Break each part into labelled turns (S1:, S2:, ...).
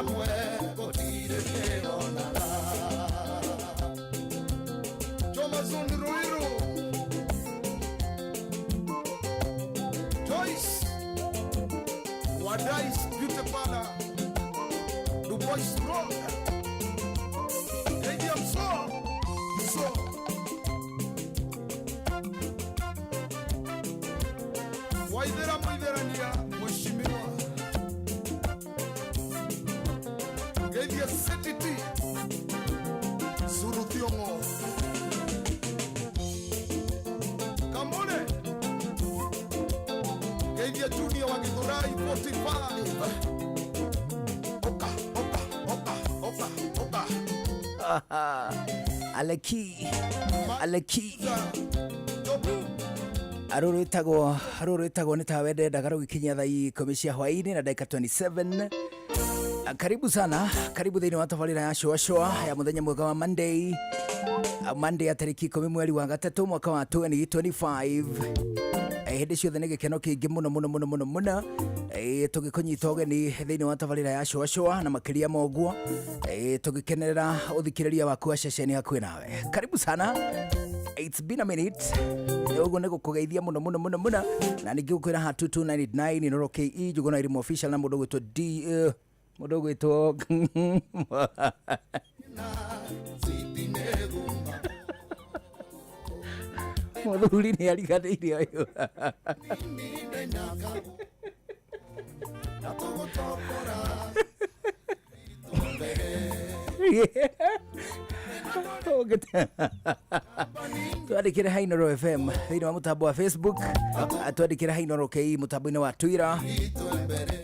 S1: Hamwe gũtirĩ kĩronaga. Jomazon Ruiru, Joyce Wadais Beauty Parlor, Dubois Road, ADM So, So. Waithera Mũitherania, Mheshimiwa Geithia CTT Suru Thiong'o Kamune Geithia Junior wa Githurai 45. Oka, oka, oka, oka, oka.
S2: Aleki Aleki.
S1: Jobu.
S2: Rũrũ rwĩtagwo nĩ tawe ndendaga, rũgĩkinyia thaa 10 cia hwaĩ-inĩ na ndagĩka 27. Karibu sana, karibu thĩinĩ wa tabarĩra ya Shũa Shũa ya mũthenya mwega wa Monday. Monday ya tarĩki 10 mweri wa gatatũ mwaka wa 2025. Hĩndĩ ciothe nĩ gĩkeno kĩingĩ mũno mũno mũno mũno mũno, tũgĩkũnyita ũgeni thĩinĩ wa tabarĩra ya Shũa Shũa, na makĩria ma ũguo, tũgĩkenerera ũthikĩrĩria waku wa ceceni hakuhĩ nawe. Karibu sana, it's been a minute. Ũguo nĩ gũkũgeithia mũno mũno mũno mũno, na ningĩ gũkwĩra ha 2299 Inooro KE, Njũgũna Irimũ Official, na mũndũ ũgwĩtwo D, mũndũ ũgwĩtwo
S1: Sitineguma.
S2: Mũthuri nĩ ariganĩire ũyũ.
S1: Nini na tũgũtokora.
S2: Twandĩkĩre ha Inooro FM thĩinĩ wa mũtambo wa Facebook, twandĩkĩre ha Inooro KE mũtambo-inĩ wa Twitter,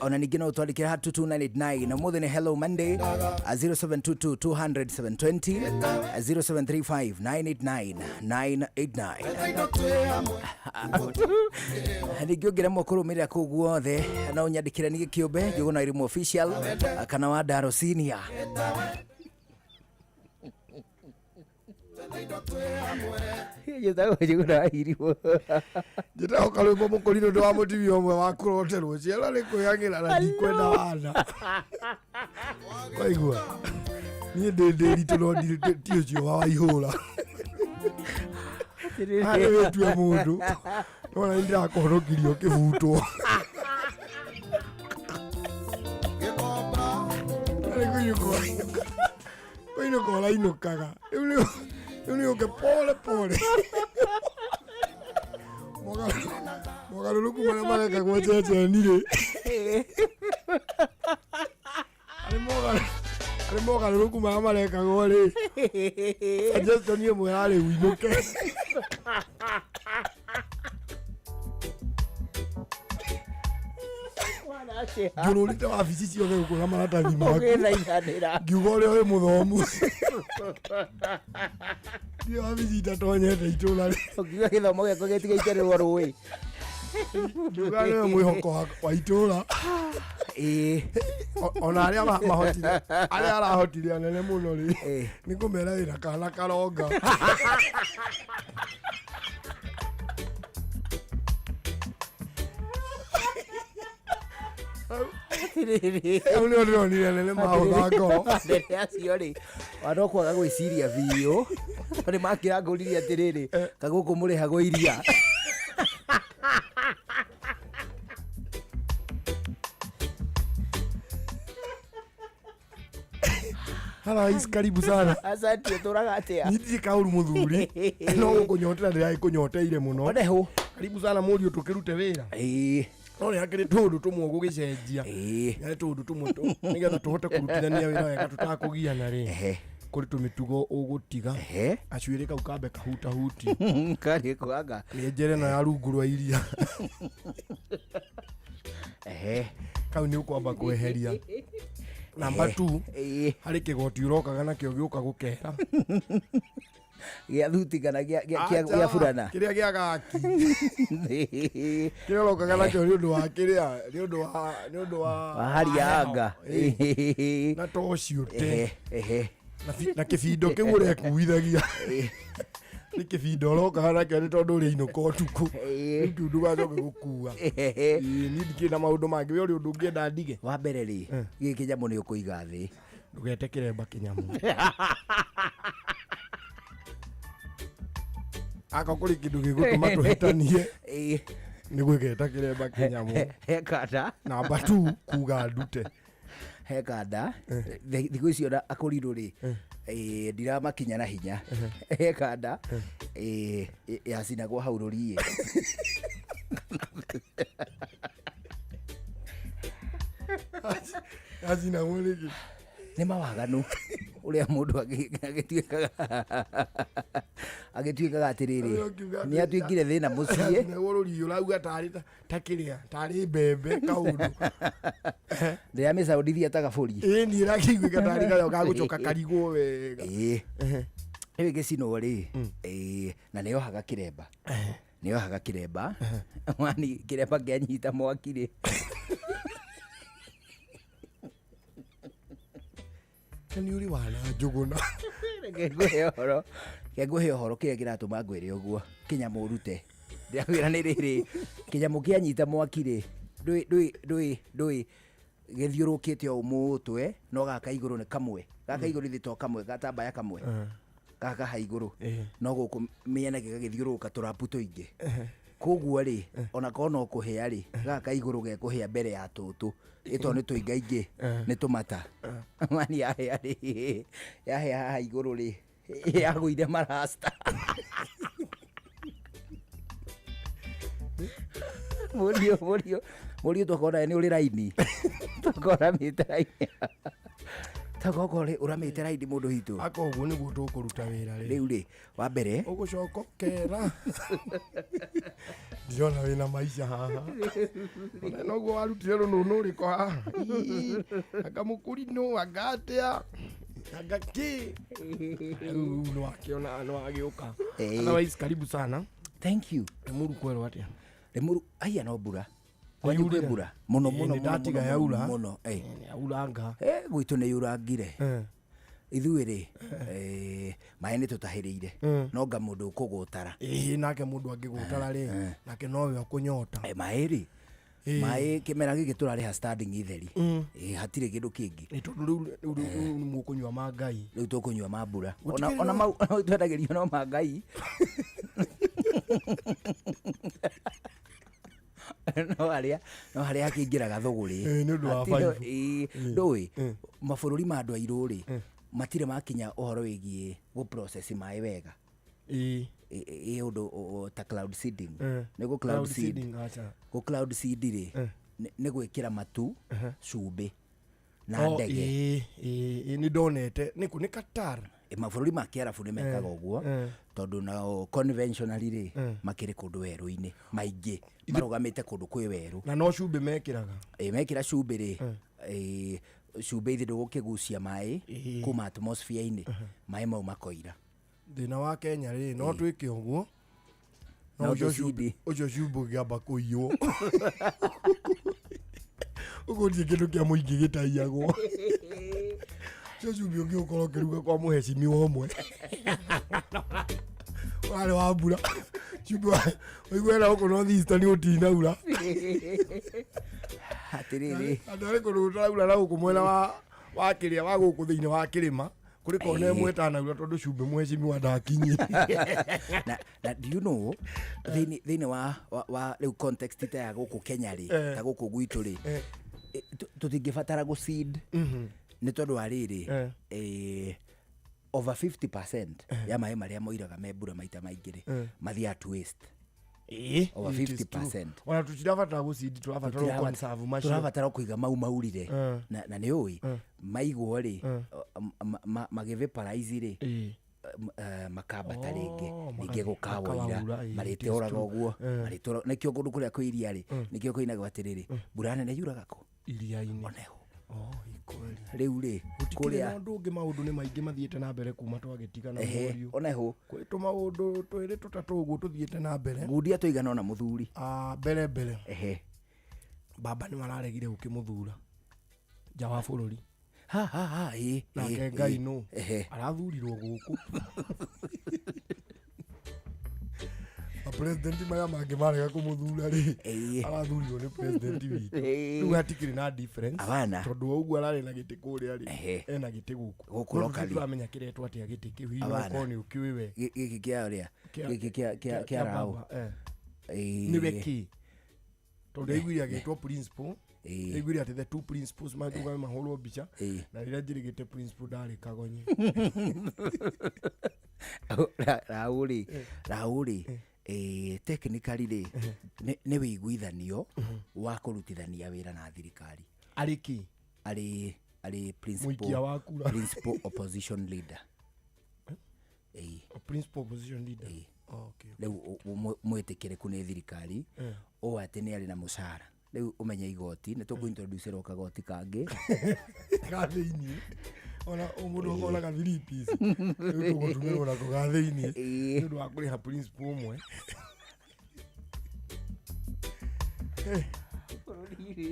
S2: ona ningĩ no twandĩkĩre ha 22989. Na ũmũthĩ nĩ Hello Monday, 0722 200 720, 0735 989 989.
S1: Indo twĩ hamwe.
S2: Ningĩ ũngĩremwo kũrũmĩrĩra kũu guothe, no ũnyandĩkĩre niĩ kĩũmbe, Njũgũna Irimũ Official, kana wa Ndaro Senior.
S1: Indo twĩ hamwe.
S2: Njĩtagwo Njũgũna wa Irimũ.
S3: Njĩtagwo Karwĩmbo Mũkũrinũ, ndĩ wa mũtumia ũmwe wa kũroterwo ciana nĩ kwĩagĩra na ndikwenda wana waigua. Niĩ ndĩ ndĩritũ no ti ũcio wa waihũra. Haha nĩ wĩtue mũndũ nona nĩ ndĩrakũhonokirie ũkĩbutwo.
S1: Gĩkomba.
S3: Nĩ kũinũka ũrainũka, kũinũka ũrainũkaga rĩu nĩ ũke pole pole. Mogarũrũku marĩa marekagwo ceceni rĩ, arĩ mogarũrũku marĩa marekagwo rĩ, suggestion ĩmwe yarĩ ũinũke. Njũrũrĩte wabici ciothe gũkũ na maratathi maku.
S2: Ũgĩthaithanĩra.
S3: Ngiuga ũrĩa wĩ mũthomu, ndiĩ wabici itatonyete itũra rĩ.
S2: Ũkiuga gĩthomo gĩakwa gĩtigaitĩrĩrwo rũĩ.
S3: Ngiuga nĩwe mwĩhoko wa itũra. Ona arĩa mahotire, arĩa arahotire anene mũno rĩ, nĩ kũmera wĩra kana karonga.
S2: Atĩrĩrĩ.
S3: Hau nĩho ndĩronire anene mahũtha ngoro.
S2: Anene acio rĩ, wana kwaga gwĩciria biũ, nĩ makĩrangũririe atĩrĩrĩ, kagũkũ mũrĩhagwo iria.
S3: Hello, karibu sana.
S2: Asante, ũtũraga atĩa?
S3: Niĩ ndirĩ kaũru mũthuri, no gũkũnyotera ndĩragĩkũnyoteire mũno.
S2: Oneho.
S3: Karibu sana mũriũ, tũkĩrute wĩra. No nĩ hakĩrĩ tũũndũ tũmwe ũgũgĩcenjia. Nĩ tũũndũ tũmwe nĩgetha tũhote kũrutithania wĩra wega tũtakũgiana rĩ. Kũrĩ tũmĩtugo ũgũtiga. Gacuĩrĩ kau kambe kahutahuti.
S2: Karĩ kwanga.
S3: Mĩenjere ĩno ya rungu rwa iria. Kau nĩ ũkwamba kweheria. Namba 2, harĩ kĩgoti ũrokaga nakĩo gĩũka gũkera.
S2: Gĩa thuti kana gĩa
S3: Acha,
S2: burana?
S3: Kĩrĩa gĩa gaki. Kĩrĩa ũrokaga nakĩo nĩ ũndũ wa kĩrĩa, nĩ ũndũ wa
S2: wa hali ya
S3: wa heho.
S2: anga.
S3: Na toci ũte.
S2: Ehe.
S3: Na kĩbindo kĩu ũrekuithagia. Nĩ kĩbinda ũrokaga nakĩo nĩ tondũ ũrĩinũka ũtukũ. Rĩu kĩu ndũgacoke gũkua. Ĩĩ, niĩ ndikĩrĩ na maũndũ mangĩ. We ũrĩ ũndũ ũngĩenda ndige?
S2: Wa mbere rĩ, gĩkĩ kĩnyamũ nĩ ũkũiga thĩ.
S3: Ndũgete kĩremba kĩnyamũ. Akorwo kũrĩ kĩndũ gĩgũtũma tũhĩtanie nĩ gwĩgeta kĩremba kĩnyamũ.
S2: He kanda.
S3: Namba 2 kuga ndute.
S2: He kanda. Thikũ ici ona akũrirũ rĩ, ndiramakinya na hinya. He kanda, yacinagwo hau rũriĩ.
S3: Yacinagwo rĩngĩ.
S2: Nĩ mawaganu ũrĩa mũndũ agĩtuĩkaga atĩrĩrĩ, nĩ atuĩkire thĩna mũciĩ.
S3: Yacinagwo rũriĩ ũrauga tarĩ ta kĩrĩa, tarĩ mbembe kaũndũ.
S2: Ndĩramĩcaũndithia ta gabũri.
S3: Ĩĩ, niĩ ĩrakĩiguĩka tarĩ karĩa gagũcoka karigwo wega.
S2: Ĩĩ. Rĩu ĩgĩcinwo rĩ, ĩĩ, na nĩyohaga kĩremba. Nĩyohaga kĩremba. Wani kĩremba kĩanyita mwaki rĩ.
S3: Nĩ ũrĩ wana njũgũna.
S2: Reke ngũhe ũhoro. Reke ngũhe ũhoro kĩrĩa kĩratũma ngwĩre ũguo. Kĩnyamũ ũrute. Ndĩrakwĩra nĩ rĩrĩ, kĩnyamũ kĩanyita mwaki rĩ, ndũĩ, ndũĩ, ndũĩ, ndũĩ, gĩthiũrũkĩte o mũtwe, no gaka igũrũ nĩ kamwe. Gaka igũrũ ithe to kamwe, gatambaya kamwe. Gaka ha igũrũ. No gũkũ mĩena gĩgagĩthiũrũrũka tũrapu tũingĩ. Koguo rĩ, ona korwo no kũhĩa rĩ, gaka igũrũ gekũhĩa mbere ya tũtũ. Ĩto nĩ tũingaingĩ, nĩ tũmata. Mani yahĩa rĩ, yahĩa haha igũrũ rĩ, yagũire marasta. Mũriũ, mũriũ, mũriũ twakorwo nĩ ũrĩ raini. Twakorwo ũramĩte raini. Twakorwo ũramĩte raini mũndũ witũ.
S3: Aka ũguo nĩguo tũkũruta wĩra rĩ.
S2: Rĩu rĩ, wa mbere.
S3: Ũgũcoka ũkera. Ndĩrona wĩna maica haha. Ona noguo warutire rũnũnũ rũrĩkũ haha. Ii, anga mũkũrinũ, anga atĩa, anga kĩ. Rĩu nĩwakĩona, nĩwagĩũka. Otherwise, karibu sana.
S2: Thank you.
S3: Limuru kwerwo atĩa?
S2: Limuru, aya no mbura. Kwanyu kwĩ mbura? Mũno, mũno,
S3: Nĩ ndatiga
S2: mũno,
S3: yaura.
S2: mũno,
S3: Nĩ yauranga.
S2: Gwitũ nĩ yurangire. Ithuĩ rĩ, maĩ nĩ tũtahĩrĩire. No nga mũndũ ũkũgũtara.
S3: Nake mũndũ angĩgũtara rĩ, nake nowe ũkũnyota.
S2: Maĩ rĩ, maĩ kĩmera gĩkĩ tũrarĩha standing itheri. Hatirĩ kĩndũ kĩngĩ.
S3: Nĩ tondũ rĩu, rĩu, rĩu nĩ mũkũnyua ma Ngai.
S2: Rĩu tũkũnyua ma mbura.
S3: Gũtikĩrĩ
S2: Ona
S3: na-
S2: mau twendagĩrio no ma Ngai. No harĩa, no harĩa hakĩingĩraga thũgũrĩ.
S3: Nĩ ũndũ wa
S2: Hatirĩ,
S3: five.
S2: Ndũĩ, mabũrũri ma andũ airũ rĩ, matirĩ makinya ũhoro wĩgiĩ gũ process maĩ wega. Ũndũ ta cloud seeding. Nĩ gũ cloud
S3: Cloud
S2: seed.
S3: seeding, acha.
S2: Gũ cloud seed rĩ, nĩ gwĩkĩra matu, cumbĩ na ndege.
S3: Nĩ ndonete. Nĩ kũ? Nĩ Qatar.
S2: Mabũrũri ma Kĩarabu nĩ mekaga ũguo, tondũ nao conventionally rĩ, makĩrĩ kũndũ werũ-inĩ maingĩ, marũgamĩte kũndũ kwĩ werũ.
S3: Na no cumbĩ mekĩraga?
S2: Mekĩra cumbĩ rĩ, cumbĩ ithe ndũgũkĩgucia maĩ kuma atmosphere-inĩ, maĩ mau makoira.
S3: Thĩna wa Kenya rĩ, no twĩke ũguo, no
S2: No
S3: ũcio
S2: tũcindi.
S3: cumbĩ, ũcio cumbĩ ũngĩamba kũiywo. Ũguo ndirĩ kĩndũ kĩa mũingĩ gĩtaiyagwo. Ũcio cumbĩ ũngĩ ũkorwo ũkĩruga kwa mũhecimiwa ũmwe. Warĩ wa mbura. Cumbĩ wa-, ũigue na gũkũ North Eastern gũtinaura.
S2: Atĩrĩrĩ.
S3: Andũ arĩ kũndũ gũtaraura na gũkũ mwena wa kĩrĩa, wa gũkũ thĩinĩ wa kĩrĩma. Kũrĩ kona ĩmwe ĩtanaura tondũ cumbĩ mũhecimiwa ndakinyire.
S2: Na do you know, thĩinĩ wa rĩu context ta ya gũkũ Kenya rĩ, ta gũkũ gwitũ rĩ, tũtingĩbatara gũ seed. Nĩ tondũ wa rĩrĩ, over 50% ya maĩ marĩa moiraga me mbura maita maingĩ rĩ, mathiaga to waste. Over
S3: It is true.
S2: 50%.
S3: Ona tũtirabatara gũ seed, tũrabatara gũ conserve macio.
S2: Tũrabatara kũiga mau maurire. Na nĩ ũĩ, maigwo rĩ, magĩ vaporize rĩ, makambata rĩngĩ, ningĩ gũkawaira,
S3: Makawaura, it is
S2: marĩtũraga
S3: true.
S2: ũguo, marĩtũraga. Nĩkĩo kũndũ kũrĩa kwĩ iria rĩ, nĩkĩo kũinagwo atĩrĩrĩ, mbura nene yuraga kũ?
S3: Iria-inĩ.
S2: Oneho.
S3: Oh, ikweli.
S2: Rĩu rĩ,
S3: Gũtikĩrĩ
S2: kũrĩa
S3: na ũndũ ũngĩ, maũndũ nĩ maingĩ mathiĩte na mbere kuma twagĩtigana mũriũ.
S2: Oneho.
S3: Kwĩ tũmaũndũ twĩrĩ tũtatũ ũguo tũthiĩte na mbere.
S2: Ngundi atũigana ona mũthuri.
S3: Mbere mbere. Baba nĩ mararegire gũkĩmũthura nja wa bũrũri.
S2: Ha, ha, ha,
S3: Nake Ngai nũ? Arathurirwo gũkũ. Na president maya mangĩ marega kũmũthura rĩ, arathurirwo nĩ president witũ. Rĩu hatikĩrĩ na difference.
S2: Abana.
S3: Tondũ o ũguo ararĩ na gĩtĩ kũrĩa rĩ, ena gĩtĩ gũkũ.
S2: Gũkũ
S3: No
S2: locally.
S3: tũtiramenya kĩretwo atĩa gĩtĩ kĩu, hihi no
S2: Abana.
S3: ũkorwo nĩ ũkĩũĩ we.
S2: Gĩkĩ kĩa ũrĩa gĩkĩ kĩa kĩa raũ.
S3: Baba, eh. Nĩwe kĩ? Tondũ aiguire agĩtwo principal, aiguire atĩ the two principals mangiuga mahũrwo mbica, na rĩrĩa njĩrĩgĩte principal ndarĩ kagonye.
S2: Raũ rĩ, raũ rĩ, technically rĩ, nĩ wĩiguithanio wa kũrutithania wĩra na thirikari.
S3: Arĩ kĩ?
S2: Arĩ
S3: Mũikia wa kura.
S2: Principal opposition leader.
S3: Principal opposition leader. Oh, okay.
S2: Rĩu mwĩtĩkĩrĩku nĩ thirikari ũũ atĩ nĩ arĩ na mũcara. Rĩu ũmenye igoti nĩ tũkũ-introduce kagoti kangĩ.
S3: Ga thĩiniĩ. Ona mũndũ akona ga three piece. Rĩu tũgũtũmĩrwo nako ga thĩiniĩ. Nĩ ũndũ wa kũrĩha principal ũmwe.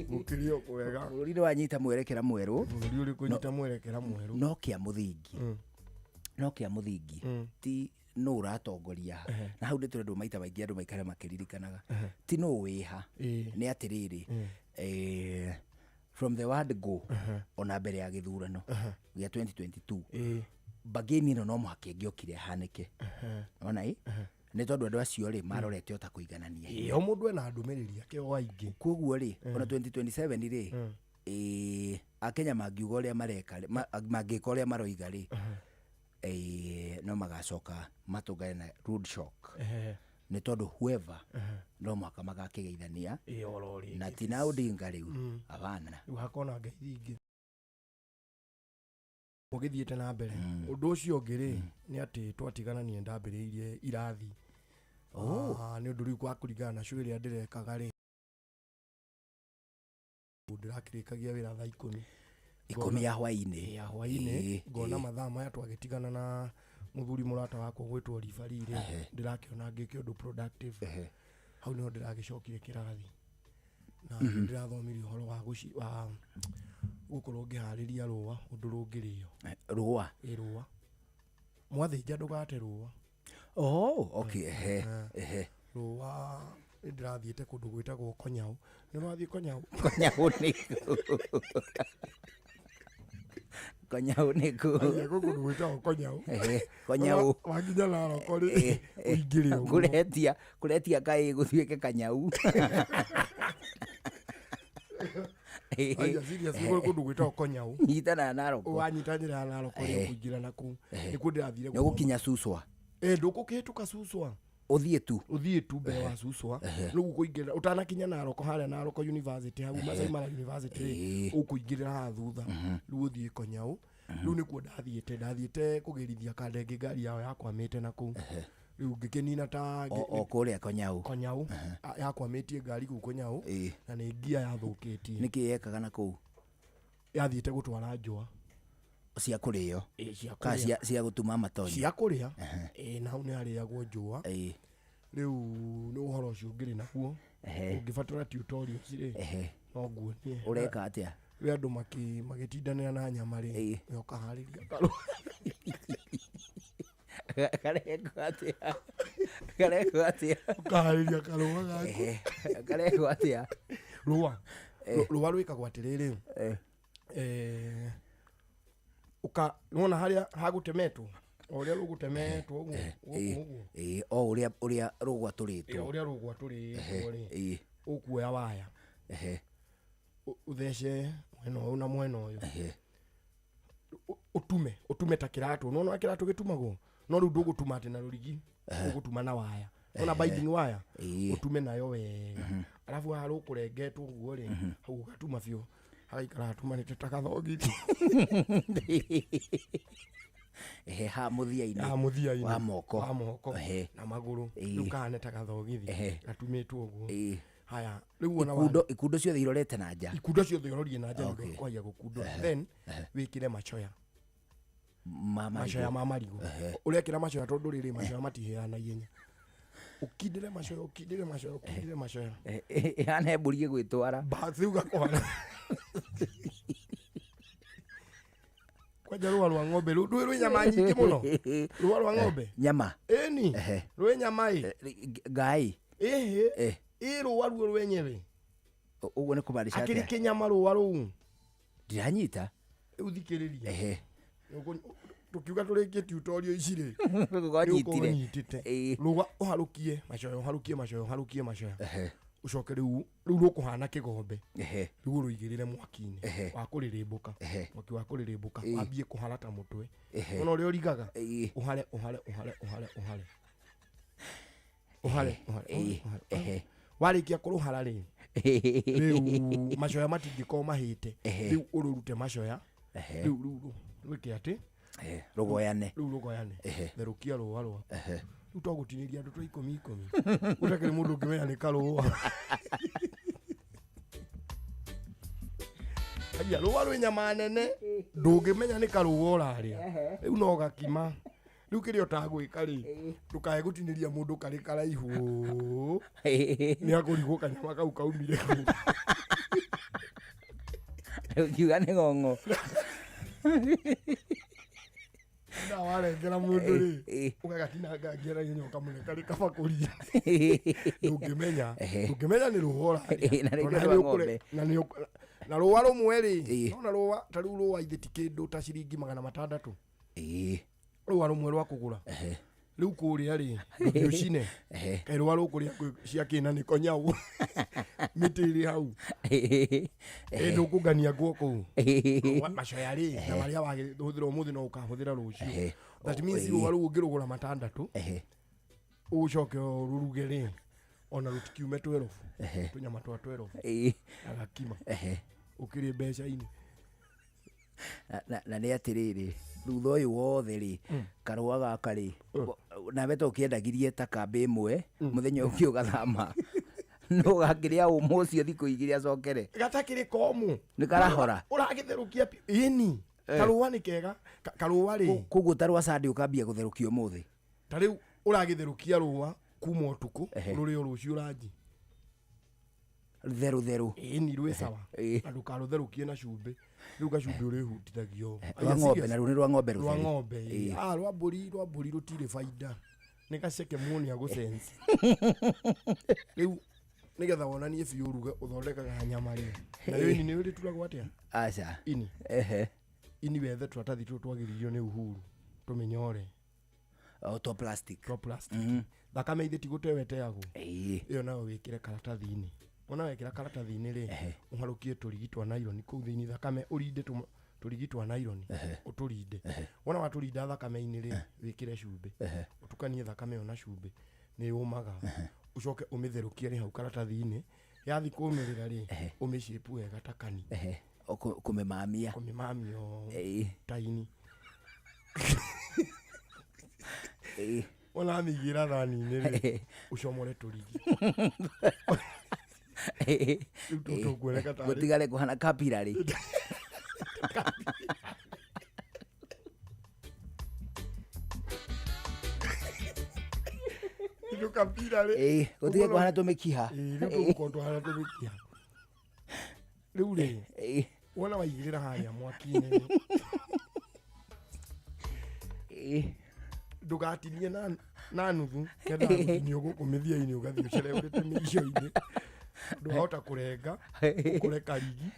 S3: Gũkĩrĩ o kwega.
S2: Bũrũri nĩ wanyita mwerekera mwerũ.
S3: Bũrũri ũrĩ kũnyita mwerekera mwerũ.
S2: No kĩa mũthingi. No kĩa mũthingi. Ti nũ ũratongoria. Na hau nĩ tũrendwo maita maingĩ andũ maikare makĩririkanaga. Ti nũ wĩha. Nĩ atĩrĩrĩ. From the word go, ona mbere ya gĩthurano gĩa 2022, bargain ĩno no mũhaka ĩngĩokire ĩhanĩke. Ona ĩ? Nĩ tondũ andũ acio rĩ marorete o ta kũiganania.
S3: O mũndũ ena ndũmĩrĩri yake o aingĩ.
S2: Koguo rĩ, ona 2027 rĩ, Akenya mangiuga ũrĩa mareka rĩ, mangĩka ũrĩa maroiga rĩ, no magacoka matũngane na road shock. Nĩ tondũ whoever no mũhaka magakĩgeithania na ti na Odinga rĩu, abana.
S3: Rĩu hakona ngeithi ingĩ. Ũgĩthiĩte na mbere. Ũndũ ũcio ũngĩ rĩ, nĩ atĩ twatigana niĩ ndambĩrĩirie irathi. Nĩ ũndũ rĩu kwa kũringana na show ĩrĩa ndĩrekaga rĩ, ndĩrakĩrĩkagia wĩra thaa 10.
S2: 10 ya hwainĩ.
S3: Ya hwainĩ. Ngona mathaa maya twagĩtigana na mũthuri mũrata wakwa gwĩtwo Ribari rĩ, ndĩrakĩona ngĩke ũndũ productive. Hau nĩho ndĩragĩcokire kĩrathi. Na ndĩrathomire ũhoro wa gũkorwo ngĩharĩria rũa ũndũ rũngĩrĩo.
S2: Rũa?
S3: Ĩ, rũa. Mwathĩnja ndũgate rũa.
S2: Oh, okay, ehe.
S3: Rũa ndĩrathiĩte kũndũ gwĩtagwo Konyau. Nĩ ũrathiĩ Konyau?
S2: Konyau nĩ kũ? Konyau nĩ kũ?
S3: Athiĩ kũndũ gwĩtagwo Konyau.
S2: Konyau.
S3: Wakinya Narok rĩ, ũingĩre ũguo.
S2: Kũretia kaĩ gũtuĩke kanyau.
S3: Aya, serious, nĩ kũrĩ kũndũ gwĩtagwo Konyau.
S2: Nyitana na Narok.
S3: Wanyita njĩra ya Narok rĩ, ũkũingĩra na kũu. Nĩkuo ndĩrathire
S2: Nĩ ũgũkinya Suswa.
S3: Ndũgũkĩhĩtũka Suswa.
S2: Ũthiĩ tu.
S3: Ũthiĩ tu mbere wa Suswa. Rĩu ũkũingĩra, ũtanakinya Narok harĩa Narok University, hau Masai Mara University rĩ, ũkũingĩrĩra haha thutha. Rĩu ũthiĩ Konyau. Rĩu nĩkuo ndathiĩte, ndathiĩte kũgĩrithia kandenge ngari yao yakwamĩte na kũu. Rĩu ngĩkĩnina ta
S2: O kũrĩa Konyau.
S3: Konyau. Yakwamĩtie ngari kũu Konyau. Na nĩ ngia yathũkĩtie.
S2: Nĩkĩ yekaga na kũu?
S3: Yathiĩte gũtwara njũa.
S2: Cia kũrĩo.
S3: Cia
S2: Ka
S3: kũrĩa.
S2: cia gũtuma matonyo.
S3: Cia kũrĩa. Na hau nĩ harĩagwo njũa. Rĩu nĩ ũhoro ũcio ngĩrĩ naguo. Ũngĩbatara tutorials rĩ, no nguonie.
S2: Ũreka atĩa?
S3: We andũ magĩtindanĩra na nyama rĩ, we ũkaharĩria karũa.
S2: Karekwo atĩa? Karekwo atĩa?
S3: Ũkaharĩria karũa gaku.
S2: Karekwo atĩa?
S3: Rũa. Rũa rwĩkagwo atĩrĩrĩ. Ũka, nĩwona harĩa hagũtemetwo? O ũrĩa rũgũtemetwo ũguo, gũkũ ũguo.
S2: O ũrĩa rũgwatũrĩtwo.
S3: O ũrĩa rũgwatũrĩtwo rĩ, ũkuoya waya. Ũthece mwena ũyũ na mwena ũyũ. Ũtume ta kĩratũ. Nĩwona kĩratũ gĩtumagwo? No rĩu ndũgũtuma atĩ na rũrigi, ũgũtuma na waya. Nĩwona binding wire? Ũtume nayo wega. Arabu haha rũkũrengetwo ũguo rĩ, hau ũgatuma biũ. Hagaikara hatumanĩte ta kathogithi.
S2: Ha mũthia-inĩ.
S3: Ha mũthia-inĩ.
S2: Wa moko.
S3: Wa moko. Na magũrũ. Rĩu kahane ta kathogithi. Gatumĩtwo ũguo. Haya, rĩu wona wa-
S2: Ikundo ciothe irorete na nja.
S3: Ikundo ciothe irorie na nja nĩ ũndũ wa kwaya gũkundũra. Then, wĩkĩre macoya.
S2: Ma marigũ.
S3: Macoya ma marigũ. Ũrekĩra macoya tondũ rĩrĩ macoya matihĩaga na ihenya. Ũkindĩre macoya, ũkindĩre macoya, ũkindĩre macoya.
S2: Ĩhana mbũri ĩgwĩtwara.
S3: Basi rĩu gakwara. Kwanja rũa rwa ng'ombe rũ ndũĩ rwĩ nyama nyingĩ mũno. Rũa rwa ng'ombe.
S2: Nyama.
S3: Ĩni. Rwĩ nyama ĩ.
S2: Ngai.
S3: Ĩhĩ. Ĩ rũa ruo rwenyewe.
S2: Ũguo nĩ kũmaanisha
S3: Akĩrĩ
S2: atĩa?
S3: kĩnyama rũa rũu.
S2: Ndiranyita.
S3: Rĩu thikĩrĩria. Tukiuga tũrĩkie tutorial ici rĩ.
S2: Ũgũkorwo
S3: nyitire. Rũa ũharũkie macoya ũharũkie macoya ũharũkie macoya. Ũcoke rĩu rĩu rũkũhana kĩgombe. Rĩu ũrũigĩrĩre mwaki-inĩ wa kũrĩrĩmbũka. Mwaki wa kũrĩrĩmbũka wambie kũhara ta mũtwe. Wona ũrĩa ũrigaga? Ũhare ũhare ũhare ũhare ũhare. Ũhare ũhare ũhare. Warĩkia kũrũhara rĩ, rĩu macoya matingĩkorwo mahĩte. Rĩu ũrũrute macoya. Rĩu rĩu rwĩke atĩ?
S2: Rũgoyane.
S3: Rĩu rũgoyane. Therũkia rũa rwaku. Rĩu to gũtinĩria andũ twa ikũmi ikũmi. Gũtakĩrĩ mũndũ ũngĩmenya nĩ karũa. Aya rũa rwĩ nyama nene ndũngĩmenya nĩ karũa ũrarĩa. Rĩu no gakima. Rĩu kĩrĩa ũtagwĩka rĩ, ndũkae gũtinĩria mũndũ karĩ karaihu. Nĩ akũrigwo kanyama kau kaumire kũ.
S2: Ũkiuga nĩ ng'ong'o.
S3: Na warengera mũndũ rĩ, ũgagatinangangia na ihenya ũkamũne karĩ kabakũri. Ndũngĩmenya, ndũngĩmenya nĩ rũa ũrarĩa.
S2: Na rĩngĩ rwa ng'ombe.
S3: Na rũa rũmwe rĩ, nona rũa ta rĩu rũa ithe ti kĩndũ ta ciringi 600. Rũa rũmwe rwa kũgũra. Rĩu kũrĩa rĩ, ndũthiĩ ũcine. Kaĩ rũa rũkũrĩa cia kĩna nĩko nyau. Mĩtĩ ĩrĩ hau. Ndũkũngania nguo kũu. Macoya rĩ, na marĩa wahũthĩra ũmũthĩ no ũkahũthĩra rũciũ. That means rũa rũu ũngĩrũgũra 600, ũcoke ũrũruge rĩ, ona rũtikiume 12. Tũnyama twa 12. Agakima. Ũkĩrĩ mbeca-inĩ.
S2: Na nĩ atĩrĩrĩ, thutha ũyũ wothe rĩ, karũa gaka rĩ, nawe to ũkĩendagirie ta kambĩ ĩmwe, mũthenya ũngĩ ũgathama. No gakĩrĩa ũmũ ũcio thikũ igĩrĩ acokere.
S3: Gatakĩrĩ komũ.
S2: Nĩ karahora.
S3: Ũragĩtherũkia biũ. Ĩni. Karũa nĩ kega. Karũa rĩ.
S2: Koguo ta rwa Sunday ũkambia gũtherũkia ũmũthĩ.
S3: Ta rĩu ũragĩtherũkia rũa kuma ũtukũ, rũrĩo rũciũ ranji.
S2: Therũ therũ.
S3: Ĩni rwĩ sawa. Na ndũkarũtherũkie na cumbĩ. Rĩu gacumbĩ ũrĩhutithagio.
S2: Rwa ng'ombe, na rũu nĩ rwa ng'ombe
S3: Rwa
S2: rũtheri.
S3: ng'ombe. Rwa mbũri, rwa mbũri rũtirĩ baida. Nĩ gaceke muoni agũcenci. Rĩu nĩgetha wonanie biũ ũruge ũthondekaga nyama rĩ. Nayo ini nĩ ũrĩturagwo atĩa?
S2: Aca.
S3: Ini. Ini wethe tũratathi tũtũ twagĩrĩirio nĩ Uhuru. Tũmĩnyore.
S2: O to plastic.
S3: To plastic. Thakame ithe ti gũte weteagwo. Ĩyo nayo wĩkĩre karatathi-inĩ. Wona wekĩra karatathi-inĩ rĩ, ũharũkie tũrigi twa nylon kũu thĩinĩ thakame ũrinde tũrigi twa nylon, ũtũrinde. Wona watũrinda thakame-inĩ rĩ, wĩkĩre cumbĩ. Ũtukanie thakame ĩyo na cumbĩ, nĩ yũmaga. Ũcoke ũmĩtherũkie rĩ hau karatathi-inĩ. Yathi kũmĩrĩra rĩ, ũmĩshape wega ta kani.
S2: Kũmĩmamia.
S3: Kũmĩmamia ta ini. Wona wamĩigĩra thani-inĩ rĩ, ũcomore tũrigi. Rĩu tũkuoneka tarĩ
S2: Gũtigare kũhana kapira rĩ.
S3: Rĩu kapira rĩ.
S2: Gũtige kũhana tũmĩkiha.
S3: Rĩu tũgũkorwo tũhana tũmĩkiha. Rĩu rĩ, wona waigĩrĩra harĩa mwaki-inĩ rĩ. Ndũgatinie na nuthu, ketha gũtinio gũkũ mĩthia-inĩ ũgathiĩ ũcereurĩte mĩico-inĩ. Ndwahota kũrenga, ũkore karigi.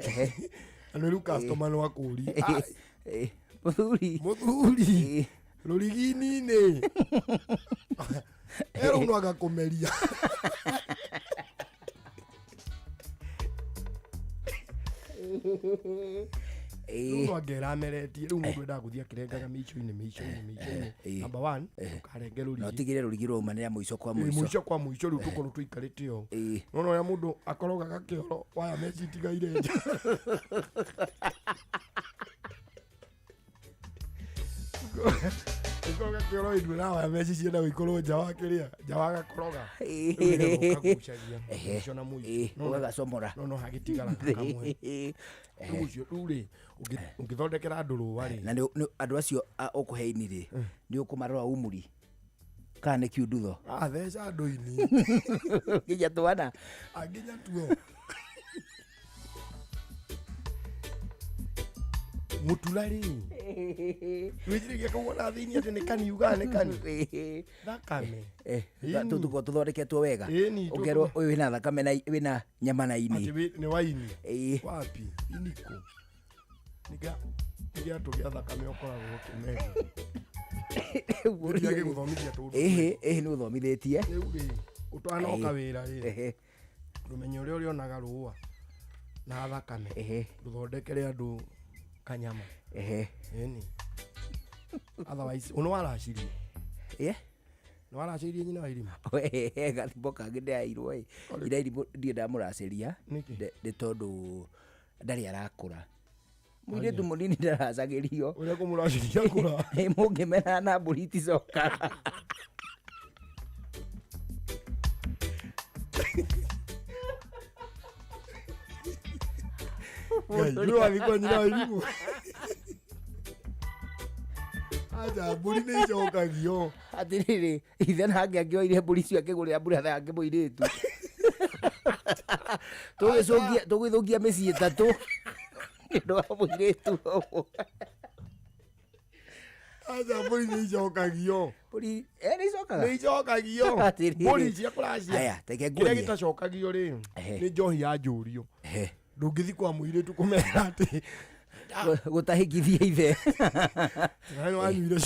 S3: Na rĩu customer no akũrie.
S2: Mũthuri.
S3: Mũthuri. Rũrigi-inĩ. Rĩu no agakũmeria. Rĩu no angera ameretie. Rĩu mũndũ endaga gũthiĩ akĩrengaga mĩico-inĩ, mĩico-inĩ, mĩico-inĩ. Number 1, ndũkarenge rũrigi.
S2: No ũtigĩrĩre rũrigi rwauma mũico kwa mũico.
S3: Mũico kwa mũico rĩu tũkorwo tũikarĩte ũũ. Nona ũrĩa mũndũ akorogaga kĩoro waya meci itigaire nja. Ũkoroga kĩoro ĩndũ na waya meci cienda gũikorwo nja wa kĩrĩa, nja wa gakoroga. Rĩu nĩgetha ũkagucagia mũico na mũico.
S2: Ũgagacomora.
S3: No hagĩtigara kamwe. Rĩu ũcio, rĩu rĩ, ũngĩthondekera andũ rũa rĩ.
S2: Na andũ acio ũkũhe ini rĩ, nĩ ũkũmarora umuri. Kana nĩ kiundutho?
S3: Theca andũ ini.
S2: Nginya twana.
S3: Nginya tuo. Mũtura rĩ, Wĩciragia kau ona thĩinĩ atĩ nĩ kani ugaga nĩ kani. Thakame. Ĩni.
S2: Tũtuko tũthondeketwo wega.
S3: Ĩni,
S2: Ũkerwo ũyũ wĩna thakame na wĩna nyama na ini.
S3: Atĩ nĩ waini.
S2: Ĩĩ.
S3: Wapi? Ini kũ? Nĩ gĩatũ gĩa thakame ũkoragwo ũkĩmeria. Nĩ gĩgũthomithia tũndũ.
S2: Ĩhĩ, ĩhĩ nĩ ũthomithĩtie.
S3: Rĩu rĩ, ũtanoka wĩra rĩ,
S2: Ehe,
S3: ndũmenye ũrĩa ũrĩonaga rũa na thakame.
S2: Ehe,
S3: Ndũthondekere andũ kanyama.
S2: Ehe.
S3: Ĩni. Otherwise, ũnĩ waracirie.
S2: Ĩe?
S3: Nĩ waracĩirie nyina wa irima.
S2: Ehe, gathimbo kangĩ ndĩrairwo ĩ. Nyina irimũ ndirĩ ndamũracĩria.
S3: Nĩkĩ?
S2: Nĩ tondũ ndarĩ arakũra. Mũirĩtu mũnini ndaracagĩrio.
S3: Ũrĩa kũmũracĩria kũra.
S2: Ĩ, mũngĩmenana na mbũri iticokaga.
S3: Ngai, ndũrĩ wathiĩ kwa nyina wa irimũ. Aca, mbũri nĩ icokagio.
S2: Atĩrĩrĩ, ithe nake angĩoire mbũri icio akĩgũrĩra mbũratha yake mũirĩtu. Tũgĩcũngia tũgĩthũkia mĩciĩ ĩtatũ nĩ ũndũ wa mũirĩtu ũmwe.
S3: Aca, mbũri nĩ icokagio.
S2: Mbũri nĩ icokaga?
S3: Nĩ icokagio.
S2: Atĩrĩrĩ.
S3: Mbũri cia kũracia.
S2: Aya, reke
S3: Kĩrĩa
S2: nguonie.
S3: gĩtacokagio rĩ,
S2: Ehe.
S3: nĩ njohi ya njũrio.
S2: Ehe.
S3: Ndũngĩthiĩ kwa mũirĩtu kũmera atĩ
S2: Gũtahĩkithia ithe.
S3: nĩ wanyuire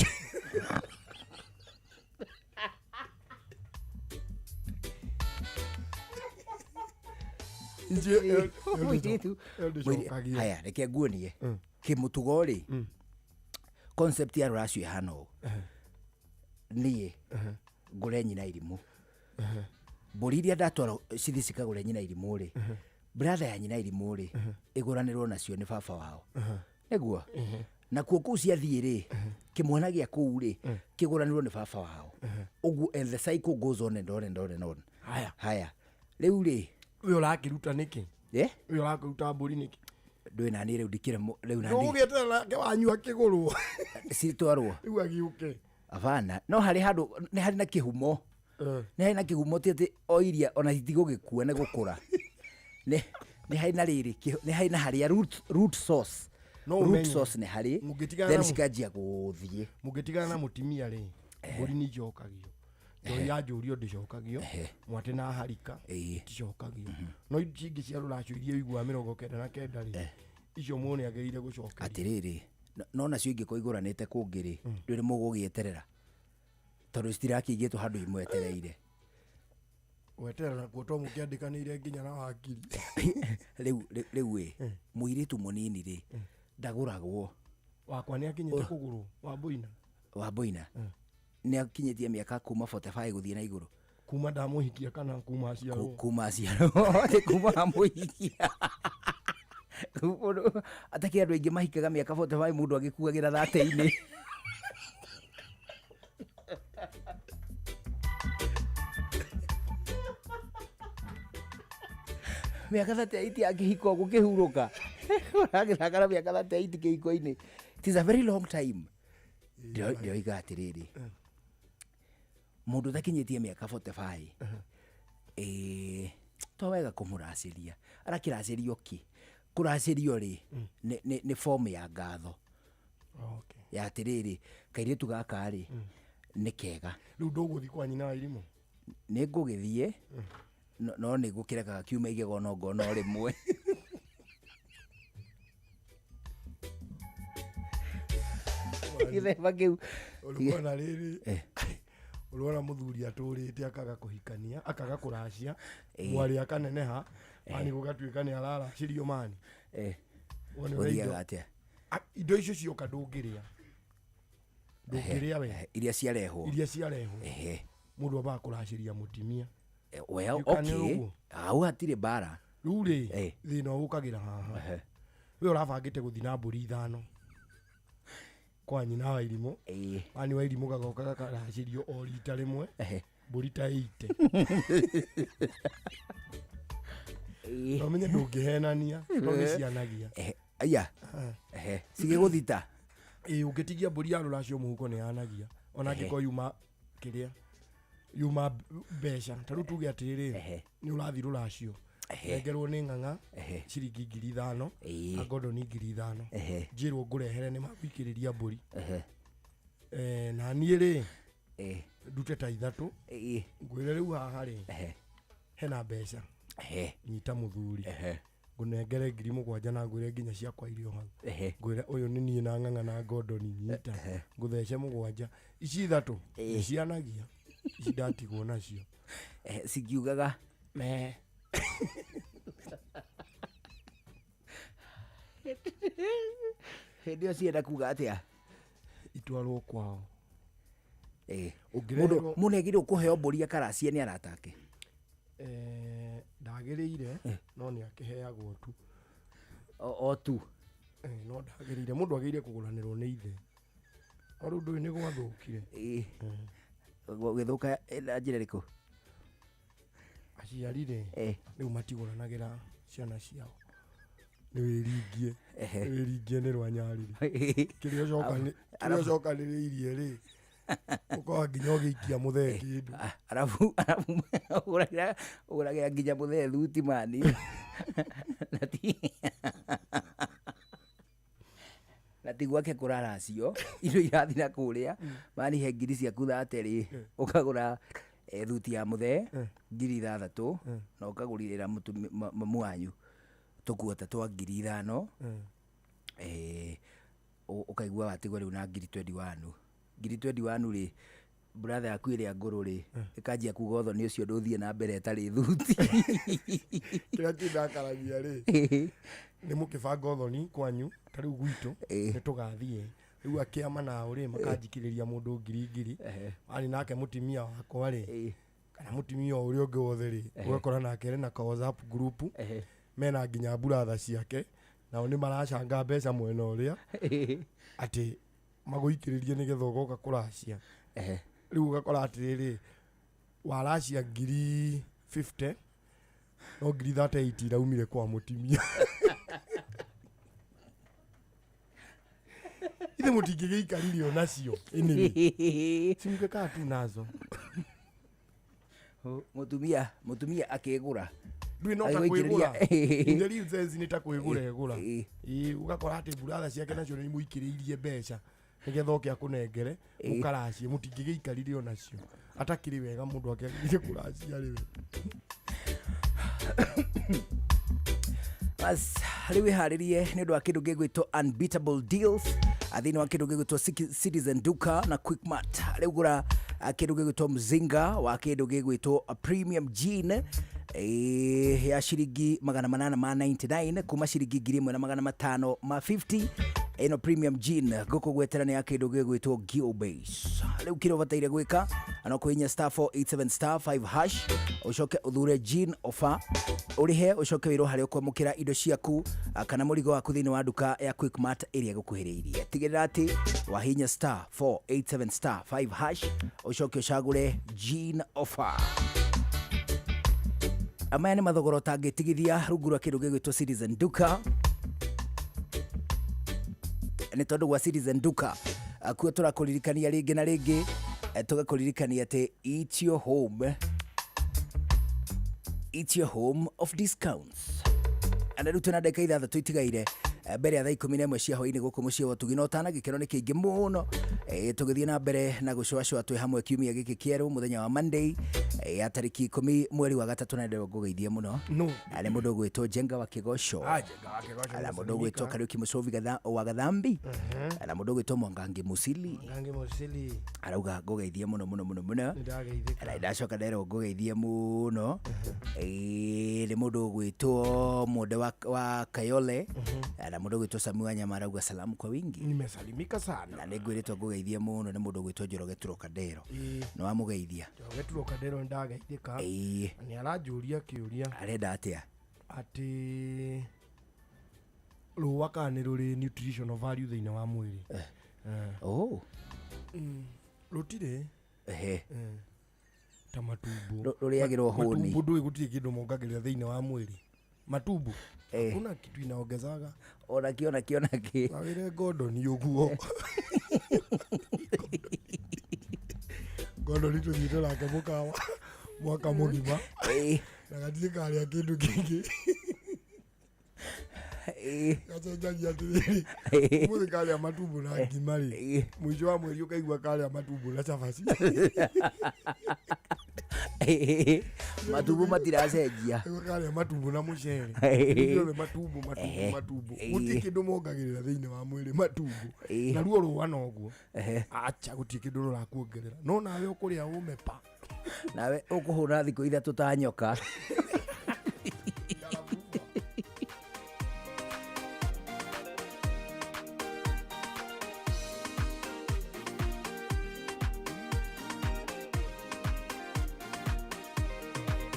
S2: Mũirĩtu.
S3: Ĩyo ndĩcokagio.
S2: Haya, reke nguonie. Kĩmũtugo rĩ, concept ya rũracio ĩhana ũũ. Niĩ ngũre nyina irimũ. Mbũri iria ndatwara cithi cikagũre nyina irimũ rĩ, brother ya nyina irimũ rĩ, ĩgũranĩrwo nacio nĩ baba wao. Nĩguo? Nakuo kũu ciathiĩ rĩ, kĩmwana gĩa kũu rĩ, kĩgũranĩrwo nĩ baba wao. Ũguo and the cycle goes on and on and on and on.
S3: Haya.
S2: Haya. Rĩu rĩ,
S3: Ũyũ ũrakĩruta nĩkĩ?
S2: eh?
S3: Ũyũ ũrakĩruta mbũri nĩkĩ?
S2: Ndũĩ nani rĩu ndikĩrĩ rĩu nani
S3: Ndũgũgĩeterera nake wanyu akĩgũrwo.
S2: citwarwo.
S3: Rĩu agĩũke.
S2: Abana, no harĩ handũ nĩ harĩ na kĩhumo. Nĩ harĩ na kĩhumo ti atĩ o iria ona itigũgĩkua nĩ gũkũra. Nĩ nĩ harĩ na rĩrĩ, nĩ harĩ na harĩa root source.
S3: No
S2: Root
S3: ũmenye.
S2: source nĩ harĩ.
S3: Mũngĩtigana
S2: Then
S3: na
S2: cikanjia gũthiĩ.
S3: Mũngĩtigana na mũtumia rĩ, mbũri nĩ icokagio. Njohi ya njũrio ndĩcokagio. Mwatĩ na harika ticokagio. No ici ingĩ cia rũracio iria ũiguaga 99 rĩ, icio mũndũ nĩ agĩrĩire gũcokeria.
S2: Atĩrĩrĩ, no nacio ingĩkorwo igũranĩte kũngĩ rĩ, ndũrĩ mũgũgĩeterera. Tondũ citirakĩigĩtwo handũ imwetereire.
S3: Gweterera nakuo to mũkĩandĩkanĩire nginya na wakiri.
S2: Rĩu ĩ, mũirĩtu mũnini rĩ, ndagũragwo.
S3: Wakwa nĩ akinyĩte kũgũrwo, wa Mboina.
S2: Wa Mboina? Nĩ akinyĩtie mĩaka kuma 45 gũthiĩ na igũrũ.
S3: Kuma ndamũhikia kana kuma aciarwo?
S2: Kuma aciarwo. Atĩ kuma amũhikia. Mũndũ, atakĩrĩ andũ aingĩ mahikaga mĩaka 45 mũndũ agĩkuagĩra thate-inĩ. Mĩaka 38 ya kĩhiko gũkĩhurũka. Ũragĩthaka na mĩaka 38 kĩhiko-inĩ. It is a very long time. Ndĩroiga atĩrĩrĩ, mũndũ ũtakinyĩtie mĩaka 45, to wega kũmũracĩria. Arakĩracĩrio kĩ? Kũracĩrio rĩ, nĩ form ya ngatho. Ya atĩrĩrĩ, kairĩtu gaka rĩ, nĩ kega.
S3: Rĩu ndũgũthiĩ kwa nyina wa irimũ?
S2: Nĩ ngũgĩthiĩ, no nĩ ngũkĩrekaga kiume igego no ngona o rĩmwe. Gĩthemba kĩu.
S3: Ũrĩkuona rĩrĩ, ũrona mũthuri atũrĩte akaga kũhikania, akaga kũracia, mwarĩ akaneneha, mani gũgatuĩka nĩ araracĩrio mani. Wone ũrĩa
S2: Ũthiaga
S3: indo-
S2: atĩa?
S3: Indo icio cioka ndũngĩrĩa. Ndũngĩrĩa we.
S2: Iria ciarehwo.
S3: Iria ciarehwo. Mũndũ ambaga kũracĩria mũtumia.
S2: Well,
S3: You can
S2: okay.
S3: ũguo.
S2: Hau hatirĩ mbara.
S3: Rĩu rĩ, thĩna ũkagĩra haha. We ũrabangĩte gũthiĩ na mbũri ithano. Kwa nyina wa irimũ. Mani wa irimũ gagoka gakaracĩrio o rita rĩmwe. Mbũri ta 80. No menye ndũngĩhenania, tondũ nĩ cianagia.
S2: Aya. Cigĩgũthita.
S3: Ũngĩtigia mbũri ya rũracio mũhuko nĩ yanagia. Ona angĩkorwo yuma kĩrĩa, yuma mbeca. Ta rĩu tuge atĩrĩrĩ, nĩ ũrathiĩ rũracio. Nengerwo nĩ ng'ang'a
S2: Ehe.
S3: ciringi 5,000
S2: Ĩĩ.
S3: na ngondoni 5,000.
S2: Ehe.
S3: Njĩrwo ngũrehere nĩ magũikĩrĩria mbũri.
S2: Ehe.
S3: Na niĩ rĩ
S2: Ĩĩ.
S3: ndute ta 3
S2: Ĩĩ.
S3: ngwĩre rĩu haha rĩ
S2: Ehe.
S3: hena mbeca
S2: Ehe.
S3: nyita mũthuri
S2: Ehe.
S3: ngũnengere 7,000 na ngwĩre nginya ciakwa irio hau.
S2: Ehe.
S3: Ngwĩre ũyũ nĩ niĩ na ng'ang'a na ngondoni nyita ngũthece 7 ici 3 nĩcianagia ici ndatigwo nacio.
S2: Ehe, cingiugaga
S3: Me.
S2: Hĩndĩ ĩyo cienda kuga atĩa?
S3: Itwarwo kwao.
S2: Ĩĩ.
S3: Ũngĩreherwo-
S2: Mũndũ mũndũ agĩrĩirwo kũheo mbũri akaracie nĩ arata ake.
S3: Ndagĩrĩire no nĩ akĩheagwo tu.
S2: O tu.
S3: No ndagĩrĩire mũndũ agĩrĩire kũgũranĩrwo nĩ ithe. No rĩu ndũĩ nĩ gwathũkire.
S2: Ĩĩ. Gũgĩthũka na njĩra ĩrĩkũ?
S3: Aciari rĩ
S2: Eh.
S3: rĩu matigũranagĩra ciana ciao. Nĩ wĩringie.
S2: Ehe.
S3: Nĩ wĩringie nĩ rwa nyarĩrĩ. Kĩrĩa ũcokanĩrĩirie rĩ ũkoga nginya ũgĩikia mũthee kĩndũ.
S2: Arabu arabu ũgũragĩra ũgũragĩra nginya mũthee thuti mani. Na ti na ti gwake kũraracio indo irathiĩ na kũrĩa mani he ngiri ciaku 30 rĩ ũkagũra thuti ya mũthee 6,000 na ũkagũrĩra mamu wanyu tũkuota twa 5,000. Ũkaigua watigwo rĩu na 21,000. 21,000 rĩ brother yaku ĩrĩa ngũrũ rĩ ĩkanjia kuga ũthoni ũcio ndũthiĩ na mbere ĩtarĩ thuti.
S3: Kĩrĩa kĩndakaragia rĩ nĩ mũkĩbanga ũthoni kwanyu ta rĩu gwitũ nĩ tũgathiĩ rĩu akĩama nao rĩ makanjikĩrĩria mũndũ 1,000 arĩ nake mũtimia wakwa rĩ kana mũtimia o ũrĩa ũngĩ wothe rĩ ũgakora nake arĩ na ka WhatsApp group mena nginya buratha ciake nao nĩ maracanga mbeca mwena ũrĩa atĩ magũikĩrĩrie nĩgetha ũgoka kũracia. Rĩu ũgakora atĩrĩrĩ waracia 50,000 no 38,000 iraumire kwa mũtimia. Ithe mũtingĩgĩikarire onacio anyway. Simũngĩkaa tu nazo.
S2: Mũtumia mũtumia akĩgũra.
S3: Ndũĩ no ta
S2: Agĩgũikĩrĩria.
S3: kwĩgũra. In the real sense nĩ ta kwĩgũra ĩgũra.
S2: Ĩĩ.
S3: Ĩĩ, ũgakora atĩ buratha ciake nacio nĩ imũikĩrĩirie mbeca nĩgetha oke akũnengere mũkaracie mũtingĩgĩikarire onacio atakĩrĩ wega mũndũ akĩagĩrĩire kũracia rĩ we.
S2: Bas rĩu wĩharĩrie nĩ ũndũ wa kĩndũ gĩgwĩtwo unbeatable deals thĩinĩ wa kĩndũ gĩgwĩtwo Citizen Duka na Quickmart. Rĩu gũra kĩndũ gĩgwĩtwo mzinga wa kĩndũ gĩgwĩtwo premium jean ya ciringi 899 kuma ciringi 1,550. Ĩno premium jean ngũkũgwetera nĩ ya kĩndũ gĩgwĩtwo Geobase. Rĩu kĩrĩa ũbataire gwĩka no kũhihinya star 487 star 5 hash ũcoke ũthure jean offer ũrĩhe ũcoke wĩrwo harĩa ũkwamũkĩra indo ciaku kana mũrigo waku thĩinĩ wa nduka ya Quickmart ĩrĩa ĩgũkuhĩrĩirie. Tigĩrĩra atĩ wahihinya star 487 star 5 hash ũcoke ũcagũre jean offer. Maya nĩ mathogora ũtangĩtigithia rungu rwa kĩndũ gĩgwĩtwo Citizen Duka. Nĩ tondũ gwa Citizen Duka kuo tũrakũririkania rĩngĩ na rĩngĩ tũgakũririkania atĩ it's your home, it's your home of discounts. Na rĩu twĩna ndagĩka 6 itigaire mbere ya thaa 11 cia hwaĩ-inĩ gũkũ mũciĩ wa Ũtugi na ũtana gĩkeno nĩ kĩingĩ mũno. Tũgĩthiĩ na mbere na gũcũacũa twĩ hamwe kiumia gĩkĩ kĩerũ mũthenya wa Monday ya tarĩki 10 mweri wa 3 na ndĩrenda ngũgeithie mũno.
S3: No.
S2: Na nĩ mũndũ ũgwĩtwo Njenga wa Kĩgoco.
S3: Ah, Njenga wa Kĩgoco
S2: Na
S3: nĩ
S2: mũndũ ũgwĩtwo
S3: mũsalimika.
S2: Kariũki Mũcovi wa Gathambi. Na mũndũ ũgwĩtwo Mwangangi Musili.
S3: Mwangangi Musili.
S2: Arauga ngũgeithie mũno mũno mũno mũno.
S3: Nĩ ndageithĩka.
S2: Na ndacoka nderwo ngũgeithie mũno. Nĩ mũndũ ũgwĩtwo Mwende wa Kayole. Na mũndũ ũgwĩtwo Sami Wanyama arauga salamu kwa wingi.
S3: Nimesalimika sana.
S2: Na nĩ ngwĩrĩtwo ngũgeithie mũno nĩ mũndũ ũgwĩtwo Njoroge Trocadero.
S3: Ĩĩ.
S2: Nĩ wamũgeithia?
S3: Njoroge Trocadero nĩ ndageithĩka.
S2: Ĩĩ.
S3: Na nĩ aranjũria kĩũria.
S2: Arenda atĩa?
S3: Atĩ rũa kana nĩ rũrĩ nutritional value thĩinĩ wa mwĩrĩ.
S2: Oh.
S3: Rũtirĩ.
S2: Ehe.
S3: Ta matumbo.
S2: Rũrĩagĩrwo hũni.
S3: Matumbo ndũĩ gũtirĩ kĩndũ mongagĩrĩra thĩinĩ wa mwĩrĩ. Matumbo. Hakuna kitu inaongezaga.
S2: Ona kĩ, ona kĩ, ona kĩ.
S3: Wawĩre ngondoni ũguo. Ngondoni tũthiĩte nake mũkawa mwaka mũgima. Na gatirĩ karĩa kĩndũ kĩngĩ. Gacenjagia atĩrĩrĩ, ũmũthĩ karĩa matumbo na ngima rĩ, mũico wa mweri ũkaigua karĩa matumbo na cabaci.
S2: Matumbo matiracenjia.
S3: Kaigua karĩa matumbo na mũcere. Ithuothe matumbo matumbo matumbo, gũtirĩ kĩndũ mongagĩrĩra thĩinĩ wa mwĩrĩ, matumbo. Naruo rũa noguo, acha, gũtirĩ kĩndũ rũrakuongerera, no nawe ũkũrĩa ũme pa.
S2: Nawe ũkũhũra thikũ 3 ta nyoka.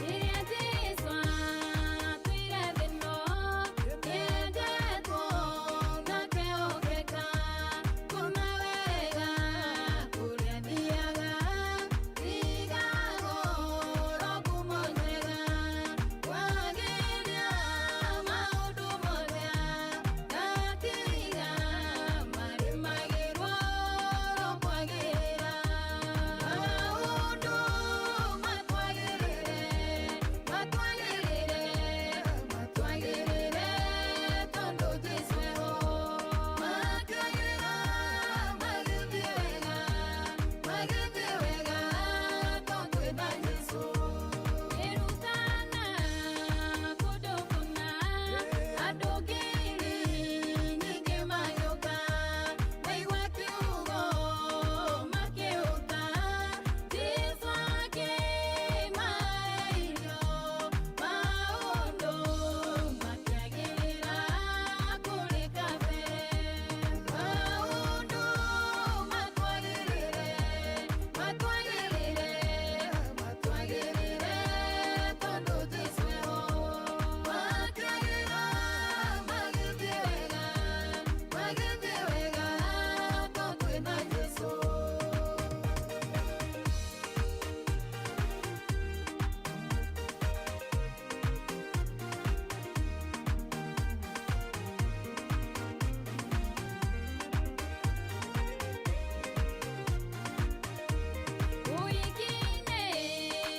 S4: Rĩrĩa Jesũ atũire thĩ ĩno, nĩendetwo na akehokeka, kuma wega kũrĩa athiaga, tigagwo ngumo njega, kwagĩria maũndũ mothe, ngatiga marĩmagĩrwo kwagĩra maũndũ matwagĩrĩre, matwagĩrĩre, matwagĩrĩre, tondũ Jesũ eho, makagĩra magĩthiĩ wega, magĩthiĩ wega, tondũ twĩna Jesũ. Ĩrutana kũndũ kũna, andũ ngiri nyingĩ magĩũka, maigua kiugo makĩũta, Jesũ akĩmahe irio, maũndũ makĩagĩrĩra kũrĩ kabere, maũndũ matwagĩrĩre, matwagĩrĩre, matwagĩrĩre, tondũ Jesũ eho, makagĩra magĩthiĩ wega, magĩthiĩ wega, tondũ twĩna Jesũ. Ũikine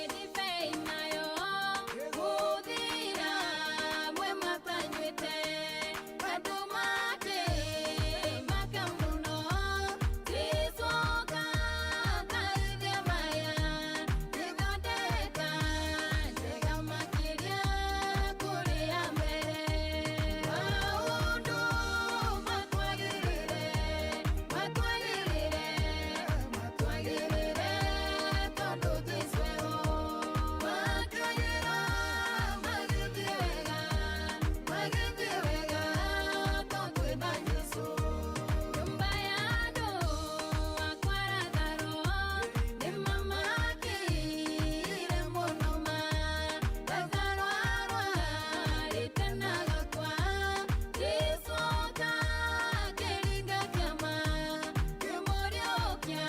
S4: ndibei nayo, gũthira mwe matanyuĩte, andũ makĩmaka mũno, Jesũ oka akaithia maya, ithondeka njega makĩria kũrĩ ya mbere, maũndũ matwagĩrĩre, matwagĩrĩre, matwagĩrĩre, tondũ Jesũ eho, makagĩra magĩthiĩ wega, magĩthiĩ wega, tondũ twĩna Jesũ. Nyũmba ya andũ akwa Lazaro nĩmamakĩire mũno ma, Lazaro arwarĩte na agakua, Jesũ oka akĩringa kĩama, kĩmũriũkia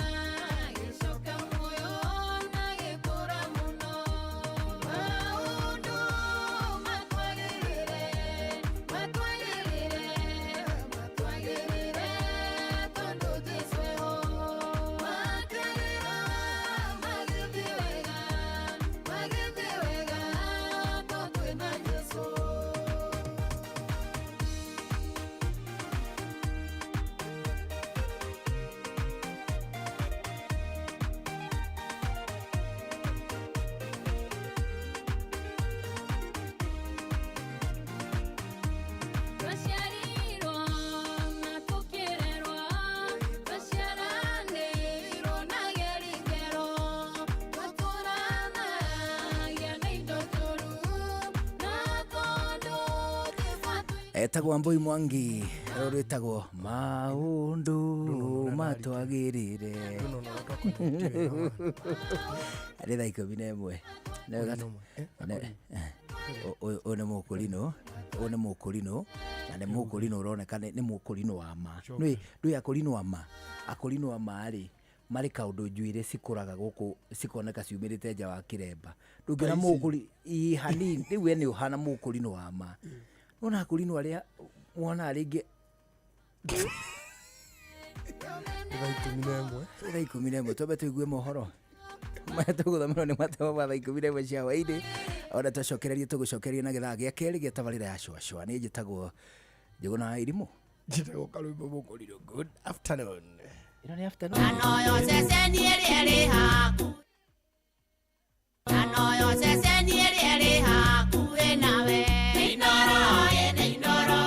S4: gĩcoka muoyo na gĩkũra mũno, maũndũ matwagĩrĩre, matwagĩrĩre, matwagĩrĩre, tondũ Jesũ eho, makagĩra magĩthiĩ wega, magĩthiĩ wega, tondũ twĩna Jesũ. Twaciarirwo na tũkĩrerwo, twaciaranĩirwo na gĩringĩro, tũtũranagia na indo njũru, na tondũ Jesũ
S2: Etagwo Ambui Mwangi, rũrũ rwĩtagwo maũndũ matwagĩrĩre.
S3: Ndũnona ũrĩa twaconnect wega wa.
S2: Nĩ thaa 11. Ũyũ nĩ mũkũrinũ, ũyũ nĩ mũkũrinũ, na nĩ mũkũrinũ ũroneka nĩ mũkũrinũ wa ma. Nĩ ndũĩ akũrinũ a ma, akũrinũ a ma rĩ, marĩ kaũndũ njuĩrĩ cikũraga gũkũ cikoneka ciumĩrĩte nja wa kĩremba. Ndũngĩona mũkũri ĩ hanini, rĩu we nĩ ũhana mũkũrinũ wa ma. Wona akũrinũ arĩa wonaga rĩngĩ
S3: Thaa 11.
S2: Thaa 11, twambe tũigue mohoro marĩa tũgũthomerwo nĩ Matemo ma thaa 11 cia hwaĩ-inĩ. Ona twacokereria tũgũcokeria na gĩthaa gĩa kerĩ gĩa tabarĩra ya cũacũa. Niĩ njĩtagwo Njũgũna wa Irimũ.
S3: Njĩtagwo Karũimbo Mũkũrirũ. Good afternoon.
S2: Ĩno nĩ afternoon.
S4: Anoyo ceceni ĩrĩa ĩrĩ hakuhĩ. Anoyo ceceni ĩrĩa ĩrĩ hakuhĩ nawe. Inooro ĩ nĩ Inooro,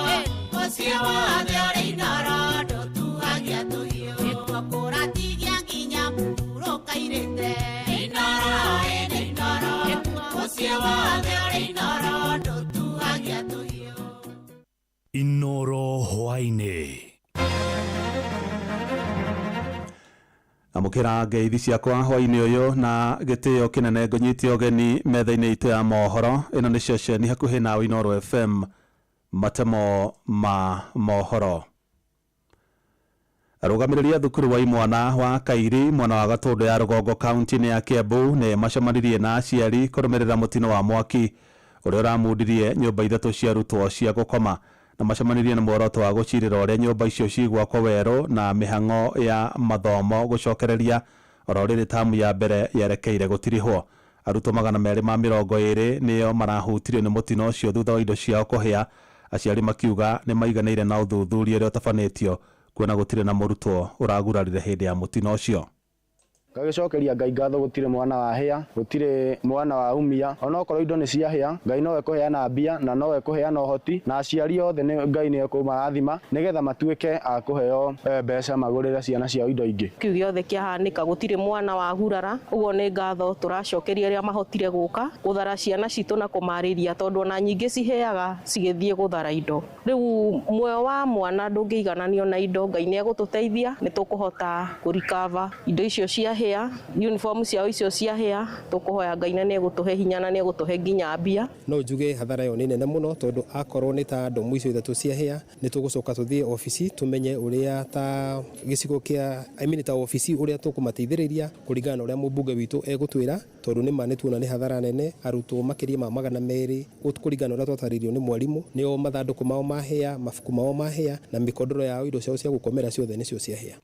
S4: mũciĩ wothe ũrĩ Inooro, ndũtuagia tũhiũ. Nĩkuo kũratigia nginya mũhurũka irĩte. Inooro ĩ nĩ Inooro, mũciĩ wothe ũrĩ Inooro, ndũtuagia tũhiũ.
S5: Inoro hwaini.
S6: Amũkĩra ngeithi ciakwa hwainĩ ũyũ na gĩtĩo kĩnene ngũnyite ũgeni metha-inĩ itũ ya mohoro. Ĩno nĩ ceceni hakuhĩ nawe Inooro FM, matemo ma mohoro. Arũgamĩrĩri a thukuru wa imwana wa Kairi mwena wa Gatũndũ ya rũgongo kaunti-inĩ ya Kiambu nĩ macemanirie na aciari kũrũmĩrĩra mũtino wa mwaki ũrĩa ũramundirie nyũmba ithatũ cia arutwo cia gũkoma, na macemanirie na muoroto wa gũcirĩra ũrĩa nyũmba icio cigwakwo werũ na mĩhang'o ya mathomo gũcokereria oro rĩrĩ tamu ya mbere yerekeire gũtirihwo. Arutwo 220 nĩo marahutirio nĩ mũtino ũcio thutha wa indo ciao kũhĩa, aciari makiuga nĩ maiganĩire na ũthuthuria ũrĩa ũtabanĩtio kuona gũtirĩ na mũrutwo ũragurarire hĩndĩ ya mũtino ũcio.
S7: Ngagĩcokeria Ngai ngatho gũtirĩ mwana wa hĩa, gũtirĩ mwana wa umia, onokorwo indo nĩ ciahĩa, Ngai nowe kũheana mbia na nowe kũheana ũhoti, na aciari othe nĩ Ngai nĩ ekũmarathima nĩgetha matuĩke a kũheo mbeca magũrĩre ciana ciao indo ingĩ.
S8: Kĩu gĩothe kĩahanĩka gũtirĩ mwana wa gurara, ũguo nĩ ngatho tũracokeria arĩa mahotire gũka gũthara ciana citũ na kũmarĩria, tondũ ona nyingĩ ciheaga cigĩthiĩ gũthara indo. Rĩu muoyo wa mwana ndũngĩigananio na indo, Ngai nĩ egũtũteithia nĩ tũkũhota kũrikava indo icio ciahĩa, uniform ciao icio ciahĩa, tũkũhoya Ngai na nĩ egũtũhe hinya na nĩ egũtũhe nginya mbia.
S9: No njuge hathara ĩyo nĩ nene mũno, tondũ akorwo nĩ ta ndomu icio ithatũ ciahĩa, nĩ tũgũcoka tũthiĩ obici tũmenye ũrĩa ta gĩcigo kĩa, I mean ta obici ũrĩa tũkũmateithĩrĩria kũringana na ũrĩa mũmbunge witũ egũtwĩra, tondũ nĩ ma nĩ tuona nĩ hathara nene, arutwo makĩria ma 200 kũringana na ũrĩa twatarĩirio nĩ mwarimũ, nĩo mathandũkũ mao mahĩa, mabuku mao mahĩa, na mĩkondoro yao, indo ciao cia gũkomera ciothe nĩcio ciahĩa.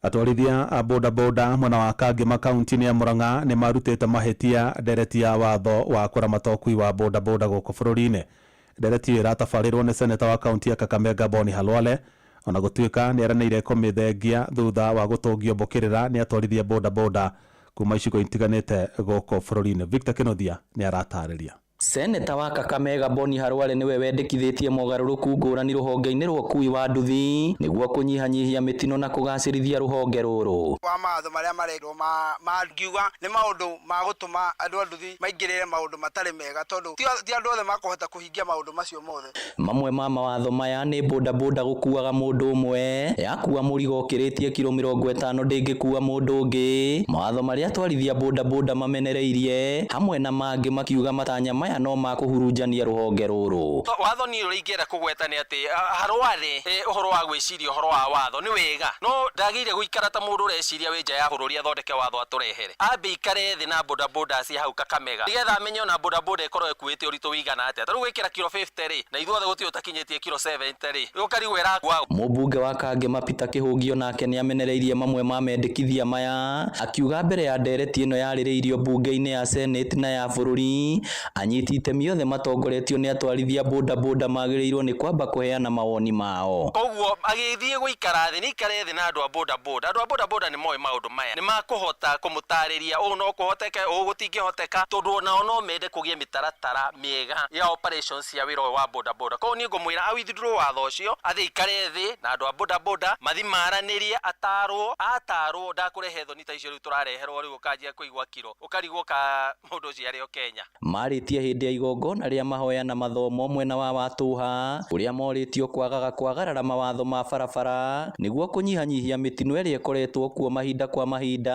S6: Atwarithia a bodaboda mwena wa Kangema kaunti-inĩ ya Murang'a nĩ marutĩte mahĩtia ndereti ya watho wa kũramata ũkui wa bodaboda gũkũ bũrũri-inĩ. Ndereti ĩyo ĩratabarĩrwo nĩ seneta wa kaunti ya Kakamega Boni Halwale, ona gũtuĩka nĩ eranĩire kũmĩthengia thutha wa gũtũngio mbũkĩrĩra nĩ atwarithia bodaboda kuma icigo itiganĩte gũkũ bũrũri-inĩ. Victor Kĩnuthia nĩ aratarĩria.
S10: Seneta wa Kakamega Boni Harware niwe wendekithĩtie mogarũrũku ngũrani rũhonge-inĩ rwa ũkui wa nduthi nĩguo kũnyihanyihia mĩtino na kũgacĩrithia rũhonge rũrũ.
S11: Wa mawatho marĩa marekwo mangiuga nĩ maũndũ ma gũtũma andũ a nduthi maingĩrĩre maũndũ matarĩ mega, tondũ ti andũ othe makũhota kũhingia maũndũ macio mothe.
S10: Mamwe ma mawatho maya nĩ bodaboda gũkuaga mũndũ ũmwe, yakua mũrigo ũkĩrĩtie kiro 50 ndĩngĩkua mũndũ ũngĩ, mawatho marĩa atwarithia bodaboda mamenereirie hamwe na mangĩ makiuga matanya maya no makũhurunjania rũhonge rũrũ.
S12: Watho niĩ ũrĩa ingĩenda kũgweta nĩ atĩ Harware ũhoro wa gwĩciria ũhoro wa watho nĩ wega, no ndagĩrĩire gũikara ta mũndũ ũreciria wĩ nja ya bũrũri athondeke watho atũrehere. Ambe ikare thĩ na bodaboda cia hau Kakamega nĩgetha amenye ona bodaboda ĩkorwo ĩkuĩte ũritũ wĩigana atĩa. Ta rĩu gwĩkĩra kiro 50 rĩ, na ithuothe gũtirĩ ũtakinyĩtie kiro 70 rĩ, rĩu ũkarigwo ĩrakua.
S10: Mũmbunge wa Kangema Peter Kĩhũngio nake nĩamenereirie mamwe ma mendekithia maya, akiuga mbere ya ndereti ĩno yarĩrĩirio mbunge-inĩ ya Senate na ya bũrũri, anyiti itemi othe matongoretio nĩ atwarithia bodaboda magĩrĩirwo nĩ kwamba kũheana mawoni mao.
S12: Koguo agĩthiĩ gũikara thĩ, nĩ ikare thĩ na andũ a bodaboda. Andũ a bodaboda nĩ moĩ maũndũ maya, nĩ makũhota kũmũtarĩria ũũ no kũhoteke, ũũ gũtingĩhoteka, tondũ onao no mende kũgĩe mĩtaratara mĩega ya operations cia wĩra ũyũ wa bodaboda. Koguo niĩ ngũmwĩra a withdraw watho ũcio, athiĩ aikare thĩ na andũ a bodaboda, mathiĩ maranĩrie, atarwo, atarwo ndakũrehe thoni ta icio rĩu tũrareherwo rĩu ũkanjia kũigua kiro, ũkarigwo ka mũndũ ũcio arĩ o Kenya.
S10: Marĩtie hĩndĩ ya igongona rĩa mahoya na mathomo mwena wa Watũha, kũrĩa morĩtio kwagaga kwagarara mawatho ma barabara nĩguo kũnyihanyihia mĩtino ĩrĩa ĩkoretwo kuo mahinda kwa mahinda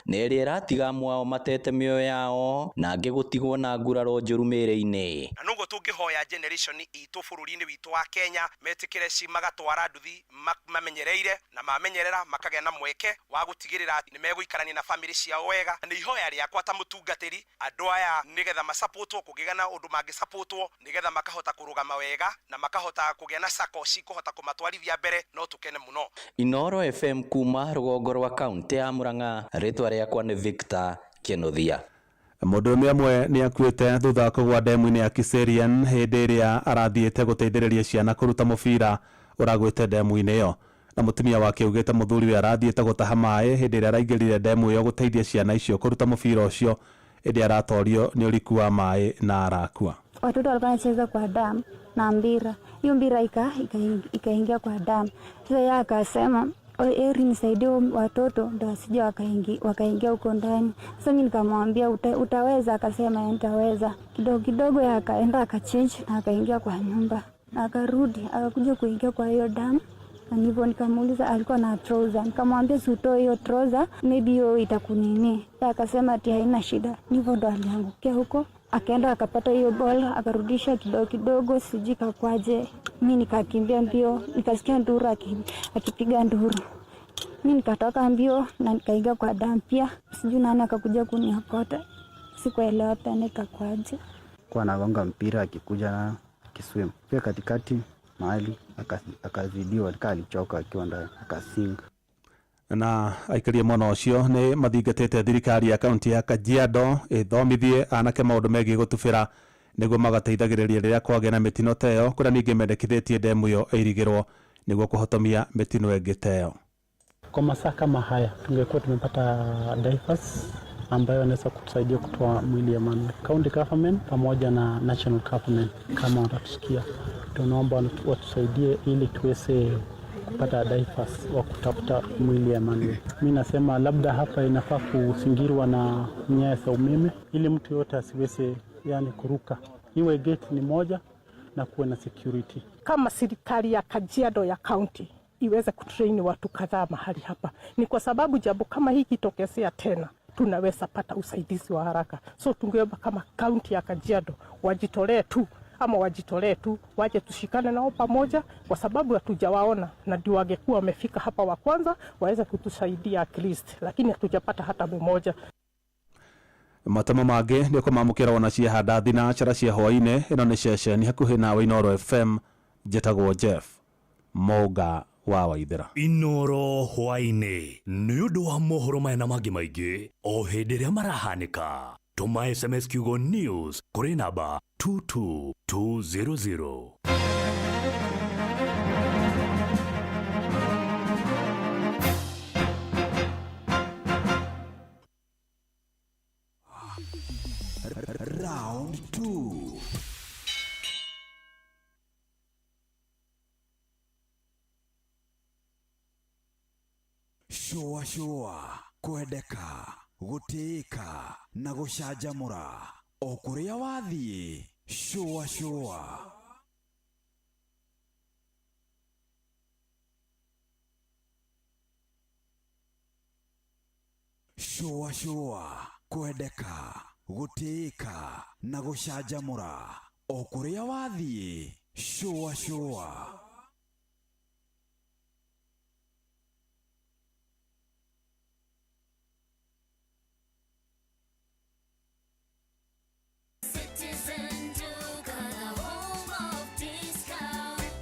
S10: na ĩrĩa ĩratiga amwe ao matete mĩoyo yao na angĩ gũtigwo na nguraro njũru mĩĩrĩ-inĩ.
S13: Na noguo tũngĩhoya generation itũ bũrũri-inĩ witũ wa Kenya metĩkĩre ci magatwara nduthi mamenyereire na mamenyerera makagĩa na mweke wa gũtigĩrĩra atĩ nĩmegũikarania na family ciao wega. Nĩ ihoya rĩakwa ta mũtungatĩri andũ aya nĩgetha masapotwo kũngĩgĩa na ũndũ mangĩsapotwo nĩgetha makahota kũrũgama wega na makahota kũgĩa na sacco cikũhota kũmatwarithia mbere, no tũkene mũno.
S10: Inooro FM kuma rũgongo rwa kaunti ya Murang'a, rĩtwa rĩakwa nĩ Victor Kĩnuthia.
S6: Mũndũrũme ũmwe nĩ akuĩte thutha wa kũgwa ndemu-inĩ ya Kiserian hĩndĩ ĩrĩa arathiĩte gũteithĩrĩria ciana kũruta mũbira ũragwĩte ndemu-inĩ ĩyo. Na mũtumia wake augĩte mũthuriwe arathiĩte gũtaha maĩ hĩndĩ ĩrĩa araingĩrire ndemu ĩyo gũteithia ciana icio kũruta mũbira ũcio, ĩndĩ aratorio nĩ ũriku wa maĩ na arakua.
S14: Watoto walikuwa wanacheza kwa damu na mpira, hiyo mpira ikaingia kwa damu. Sasa yeye akasema eri nisaidie watoto ndo wasije wakaingia huko ndani. Sasa mimi nikamwambia utaweza? Akasema nitaweza. Kidogo kidogo yeye akaenda akachange na akaingia kwa nyumba na akarudi akakuja kuingia kwa hiyo damu. Na hivyo nikamuuliza, alikuwa na trouser, nikamwambia si utoe hiyo trouser, maybe hiyo itakunini. Akasema ati haina shida. Hivyo ndo aliangukia huko, akaenda akapata hiyo ball, akarudisha kidogo kidogo, sijui kakwaje. Mimi nikakimbia mbio, nikasikia nduru akipiga nduru. Mimi nikatoka mbio na nikaingia kwa damu pia, sijui nani akakuja kuniokota. Sikuelewa tena kakwaje.
S15: Kwa anagonga mpira akikuja na akiswim. Pia katikati mahali akazidiwa, alichoka akiwa ndani akasinga.
S6: Na aikaria mwena ũcio nĩ mathingatĩte thirikari ya kaunti ya Kajiado ĩthomithie anake maũndũ megiĩ gũtubĩra nĩguo magateithagĩrĩria rĩrĩa kwagĩa na mĩtino ta ĩyo, kũrĩa ningĩ mendekithĩtie ndemu ĩyo ĩirigĩrwo nĩguo kũhotomia mĩtino ĩngĩ ta ĩyo.
S16: Kwa masaa kama haya tungekuwa tumepata divers ambayo wanaweza kutusaidia kutoa mwili ya Emmanuel. County government pamoja na national government kama watatusikia, tunaomba watusaidie ili tuweze kupata divers wa kutafuta mwili ya Emmanuel. Mimi nasema labda hapa inafaa kuzingirwa na nyaya za umeme ili mtu yote asiweze yani kuruka. Iwe gate ni moja na kuwe na security.
S17: Kama serikali ya Kajiado ya county iweze kutrain watu kadhaa mahali hapa, ni kwa sababu jambo kama hiki kitokezea tena tunaweza pata usaidizi wa haraka. So tungeomba kama county ya Kajiado wajitolee tu ama wajitolee tu waje tushikane nao pamoja, kwa sababu hatujawaona na ndio wangekuwa wamefika hapa wa kwanza waweze kutusaidia at least, lakini hatujapata hata mmoja.
S6: Matemo mangĩ nĩ ũkũmamũkĩra wona ciahanda thinacara cia hwaĩ-inĩ. Ĩno nĩ ceceni hakuhĩ nawe Inooro FM. Njĩtagwo Jeff Mũnga wa Waithera.
S5: Inooro hwaĩ-inĩ nĩ ũndũ wa mohoro maya na mangĩ maingĩ o hĩndĩ ĩrĩa marahanĩka. Tũma SMS kiugo news kũrĩ namba 22200.
S1: Round 2. Shua shua, kwendeka, gũtĩĩka na gũcanjamũra o kũrĩa wathiĩ. Shua shua. Shua shua, kwendeka, gũtĩĩka na gũcanjamũra o kũrĩa wathiĩ. Shua shua.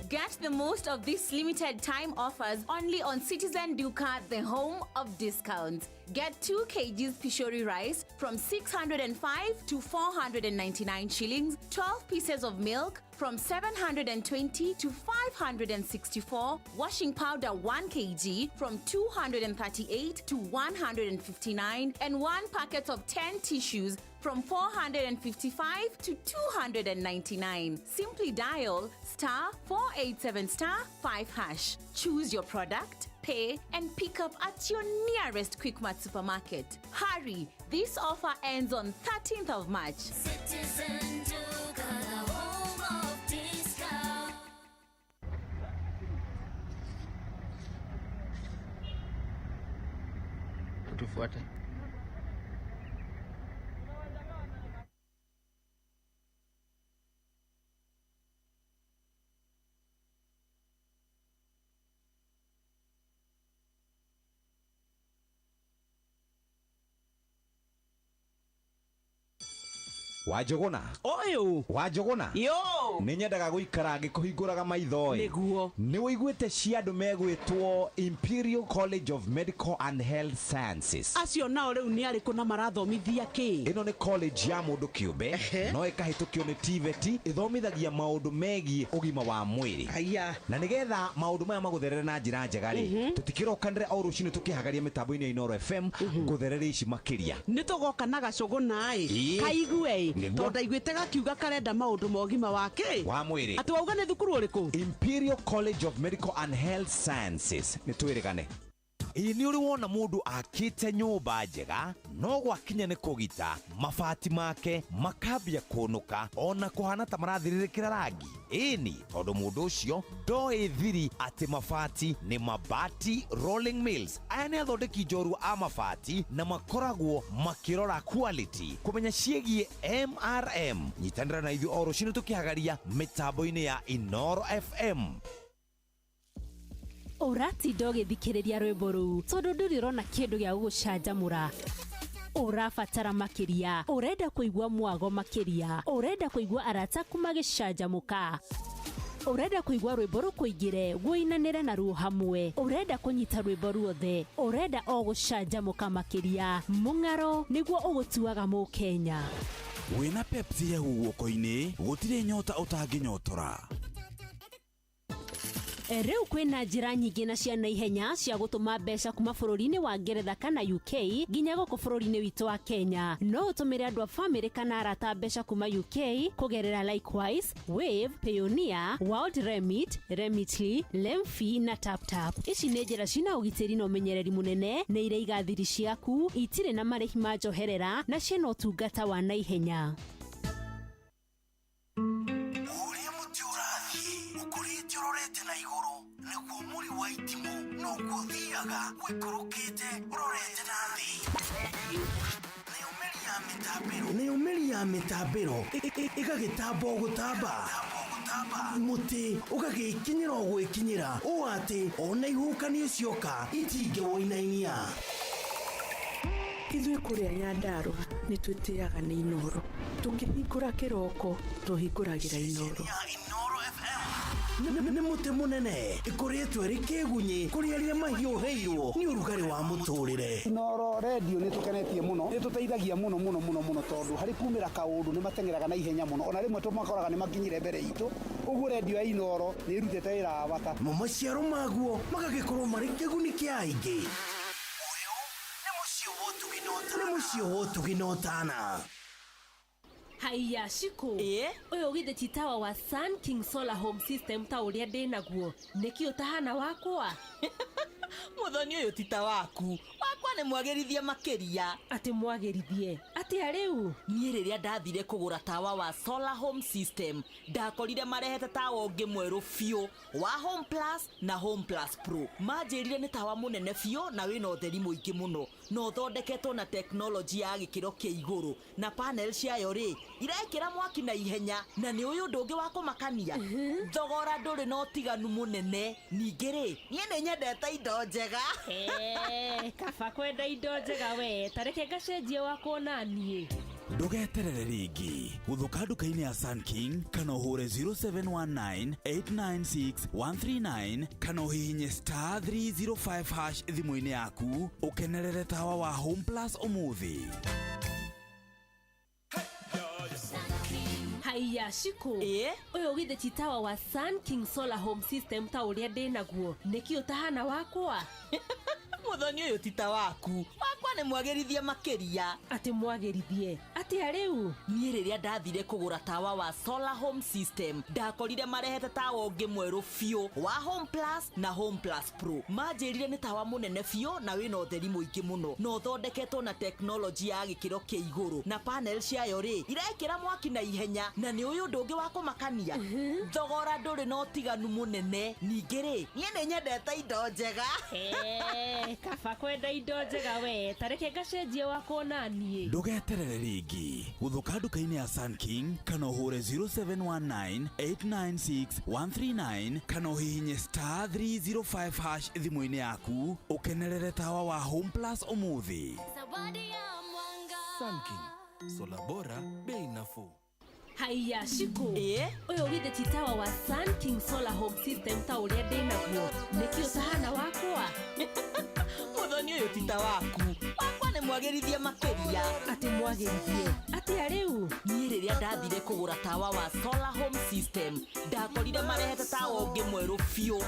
S18: Get the most of these limited time offers only on Citizen Duka, the home of discounts. Get 2 kgs Pishori rice from 605 to 499 shillings, 12 pieces of milk from 720 to 564, washing powder 1 kg from 238 to 159, and 1 packet of 10 tissues from 455 to 299. Simply dial *487 *5#. Choose your product, pay, and pick up at your nearest Quickmart supermarket. Hurry, this offer ends on 13th of March.
S4: Citizen Duka, the home of discount.
S19: Tufuate. Wanjũgũna.
S20: Ũyũ.
S19: Wanjũgũna.
S20: Yo.
S19: Nĩ nyendaga gũikara ngĩkũhingũraga maitho ĩ.
S20: Nĩguo.
S19: Nĩ ũiguĩte cia andũ megwĩtwo Imperial College of Medical and Health Sciences.
S20: Acio nao rĩu nĩ arĩkũ na marathomithia kĩ?
S19: Ĩno nĩ college ya mũndũ kĩũmbe no ĩkahĩtũkio nĩ TVET, ĩthomithagia maũndũ megiĩ ũgima wa mwĩrĩ.
S20: Aya.
S19: Na nĩgetha maũndũ maya magũtherere na njĩra njega rĩ, tũtikĩrokanĩre o rũcinĩ tũkĩhagaria mĩtambo-inĩ ya Inooro FM ngũtherere ici makĩria.
S20: Nĩ tũgoka na gacũgũna ĩ.
S19: Ĩĩ.
S20: Kaigue ĩ.
S19: Nĩguo.
S20: Tondũ ndaiguĩte gakiuga karenda maũndũ ma ũgima wa kĩ?
S19: Wa mwĩrĩ.
S20: Atĩ wauga nĩ thukuru ũrĩkũ?
S19: Imperial College of Medical and Health Sciences. Nĩ twĩrĩgane. Ĩ nĩ ũrĩ wona mũndũ akĩte nyũmba njega no gwakinya nĩ kũgita mabati make makambia kũnũka ona kũhana ta marathirĩrĩkĩra rangi. Ĩni tondũ mũndũ ũcio ndoĩ thiri atĩ mabati nĩ Mabati Rolling Mills. Aya nĩ athondeki njorua a mabati na makoragwo makĩrora quality kũmenya ciĩgiĩ MRM. Nyitanĩra na ithuĩ o rũcinĩ tũkĩhagaria mĩtambo-inĩ ya Inooro FM.
S21: Ũratinda ũgĩthikĩrĩria rwĩmbo rũu tondũ ndũrĩ ũrona kĩndũ gĩa gũgũcanjamũra. Ũrabatara makĩria, ũrenda kũigua mwago makĩria, ũrenda kũigua arata aku magĩcanjamũka, ũrenda kũigua rwĩmbo rũkũingĩre wũinanĩre naruo hamwe, ũrenda kũnyita rwĩmbo ruothe, ũrenda o gũcanjamũka makĩria. Mũng'aro nĩguo ũgũtuaga mũkenya.
S22: Wĩna Pepsi hehu guoko-inĩ gũtirĩ nyota ũtangĩnyotora.
S21: Rĩu kwĩna njĩra nyingĩ na cia naihenya cia gũtũma mbeca kuma bũrũri-inĩ wa Ngeretha kana UK nginya gũkũ bũrũri-inĩ witũ wa Kenya. No ũtũmĩre andũ a bamĩrĩ kana arata mbeca kuma UK kũgerera Likewise, Wave, Payoneer, World Remit, Remitly, Lemfi na TapTap. Ici nĩ njĩra cina ũgitĩri na ũmenyereri mũnene, nĩ iraiga thiri ciaku, itirĩ na marĩhi ma njoherera na ciĩna ũtungata wa naihenya.
S1: Ũrĩa mũtĩ ũrathiĩ ũkũrĩte ũrorete na igũrũ nĩguo mũri wa itimũ noguo ũthiaga ũikũrũkĩte ũrorete na thĩ. Nayo mĩri ya mĩtambĩro ĩgagĩtamba o gũtamba, mũtĩ ũgagĩkinyĩra o gwĩkinyĩra ũũ atĩ ona ihuhũkanio cioka itingĩwũinainia.
S23: Ithuĩ kũrĩa Nyandarũa nĩ twĩtĩaga nĩ Inooro. Tũkĩhingũra kĩroko tũhingũragĩra Inooro.
S1: Nĩ mũtĩ mũnene ĩkũrĩtwo ĩrĩ kĩgunyĩ kũrĩ arĩa mahiũhĩirwo nĩ ũrugarĩ wa mũtũrĩre.
S24: Inooro redio nĩ tũkenetie mũno, nĩ tũteithagia mũno mũno mũno mũno tondũ harĩ kumĩra kaũndũ nĩ mateng'eraga na ihenya mũno, ona rĩmwe tũmakoraga nĩ makinyire mbere itũ. Ũguo redio ya Inooro nĩ ĩrutĩte wĩra wa bata.
S1: Mo maciaro maguo magagĩkorwo marĩ kĩguni kĩa aingĩ. Nĩ mũciĩ wa ũtugi na ũtana.
S21: Haiya Shiko, ũyũ githĩ ti tawa wa Sun King Solar Home System ta ũrĩa ndĩ naguo, nĩkĩ ũtahana wakwa?
S25: Mũthoni ũyũ ti ta waku, wakwa nĩ mwagĩrithie makĩria.
S21: Atĩ mwagĩrithie atĩa rĩu?
S25: Niĩ rĩrĩa ndathire kũgũra tawa wa Solar Home System ndakorire marehete tawa ũngĩ mwerũ biũ wa Home Plus na Home Plus Pro. Manjĩrire nĩ tawa mũnene biũ na wĩna ũtheri mũingĩ mũno na ũthondeketwo na tekinoronjĩ ya gĩkĩro kĩa igũrũ, na panel ciayo rĩ irekĩra mwaki na ihenya. Na nĩ ũyũ ũndũ ũngĩ wa kũmakania, thogora ndũrĩ na ũtiganu mũnene. Ningĩ rĩ, niĩ nĩ nyendete indo njega.
S21: Kaba kwenda indo njega we, ta reke ngacenjie wakwa ona niĩ.
S22: Ndũgeterere rĩngĩ, gũthũka nduka-inĩ ya Sun King kana ũhũre 0719 896 139 kana ũhihinye star 305 hash thimũ-inĩ yaku ũkenerere tawa wa Home Plus ũmũthĩ.
S21: Haiya Shiko, ũyũ githĩ ti tawa wa Sun King Solar Home System ta ũrĩa ndĩ naguo, nĩkĩ ũtahana wakwa?
S25: Mũthoni ũyũ ti ta waku, wakwa nĩ mwagĩrithie makĩria.
S21: Atĩ mwagĩrithie atĩa rĩu?
S25: Niĩ rĩrĩa ndathire kũgũra tawa wa Solar Home System ndakorire marehete tawa ũngĩ mwerũ biũ wa Home Plus na Home Plus Pro. Manjĩrire nĩ tawa mũnene biũ na wĩna ũtheri mũingĩ mũno na ũthondeketwo na tekinoronjĩ ya gĩkĩro kĩa igũrũ, na panel ciayo rĩ irekĩra mwaki na ihenya. Na nĩ ũyũ ũndũ ũngĩ wa kũmakania, thogora ndũrĩ na ũtiganu mũnene. Ningĩ rĩ, niĩ nĩ nyendete indo njega.
S21: Kaba kwenda indo njega we, ta reke ngacenjie wakwa ona niĩ.
S22: Ndũgeterere rĩngĩ, gũthũka nduka-inĩ ya Sun King kana ũhũre 0719 896 139 kana ũhihinye star 305 hash thimũ-inĩ yaku ũkenerere tawa wa Home Plus ũmũthĩ.
S1: Sun King,
S2: Sola bora, bei nafuu.
S21: Haiya Shiko, ũyũ githĩ ti tawa wa Sun King Solar Home System ta ũrĩa ndĩ naguo, nĩkĩ ũtahana wakwa?
S25: Mũthoni ũyũ ti ta waku, wakwa nĩ mwagĩrithie makĩria.
S21: Atĩ mwagĩrithie atĩa rĩu?
S25: Niĩ rĩrĩa ndathire kũgũra tawa wa Solar Home System, ndakorire marehete tawa ũngĩ mwerũ biũ.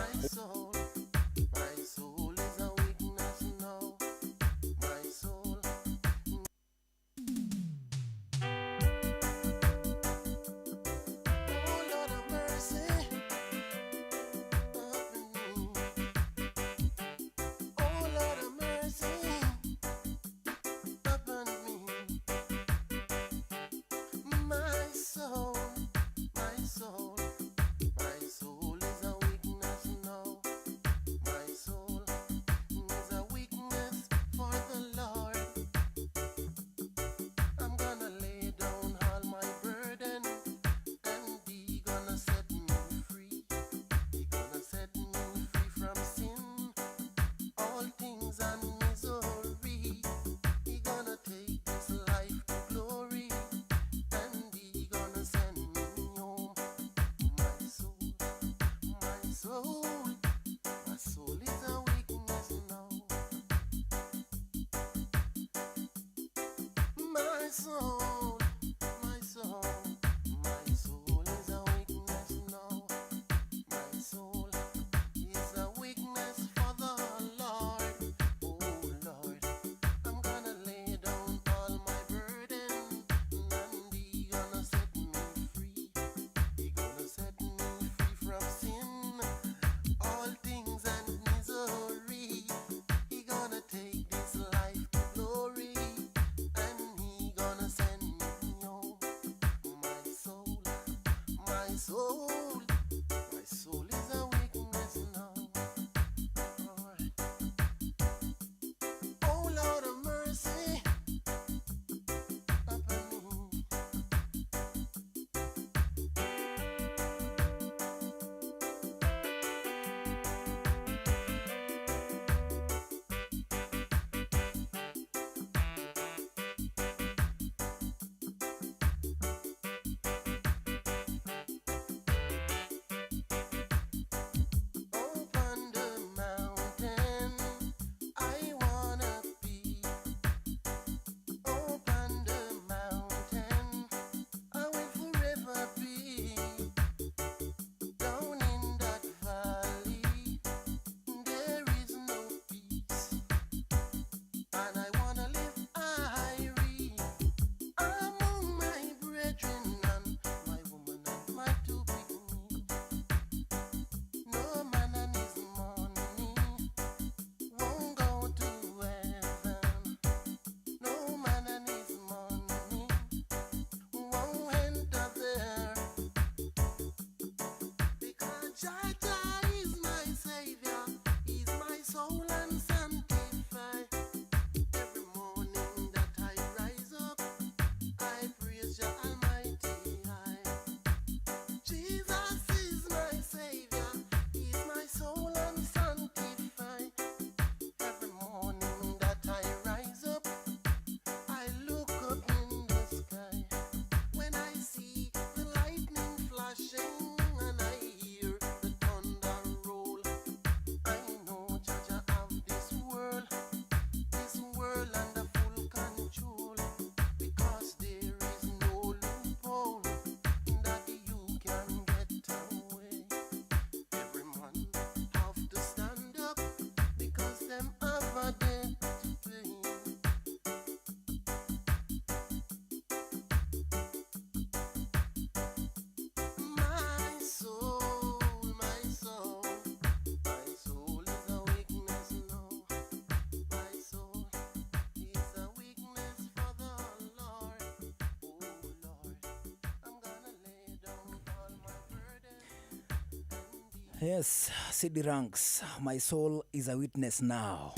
S3: Yes, CD Ranks, my soul is a witness now.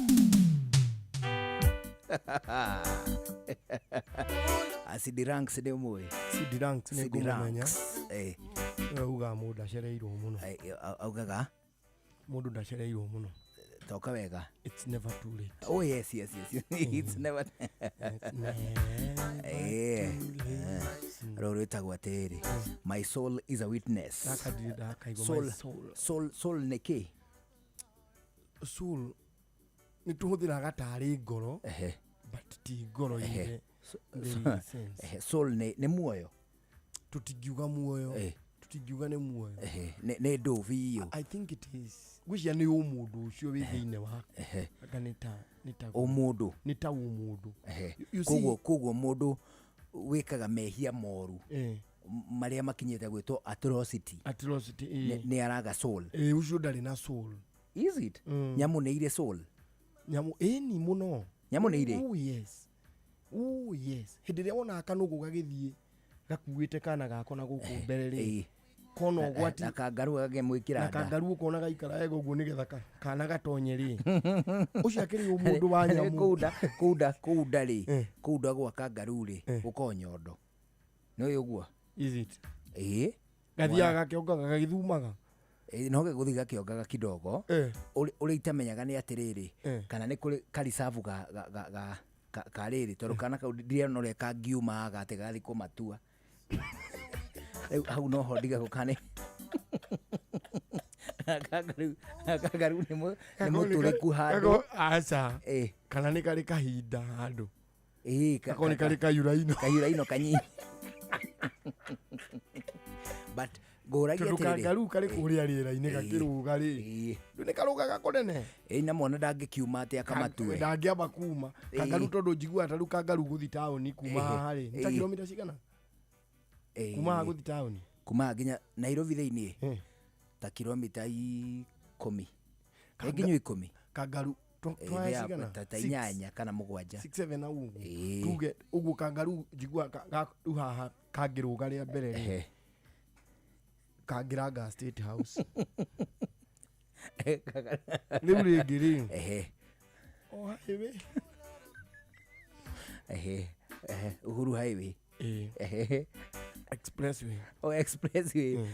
S3: Ah, CD Ranks nĩ ũmũĩ?
S7: CD Ranks nĩ
S3: CD
S7: ngũmũmenya.
S3: Ranks, eh.
S7: Nĩwe ugaga mũndũ ndacereirwo mũno.
S3: Augaga
S7: Mũndũ ndacereirwo mũno.
S3: Toka wega.
S7: It's never too late.
S3: Oh yes, yes, yes. It's never. Eh. Rũrũ rwĩtagwo atĩrĩrĩ, My soul is a witness.
S7: Gaka ndirĩ ndakaigua, My
S3: Soul,
S7: Soul.
S3: soul, soul nĩ kĩ?
S7: Soul nĩ tũhũthĩraga tarĩ ngoro but ti ngoro in the real sense.
S3: Ehe, soul nĩ muoyo.
S7: Tũtingiuga muoyo, tũtingiuga nĩ muoyo.
S3: Nĩ ndũ biũ.
S7: I think it is, ngwĩciria nĩ ũmũndũ ũcio wĩ thĩinĩ waku. Anga nĩ ta nĩ ta
S3: Ũmũndũ.
S7: Nĩ ta ũmũndũ. You see-
S3: Koguo mũndũ wĩkaga mehia moru marĩa makinyĩte gwĩtwo atrocity.
S7: Atrocity, eh.
S3: Nĩ araga soul.
S7: Ĩ, ũcio ndarĩ na soul.
S3: Is it? Nyamũ nĩ irĩ soul?
S7: Nyamũ ĩni mũno.
S3: Nyamũ nĩ irĩ?
S7: Oh yes. Oh yes. Hĩndĩ ĩrĩa wonaga kanũgũ gagĩthiĩ gakuĩte kana gako na gũkũ mbere rĩ, kona ũgwati
S3: na kangaruu gakĩmwĩkĩra
S7: na
S3: nda.
S7: kangaruu ũkona gaikara wega ũguo nĩgetha kana gatonye rĩ, ũcio akĩrĩ ũmũndũ wa nyamũ.
S3: Kũunda rĩ, kũunda gwa kangaruu rĩ, gũkoragwo nyondo. Nĩ ũĩ ũguo?
S7: Is it?
S3: Ĩĩ.
S7: Gathiaga gakĩongaga gagĩthumaga.
S3: No gegũthiĩ gakĩongaga kidogo. Ũrĩa itamenyaga nĩ atĩrĩrĩ, kana nĩ kũrĩ karicabu ka rĩrĩ, tondũ kana kau ndirona ũrĩa kangiumaga atĩ gathiĩ kũmatua. Rĩu hau noho ndigagwo kana nĩ kangaruu nĩ mũtũrĩku handũ.
S7: Aca. Kana nĩ karĩ kahinda handũ. Gako nĩ karĩ kayuraino.
S3: Kayuraino kanyinyi. But ngũragia
S7: Tondũ
S3: atĩrĩrĩ.
S7: kangaruu karĩ kũrĩa rĩera-inĩ gakĩrũga rĩ, nĩ karũgaga kũnene.
S3: Ĩ, na mwana ndangĩkiuma atĩ akamatue.
S7: Ndangĩamba kuma. Kangaruu tondũ njiguaga ta rĩu kangaruu gũthiĩ taũni kuma haha rĩ, nĩ ta kilomita cigana? Kuma haha gũthiĩ taũni?
S3: Kuma haha nginya Nairobi thĩiniĩ? Ta kilomita 10. Nĩ nginyu 10.
S7: Kangaruu twaya cigana?
S3: Ta
S7: Six.
S3: 8 kana 7.
S7: 6 7 au ũguo. Tuge ũguo kangaruu njiguaga rĩu haha kangĩrũga rĩa mbere rĩ, kangĩranga State House. Rĩu rĩngĩ rĩ, o highway.
S3: Ehe, Uhuru Highway.
S7: Expressway.
S3: O expressway.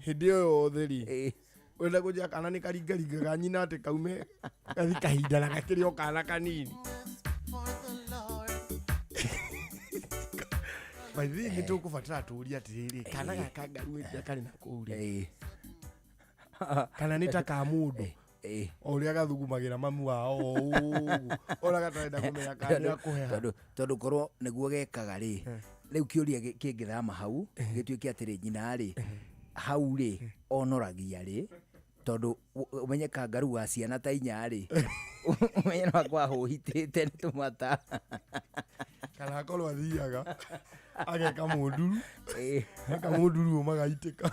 S7: Hĩndĩ ĩyo yothe rĩ, ũrenda kũnjĩra kana nĩ karingaringaga nyina atĩ kaume gathi kahinda na gakĩrĩ o kana kanini. By the way, nĩ tũkũbatara tũũrie atĩrĩrĩ, kana gaka kangaruu ĩrĩa karĩ na kũu rĩ, kana nĩ ta ka mũndũ o ũrĩa gathugumagĩra mamu wao o ũguo, ona gatarenda kũmenya kana nĩ akũheha.
S3: Tondũ korwo nĩguo gekaga rĩ, rĩu kĩũria kĩngĩthama hau gĩtuĩke atĩrĩ, nyina rĩ, hau rĩ, onoragia rĩ, tondũ ũmenye kangaruu wa ciana ta 4 rĩ, ũmenye no akorwo ahũhitĩte nĩ tũmata.
S7: Kana akorwo athiaga ageka mũnduru, eka mũnduru magaitĩka.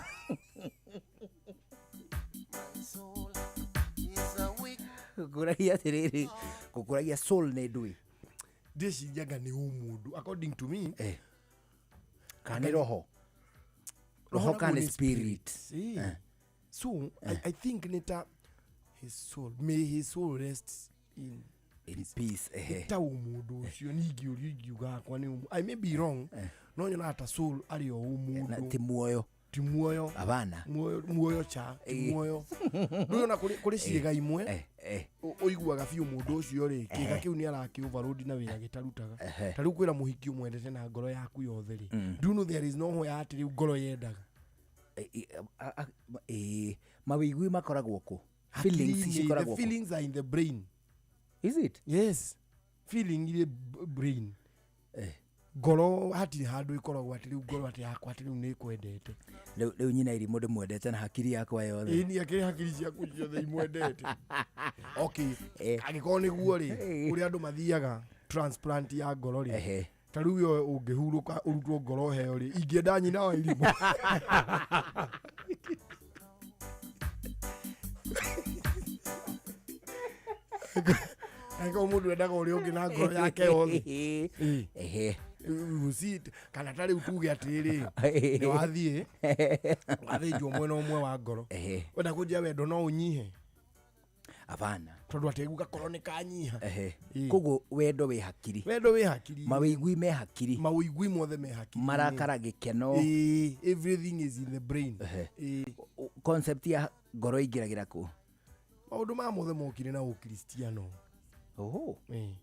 S3: Ngũkũragia atĩrĩrĩ, ngũkũragia soul nĩ ndũĩ?
S7: Ndĩciriaga nĩ ũmũndũ according to me.
S3: Kana nĩ roho? Roho kana nĩ spirit?
S7: So I think nĩ ta his soul, may his soul rest in
S3: in peace.
S7: Nĩ ta ũmũndũ ũcio ningĩ ũrĩa ingiuga hakwa nĩ ũmũ, I may be wrong, no nyonaga ta soul arĩ o ũmũndũ.
S3: Ti muoyo.
S7: Ti muoyo.
S3: Abana.
S7: Muoyo cha, ti muoyo. Ndũĩ ona kũrĩ ciĩga imwe ũiguaga biũ mũndũ ũcio rĩ, kĩga kĩu nĩ arakĩ overload na wĩra gĩtarutaga. Ta rĩu kwĩra mũhiki ũmwendete na ngoro yaku yothe rĩ, do you know there is no way atĩ rĩu ngoro yendaga.
S3: Mawĩigui makoragwo kũ? Feelings
S7: Hakiri-inĩ,
S3: cikoragwo
S7: the
S3: kũ?
S7: feelings are in the brain.
S3: Is it?
S7: Yes. Feeling irĩ brain. Ngoro hatirĩ handũ ĩkoragwo atĩ rĩu ngoro atĩ yakwa atĩ rĩu nĩ ĩkwendete.
S3: Rĩu nyina irimũ ndĩmwendete na hakiri yakwa yothe.
S7: Ĩni akĩrĩ hakiri ciaku ciothe imwendete. Okay. Angĩkorwo nĩguo rĩ, kũrĩa andũ mathiaga transplant ya ngoro rĩ, ta rĩu yo ũngĩhurũka ũrutwo ngoro ũheo rĩ, ingĩenda nyina wa irimũ. Angĩkorwo mũndũ endaga ũrĩa ũngĩ na ngoro yake yothe. You see it, kana ta rĩu tuge atĩrĩrĩ, nĩ wathiĩ wathĩnjwo mwena ũmwe wa ngoro, wenda kũnjia wendo no ũnyihe?
S3: Abana.
S7: Tondũ atĩ gakorwo nĩ kanyiha.
S3: Koguo wendo wĩ hakiri.
S7: Wendo wĩ hakiri.
S3: Mawĩigui me hakiri.
S7: Mawĩigui mothe me hakiri.
S3: Marakara gĩkeno.
S7: Everything is in the brain.
S3: Concept ya ngoro ĩingĩragĩra kũ?
S7: Maũndũ ma mothe mokire na ũkristiano.
S3: Oho.
S7: Ĩĩ.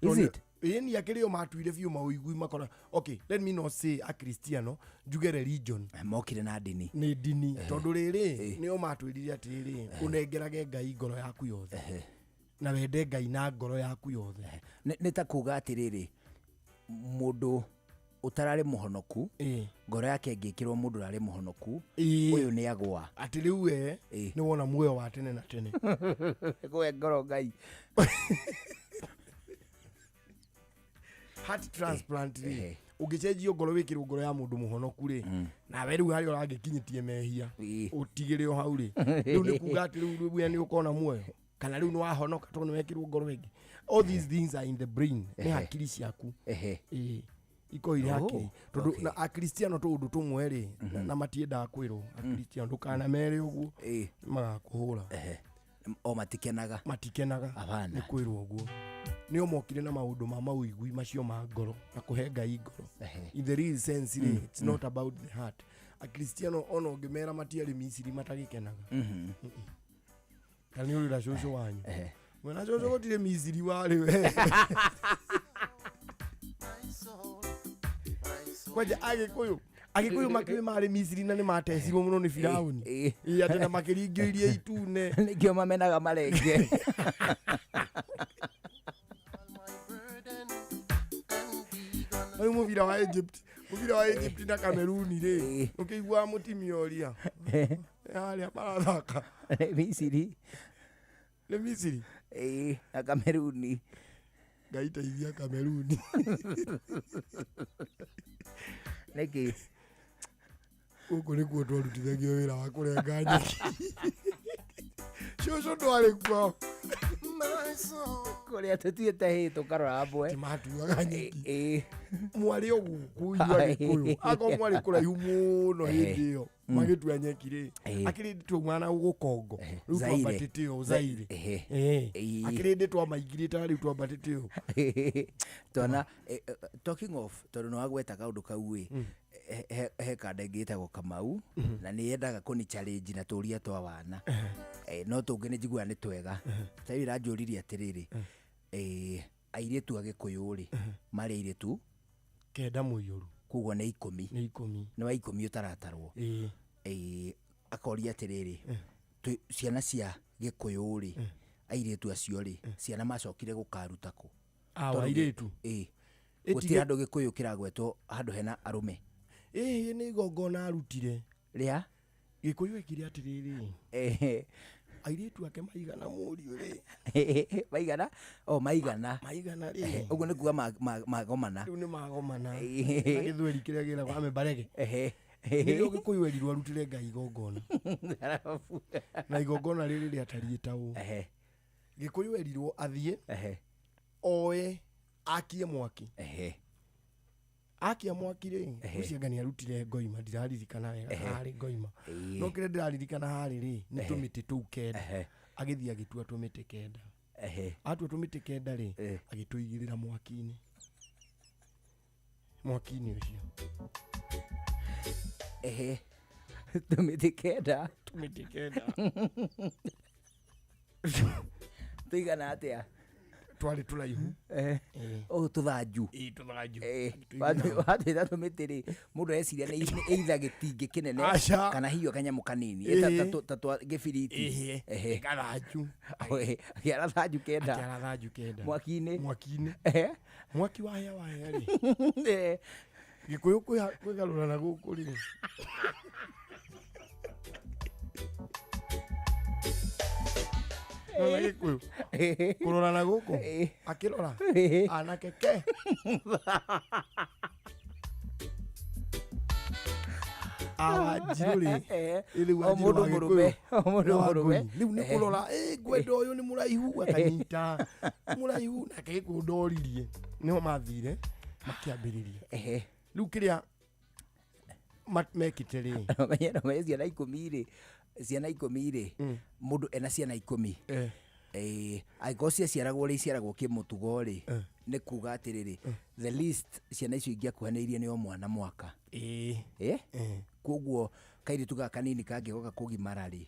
S3: Is it?
S7: Ĩni akĩrĩ o matuire biũ maũigui makora. Okay, let me not say akristiano, njuge religion.
S3: Mokire na ndini.
S7: Nĩ ndini. Tondũ rĩrĩ, nĩo matwĩrire atĩrĩrĩ, ũnengerage Ngai ngoro yaku yothe. Na wende Ngai na ngoro yaku yothe.
S3: Nĩ ta kuga atĩrĩrĩ, mũndũ ũtararĩ mũhonoku, ngoro yake ĩngĩkĩrwo mũndũ ũrarĩ mũhonoku, ũyũ nĩ agwa.
S7: Atĩ rĩu we nĩ wona muoyo wa tene na tene.
S3: Kũhe ngoro Ngai.
S7: Heart transplant rĩ, ũngĩcenjio ngoro wĩkĩrwo ngoro ya mũndũ mũhonoku rĩ, nawe rĩu harĩa ũragĩkinyĩtie mehia, ũtigĩre o hau rĩ. Rĩu nĩ kuga atĩ rĩu we nĩ ũkona muoyo. Kana rĩu nĩ wahonoka tondũ nĩ wekĩrwo ngoro ĩngĩ. All these things are in the brain. Nĩ hakiri ciaku. Ĩĩ. Ikorwo irĩ hakiri. Tondũ na akristiano tũũndũ tũmwe rĩ, na matiendaga kwĩrwo. Akristiano ndũkanamere ũguo, magakũhũra.
S3: O matikenaga.
S7: Matikenaga.
S3: Hapana.
S7: Nĩ kwĩrwo ũguo. Nĩo mokire na maũndũ ma maũigui macio ma ngoro na kũhe Ngai ngoro. In the real sense rĩ, it's not about the heart. Akristiano ona ũngĩmera matiarĩ Misiri matagĩkenaga. Kana nĩ ũrĩ na cũcũ wanyu. Mwena cũcũ gũtirĩ Misiri warĩ we. Kwanja Agĩkũyũ Agĩkũyũ makĩũĩ marĩ Misiri na nĩ matecirwo mũno nĩ Firaũni. Ĩ atĩ na makĩringio iria itune.
S3: Nĩkĩo mamenaga marenge.
S7: Rĩu mũbira wa Egypt, mũbira wa Egypt na Cameroon rĩ, ũkĩiguaga mũtimia ũria. Harĩa marathaka.
S3: Misiri.
S7: Nĩ Misiri?
S3: Ĩĩ, na Cameroon.
S7: Ngai teithia Cameroon.
S3: Nĩkĩ?
S7: Gũkũ nĩkuo twarutithagio wĩra wa kũrenga nyeki. Cũcũ ndwarĩ kuo.
S3: Kũrĩa tũtuĩte hĩ tũkarora mbwe.
S7: Matuaga nyeki. Mwarĩ o gũkũ inyuĩ Agĩkũyũ. Akorwo mwarĩ kũraihu mũno hĩndĩ ĩyo magĩtua nyeki rĩ. Akĩrĩ ndĩ twaumana na gũkongo. Rĩu
S3: Zaire.
S7: twambatĩte ũũ Zaire. Akĩrĩ ndĩ twamaingirĩte rĩu twambatĩte ũũ.
S3: Twana talking of tondũ nĩ wagweta kaũndũ kau ĩ, he kanda ĩngĩ ĩtagwo Kamau na nĩ yendaga kũni challenge na tũria twa wana. No tũngĩ nĩ njiguaga nĩ twega. Ta rĩu ĩranjũririe atĩrĩrĩ, airĩtu a Gĩkũyũ rĩ, marĩ airĩtu
S7: 9 mũiyũru.
S3: Koguo nĩ 10.
S7: Nĩ 10.
S3: Nĩ wa 10 ũtaratarwo. Akoria atĩrĩrĩ, ciana cia Gĩkũyũ rĩ, airĩtu acio rĩ, ciana macokire gũkaruta kũ?
S7: Ah, wa airĩtu?
S3: Ĩĩ.
S7: Ĩtige-
S3: Gũtirĩ handũ Gĩkũyũ kĩragwetwo handũ hena arũme.
S7: Ĩĩ nĩ igongona arutire.
S3: Rĩa?
S7: Gĩkũyũ ekire atĩrĩrĩ. Airĩtu ake maigana mũriũ rĩ.
S3: Maigana? O maigana.
S7: Maigana rĩ.
S3: Ũguo nĩ kuga magomana.
S7: Rĩu nĩ magomana. Na gĩthweri kĩrĩa gĩragwo amembarege. Nĩrĩo Gĩkũyũ erirwo arutĩre Ngai igongona. Na igongona rĩrĩ rĩatariĩ ta ũũ. Gĩkũyũ erirwo athiĩ oe akie mwaki. Akia mwaki rĩ, ũcio anga nĩ arutire ngoima, ndiraririkana wega harĩ ngoima. No kĩrĩa ndĩraririkana harĩ rĩ, nĩ tũmĩtĩ tũu 9. Agĩthiĩ agĩtua tũmĩtĩ 9. Atua tũmĩtĩ 9 rĩ, agĩtũigĩrĩra mwaki-inĩ. Mwaki-inĩ ũcio.
S3: Tũmĩtĩ 9.
S7: Tũmĩtĩ 9.
S3: Tũigana atĩa?
S7: Twarĩ tũraihu.
S3: Ũũ tũthanju.
S7: Ĩĩ, tũthanju.
S3: Watwĩra tũmĩtĩ rĩ, mũndũ areciria nĩ either gĩtingĩ kĩnene
S7: Aca.
S3: kana hihi o kanyamũ kanini. Ta twa gĩbiriti.
S7: Gathanju.
S3: Akĩara thanju 9.
S7: Akĩara thanju 9.
S3: Mwaki-inĩ.
S7: Mwaki-inĩ. Mwaki wahĩa wahĩa rĩ. Gĩkũyũ kwĩgarũra na gũkũ rĩ. Nona Gĩkũyũ kũrora na gũkũ akĩrora anake ke awanjirũ rĩ rĩu
S3: O mũndũ
S7: Wanjirũ wa
S3: mũrũme,
S7: Gĩkũyũ
S3: o mũndũ
S7: na Wangũi.
S3: mũrũme.
S7: Rĩu nĩ kũrora ngwenda ũyũ nĩ mũraihu akanyita mũraihu nake Gĩkũyũ ndoririe nĩho mathire makĩambĩrĩria rĩu kĩrĩa mekĩte rĩ
S3: Menye ciana 10 rĩ, ciana 10 rĩ, mũndũ ena ciana 10. Angĩkorwo ciaciaragwo rĩ, iciaragwo kĩmũtugo rĩ, nĩ kuga atĩrĩrĩ, the least ciana icio ingĩakuhanĩirie nĩ o mwana mwaka. Koguo kairĩtu gaka kanini kangĩgoka kũgimara rĩ,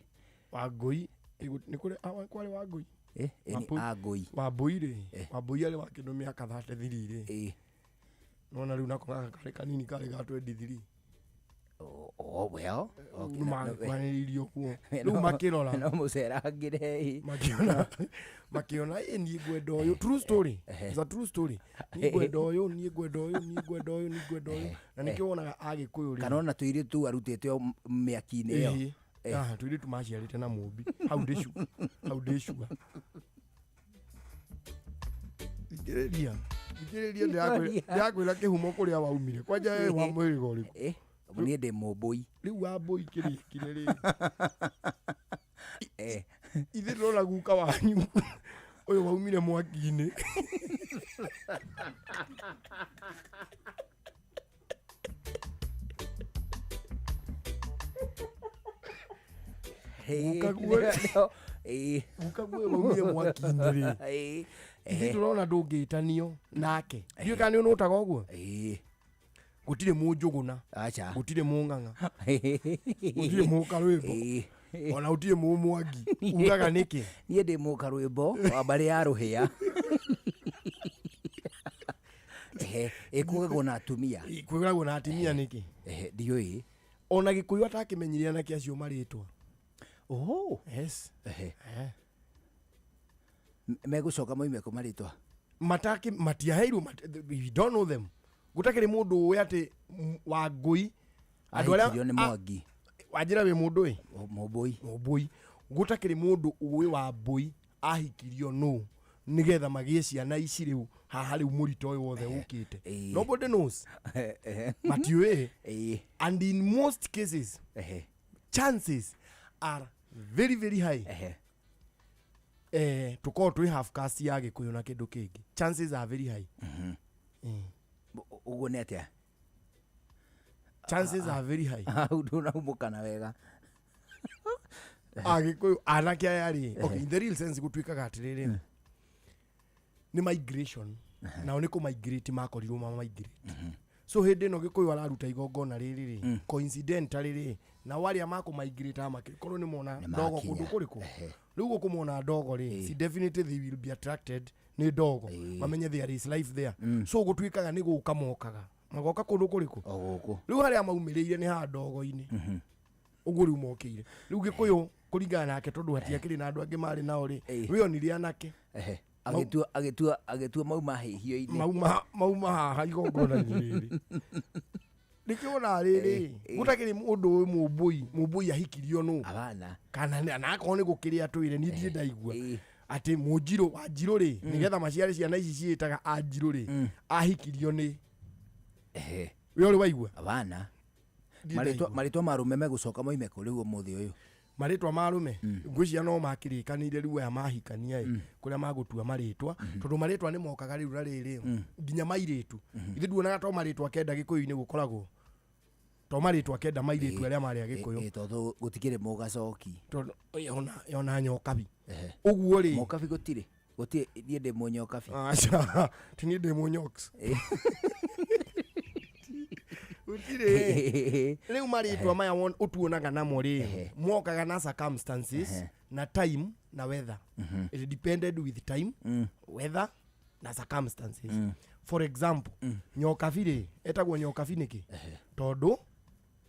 S7: Wangũi Nĩ kũrĩ kwarĩ Wangũi.
S3: Eh, eh, nĩ Angũi.
S7: Wambũi rĩ, Wambũi arĩ wa kĩndũ mĩaka 33 rĩ. Nona rĩu nako gaka karĩ kanini karĩ ga 23.
S3: Oh, well, okay,
S7: Rĩu magĩkwanĩrĩirie ũguo. Rĩu makĩrora.
S3: No mũcerangĩre.
S7: Makĩona makĩona ĩ niĩ ngwenda ũyũ. True story. It's a true story. Niĩ ngwenda ũyũ, niĩ ngwenda ũyũ, niĩ ngwenda ũyũ, niĩ ngwenda ũyũ. Na nĩkĩo wonaga Agĩkũyũ rĩ.
S3: Kana ona tũirĩtu tũu arutĩte o mĩaki-inĩ ĩyo.
S7: Ĩĩ. Ah, tũirĩtu maciarĩte na mũmbi. Hau ndĩcu. Hau ndĩcua. Thikĩrĩria. Thikĩrĩria ndĩrakwĩra kĩhumo kũrĩa waumire. Kwanja we wa mũhĩrĩga ũrĩkũ?
S3: Eh, niĩ ndĩ mũmbũi.
S7: Rĩu Wambũi kĩrĩkire rĩ.
S3: Eh.
S7: Ithe ndĩrona guka wanyu ũyũ waumire mwaki-inĩ. Guka guo waumire mwaki-inĩ rĩ. Ithe ndĩrona ndũngĩtanio nake. Ndiũĩ kana nĩ ũnũtaga ũguo? Gũtirĩ mũnjũgũna.
S3: Aca.
S7: Gũtirĩ mũng'ang'a. Gũtirĩ mũkarwĩmbo. Ona gũtirĩ mũmwangi. Ugaga nĩkĩ?
S3: Niĩ ndĩ mũkarwĩmbo wa mbarĩ ya rũhĩa. Ehe, ĩkugagwo na atumia.
S7: Kwĩragwo na atumia nĩkĩ?
S3: Ehe, ndiũĩ.
S7: Ona Gĩkũyũ atakĩmenyire anake acio marĩtwa.
S3: Oh.
S7: Yes.
S3: Ehe. Megũcoka moime kũ marĩtwa?
S7: Mataki matiaheirwo we don't know them. Gũtakĩrĩ mũndũ ũĩ atĩ Wangũi andũ arĩa
S3: Ahikirio nĩ Mwangi.
S7: Wanjĩra wĩ mũndũ ĩ?
S3: Mũmbũi.
S7: Mũmbũi. Gũtakĩrĩ mũndũ ũĩ Wambũi ahikirio nũ nĩgetha magĩe ciana ici rĩu haha rĩu mũrito ũyũ wothe ũkĩte. Nobody knows. Matiũĩ. And in most cases chances are very very high. Eh, tũkorwo twĩ half caste ya Gĩkũyũ na kĩndũ kĩngĩ. Chances are very high.
S3: Ũguo nĩ atĩa?
S7: Chances are very high.
S3: Hau ndũnaumũkana wega.
S7: Agĩkũyũ anake aya rĩ, okay, in the real sense gũtuĩkaga atĩrĩrĩ, nĩ migration nao nĩ kũ migrate makorirwo ma migrate. So hĩndĩ ĩno Gĩkũyũ araruta igongona rĩrĩ rĩ, coincidentally rĩ, nao arĩa makũ migrate makĩkorwo nĩ mona ndogo kũndũ kũrĩkũ, rĩu gũkũ mona ndogo rĩ, si definitely they will be attracted nĩ ndogo, mamenye there is life there. So gũtuĩkaga nĩ gũka mokaga, magoka kũndũ kũrĩkũ, rĩu harĩa maumĩrĩire nĩ haha ndogo-inĩ, ũguo rĩu mokĩire. Rĩu Gĩkũyũ kũringana nake tondũ hatiakĩrĩ na andũ angĩ marĩ nao rĩ, we onire anake.
S3: Agĩtua agĩtua agĩtua mauma hĩhio-inĩ.
S7: Mauma mauma haha igongona-inĩ rĩrĩ. Nĩkĩo ona rĩrĩ, gũtakĩrĩ mũndũ ũĩ mũmbũi, mũmbũi ahikirio nũ.
S3: Abana.
S7: Kana na akorwo nĩ gũkĩrĩa atwĩre, niĩ ndirĩ ndaigua. Atĩ mũnjirũ, wanjirũ rĩ, nĩgetha maciare ciana ici ciĩtaga anjirũ rĩ, ahikirio nĩ. We ũrĩ waigua?
S3: Abana.
S7: Ndirĩ
S3: Marĩtwa
S7: ndaigua.
S3: marĩtwa ma arũme megũcoka moime kũ rĩu ũmũthĩ ũyũ?
S7: Marĩtwa ma arũme ngwĩciria no makĩrĩkanĩire rĩu aya mahikania ĩ kũrĩa magũtua marĩtwa, tondũ marĩtwa nĩ mokaga rĩu na rĩrĩ nginya mairĩtu. Ithuĩ nduonaga to marĩtwa kenda Gĩkũyũ-inĩ gũkoragwo, to marĩtwa kenda mairĩtu arĩa marĩ a Gĩkũyũ.
S3: Tondũ gũtikĩrĩ mũgacoki.
S7: Tondũ ona nyokabi. Ũguo rĩ.
S3: Mũkabi gũtirĩ. Gũtirĩ, niĩ ndĩ mũnyokabi.
S7: Aca, ti niĩ ndĩ mũnyoks. Gũtirĩ. Rĩu marĩtwa maya ũtuonaga namo rĩ, mokaga na circumstances na time na weather. It depended with time, weather na circumstances. For example, nyokabi rĩ, etagwo nyokabi nĩkĩ? Tondũ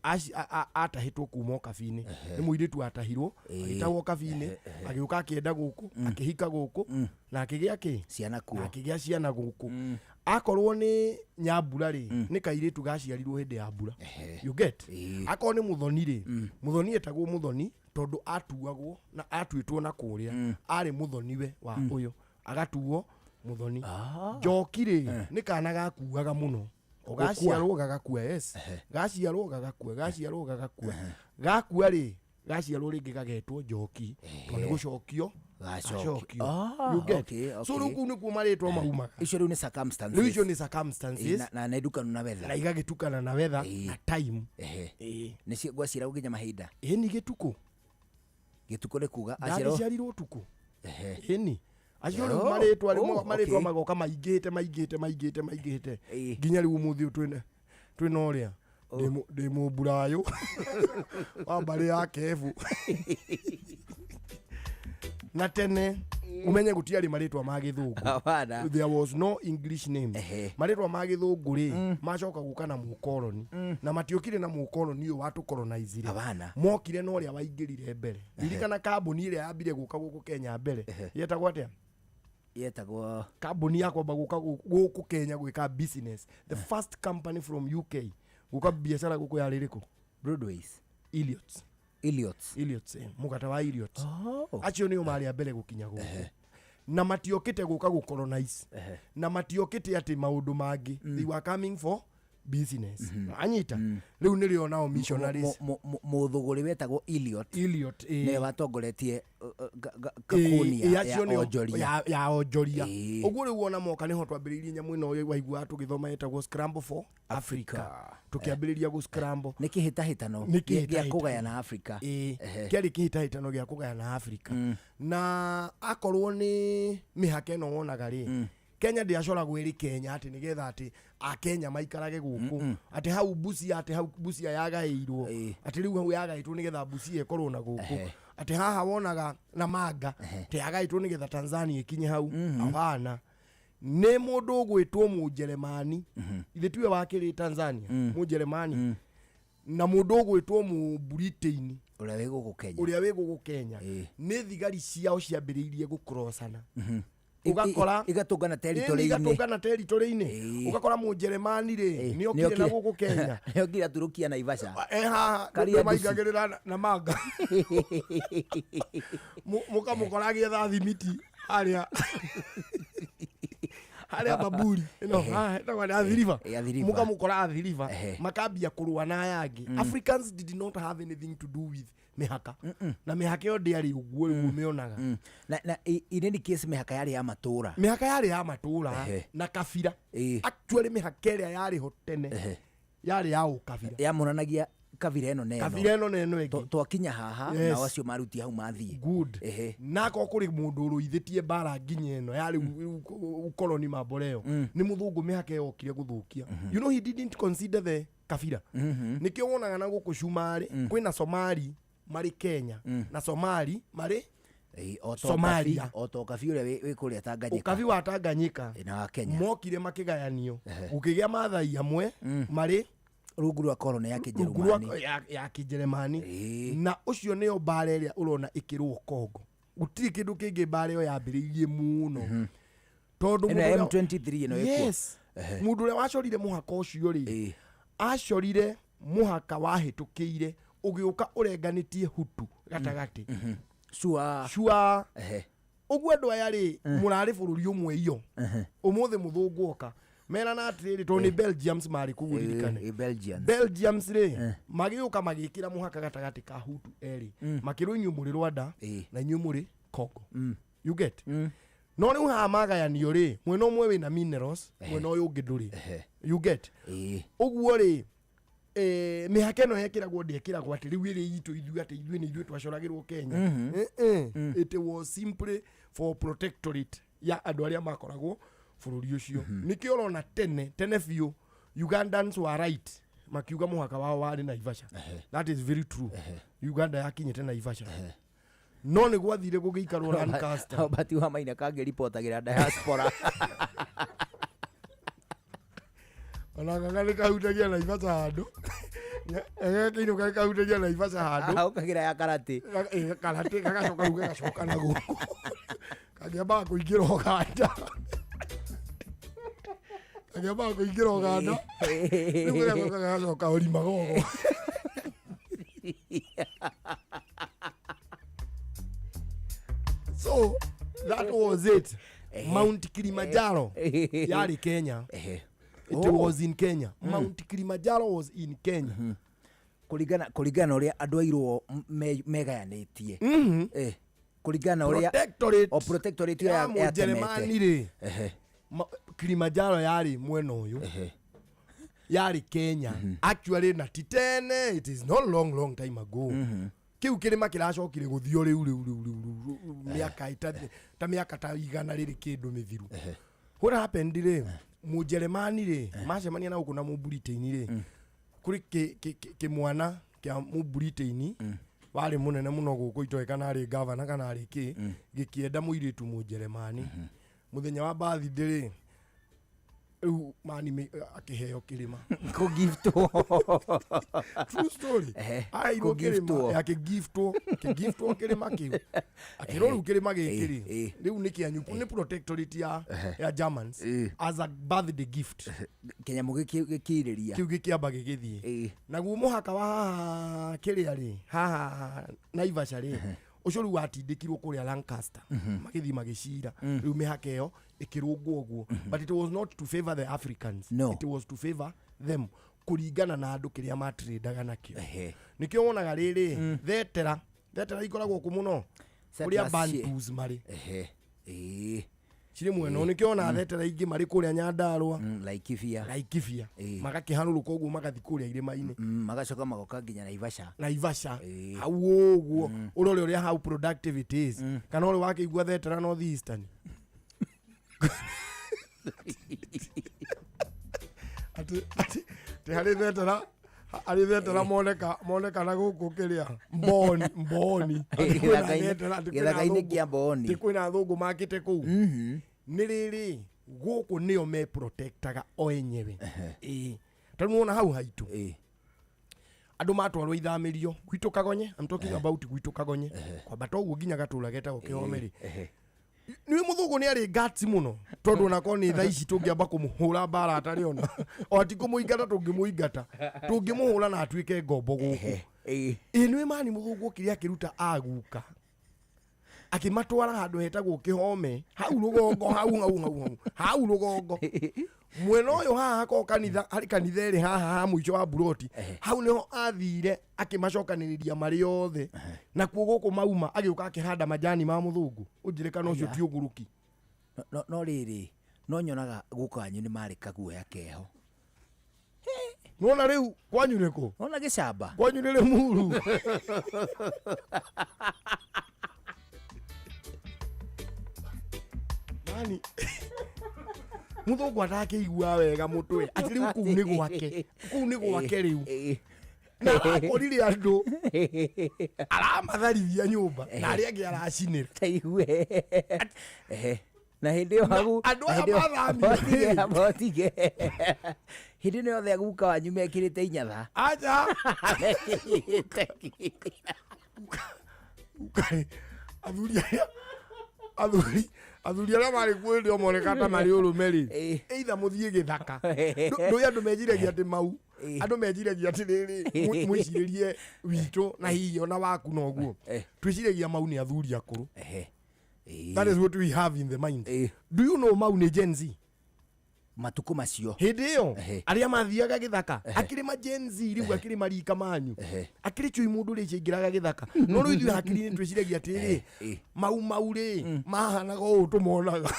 S7: atahĩtwo kuma ũkabi-inĩ. Nĩ mũirĩtu atahirwo, agĩtahwo ũkabi-inĩ, agĩũka akĩenda gũkũ, akĩhika gũkũ, na akĩgĩa kĩ?
S3: Ciana kuo.
S7: Na akĩgĩa ciana gũkũ. Akorwo nĩ nyambura rĩ, nĩ kairĩtu gaciarirwo hĩndĩ ya mbura. You get? Akorwo nĩ mũthoni rĩ, mũthoni etagwo mũthoni tondũ atuagwo na atuĩtwo na kũrĩa, arĩ mũthoniwe wa ũyũ, agatuo mũthoni. Njoki rĩ, nĩ kana gakuaga mũno. Gaciarwo gagakua, yes. Gaciarwo gagakua, gaciarwo gagakua. Gakua rĩ, gaciarwo rĩngĩ gagetwo njoki, tondũ nĩ gũcokio
S3: Gacokio.
S7: gacokio. You get? So rĩu kũu nĩkuo marĩtwa maumaga.
S3: Icio rĩu nĩ circumstances.
S7: Rĩu icio nĩ circumstances.
S3: Na nĩ ndukanu na weather.
S7: Na igagĩtukana na weather na time.
S3: Nĩ cio gwaciaragwo nginya mahinda.
S7: Ĩni gĩtukũ.
S3: Gĩtukũ nĩ kuga aciarwo.
S7: Ndagĩciarirwo ũtukũ. Ĩni. Acio rĩu marĩtwa rĩu marĩtwa magoka maingĩhĩte maingĩhĩte maingĩhĩte maingĩhĩte nginya rĩu ũmũthĩ ũyũ twĩna ũrĩa ndĩ mũmburayũ wa mbarĩ ya Kebu. Na tene umenye gũtiarĩ marĩtwa ma gĩthũngũ.
S3: Hapana.
S7: There was no English name. Marĩtwa ma gĩthũngũ rĩ, macoka gũka na mũkoroni, na matiokire na mũkoroni ũyũ watũkoronizire.
S3: Hapana.
S7: Mokire na ũrĩa waingĩrire mbere. Ririkana kambuni ĩrĩa yambire gũka gũkũ Kenya mbere yetagwo atĩa?
S3: Yetagwo
S7: Kambuni ya kwamba gũka gũkũ Kenya gwĩka business, the first company from UK gũka biacara gũkũ yarĩ ĩrĩkũ?
S3: Broadways.
S7: Elliot's.
S3: Elliot's.
S7: Elliot's, mũgate wa Elliot's. Acio nĩo marĩ a mbere gũkinya gũkũ, na matiokĩte gũka gũcolonize, na matiokĩte atĩ maũndũ mangĩ. They were coming for business. Anyita rĩu nĩrĩo nao missionaries.
S3: Mũthũgũrĩ wetagwo Elliot.
S7: Elliot, ĩĩ.
S3: Nĩwe watongoretie kakuni ya
S7: acio nĩo-
S3: onjoria.
S7: Ya onjoria.
S3: Ĩĩ.
S7: Ũguo rĩu ona moka nĩho twambĩrĩirie nyamũ ĩno waiguaga tũgĩthoma yetagwo scramble for Africa, tũkĩambĩrĩria gũ scramble.
S3: Nĩ kĩhĩtahĩtano
S7: Nĩ
S3: gĩa
S7: kĩhĩtahĩtano.
S3: kũgayana Africa.
S7: Ĩĩ, kĩarĩ kĩhĩtahĩtano gĩa kũgayana Africa. Na akorwo nĩ mĩhaka ĩno wonaga rĩ, Kenya ndĩacoragwo ĩrĩ Kenya atĩ nĩgetha atĩ akenya maikarage gũkũ, atĩ hau Busia, atĩ hau Busia yagaĩirwo, atĩ rĩu hau yagaĩtwo nĩgetha Busia ĩkorwo na gũkũ, atĩ haha wonaga na manga atĩ yagaĩtwo nĩgetha Tanzania ĩkinye hau. Hapana, nĩ mũndũ ũgwĩtwo Mũnjeremani, ithe tiwe wakĩrĩ Tanzania, Mũnjeremani na mũndũ ũgwĩtwo Mũbritĩini
S3: ũrĩa wĩ gũkũ Kenya.
S7: Ũrĩa wĩ gũkũ Kenya. Nĩ thigari ciao ciambĩrĩirie gũkrosana, ũgakora
S3: igatũngana
S7: Ĩni,
S3: territory-inĩ.
S7: Igatũngana territory-inĩ, ũgakora Mũnjeremani rĩ, nĩ okire na gũkũ Kenya.
S3: Nĩokire aturukia Naivasha.
S7: E haha
S3: Karia
S7: nĩ maingagĩrĩra na manga. Mũkamũkora agĩetha thimiti harĩa harĩa Baburi ĩno haha ĩtagwo nĩ Athi River.
S3: Athi River.
S7: Mũkamũkora Athi River, makambia kũrũa na aya angĩ. Africans did not have anything to do with mĩhaka, na mĩhaka ĩyo ndĩarĩ ũguo rĩu ũmĩonaga.
S3: Na in any case mĩhaka yarĩ ya matũra.
S7: Mĩhaka yarĩ ya matũra na kabira. Actually mĩhaka ĩrĩa yarĩ ho tene yarĩ ya ũkabira.
S3: Yamũranagia kabira ĩno na ĩno.
S7: Kabira ĩno na ĩno ĩngĩ.
S3: Twakinya haha, nao acio marutia hau mathiĩ.
S7: Good. Na akorwo kũrĩ mũndũ ũrũithĩtie mbara nginya ĩno yarĩ ukoloni mamboleo, nĩ mũthũngũ. Mĩhaka ĩyo okire gũthũkia. You know he didn't consider the kabira. Nĩkĩo wonaga na gũkũ cumarĩ kwĩna Somali marĩ Kenya na Somali marĩ
S3: O ta
S7: Somalia.
S3: ũkabi- o ta ũkabi ũrĩa wĩ kũrĩa Tanganyika.
S7: Ũkabi wa Tanganyika
S3: na wa Kenya.
S7: Mokire makĩgayanio, gũkĩgĩa Maathai amwe marĩ
S3: rungu rwa koroni ya
S7: rungu rwa
S3: Kĩnjerumani.
S7: ya Kĩnjeremani, na ũcio nĩyo mbara ĩrĩa ũrona ĩkĩrwo Kongo. Gũtirĩ kĩndũ kĩngĩ, mbara ĩyo yambĩrĩirie mũno tondũ
S3: Ĩno ya
S7: mũndũ ũrĩa-
S3: M23 ĩno ĩkuo.
S7: Yes. Mũndũ ũrĩa wacorire mũhaka ũcio rĩ, acorire mũhaka wahĩtũkĩire ũgĩũka ũrenganĩtie Hutu gatagatĩ.
S3: Sure.
S7: Sure. Ũguo andũ aya rĩ, mũrarĩ bũrũri ũmwe iyo ũmũthĩ mũthũngũ oka merana atĩrĩrĩ, tondũ nĩ Belgiums marĩ kũu, ũririkane.
S3: Belgians.
S7: Belgiums rĩ, magĩũka magĩkĩra mũhaka gatagatĩ ka Hutu erĩ, makĩrwo inyuĩ mũrĩ Rwanda na inyuĩ mũrĩ Congo. You get? No rĩu haha magayanio rĩ, mwena ũmwe wĩna minerals, mwena ũyũ ũngĩ ndũrĩ. You get? Ũguo rĩ, mĩhaka ĩno yekĩragwo ndĩekĩragwo atĩ rĩu ĩrĩ itũ ithuĩ, atĩ ithuĩ nĩ ithuĩ twacoragĩrwo Kenya. It was simply for protectorate ya andũ arĩa makoragwo bũrũri ũcio. Nĩkĩo ũrona tene tene biũ Ugandans were right makiuga mũhaka wao warĩ Naivasha. That is very true. Uganda yakinyĩte Naivasha, no nĩ gwathire gũgĩikarwo Lancaster.
S3: Robert wa Maina kangĩribotagĩra diaspora.
S7: Ona ng'ang'a nĩ kahutagia Naivasha handũ, gagakĩinũka kahutagia Naivasha handũ.
S3: Ũkagĩra ya karate.
S7: Karate gagacoka rĩu gagacoka na gũkũ, kangĩambaga kũingĩra Ũganda, kangĩambaga kũingĩra Ũganda, rĩu gagacoka gagacoka Ũrimagogo. So that was it. Mount Kilimanjaro yarĩ Kenya. It was in Kenya. Mount Kilimanjaro was in Kenya.
S3: Kũringana na ũrĩa andũ airũ megayanĩtie. Kũringana na ũrĩa
S7: Protectorate.
S3: O protectorate ĩyo
S7: ya
S3: yatemete.
S7: Mũnjeremani rĩ, Kilimanjaro yarĩ mwena ũyũ, yarĩ Kenya actually, na ti tene, it is not long long time ago. Kĩu kĩrĩma kĩracokire gũthio rĩu rĩu rĩu rĩu rĩu rĩu mĩaka ta mĩaka ta igana rĩrĩ kĩndũ mĩthiru. What happened rĩ, Mũnjeremani rĩ macemania na gũkũ na Mũbritĩini rĩ, kũrĩ kĩmwana kĩa Mũbritĩini Warĩ mũnene mũno gũkũ, itoĩ kana arĩ gavana kana arĩ kĩ, gĩkĩenda mũirĩtu Mũnjeremani. Mũthenya wa birthday rĩ, rĩu mani akĩheo kĩrĩma.
S3: Kũgiftwo.
S7: True story. Aheirwo kĩrĩma.
S3: Kũgiftwo.
S7: Akĩgiftwo, akĩgiftwo kĩrĩma kĩu, akĩrwo rĩu kĩrĩma gĩkĩ rĩ, rĩu nĩ kĩanyu, nĩ protectorate ya Germans as a birthday gift.
S3: Kĩnyamũ gĩkĩirĩria.
S7: Kĩu gĩkĩamba gĩgĩthiĩ naguo mũhaka wa haha kĩrĩa rĩ, haha Naivasha rĩ, ũcio rĩu watindĩkirwo kũrĩa Lancaster. Magĩthiĩ magĩcira. Rĩu mĩhaka ĩyo ĩkĩrũngwo ũguo, but it was not to favor the Africans.
S3: No.
S7: It was to favor them kũringana na andũ kĩrĩa matrĩndaga nakĩo. Nĩkĩo wonaga rĩrĩ thetera, thetera ikoragwo kũ mũno kũrĩa
S3: Settlers cie-
S7: Bantus marĩ.
S3: Ĩĩ.
S7: Cirĩ mwena nĩkĩo wona thetera ingĩ marĩ kũrĩa Nyandarũa.
S3: Laikipia.
S7: Laikipia, magakĩharũrũka ũguo magathiĩ kũrĩa irĩma-inĩ.
S3: Magacoka magoka nginya Naivasha.
S7: Naivasha hau ũguo, ũrore ũrĩa how productive it is, kana ũrĩ wakĩigua thetera North Eastern atĩ atĩ harĩ thetera, harĩ thetera moneka na gũkũ kĩrĩa Mboni, Mboni. Atĩ kwĩna thetera, atĩ kwĩna
S3: Gĩthaka-inĩ
S7: athũngũ-
S3: kĩa Mboni.
S7: atĩ kwĩna athũngũ makĩte kũu. Nĩ rĩrĩ gũkũ nĩo me protectaga o enyewe. Ĩĩ, tondũ nĩwona hau haitũ andũ matwarwo ithamĩrio gwitũ Kagonye, I'm talking about gwitũ Kagonye, kwambata ũguo nginya gatũra getagwo Kĩhome rĩ, nĩ mũthũngũ nĩ arĩ guts mũno, tondũ onakorwo nĩ thaa ici tũngĩamba kũmũhũra mbara atarĩ ona o ti kũmũingata, tũngĩmũingata, tũngĩmũhũra na atuĩke ngombo gũkũ. Ĩ nĩ mani mũthũngũ okire akĩruta aguka akĩmatwara handũ hetagwo Kĩhome hau rũgongo, hau hau hau hau hau rũgongo mwena ũyũ haha hakoragwo kanitha, harĩ kanitha ĩrĩ haha ha mũico wa buroti hau, nĩho athire akĩmacokanĩrĩria marĩ othe. Nakuo gũkũ mauma agĩũka akĩhanda majani ma mũthũngũ. Ũnjĩre kana ũcio
S3: Aya.
S7: ti ũgũrũki?
S3: No rĩrĩ, no nyonaga gũkũ wanyu nĩ marĩ kaguoya keho.
S7: Nona rĩu kwanyu nĩkũ?
S3: Nona gĩcamba.
S7: Kwanyu nĩ Rĩmuru. Mani mũthũngũ atakĩigua wega mũtwe atĩ rĩu kũu nĩ gwake, kũu nĩ gwake rĩu, na akorire andũ aramatharithia nyũmba na arĩa angĩ aracinĩra.
S3: Taigue. Na hĩndĩ ĩyo hagu
S7: andũ aya
S3: hĩndĩ ĩyo-
S7: mathamire.
S3: Motige, motige. Hĩndĩ ĩno yothe aguka wanyu mekĩrĩte inyatha.
S7: Aja.
S3: Mekĩrĩte.
S7: Athuri arĩa athuri arĩa marĩ kuo hĩndĩ ĩyo moneka ta marĩ ũrũme rĩ, either mũthiĩ gĩthaka. Ndũĩ andũ meciragia atĩ mau, andũ meciragia atĩ rĩrĩ, mwĩcirĩrie witũ na hihi ona waku noguo twĩciragia mau nĩ athuri akũrũ. That is what we have in the mind. Do you know mau nĩ Gen Z?
S3: Matukũ macio.
S7: Hĩndĩ ĩyo arĩa mathiaga gĩthaka akĩrĩ ma Gen Z rĩu, akĩrĩ marika manyu, akĩrĩ cui mũndũ rĩ ciaingĩraga gĩthaka. No rĩu ithuĩ hakiri-inĩ twĩciragia atĩrĩ, mau mau rĩ mahanaga ũũ tũmonaga.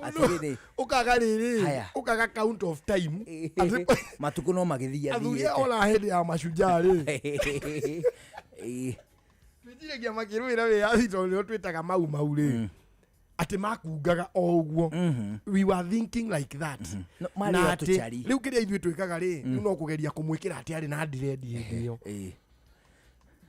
S3: Atĩrĩrĩ.
S7: Ũkaga rĩrĩ,
S3: Haya.
S7: ũkaga count of time.
S3: Matukũ no magĩthiĩ.
S7: Athuri aya ona hĩndĩ ya mashujaa rĩ, twĩciragia makĩrũĩra wĩyathi, tondũ nĩo twĩtaga mau mau rĩ, atĩ makungaga o ũguo. We were thinking like that.
S3: No, marĩ
S7: Na
S3: o
S7: atĩ
S3: tũcari.
S7: rĩu kĩrĩa ithuĩ twĩkaga rĩ, rĩu no kũgeria kũmwĩkĩra atĩ arĩ na ndirendi hĩndĩ ĩyo,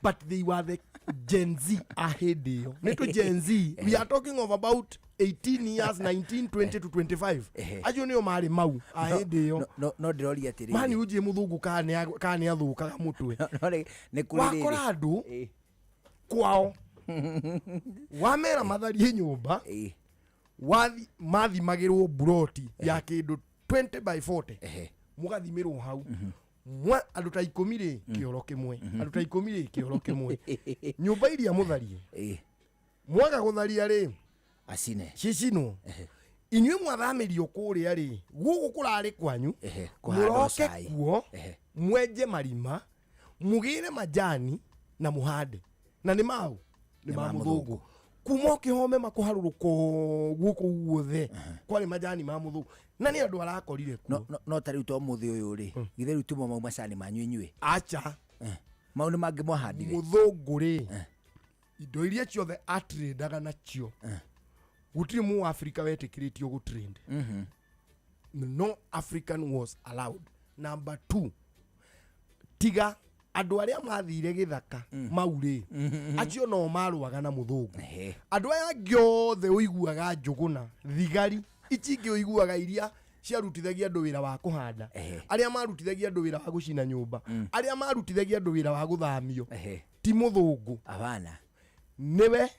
S7: but they were the Gen Z a hĩndĩ ĩyo. Nĩ tũ Gen Z, we are talking of about 18 years, 19, 20 to 25. Acio nĩo marĩ mau a hĩndĩ ĩyo.
S3: No ndĩroria atĩrĩrĩ.
S7: Mani unjie mũthũngũ kana nĩ athũkaga mũtwe.
S3: No nĩ kũrĩ rĩrĩ.
S7: Wakora andũ kwao wamera matharie nyũmba, wathi mathimagĩrwo buroti ya kĩndũ 20 by 40, mũgathimĩrwo hau. Mwa andũ ta 10 rĩ, kĩoro kĩmwe, andũ ta 10 rĩ, kĩoro kĩmwe, nyũmba iria mũtharie. Mwaga gũtharia rĩ,
S3: acine.
S7: Cicinwo. Inyuĩ mwathamĩrio kũrĩa rĩ, gũkũ kũrarĩ kwanyu,
S3: kũhandwo
S7: mũroke
S3: cai.
S7: kuo mwenje marima, mũgĩre majani na mũhande, na nĩ mau nĩ ma mũthũngũ. Kuma ũkĩhome makũharũrũka ũguo kũu guothe kwarĩ majani ma mũthũngũ, na nĩ andũ arakorire kuo.
S3: No ta rĩu to mũthĩ ũyũ rĩ, githĩ rĩu timo mau macani manyu inyuĩ?
S7: Acha.
S3: Mau nĩ mangĩ mwahandire.
S7: Mũthũngũ rĩ, indo iria ciothe atrendaga nacio, gũtirĩ mũ Africa wetĩkĩrĩtio gũtrend. No African was allowed. Number 2, tiga andũ arĩa mathire gĩthaka mau rĩ, acio no marũaga na mũthũngũ. Andũ aya angĩ othe ũiguaga njũgũna, thigari ici ingĩ ũiguaga iria ciarutithagia andũ wĩra wa kũhanda, arĩa marutithagia andũ wĩra wa gũcina nyũmba, arĩa marutithagia andũ wĩra wa gũthamio, ti mũthũngũ.
S3: Abana.
S7: Nĩwe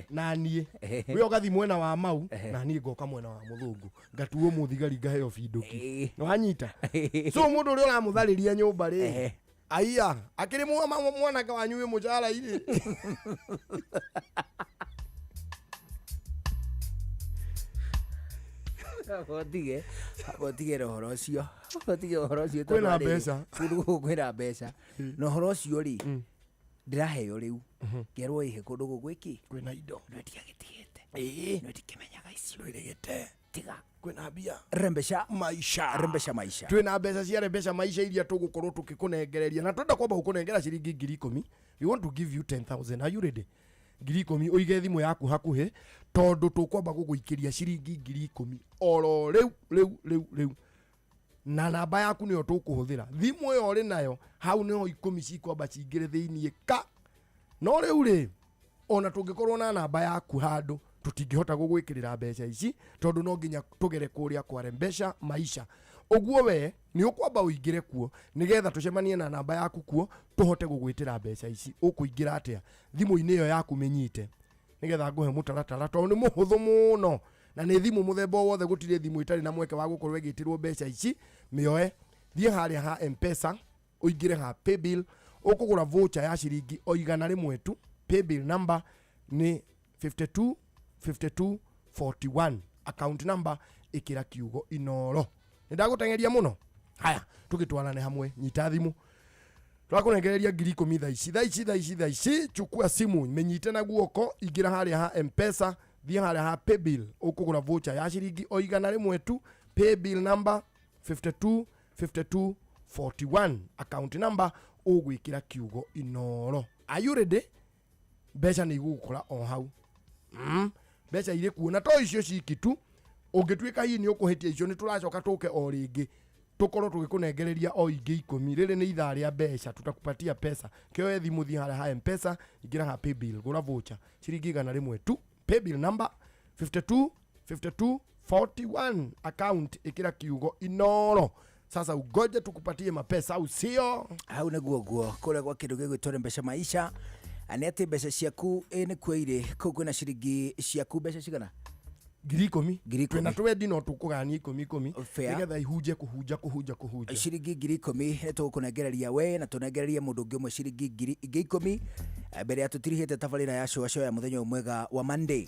S7: na niĩ. We ũgathiĩ mwena wa mau na niĩ ngoka mwena wa mũthũngũ, ngatuo mũthigari, ngaheo binduki. Nĩwanyita? So mũndũ ũrĩa ũramũtharĩria nyũmba rĩ, aiya akĩrĩ mwanake wanyu wĩ mũcara-inĩ.
S3: Tige tige ũhoro ũcio, tige ũhoro ũcio.
S7: Kwĩna mbeca.
S3: Kũndũ gũkũ kwĩna mbeca. Na ũhoro ũcio rĩ, ndĩraheo rĩu ngerwo ĩhe kũndũ gũkũ gwĩkĩ
S7: kwĩna indo.
S3: No ndiagĩtigĩte, no ndikĩmenyaga icio.
S7: Ndwĩrĩgĩte.
S3: Tiga.
S7: Kwĩna mbia.
S3: Rembesha
S7: maisha.
S3: Rembesha maisha.
S7: Twĩna mbeca cia rembesha maisha iria tũgũkorwo tũkĩkũnengereria, na twenda kwamba gũkũnengera ciringi 10,000. We want to give you 10,000. Are you ready? 10,000. Ũige thimũ yaku hakuhĩ, tondũ tũkwamba gũgũikĩria ciringi 10,000 oro rĩu rĩu rĩu rĩu, na namba yaku nĩyo tũkũhũthĩra. Thimũ ĩyo ũrĩ nayo hau nĩho 10 cikwamba cingĩre thĩiniĩ ka. No rĩu rĩ, ona tũngĩkorwo na namba yaku handũ, tũtingĩhota gũgwĩkĩrĩra mbeca ici, tondũ no nginya tũgere kũrĩa kwa Rembesha Maisha. Ũguo we nĩ ũkwamba ũingĩre kuo nĩgetha tũcemanie na namba yaku kuo, tũhote gũgwĩtĩra mbeca ici. Ũkũingĩra atĩa? Thimũ-inĩ ĩyo yaku mĩnyite, nĩgetha ngũhe mũtaratara, tondũ nĩ mũhũthũ mũno na nĩ thimũ mũthemba o wothe. Gũtirĩ thimũ ĩtarĩ na mweke wa gũkorwo ĩgĩtĩrwo mbeca ici. Mĩoe, thiĩ harĩa ha M-Pesa, ũingĩre ha paybill, ũkũgũra voucher ya ciringi o 100 tu. Paybill number nĩ 52 52 41, account number ĩkĩra kiugo Inoro. Nĩ ndagũteng'eria mũno. Haya, tũgĩtwarane hamwe. Nyita thimũ, twakũnengereria 10,000 thaa ici, thaa ici, thaa ici, thaa ici. Chukua simu, menyite na guoko, ingĩra harĩa ha M-Pesa, thiĩ harĩa ha paybill, ũkũgũra voucher ya ciringi o 100 tu. Paybill number 52 52 41, account number ũgwĩkĩra kiugo Inoro. Are you ready? Mbeca nĩ igũgũkora o hau. Mbeca irĩ kuo, na to icio ciki tu. Ũngĩtuĩka hihi nĩ ũkũhĩtia icio, nĩ tũracoka tũke o rĩngĩ tũkorwo tũgĩkũnengereria o ingĩ 10. Rĩrĩ nĩ ithaa rĩa mbeca, tutakupatia pesa. Kĩoe thimũ, thiĩ harĩa ha M-Pesa, ingĩra ha paybill, gũra voucher ciringi 100 tu. Paybill number 52 52 41, account ĩkĩra kiugo Inoro. Sasa ugoje tukupatie mapesa, au sio?
S3: Hau nĩguo guo kũrĩa gwa kĩndũ gĩgwĩtwo Rembesha Maisha, nĩ atĩ mbeca ciaku nĩkuo irĩ kũu. Kwĩna ciringi ciaku mbeca cigana?
S7: 10,000.
S3: 10,000.
S7: Twĩna twendi, no tũkũgania ikũmi ikũmi
S3: Fair.
S7: nĩgetha ihunje kũhunja kũhunja kũhunja.
S3: Ciringi 10,000 nĩ tũgũkũnengereria we, na tũnengererie mũndũ ũngĩ ũmwe ciringi ngiri ingĩ 10, mbere ya tũtirihĩte tabarĩra ya cũa cũa ya mũthenya ũyũ mwega wa Monday.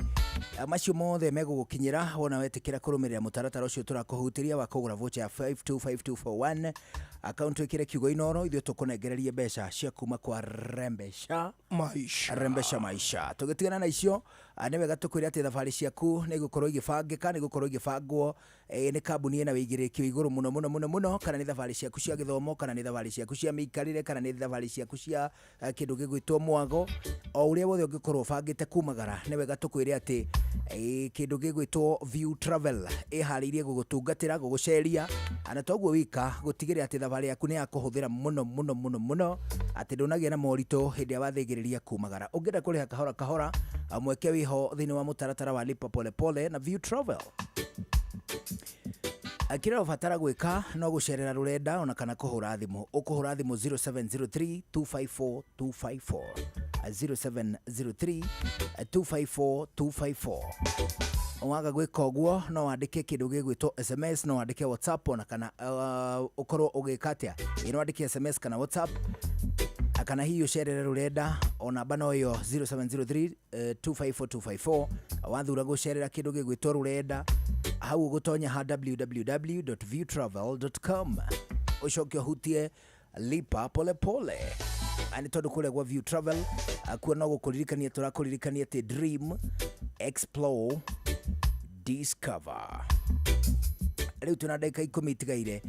S3: Macio mothe megũgũkinyĩra wona wetĩkĩra kũrũmĩrĩra mũtaratara ũcio tũrakũhutĩria wa kũgũra voucher ya 525241, akaunti ĩkĩre kiugo Inoro, ithuĩ tũkũnengererie mbeca cia kuma kwa Rembesha
S7: Maisha.
S3: Rembesha Maisha. Tũgĩtigana na icio, nĩ wega tũkwĩre atĩ thabarĩ ciaku nĩ igũkorwo igĩbangĩka, nĩ igũkorwo igĩbangwo nĩ kambuni ĩna wĩigĩrĩrĩki wa igũrũ mũno mũno mũno mũno, kana nĩ thabarĩ ciaku cia gĩthomo, kana nĩ thabarĩ ciaku cia mĩikarĩre, kana nĩ thabarĩ ciaku cia kĩndũ gĩgwĩtwo mwago, o ũrĩa wothe ũngĩkorwo ũbangĩte kumagara, nĩ wega tũkwĩre atĩ kĩndũ gĩgwĩtwo View Travel ĩharĩirie gũgũtungatĩra, gũgũceria, na toguo wika gũtigĩrĩra atĩ thabarĩ yaku nĩ ya kũhũthĩra mũno mũno mũno mũno, atĩ ndũnagĩa na moritũ hĩndĩ ĩrĩa wathĩgĩrĩria kumagara. Ũngĩenda kũrĩha kahora kahora, mweke wĩho thĩinĩ wa mũtaratara wa lipa pole pole na View Travel. Kĩrĩa ũbatara gwĩka no gũcerera rũrenda ona kana kũhũra thimũ. Ũkũhũra thimũ 0703 254 254, 0703 254 254. Waga gwĩka ũguo, no wandĩke kĩndũ gĩgwĩtwo SMS, no wandĩke WhatsApp, ona kana ũkorwo ũgĩka atĩa, ĩ no wandĩke SMS kana WhatsApp, kana hihi ũcerere rũrenda o namba no ĩyo 0703 254 254. Wathura gũcerera kĩndũ gĩgwĩtwo rũrenda, hau ũgũtonya ha www.viewtravel.com, ũcoke ũhutie lipa polepole. Nĩ tondũ kũrĩa gwa View Travel, kuo no gũkũririkania tũrakũririkania atĩ dream, explore, discover. Rĩu twĩna ndagĩka 10 itigaire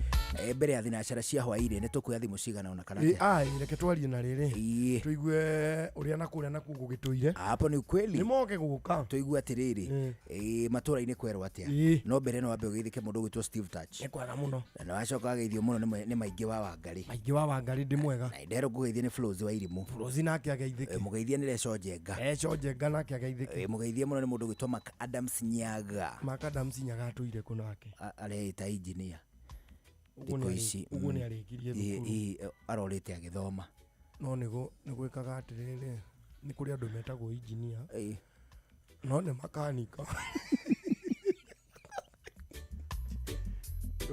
S3: mbere ya thinacara cia hwaĩ-inĩ, nĩ tũkuoya thimũ cigana ona kana
S7: Ĩ,
S3: atĩa?
S7: ai reke twarie na rĩrĩ tũigue ũrĩa na kũrĩa nakuo gũgĩtũire.
S3: Hapo ni ukweli.
S7: Nĩ moke gũka.
S3: Tũigue atĩrĩrĩ, matũra-inĩ kwerwo atĩa. No mbere no wambe ũgeithĩke mũndũ ũgwĩtwo Steve Touch.
S7: Nĩ kwega mũno.
S3: Na nĩ wacoka wageithio mũno nĩ maingĩ wa Wangarĩ.
S7: Maingĩ wa Wangarĩ ndĩ mwega.
S3: Na nderwo ngũgeithie nĩ Flozi wa Irimũ.
S7: Flozi nake ageithĩke.
S3: Mũgeithie nĩ Reco Njenga.
S7: Reco Njenga nake ageithĩke.
S3: Mũgeithie mũno nĩ mũndũ ũgwĩtwo Mark Adams Nyaga.
S7: Mark Adams Nyaga atũire kũ nake?
S3: Areĩta engineer.
S7: Ũguo
S3: Thikũ
S7: nĩ
S3: ici.
S7: Ũguo nĩ arĩkirie thukuru.
S3: Arorĩte agĩthoma.
S7: No nĩ gwĩkaga atĩrĩrĩ, nĩ kũrĩ andũ metagwo engineer. No nĩ makanika.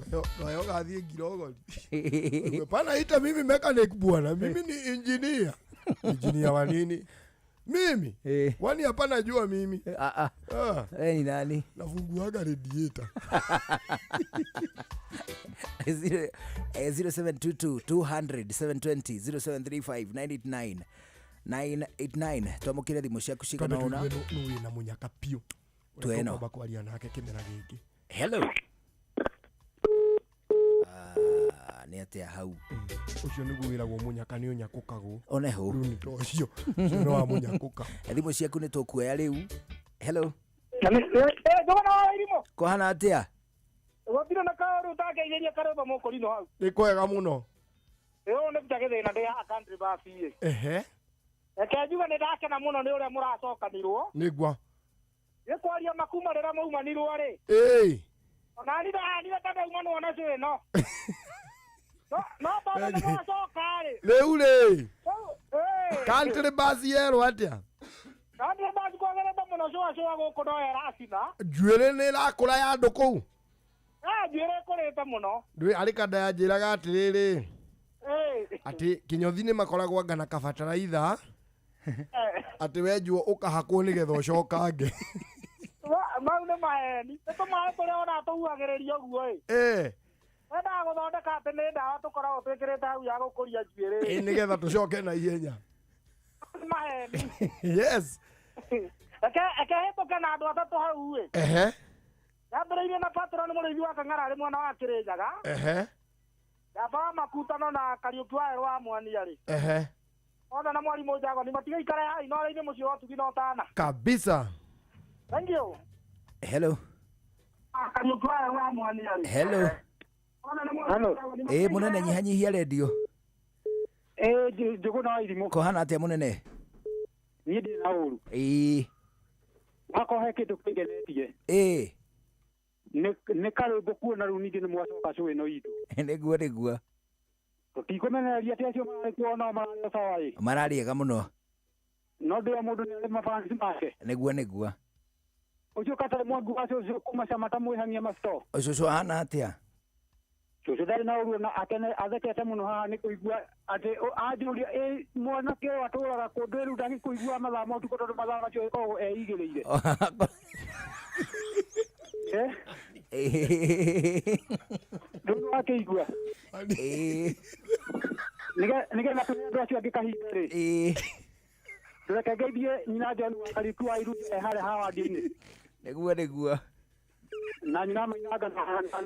S7: Ndoyo gathiĩ ngirogori. Pana ita mimi mechanic bwana, mimi ni engineer. Engineer wa nini? Mimi? Kwani hapana jua mimi?
S3: Ni nani?
S7: Nafunguaga radiator.
S3: 0722 200 720 0735 989 989. Twamũkĩre thimũ ciaku cigana
S7: Twambe
S3: ũna.
S7: tũigue nũ wĩna mũnyaka biũ. Ũrĩa
S3: Tweno.
S7: tũkwamba kwaria nake kĩmera gĩkĩ.
S3: Hello. Nĩ atĩa hau?
S7: Ũcio nĩguo wĩragwo mũnyaka nĩ ũnyakũkagwo.
S3: Oneho.
S7: Rĩu nĩ ta ũcio. Ũcio nĩ wa mũnyakũka.
S3: Thimũ ciaku nĩ tũkuoya rĩu. Hello.
S8: Njũgũna wa Irimũ.
S3: Kũhana atĩa?
S8: Gũtirĩ na kaũndũ ũtangeithĩria karwĩmbo mũkũrinũ hau.
S7: Nĩ kwega mũno.
S8: Ĩ ũyũ nĩ Peter Gĩthĩna ndĩ haha country bus ĩ.
S7: Ehe.
S8: Reke njuge nĩ ndakena mũno nĩ ũrĩa mũracokanirwo.
S7: Nĩgua.
S8: Nĩ kwaria makuma rĩrĩa maumanirwo rĩ.
S7: Ĩĩ.
S8: Ona niĩ ndahanire ta ndaumanwo na cũ ĩno. No tondũ nĩ mwacoka rĩ.
S7: Rĩu rĩ.
S8: Ĩ.
S7: Country bus yerwo atĩa?
S8: Country bus kwagĩrĩte mũno cũa cũa gũkũ no ĩracina.
S7: Njuĩrĩ nĩ ĩrakũra ya andũ kũu.
S8: Njuĩrĩ ĩkũrĩte mũno.
S7: Ndũĩ arĩ kanda yanjĩraga atĩrĩrĩ.
S8: Ĩ.
S7: Atĩ kĩnyothi nĩ makoragwo anga na kabataraitha. Atĩ wenjwo ũkahakwo nĩgetha ũcokange.
S8: Mau nĩ maheni. Nĩ tũmaĩ tũrĩa ona tũhuhagĩrĩria ũguo ĩ. Wendaga gũthondeka atĩ nĩ ndawa tũkoragwo twĩkĩrĩte hau ya gũkũria njuĩrĩ.
S7: Ĩ nĩgetha tũcoke na ihenya.
S8: Nĩ maheni.
S7: Yes.
S8: Reke hĩtũke na andũ atatũ hau ĩ.
S7: Ehe.
S8: Yambĩrĩirie na patron mũrĩithi wa Kang'ara arĩ mwena wa Kĩrĩnyaga.
S7: Ehe.
S8: Njamba wa Makutano na Kariũki wa Werũ wa Mwania rĩ.
S7: Ehe.
S8: Othe na mwarimũ Njagoni matigaikare haha Inooro-inĩ mũciĩ wa ũtugi na ũtana.
S7: Kabisa.
S8: Thank you.
S3: Hello.
S8: Kariũki wa Werũ wa Mwania rĩ.
S3: Hello.
S8: Hello.
S3: Mũnene nyihanyihia redio.
S8: Njũgũna wa Irimũ.
S3: Kũhana atĩa mũnene?
S8: Niĩ ndĩ na ũru.
S3: Ĩĩ.
S8: Wakwa he kĩndũ kĩngenetie.
S3: Ĩĩ.
S8: Nĩ karwĩmbo kuona rĩu ningĩ nĩ mwacoka cũ ĩno itũ.
S3: Nĩguo nĩguo.
S8: Tũtikũmenereria atĩ acio mararĩ kuo onao mararĩ o sawa ĩ.
S3: Mararĩega mũno.
S8: No ndĩ o mũndũ nĩ arĩ mafansi make.
S3: Nĩguo nĩguo.
S8: Ũcio katarĩ mwangi wa cũcũ kuma cama ta mwĩhang'ia masto.
S3: Ũcũcũ ahana atĩa?
S8: Cũcũ ndarĩ na ũru na akene athekete mũno haha nĩ kũigua atĩ anjũria ĩ mwanake ũyũ atũraga kũ ndwĩru ndagĩkũigua mathaa ma ũtukũ tondũ mathaa macio ĩkoragwo eigĩrĩire. Rĩu nĩ wakĩigua. Nĩgetha tũhe andũ acio angĩ kahinda rĩ. Reke ngeithie nyina John wa Kariuki wa Iru e harĩa Howard-inĩ.
S3: Nĩguo nĩguo.
S8: Na nyina Mainanga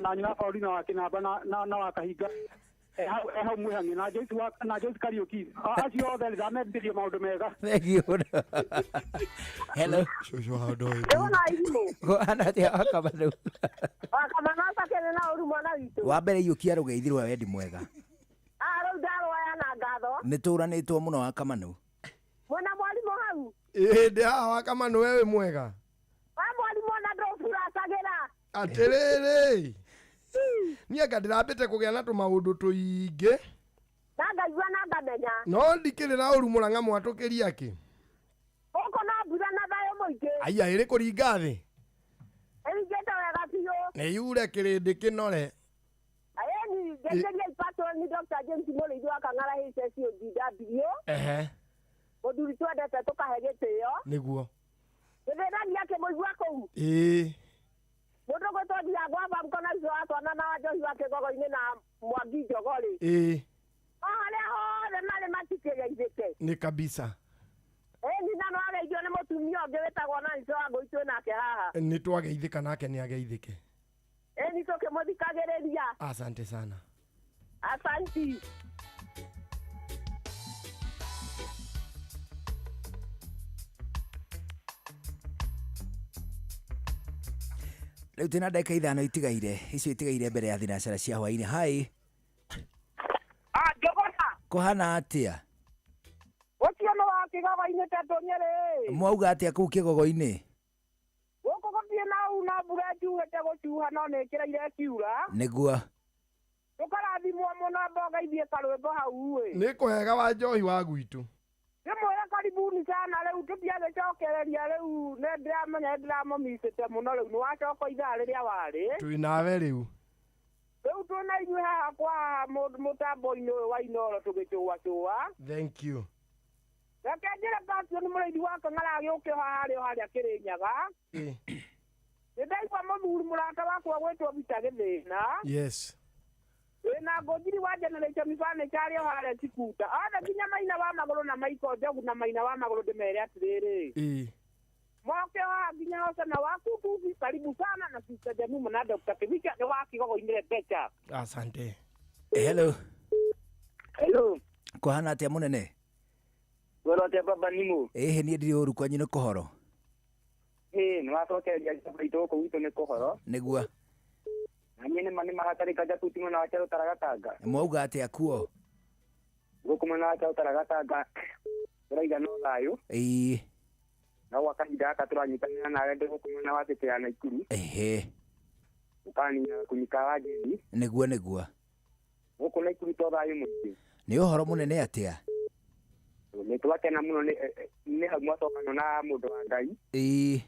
S8: na nyina Paulina wa Kĩnamba na wa Kahinga e hau Mwĩhang'e na Joyce wa na Joyce Kariuki. Acio othe ndamendithia maũndũ mega.
S3: Thank you. Hello.
S7: Cũcũ hau ndoĩ.
S9: Ndĩwona Irimũ.
S3: Kũhana atĩa Wakamanũ?
S9: Wakamanũ acakene na ũru mwana witũ.
S3: Wa mbere iyũkia rũgeithi rwa wendi mwega.
S9: Rĩu ndarwaya na ngatho.
S3: Nĩ tũranĩtwo mũno Wakamanũ.
S9: Mwena mwarimũ hau.
S7: Ĩĩ ndĩ haha Wakamanũ we wĩ mwega.
S9: Wa mwarimũ ona ndũburacagĩra.
S7: Atĩrĩrĩ. Niĩ anga ndĩrambĩte kũgĩa na tũmaũndũ tũingĩ.
S9: Na ngaigua na ngamenya.
S7: No ndikĩrĩ na ũru mũrang'a mwatũkĩria kĩ.
S9: Gũkũ no mbura na thayũ mũingĩ.
S7: Aya ĩrĩ kũringa thĩ.
S9: Ĩringĩte wega biũ.
S7: Nĩ yure kĩrĩndĩ kĩnore.
S9: Ĩni ngeithĩria ipatwo nĩ Dr. James Mũrĩithi wa Kang'ara HSOGW.
S7: Ehe.
S9: Mũthuri twendete tũkahe gĩtĩo.
S7: Nĩguo.
S9: Gĩthĩna nĩ akĩmũigua kũu.
S7: Ĩĩ.
S9: Mũndũ gwĩtwo Ndiangwa Bamko na icio wa twana na wa Njohi wa Kĩgogo-inĩ na Mwangi Njogo rĩ.
S7: Ĩĩ.
S9: O harĩa hothe marĩ matikĩgeithĩke.
S7: Nĩ kabisa.
S9: Ĩni na no ageithio nĩ mũtumia ũngĩ wĩtagwo Nancy wa Ngũi twĩ nake haha.
S7: Nĩ twageithĩka nake nĩ ageithĩke.
S9: Ĩni tũkĩmũthikagĩrĩria.
S7: Asante sana.
S9: Asanti.
S3: Rĩu twĩna ndagĩka ithano itigaire, icio itigaire mbere ya thinacara cia hwainĩ. Hai.
S9: Ah, Njũgũna.
S3: Kũhana atĩa?
S9: Ũcio nĩ wa kĩgogo-inĩ tondũ Nyĩrĩ.
S3: Mwauga atĩa kũu kĩgogo-inĩ?
S9: Gũkũ gũtirĩ na una mbura njuhĩte gũcuha no nĩ ĩkĩraire ĩkiura.
S3: Nĩguo.
S9: Tũkarathimwo mũno mboga ithiĩ karwĩmbo hau ĩ.
S7: Nĩ kũhega wa njohi wa gwitũ.
S9: Ndĩmwĩre karibuni sana rĩu tũtiagĩcokereria rĩu nĩ ndĩramenya nĩ ndĩramũmicĩte mũno rĩu nĩ wacoka ithaa rĩrĩa warĩ.
S7: Twĩ nawe rĩu.
S9: Rĩu twĩna inyuĩ haha kwa haha mũtambo-inĩ ũyũ wa Inooro tũgĩcũacũa.
S7: Thank you.
S9: Reke njĩre Passion mũrĩithi wa Kang'ara agĩũke haha harĩ o harĩa Kĩrĩnyaga. Nĩ ndaigua mũthuri mũrata wakwa gwĩtwo Peter Gĩthĩna.
S7: Yes.
S9: Wĩna ngũnjiri wa Generation Furniture arĩ o harĩa Chikuta. Othe nginya Maina wa Magũrũ na Michael Njogu na Maina wa Magũrũ ndĩmere atĩrĩrĩ. Moke haha nginya Hosana wa Kutubi, karibu sana na Sister Jemima na Dr. Kibicha nĩ wa Kĩgogo-inĩ Rebecca.
S7: Asante.
S3: Hello.
S10: Hello.
S3: Kũhana atĩa mũnene?
S10: Kwĩrwo atĩa baba Nimo?
S3: Ĩhĩ niĩ ndirĩ ũru kwanyu nĩ kũhoro.
S10: Ĩĩ nĩ wacokereria njamba itũ gũkũ gwitũ nĩ kũhoro.
S3: Nĩguo.
S10: Na niĩ nĩma nĩ mahatarĩka njatuti mwena wa Kyarũtara Gatanga.
S3: Mwauga atĩa kuo?
S10: Gũkũ mwena wa Kyarũtara Gatanga tũraiga no thayũ.
S3: Ĩĩ.
S10: No gwa kahinda gaka tũranyitanĩra nawe ndĩ gũkũ mwena wa City ya Naikuru.
S3: Ehe.
S10: Ũkanina kũnyika wa Njeri.
S3: Nĩguo nĩguo.
S10: Gũkũ Naikuru to thayũ mũingĩ.
S3: Nĩ ũhoro mũnene atĩa?
S10: Nĩ twakena mũno nĩ hau mwacokano na mũndũ wa Ngai.
S3: Ĩĩ.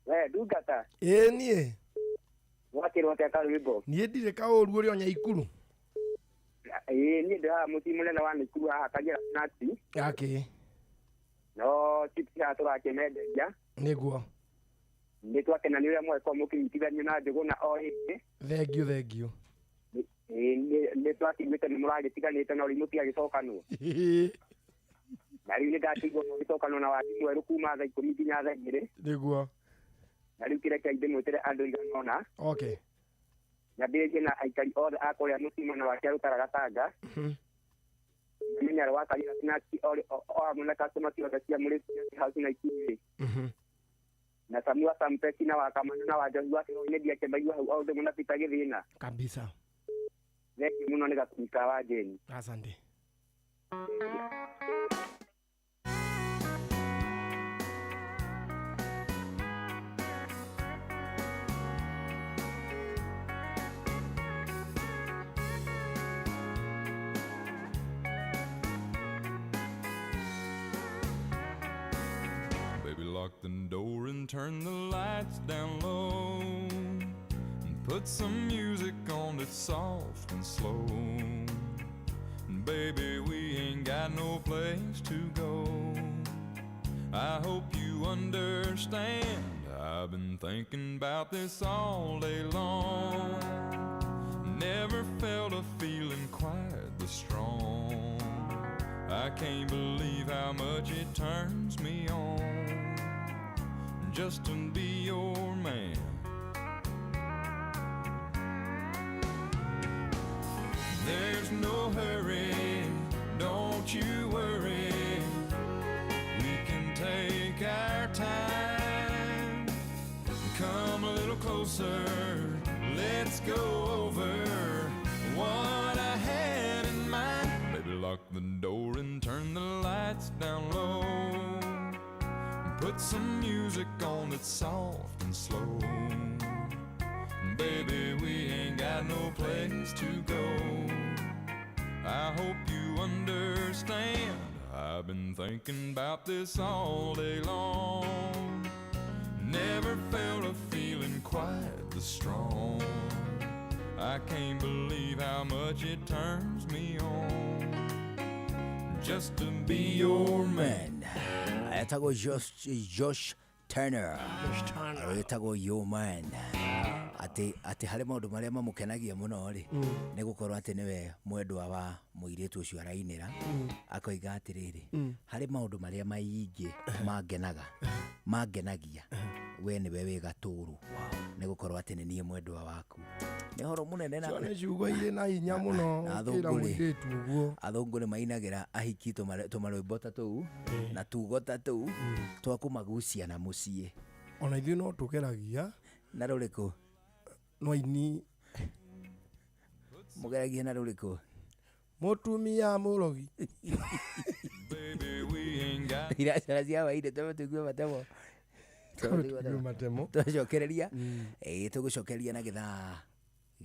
S10: We ndungata.
S7: Ĩĩ niĩ.
S10: Wakĩrwo atĩa karwĩmbo?
S7: Niĩ ndirĩ kaũru ũrĩ o Nyaikuru.
S10: Ĩĩ niĩ ndĩ haha mũciĩ mũnene wa Naikuru haha Kagera Snacks.
S7: Akĩ.
S10: No chips haha tũrakĩmenderia.
S7: Nĩguo.
S10: Nĩ twakena nĩ ũrĩa mwagĩkorwo mũkĩnyitithanio na Njũgũna o hĩndĩ.
S7: Thank you, thank you.
S10: Ĩĩ nĩ twakĩiguĩte nĩ mũragĩtiganĩte no rĩu mũtiagĩcokanwo. Na rĩu nĩ ndakĩigua mũgĩcokanwo na wathi mwerũ kuma thaa ikũmi nginya thaa igĩrĩ.
S7: Nĩguo.
S10: Na rĩu kĩreke ndĩmwĩtĩre andũ igana ũna.
S7: Okay.
S10: Nyambĩrĩrie na aikari othe a kũrĩa mũciĩ mwena wa Kyarũtara Gatanga. Menyaro wa Kagera Snacks o hamwe na customer ciothe cia Mũrĩithi House Naikuru. Na Samua Sampeki na wa Kamano na wa Njohi wa Kĩgogo-inĩ ndiakĩmaigua hau o ũndũ mũna Peter Gĩthĩna.
S7: Kabisa.
S10: Thank you mũno nĩ gakunika wa Jane.
S7: Asante.
S11: Baby, lock the door and turn the lights down low. And put some music on that's soft and slow. And baby, we ain't got no place to go. I hope you understand. I've been thinking about this all day long. Never felt a feeling quite this strong. I can't believe how much it turns me on just to be your man. There's no hurry, don't you worry. We can take our time. Come a little closer, let's go over what I had in mind. Baby, lock the door and turn the lights down low. Put some music on that's soft and slow. Baby, we ain't got no place to go. I hope you understand. I've been thinking about this all day long. Never felt a feeling quite this strong. I can't believe how much it turns me on just to be your man.
S3: Etagwo Josh Turner. Etagwo your man. Atĩ harĩ maũndũ marĩa mamũkenagia mũno rĩ, nĩ gũkorwo atĩ nĩwe mwendwa wa mũirĩtu ũcio arainĩra, akoiga atĩrĩrĩ, harĩ maũndũ marĩa maingĩ mangenagia, we nĩwe wĩ gatũrũ. Nĩ gũkorwo atĩ nĩ niĩ mwendwa waku. Nĩ ũhoro mũnene na
S7: Icio nĩ ciugo irĩ na hinya mũno
S3: na
S7: ũkĩra
S3: athũngũ rĩ
S7: mũirĩtu ũguo.
S3: Athũngũ nĩ mainagĩra ahiki tũmarwĩmbo ta tũu na tugo ta tũu twa kũmagucia na mũciĩ.
S7: Ona ithuĩ no tũgeragia.
S3: Na rũrĩkũ?
S7: No aini.
S3: Mũgeragia na rũrĩkũ?
S7: Mũtumia mũrogi.
S3: Iracara cia hwainĩ tũme tũigue matemo.
S7: Tũme tũigue matemo.
S3: Twacokereria ĩĩ tũgũcokereria na gĩthaa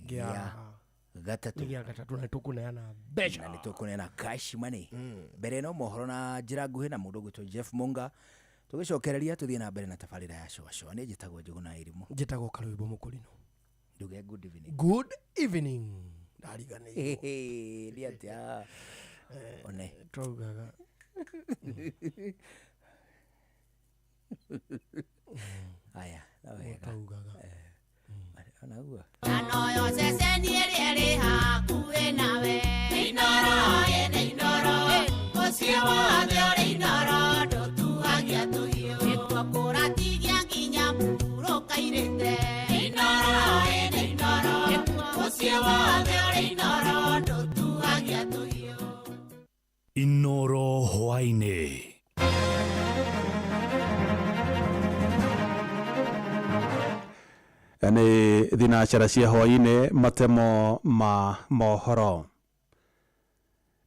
S7: Gĩa
S3: gĩa gatatũ.
S7: Gĩa gatatũ na nĩtũkũneana mbeca.
S3: Na nĩtũkũneana cash money. Mbere ĩno mohoro na njĩra nguhĩ na mũndũ ũgwĩtwo Jeff Munga. Tũgĩcokereria tũthiĩ na mbere na tabarĩra ya Cũa Cũa. Niĩ njĩtagwo Njũgũna Irimũ.
S7: Njĩtagwo Karwĩmbo Mũkũrinũ.
S3: Nduge good evening.
S7: Good evening. Ndariganĩirwo.
S3: Nĩ atĩa? One.
S7: Twaugaga.
S3: Aya, no wega.
S7: Twaugaga.
S3: Ona ũguo.
S4: Noyo ceceni ĩrĩa ĩrĩ hakuhĩ nawe. Inooro ĩ nĩ Inooro, mũciĩ wothe ũrĩ Inooro, ndũtuagia tũhiũ. Nĩkuo kũratigia nginya mũhurũka-irĩte. Inooro ĩ nĩ Inooro, mũciĩ wothe ũrĩ Inooro, ndũtuagia tũhiũ.
S5: Inoro hwaĩ-inĩ.
S6: Nĩ thinacara cia hwaĩ-inĩ matemo ma mohoro.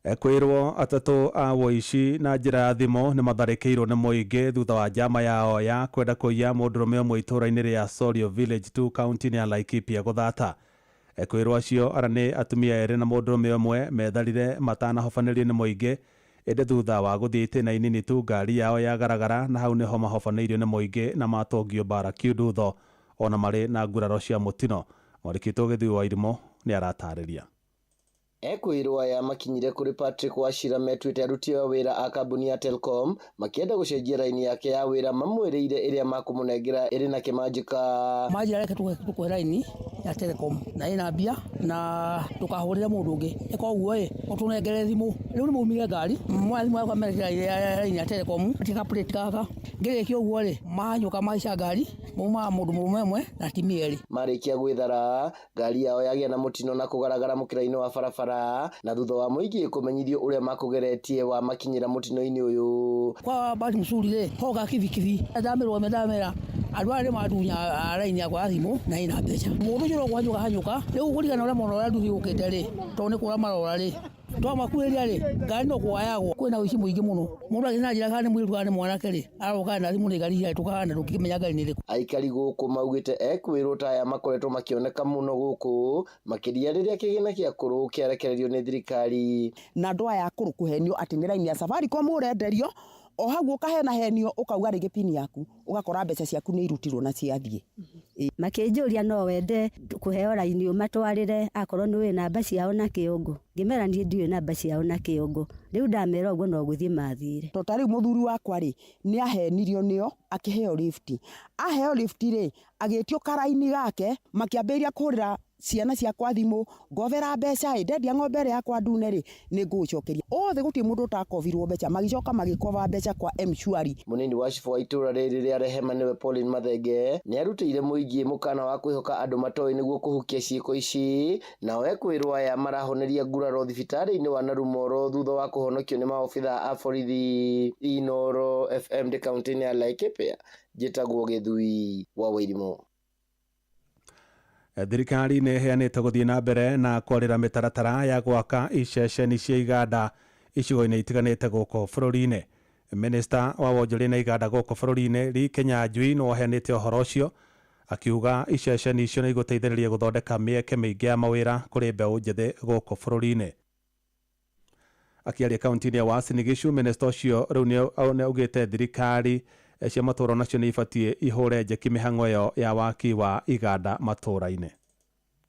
S6: Kwĩrwo atatũ a woici na njĩra ya thimũ nĩ matharĩkĩirwo nĩ mũingĩ thutha wa njama yao ya kwenda kũiya mũndũrũme ũmwe itũũra-inĩ rĩa Sorio Village 2 kaunti-inĩ ya Laikipia gũthata. Kwĩrwo acio ara nĩ atumia erĩ na mũndũrũme ũmwe metharire matanahobanĩrio nĩ mũingĩ ĩndĩ thutha wa gũthiĩ itĩna inini tu ngari yao yagaragara na hau nĩho mahobanĩirio nĩ mũingĩ na matongio mbara kiundutho ona marĩ na nguraro cia mũtino. Mwandĩki witũ Gĩthui wa Irimũ nĩ aratarĩria.
S12: Ekwĩrwo aya makinyire kũrĩ Patrick Wachira metuĩte aruti a wĩra a kambuni ya Telcom makĩenda gũcenjia raini yake ya wĩra mamwĩrĩire ĩrĩa makũmũnengera ĩrĩ na kĩmanjĩka.
S13: Manjĩra reke tũkũhe raini ya Telecom na ĩna mbia na ndũkahũrĩre mũndũ ũngĩ ĩka ũguo ĩ ũtũnengere thimũ. Rĩu nĩ maumire ngari moya thimũ yakwa merekera raini ya Telecom tika plate gaka ngĩrĩkia ũguo rĩ mahanyũka mahaica ngari maumaga mũndũ mũrũme ũmwe na atumia erĩ.
S12: Marĩkia gwĩthara ngari yao yagĩa na mũtino na kũgaragara mũkĩra-inĩ wa barabara na thutha wa mũingĩ kũmenyithio ũrĩa makũgeretie wa makinyĩra mũtino-inĩ ũyũ.
S13: Kwa bahati mzuri rĩ hoka kibikibi ndamerwo ndamera andũ aya nĩ mandunya raini yakwa ya thimũ na ĩna mbeca. Mũndũ ũcio no kũhanyũka hanyũka rĩu kũringana ũrĩa mona ũrĩa nduthi yũkĩte rĩ tondũ nĩ kũra marora rĩ twamakuhĩrĩria rĩ ngari no kũgayagwo. Kwĩna ũici mũingĩ mũno mũndũ agĩthiĩ na njĩra kana nĩ mũirĩtu kana nĩ mwanake rĩ aroka na thimũ nĩ ngari ciahĩtũka na ndũngĩmenya ngari nĩ ĩrĩkũ.
S12: Aikari gũkũ maugĩte ekwĩrwo ta aya makoretwo makĩoneka mũno gũkũ makĩria rĩrĩa kĩgĩna kĩa kũrũ kĩarekererio nĩ thirikari.
S14: Na andũ aya akũrũ kũhenio atĩ nĩ raini ya Safaricom ũrenderio o hau ũkahenahenio ũkauga rĩngĩ pin yaku ũgakora mbeca ciaku nĩ irutirwo na ciathiĩ.
S15: Makĩnjũria no wende kũheo raini ũmatwarĩre akorwo nĩ ũĩ namba ciao na kĩongo. Ngĩmera niĩ ndiũĩ namba ciao na kĩongo. Rĩu ndamera ũguo no gũthiĩ mathire.
S14: To ta rĩu mũthuri wakwa rĩ nĩ ahenirio nĩo akĩheo lift. Aheo lift rĩ agĩtio karaini gake makĩambĩrĩria kũhũrĩra ciana ciakwa thimũ ngobera mbeca ĩ ndendia ng'ombe ĩrĩa yakwa ndune rĩ nĩ ngũgũcokeria. Othe gũtirĩ mũndũ ũtakovirwo mbeca magĩcoka magĩkoba mbeca kwa M-Shwari.
S12: Mũnini wa cibũ wa itũũra rĩrĩ rĩa Rehema nĩwe Pauline Mathenge nĩ arutĩire mũingĩ mũkana wa kwĩhoka andũ matoĩ nĩguo kũhukia ciĩko ici nao ekwĩrwo aya marahoneria nguraro thibitarĩ-inĩ wa Narumoro thutha wa kũhonokio nĩ maobitha a borithi. Inooro FM ndĩ kaunti-inĩ ya Laikipia njĩtagwo Gĩthui wa Wairimũ.
S6: Thirikari nĩ ĩheanĩte gũthiĩ na mbere na kwarĩra mĩtaratara ya gwaka iceceni cia iganda icigo-inĩ itiganĩte gũkũ bũrũri-inĩ. Minista wa wonjoria na iganda gũkũ bũrũri-inĩ Lee Kinyanjui nĩwe ũheanĩte ũhoro ũcio akiuga iceceni icio nĩ igũteithĩrĩria gũthondeka mĩeke mĩingĩ ya mawĩra kũrĩ mbeũ njĩthĩ gũkũ bũrũri-inĩ. Akĩaria kaunti-inĩ ya Uasin Gishu, minista ũcio rĩu nĩ augĩte thirikari cia matũũra nacio nĩ ibatiĩ ihũre njeki mĩhang'o ĩyo ya waki wa iganda matũũra-inĩ.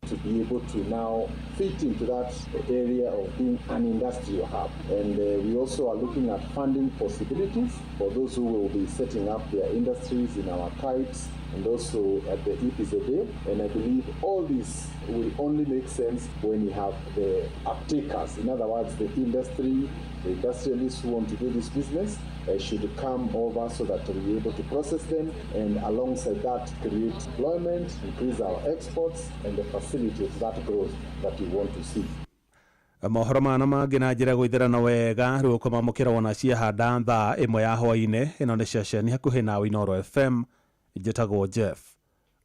S16: To be able to now fit into that area of being an industrial hub. And we also are looking at funding possibilities for those who will be setting up their industries in our kites and also at the EPZA. And I believe all this will only make sense when you have the uptakers. In other words, the industry, the industrialists who want to do this business, should come over so that we're able to process them and alongside that create employment, increase our exports and facilitate that growth that we want to see.
S6: Mohoro mana mangĩ na njĩra gũithĩrana wega rĩu ũkũmamũkĩra wona ciahanda thaa 1 ya hwaĩ-inĩ. Ĩno nĩ ceceni hakuhĩ nawe Inooro FM. Njĩtagwo Jeff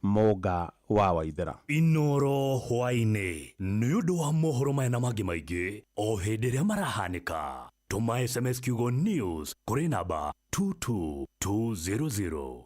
S6: Mũnga wa Waithera.
S5: Inooro hwaĩ-inĩ nĩ ũndũ wa mohoro maya na mangĩ maingĩ o hĩndĩ ĩrĩa marahanĩka. Tũma SMS kiugo news kũrĩ namba 22200.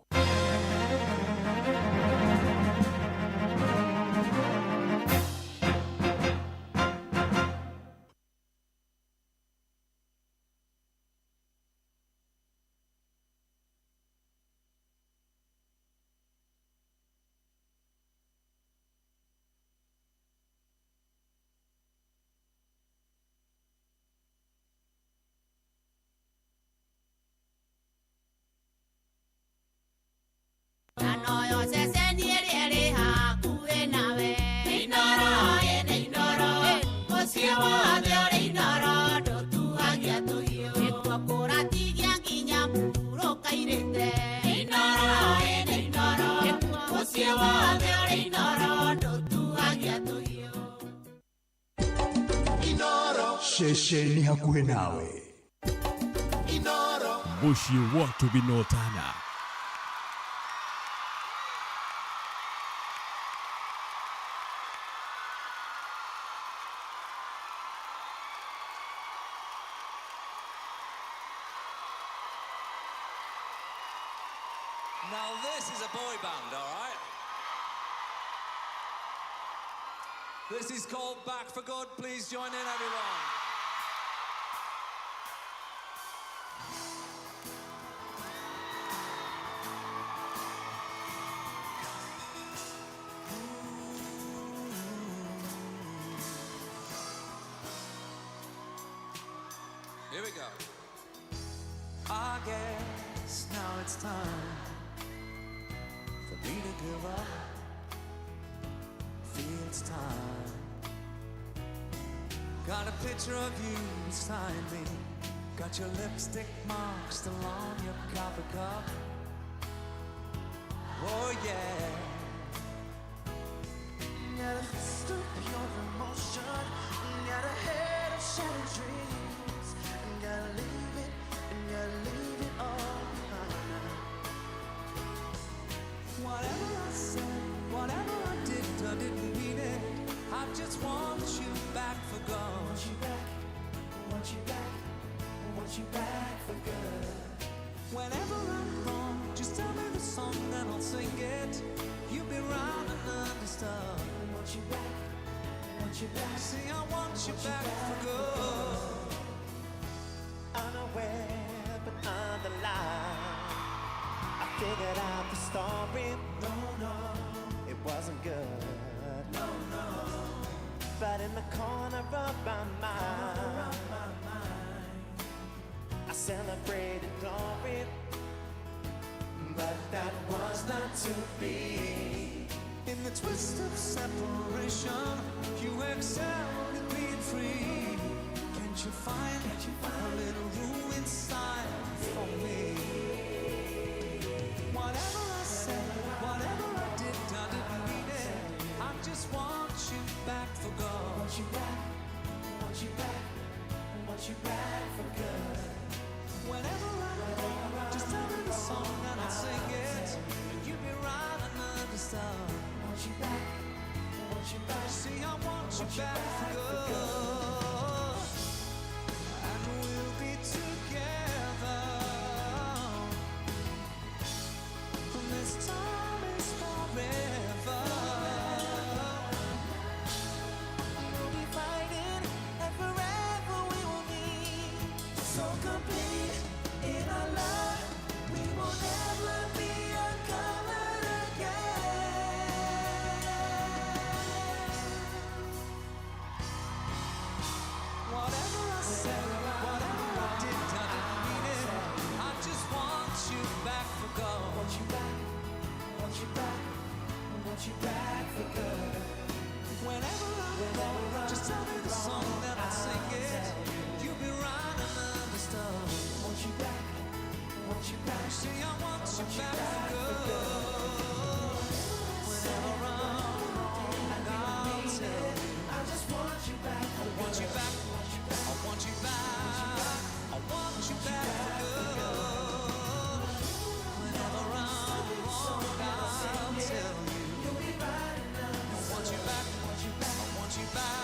S17: Ceceni hakuhĩ nawe.
S2: Mũciĩ wa Tubinotana.
S18: Now this is a boy band, all right? This is called Back for Good. Please join in, everyone. Here we go. I guess now it's time for me to give up. Feel it's time. Got a picture of you beside me. Got your lipstick mark still on your coffee cup. Oh yeah.
S1: Got a fist of pure emotion. Got a head of shattered dreams. Gotta leave it, gotta leave it all behind now.
S18: Whatever I said, whatever I did, I didn't mean it. I just want you back for good.
S1: Want you back, want you back, want you back for good.
S18: Whenever I'm wrong, just tell me the song and I'll sing it. You'll be right and understood.
S1: Want you back, want you back.
S18: See, I want you back for good.
S1: Unaware but underlined, I figured out the story. No, no, it wasn't good. No, no. But in the corner of my mind, I celebrated glory. But that was not to be.
S18: In the twist of separation, you excelled at being free. Can't you find a little room inside for me? Whatever I said, whatever I did, I didn't mean it. I just want you back for good.
S1: Want you back, want you back, want you back for good.
S18: Whenever I'm wrong, just tell me the song and I'll sing it. And you'll be right and understood.
S1: Want you back, want you back.
S18: See, I want you back for good. And we'll be together. This time is forever.
S1: We'll be fighting, and forever we will be so complete in our love. We will never be uncovered again.
S18: Whatever I said, whatever I did, I didn't mean it. I just want you back for good.
S1: Want you back, want you back, want you back for good.
S18: Whenever I'm wrong, just tell me the song and I'll sing it. You'll be right and understood.
S1: Want you back,
S18: Want you back. See, I want you back for good. Whenever I'm wrong, I'll tell you. I just want you back. I want you back. I want you back. I want you back for good. Whenever I'm wrong, I'll tell you. I want you back. I want you back.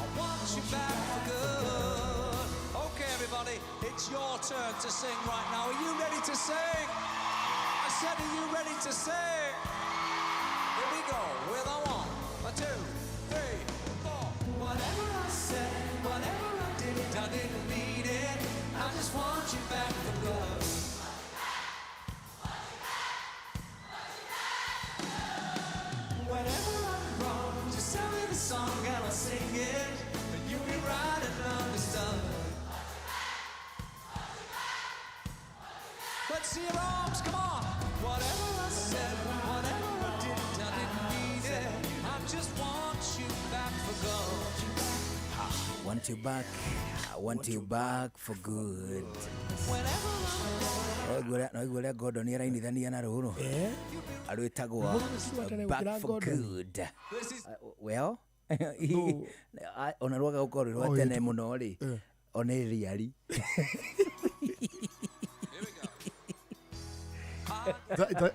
S18: I want you back for good. Okay, everybody, it's your turn to sing right now. Are you ready to sing? I said, are you ready to sing? Here we go with a one, a two, three, four. Whatever I said, whatever I did, I didn't mean it. I just want you back for good. Whenever I'm wrong, just tell me the song and I'll sing it. And you'll be right and understood. Let's see your arms, come on. Whatever I said, whatever I did, I didn't mean it. I just want you back for good.
S3: Want you back, I want you back for good. No igua ũrĩa Gordon arainithania na rũrũ arwĩtagwo back for good. Well, ona rwaga gũkorwo rwĩ rwa tene mũno rĩ, ona ĩriari.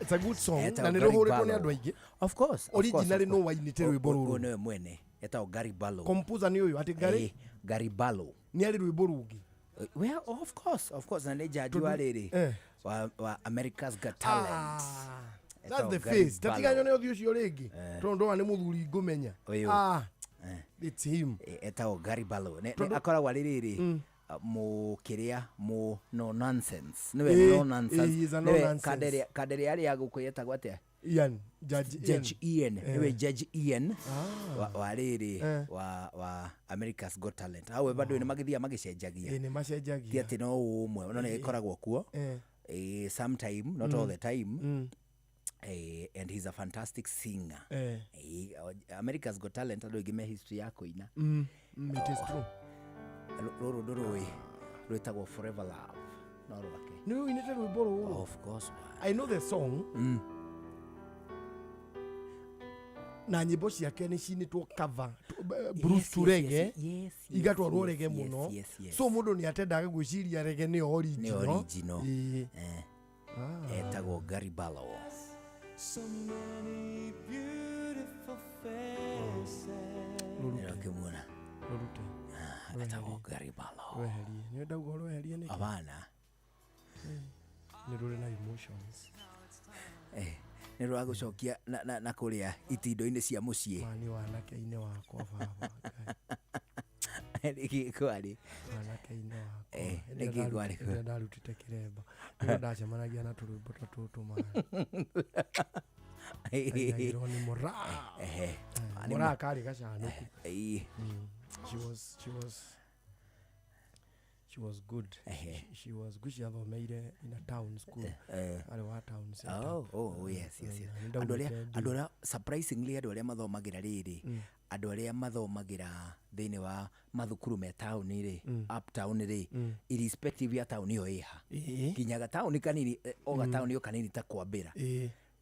S7: It's a good song
S3: Etagwo
S7: na nä
S3: Gary
S7: rå hå rä two nä
S3: Barlow.
S7: andå aingä
S3: Of course, of course,
S7: Originally
S3: of
S7: no
S3: course.
S7: wainĩte rwĩmbo rũrũ.
S3: Ũyũ nĩwe mwene etagwo Gary Barlow.
S7: Composer nä å yå atä Gary
S3: Eh, Gary Barlow.
S7: nä arä rwä mbo rå ngä.
S3: Well, of course, of course, na nä jaji wa rĩrĩ wa America's Got Talent.
S7: That's
S3: Etagwo
S7: the
S3: Gary
S7: face. Tatiganywo
S3: Barlow.
S7: nä å thiå å cio rä ngä tondå ndona nä må thuri ngå menya.
S3: Ũyũ.
S7: Ah, it's him.
S3: Etagwo Gary Barlow.
S7: Tondũ-
S3: Akoragwo arĩ rĩrĩ mũkĩrĩa mũ no nonsense. Nĩwe no nonsense.
S7: He is a no
S3: Nĩwe
S7: nonsense.
S3: Kanderia arĩa gũkũ yetagwo atĩa?
S7: Ian, Judge Ian.
S3: Judge Ian. Nĩwe Judge Ian
S7: Ah.
S3: wa rĩrĩ wa America's Got Talent. Hau bado nĩ magĩthiaga magĩcenjagia.
S7: Ĩ, nĩ macenjagia.
S3: Ti atĩ no ũmwe, no nĩ ĩkoragwo kuo. Sometime, not all the time. And he's a fantastic singer. America's Got Talent andũ aingĩ me history ya kũina.
S7: It is true.
S3: Rũrũ ndũrũĩ rwĩtagwo Forever Love. No rwake.
S7: Nä å inä te rwä mbo rå rå.
S3: Of course.
S7: I know the song. Na nyĩmbo ciake nĩ cinĩtwo cover Bruce
S3: Yes,
S7: to
S3: yes,
S7: reggae,
S3: yes, yes, yes,
S7: igatwarwo
S3: yes,
S7: reggae
S3: yes,
S7: mũno.
S3: yes, yes.
S7: So mũndũ nĩ atendaga gwĩciria reggae nĩyo
S3: Nĩ
S7: original.
S3: original.
S7: Ĩĩ. Ah.
S3: Etagwo Gary Barlow.
S18: So many beautiful faces.
S3: Nĩũrakĩmuona.
S7: Rũrute.
S3: Etagwo Gary Barlow.
S7: Rweherie. Nĩ ndauga rweherie nĩkĩ?
S3: Abana.
S7: Nĩ rũrĩ na emotions.
S3: Nĩ rũragũcokia na kũrĩa itindo-inĩ cia mũciĩ.
S7: Mani wanake-inĩ wakwa baba.
S3: Nĩkĩ kwarĩ?
S7: Wanake-inĩ wakwa.
S3: Nĩkĩ kwarĩ?
S7: Hĩndĩ ĩrĩa ndarutĩte kĩremba. Nĩrĩo ndacemanagia na tũrwĩmbo ta tũtũ mani. Ainagĩrwo nĩ Moraa. Moraa karĩ gacanũku. She was good. She was good. She athomeire in a town school. Arĩ wa town setup.
S3: Oh, oh, yes, yes, yes.
S7: Nĩ
S3: Andũ arĩa
S7: ndaugĩte
S3: andũ arĩa surprisingly andũ arĩa mathomagĩra rĩrĩ andũ arĩa mathomagĩra thĩinĩ wa mathukuru me taũni rĩ, uptown rĩ, irrespective ya taũni ĩyo ĩha, nginya gataũni kanini, o gataũni o kanini ta kwambĩra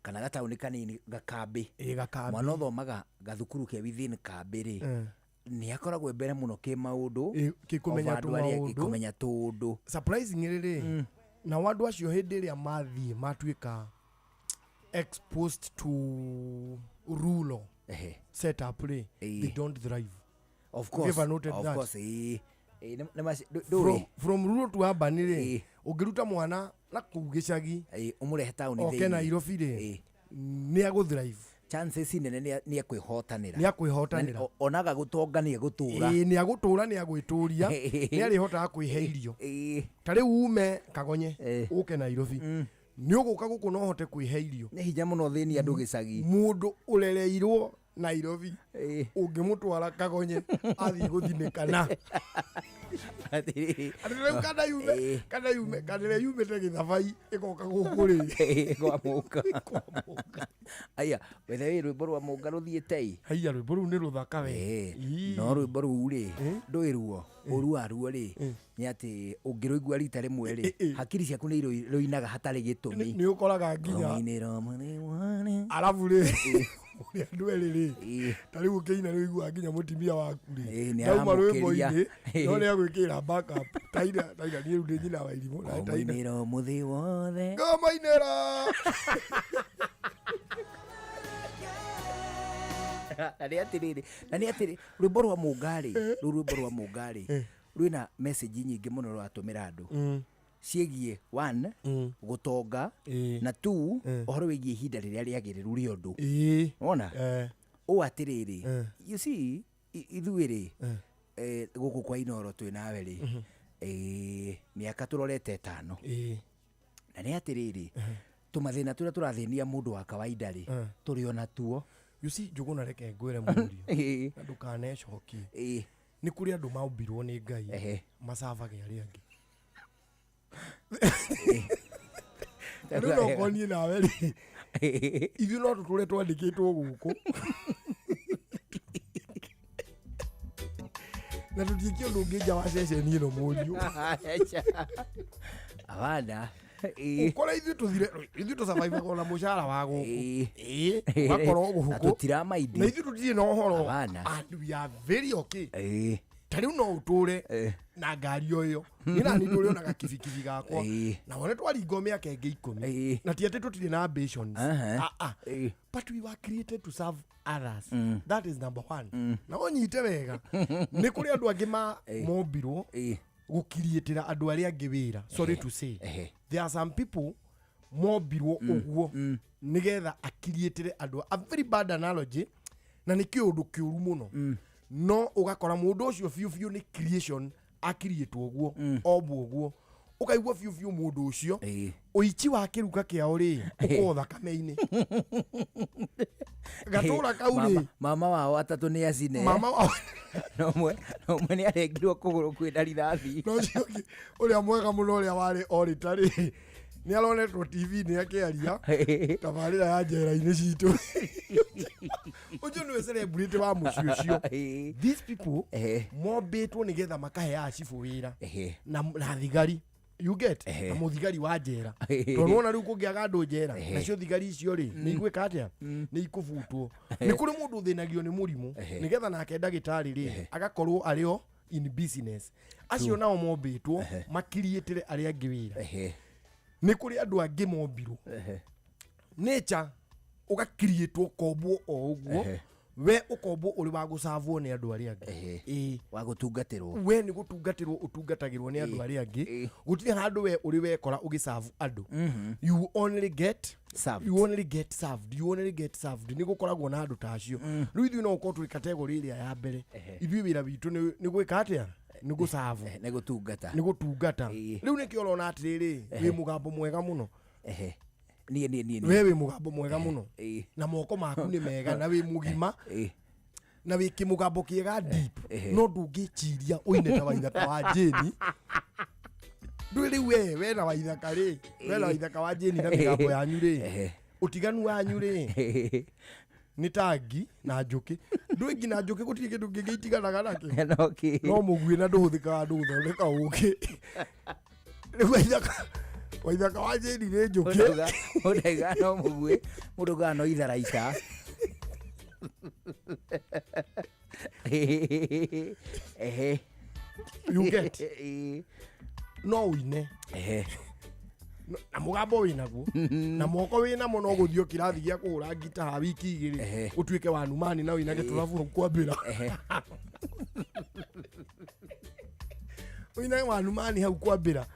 S3: kana gataũni kanini gakambĩ,
S7: Gakambi.
S3: mwana ũthomaga gathukuru ke within kambĩ rĩ, nĩ akoragwo e mbere mũno kĩ maũndũ,
S7: kĩkũmenya
S3: over andũ arĩa angĩ,
S7: tũmaũndũ.
S3: kũmenya tũũndũ.
S7: Surprisingly rĩ, nao andũ acio hĩndĩ ĩrĩa mathiĩ matuĩka exposed to rural setup rĩ, they don't thrive.
S3: Of
S7: Have you
S3: course,
S7: ever noted
S3: of
S7: that?
S3: course, ndũĩ.
S7: From rural to urban rĩ, ũngĩruta mwana na kũu gĩcagi
S3: ũmũrehe taũni
S7: oke
S3: thĩinĩ.
S7: Nairobi rĩ, nĩ agũ thrive.
S3: Chances nene nĩ ekwĩhotanĩra.
S7: Nĩ akwĩhotanĩra.
S3: Na onaga gũtonga nĩ egũtũra.
S7: Ĩĩ, nĩ agũtũra, nĩ agwĩtũria, nĩ arĩhotaga kwĩhe irio. Ta rĩu ume Kagonye ũke Nairobi, nĩ ũgũka gũkũ no ũhote kwĩhe irio.
S3: Nĩ hinya mũno thĩni andũ gĩcagi.
S7: Mũndũ ũrereirwo Nairobi ũngĩmũtwara Kagonye athiĩ gũthinĩkana. Atĩ rĩu kana yume kana yume kana ĩrĩa yumĩte gĩthabai ĩgoka gũkũ rĩ,
S3: Kwamũka. Aya, wethe wĩ rwĩmbo rwa Mũnga rũthiĩte ĩ.
S7: Haiya, rwĩmbo rũu nĩ rũthaka we.
S3: No rwĩmbo rũu rĩ, ndũĩ ruo, ũru waruo rĩ, nĩ atĩ ũngĩrũigua rita rĩmwe rĩ, hakiri ciaku nĩ irũinaga hatarĩ gĩtũmi.
S7: Nĩ ũkoraga nginya
S3: Rũinĩro mũthĩ
S7: arabu rĩ, ũrĩa andũ erĩ rĩ, ta rĩu ũkĩina nĩ ũiguaga nginya mũtumia waku rĩ,
S3: nĩ
S7: ndauma
S3: aramũkĩria.
S7: rwĩmbo-inĩ no nĩ agwĩkĩra backup. Taina, taina, niĩ rĩu ndĩ nyina wa irimũ na taina.
S3: Rũinĩro mũthĩ wothe.
S7: Ngamainĩra.
S3: Na nĩ atĩrĩrĩ, na nĩ atĩrĩ, rwĩmbo rwa Mũnga rĩ, rũu rwĩmbo rwa Mũnga rĩ, rwĩna message nyingĩ mũno rũratũmĩra andũ ciĩgiĩ one, gũtonga, na two, ũhoro wĩgiĩ ihinda rĩrĩa rĩagĩrĩru rĩa ũndũ. Wona ũũ atĩrĩrĩ, you see, ithuĩ rĩ, gũkũ kwa Inooro twĩ nawe rĩ, mĩaka tũrorete 5, na nĩ atĩrĩrĩ, tũmathĩna tũrĩa tũrathĩnia mũndũ wa kawaida rĩ, tũrĩ ona tuo.
S7: You see, Njũgũna, reke ngwĩre mũriũ na ndũkanecokie, nĩ kũrĩ andũ maũmbirwo nĩ Ngai macabage arĩa angĩ. Rĩu no korwo niĩ nawe rĩ, ithuĩ no tũtũre twandĩkĩtwo gũkũ na tũtiĩke ũndũ ũngĩ nja wa ceceni ĩno, mũriũ.
S3: Abana.
S7: Ũkore ithuĩ tũthire, ithuĩ tũcabaibaga na mũcara wa gũkũ. Ĩĩ, ũgakorwo
S3: Na
S7: gũkũ
S3: tũtiramaindi.
S7: Na ithuĩ tũtirĩ na ũhoro.
S3: Abana.
S7: And we are very okay. Ta rĩu no ũtũre na ngari o ĩyo, niĩ nani ndũrĩ ona gakibikibi gakwa, na wone twaringo mĩaka ĩngĩ 10, na ti atĩ tũtirĩ na ambitions. Ah, ah. But we were created to serve others. That is number one. Na ũnyite wega, nĩ kũrĩ andũ angĩ ma mombirwo gũkiriĩtĩra andũ arĩa angĩ wĩra. Sorry to say, there are some people mombirwo ũguo nĩgetha akiriĩtĩre andũ. A very bad analogy, na nĩ kĩũndũ kĩũru mũno, no ũgakora mũndũ ũcio biũ biũ nĩ creation akiriĩtwo ũguo, ombwo ũguo, ũkaigua biũ biũ mũndũ ũcio ũici wa kĩruka kĩao rĩ, ũkorwo thakame-inĩ gatũra kau rĩ.
S3: Mama wao atatũ nĩ acine.
S7: Mama wao
S3: na ũmwe nĩ arengirwo kũgũrũ kwĩna rithathi.
S7: No ũcio ũngĩ, ũrĩa mwega mũno, ũrĩa warĩ orĩta rĩ, nĩ aronetwo TV-inĩ akĩaria tabarĩra ya njera-inĩ citũ. Ũcio nĩwe celebrity wa mũciĩ ũcio. These people mombĩtwo nĩgetha makaheaga cibũ wĩra na thigari, you get, na mũthigari wa njera, tondũ wona rĩu kũngĩaga andũ njera, nacio thigari icio rĩ, nĩ igwĩka atĩa? Nĩ ikũbutwo. Nĩ kũrĩ mũndũ ũthĩnagio nĩ mũrimũ nĩgetha nake ndagĩtarĩ rĩ, agakorwo arĩ o in business. Acio nao mombĩtwo makiriĩtĩre arĩa angĩ wĩra. Nĩ kũrĩ andũ angĩ mombirwo nature ũgakiriĩtwo kombwo o ũguo, we ũkombwo ũrĩ wa gũcavwo nĩ andũ arĩa angĩ. Ĩĩ.
S3: Wa gũtungatĩrwo.
S7: We nĩ gũtungatĩrwo ũtungatagĩrwo nĩ andũ arĩa angĩ. Gũtirĩ handũ we ũrĩ wekora ũgĩcabu andũ. You only get
S3: served.
S7: You only get served. You only get served. Nĩ gũkoragwo na andũ ta acio. Rĩu ithuĩ no ũkorwo tũrĩ category ĩrĩa ya mbere. Ithuĩ wĩra witũ nĩ gwĩka atĩa? Nĩ gũcabu.
S3: Nĩ gũtungata.
S7: Nĩ gũtungata. Rĩu nĩkĩo ũrona atĩrĩrĩ, wĩ mũgambo mwega mũno.
S3: Niĩ niĩ niĩ.
S7: We wĩ mũgambo mwega mũno na moko maku nĩ mega na wĩ mũgima na wĩ kĩmũgambo kĩega deep, no ndũngĩciria ũine ta Waithaka wa Jane. Ndũĩ rĩu we na Waithaka rĩ, we na Waithaka wa Jane na mĩgambo yanyu rĩ, ũtiganu wanyu rĩ nĩ ta ngi na njũkĩ. Ndũĩ ngi na njũkĩ gũtirĩ kĩndũ kĩngĩ itiganaga nakĩo.
S3: No kĩ?
S7: No mũguĩ, na ndũhũthĩkaga andũ gũthondeka ũkĩ. Rĩu Waithaka wa Jane nĩ njũkĩ.
S3: Mũndũ no mũguĩ, mũndũ augaga no itharaita. Ehe.
S7: You get? No ũine na mũgambo wĩnaguo na moko wĩnamo, no gũthiĩ kĩrathi gĩa kũhũra ngita ha wiki 2, ũtuĩke wa numani na ũinage tũrabu hau kwambĩra, ũinage wa numani hau kwambĩra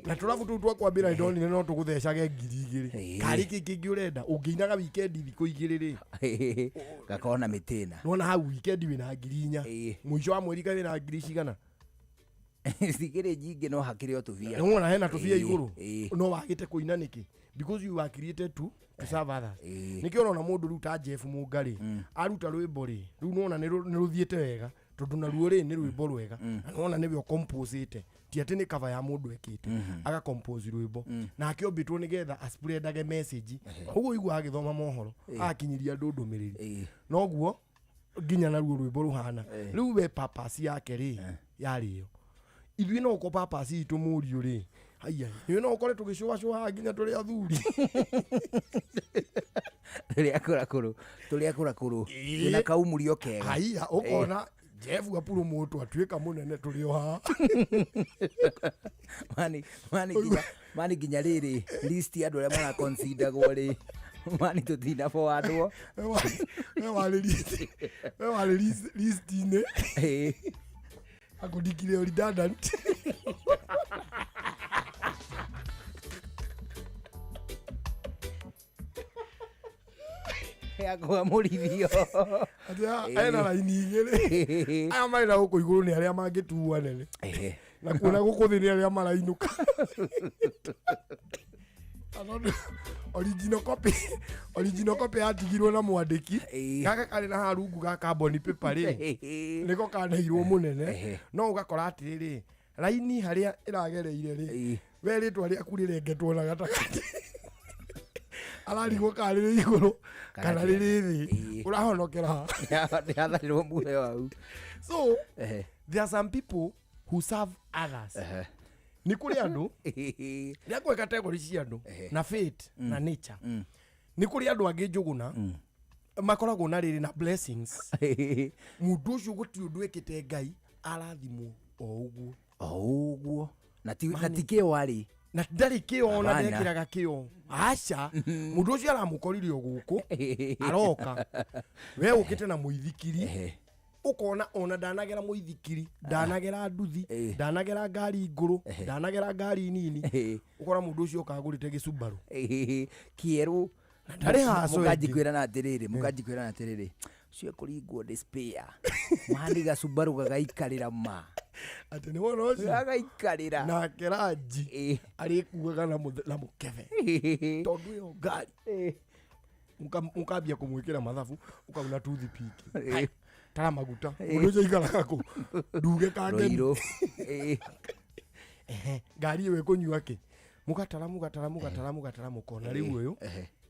S7: na tũrabu tũu twa kwambĩra. Nĩ ndonire no tũgũthecage 2000. Karĩ kĩ kĩngĩ ũrenda? Ũngĩinaga wikendi thikũ 2 rĩ,
S3: Gakorwo na mĩtĩna.
S7: Nona hau wikendi wĩna 4000, mũico wa mweri ka wĩna ngiri cigana?
S3: Cikĩrĩ nyingĩ, no hakĩrĩ o tũbia.
S7: Nĩwona hena tũbia igũrũ. No wagĩte kũina nĩkĩ? Because you were created to serve others. Nĩkĩo ũrona mũndũ rĩu ta Jeff Mũnga rĩ, aruta rwĩmbo rĩ, rĩu nĩwona nĩ rũthiĩte wega, tondũ naruo rĩ, nĩ rwĩmbo rwega, na nĩwona nĩwe ũcomposĩte. Ti atĩ nĩ cover ya mũndũ ekĩte, aga compose rwĩmbo nake ombĩtwo nĩgetha aspreadage message. Ũguo igua agĩthoma mohoro, agakinyĩria andũ ndũmĩrĩri, noguo nginya naruo rwĩmbo rũhana rĩu. We purpose yake rĩ yarĩ ĩyo. Ithuĩ no ũko purpose itũ mũriũ rĩ, haiya, ithuĩ no ũkore tũgĩcũacũaga nginya tũrĩ athuri.
S3: Tũrĩ akũrakũrũ, tũrĩ akũrakũrũ, twĩna kaumurio kega.
S7: Haiya, ũkona Jeff apurumũtwo atuĩka mũnene, tũrĩ o haha.
S3: Mani mani nginya mani nginya rĩrĩ list ya andũ arĩa maraconsideragwo rĩ, mani tũtina forwardwo.
S7: We warĩ list-inĩ akũndikire redundant.
S3: Yakwa mũrithio.
S7: Atĩ ena raini igĩrĩ, aya marĩ na gũkũ igũrũ nĩ arĩa mangĩtuo anene, na kuona gũkũ thĩ nĩ arĩa marainũka. Na tondũ original copy yatigirwo na mwandĩki, gaka karĩ na haha rungu ga carbon paper rĩ, nĩko kaneirwo mũnene. No ũgakora atĩrĩrĩ, raini harĩa ĩragereire rĩ, we rĩtwa rĩaku rĩrengetwo na gatagatĩ, ararigwo kana rĩrĩ igũrũ kana rĩrĩ thĩ, ũrahonokera ha?
S3: Nĩatharirwo muoyo hau.
S7: So there are some people who serve others. Nĩ kũrĩ andũ rĩakwe category cia andũ na fate na nature. Nĩ kũrĩ andũ angĩ, Njũgũna, makoragwo na rĩrĩ na blessings. Mũndũ ũcio gũtirĩ ũndũ ĩkĩte, Ngai arathimwo o ũguo.
S3: O ũguo, na ti kĩo arĩ.
S7: Na ndarĩ kĩo ona.
S3: Hapana.
S7: Ndekĩraga kĩo, aca. Mũndũ ũcio aramũkorire o gũkũ aroka, we ũkĩte na mũithikiri, ũkona ona ndanagera mũithikiri, ndanagera nduthi, ndanagera ngari ngũrũ, ndanagera ngari nini, ũkora mũndũ ũcio ũkagũrĩte gĩcumbarũ
S3: kĩerũ.
S7: Ndarĩ haco ĩngĩ.
S3: Mũkanjikwĩra na atĩrĩrĩ, ũcio kũringwo nĩ spare mani, gacubaru gagaikarĩra ma.
S7: Atĩ nĩ wona ũcio
S3: gagaikarĩra.
S7: Nake ranji arĩkuaga na mũkebe, tondũ ĩyo ngari mũkambia kũmwĩkĩra mathabu, ũkauna toothpick. Hai, tara maguta. Mũndũ ũcio aikaraga kũ nduge kangeni.
S3: Rũirũ.
S7: Ehe, ngari ĩyo ĩkũnyua kĩ, mũgatara, mũgatara, mũgatara, mũgatara, mũkona rĩu ũyũ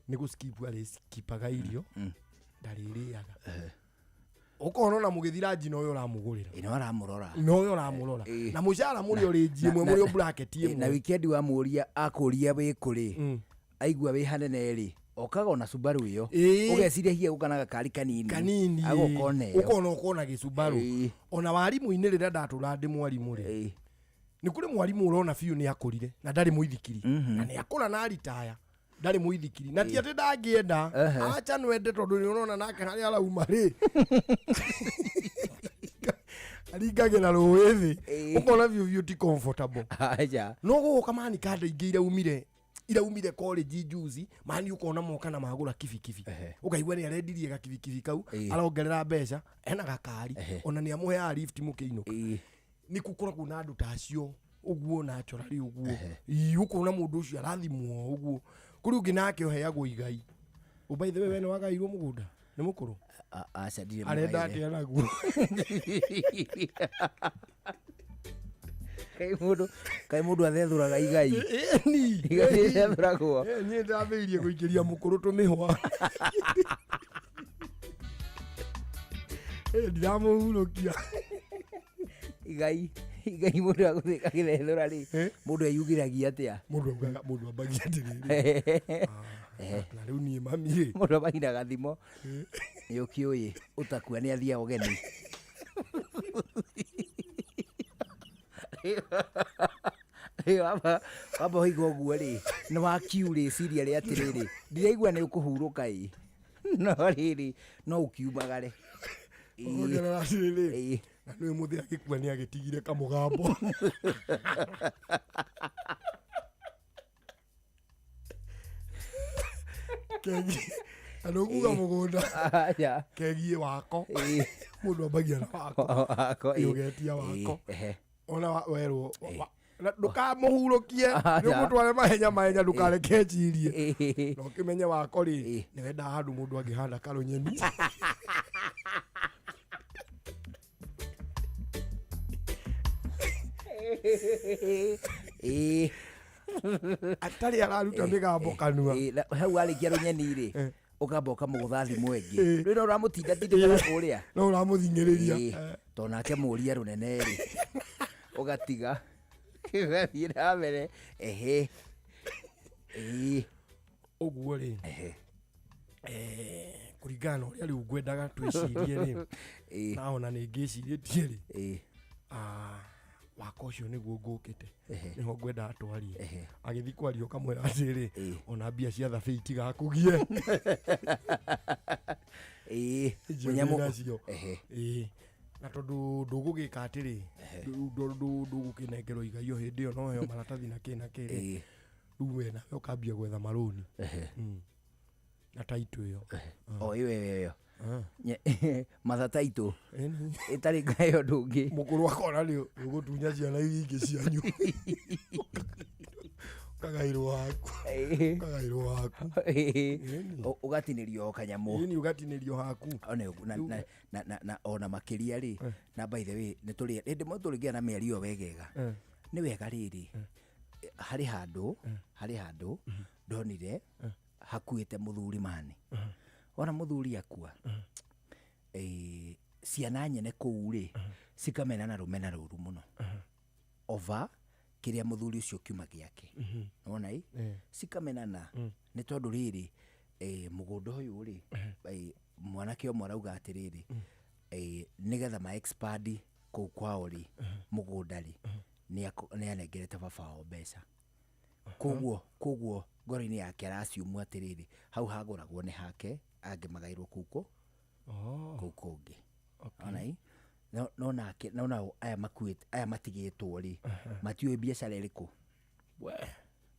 S7: nĩ gũskip arĩskipaga irio, ndarĩrĩaga. Ũkona ona mũgĩthira njina, ũyũ ũramũgũrĩra.
S3: Ĩno aramũrora.
S7: Na ũyũ ũramũrora na mũcara mũrĩ o rĩnji ĩmwe, mũrĩ o bracket
S3: Na
S7: ĩmwe.
S3: Wikendi wamũria akũria wĩ kũrĩ, aigua wĩ hanene rĩ, okaga ona Subaru ĩyo. Ũgeciria hihi gũka na gakari kanini.
S7: Kanini.
S3: Agoka ona ĩyo.
S7: Ũkona ũkona gĩcumbarũ. Ona warimũ-inĩ, rĩrĩa ndatũra ndĩ mwarimũ rĩ, nĩ kũrĩ mwarimũ ũrona biũ nĩ akũrire na ndarĩ mũithikiri, na nĩ akũra na aritaya, ndarĩ mũithikiri, na ti atĩ ndangĩenda. Acha, nwende, tondũ nĩ ũrona nake harĩa arauma rĩ, aringagĩra rũĩ thĩ, ũkona biũ biũ ti comfortable.
S3: Acha.
S7: No gũgũka mani kanda ingĩ iraumire college juzi, mani ũkona moka na magũra kibikibi, ũkaigua nĩ arendirie gakibikibi kau, arongerera mbeca, ena gakari, ona nĩ amũheaga lift mũkĩinũka. Nĩ gũkoragwo na andũ ta acio ũguo naturally ũguo. Ii, ũkona mũndũ ũcio arathimwo ũguo. Kũrĩ ũngĩ nake ũheagwo igai. Oh, by the way, we nĩ wagairwo mũgũnda nĩ mũkũrũ?
S3: Aca, ndirĩ
S7: Arenda
S3: mũgaire.
S7: atĩa naguo?
S3: Kaĩ mũndũ athethũraga igai?
S7: Ĩni.
S3: Igai rĩthethũragwo?
S7: Niĩ ndambĩrĩirie gũikĩria mũkũrũ tũmĩhwa. Ndiramũhurũkia.
S3: Igai mũndũ agũthĩ agĩthethũra rĩ, mũndũ eyugĩragia atĩa?
S7: Mũndũ augaga, mũndũ ambagia atĩrĩrĩ, na rĩu niĩ mami rĩ.
S3: Mũndũ ambagia gathimo, nĩ ũkĩũĩ ũtakua nĩ athiaga ũgeni. Rĩu wamba ũiga ũguo rĩ, nĩ wakiu rĩciria rĩa atĩrĩrĩ, ndiraigua nĩ ũkũhurũka ĩ, no rĩrĩ no ũkiumagare.
S7: Ongerera atĩrĩrĩ, na nĩwe mũthĩ agĩkua nĩ agĩtigire kamũgambo. Kegiĩ na ndũkuga mũgũnda.
S3: Aca.
S7: Kegiĩ wako, mũndũ ambagia na wako.
S3: Wako,
S7: Ĩ, ũgetia wako. Ona werwo na ndũkamũhurũkie.
S3: Aca.
S7: Nĩ ũmũtware mahenya mahenya, ndũkareke ecirie, na ũkĩmenye wako rĩ, nĩ wendaga handũ mũndũ angĩhanda karũnyeni.
S3: Ĩĩ.
S7: Atarĩ araruta mĩgambo kanua.
S3: Ĩĩ, hau warĩkia rũnyeni rĩ, ũkamba ũkamũgũtha thimũ ĩngĩ.
S7: Ĩĩ.
S3: Rĩu no ũramũtindatindĩkaga kũrĩa.
S7: No ũramũthing'ĩrĩria.
S3: Ĩĩ, tondũ nake mũria rũnene rĩ, ũgatiga ũgathiĩ na mbere. Ehe. Ĩĩ.
S7: Ũguo rĩ, kũringana na ũrĩa rĩu ngwendaga twĩcirie rĩ, na ona nĩ ngĩcirĩtie rĩ, waka ũcio nĩguo ngũkĩte, nĩho ngwendaga twarie. Agĩthiĩ kwaria ũkamwĩra atĩrĩ, ona mbia cia thabĩ itigakũgie.
S3: Ĩĩ.
S7: Icio
S3: Mũnyamũ-
S7: ndĩ nacio. Ĩĩ. Na tondũ ndũgũgĩka atĩrĩ, ndũgũkĩnengerwo igai o hĩndĩ ĩyo, no heo maratathi na kĩ na kĩ rĩ, rĩu we nawe ũkambia gwetha marũni. Na taitũ ĩyo.
S3: O ĩyo ĩyo ĩyo. Matha taitũ ĩtarĩ ngayo ũndũ ũngĩ.
S7: Mũkũrũ akona nĩ ũgũtunya ciana iria ingĩ cianyu. Ũkagaĩrwo haku. Ũkagaĩrwo haku.
S3: Ũgatinĩrio o kanyamũ.
S7: Ĩni ũgatinĩrio haku.
S3: Ona ũguo, na ona makĩria rĩ, na by the way nĩ tũrĩ hĩndĩ ĩmwe tũrĩgĩa na mĩario wegega. Nĩ wega rĩrĩ, harĩ handũ, harĩ handũ ndonire hakuĩte mũthuri mani. Wona mũthuri akua, ciana nyene kũu rĩ, cikamenana rũmena rũru mũno. Over kĩrĩa mũthuri ũcio kiuma gĩake. Nĩwona ĩ? Cikamenana nĩ tondũ rĩrĩ, mũgũnda ũyũ rĩ, mwanake ũmwe arauga atĩrĩrĩ, nĩgetha ma expand kũu kwao rĩ, mũgũnda rĩ, nĩ anengerete baba wao mbeca. Koguo ngoro-inĩ yake araciumwo atĩrĩrĩ, hau hagũragwo nĩ hake, angĩ magaĩrwo kũu kũu kũngĩ. Ona ĩ? No, no nake, no nao aya makuĩte, aya matigĩtwo rĩ, matiũĩ biacara ĩrĩkũ.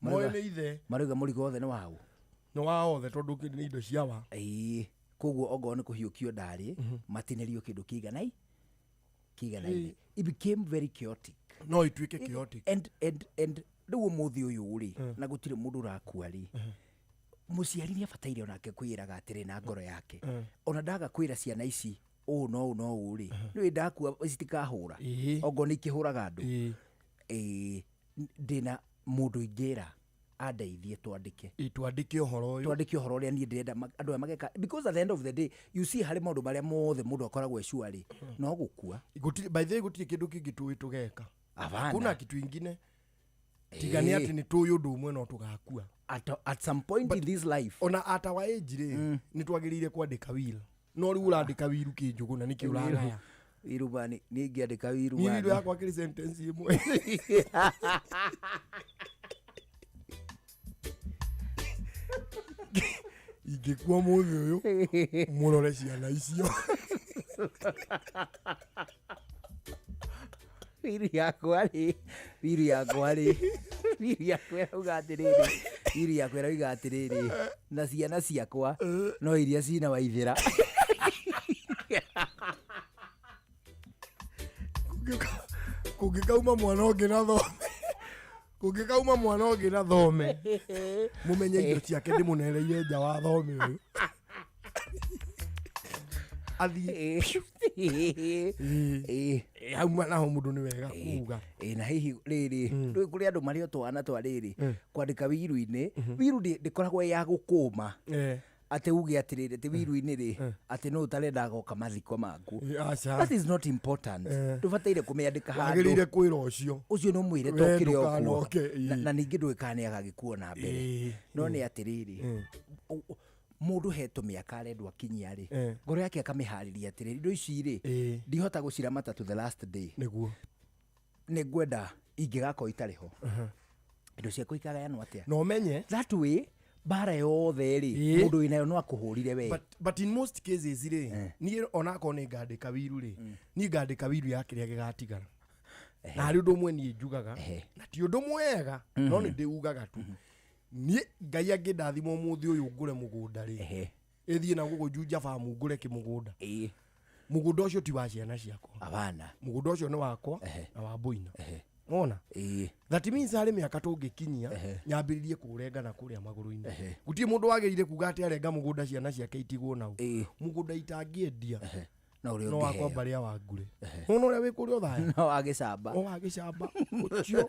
S7: Moĩ nĩ ithe.
S3: Marauga mũrigo wothe nĩ wao.
S7: Nĩ wa othe tondũ nĩ indo cia wa.
S3: Ĩĩ. Koguo ongorwo nĩ kũhiũkio ndarĩ, matinĩrio kĩndũ kĩigana kĩiganaine. It became very chaotic.
S7: No ituĩke chaotic.
S3: And rĩu ũmũthĩ ũyũ rĩ, na gũtirĩ mũndũ ũrakua rĩ, mũciari nĩ abataire onake kwĩraga atĩrĩ na ngoro yake. Ona ndaga kwĩra ciana ici ũũ no ũũ no ũũ rĩ, nĩũĩ ndakua citikahũra. Ongorwo nĩ ikĩhũraga andũ. Ndĩna mũndũ ingĩra andeithie twandĩke.
S7: Twandĩke ũhoro ũyũ.
S3: Twandĩke ũhoro ũrĩa niĩ ndĩrenda andũ aya mageka. Because at the end of the day, you see harĩ maũndũ marĩa mothe mũndũ akoragwo e sure rĩ, no gũkua.
S7: Gũtirĩ, by the way, gũtirĩ kĩndũ kĩngĩ tũĩ tũgeka.
S3: Hapana.
S7: Kuna kitu ingine. Tiga nĩ atĩ nĩ tũĩ ũndũ ũmwe no tũgakua.
S3: At some point in this life.
S7: Ona at our age rĩ, nĩ twagĩrĩire kwandĩka will. No rĩu ũrandĩka will kĩnjũgũ na nĩkĩ ũragaya?
S3: Wiru bani, niĩ ingĩandĩka wiru
S7: Niĩ
S3: bani.
S7: wiru yakwa kĩrĩ sentence ĩmwe. Ingĩkua mũthĩ ũyũ, mũrore ciana icio.
S3: Wiru yakwa rĩ, wiru yakwa rĩ, wiru yakwa ĩrauga atĩrĩrĩ, wiru yakwa ĩrauga atĩrĩrĩ, na ciana ciakwa no iria cina waithĩra.
S7: Kũngĩkauma mwana ũngĩ na thome. Kũngĩkauma mwana ũngĩ na thome. Mũmenye indo ciake ndĩmũnereire nja wa thome ũyũ. Athiĩ. Hau naho mũndũ nĩ wega kuga.
S3: Na hihi rĩrĩ, rĩu kũrĩ andũ marĩ o twana twa rĩrĩ, kwandĩka wiru-inĩ, wiru ndĩkoragwo ĩ ya gũkũma. Atĩ uge atĩrĩrĩ, atĩ wiru-inĩ rĩ, atĩ nũ ũtarenda goka mathiko maku.
S7: Aca.
S3: That is not important. Ndũbataire kũmĩandĩka handũ.
S7: Wagĩrĩire kwĩra ũcio.
S3: Ũcio no mwĩre
S7: We
S3: tokĩrĩ o kuo.
S7: ndũkanoke, ĩĩ.
S3: Na ningĩ ndũĩ kana nĩagagĩkuo na mbere. No nĩ atĩrĩrĩ, mũndũ hetwo mĩaka arendwo akinyia rĩ, ngoro yake akamĩharĩria atĩrĩrĩ, indo ici rĩ, ndihota gũciramata to the last day.
S7: Nĩguo.
S3: Nĩ ngwenda ingĩgakorwo itarĩ ho. Indo ciakwa ikagayanwo atĩa?
S7: Na ũmenye.
S3: That way, mbara yothe rĩ, mũndũ wĩnayo no akũhũrire we.
S7: But in most cases rĩ, niĩ onakorwo nĩ ngandĩka wiru rĩ, niĩ ngandĩka wiru ya kĩrĩa gĩgatigara. Na harĩ ũndũ ũmwe niĩ njugaga, na ti ũndũ mwega, no nĩ ndĩugaga tu. Niĩ Ngai angĩndathima ũmũthĩ ũyũ ngũre mũgũnda rĩ, ĩthiĩ na gũkũ Juja Farm ngũre kĩmũgũnda. Mũgũnda ũcio ti wa ciana ciakwa.
S3: Hapana.
S7: Mũgũnda ũcio nĩ wakwa na wa Boina. Wona? That means harĩ mĩaka tũngĩkinyia, nyambĩrĩrie kũũrenga na kũrĩa magũrũ-inĩ. Gũtirĩ mũndũ wagĩrĩire kuga atĩ arenga mũgũnda ciana ciake itigwo nau. Mũgũnda itangĩendia.
S3: No ũrĩa
S7: no wakwa
S3: ũngĩheo.
S7: mbarĩ ya wangure nona ũrĩa wĩ kũrĩa ũthaya
S3: No agĩcamba.
S7: o wagĩcamba ũcio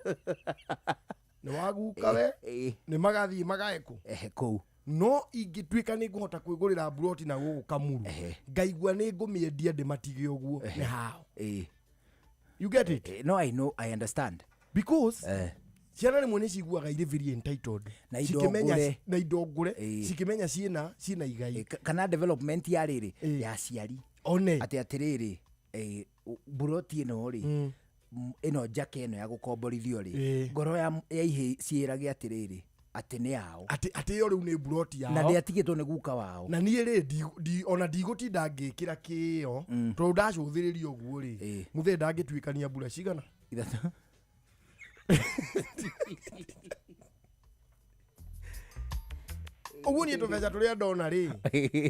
S7: nĩ waguka we nĩ magathiĩ magae kũ
S3: Ehe, kũu
S7: no ingĩtuĩka nĩ ngũhota kwĩgũrĩra mburoti na gũkũ kamuru ngaigua nĩ ngũmĩendia ndĩmatige ũguo nĩ hao you get it
S3: no I know, I understand
S7: because ciana rĩmwe nĩ ciguaga irĩ very entitled
S3: Na indo
S7: Cikĩmenya-
S3: ngũre.
S7: na indo ngũre cikĩmenya ciĩna ciĩna igai
S3: kana development ya rĩrĩ ya aciari
S7: one
S3: atĩ atĩrĩrĩ mburoti ĩno rĩ ĩno njake ĩno ya gũkomborithio rĩ ngoro ya ya ihĩ ciĩrage atĩrĩrĩ atĩ nĩ yao
S7: atĩ atĩ ĩyo rĩu nĩ mburoti yao
S3: na ndĩatigĩtwo nĩ guka wao
S7: na niĩ rĩ ona ndigũtinda ngĩkĩra kĩo tondũ ndacũthĩrĩria ũguo rĩ mũthee ndangĩtuĩkania mbura cigana
S3: ithatũ
S7: ũguo niĩ tũbeca tũrĩa ndona rĩ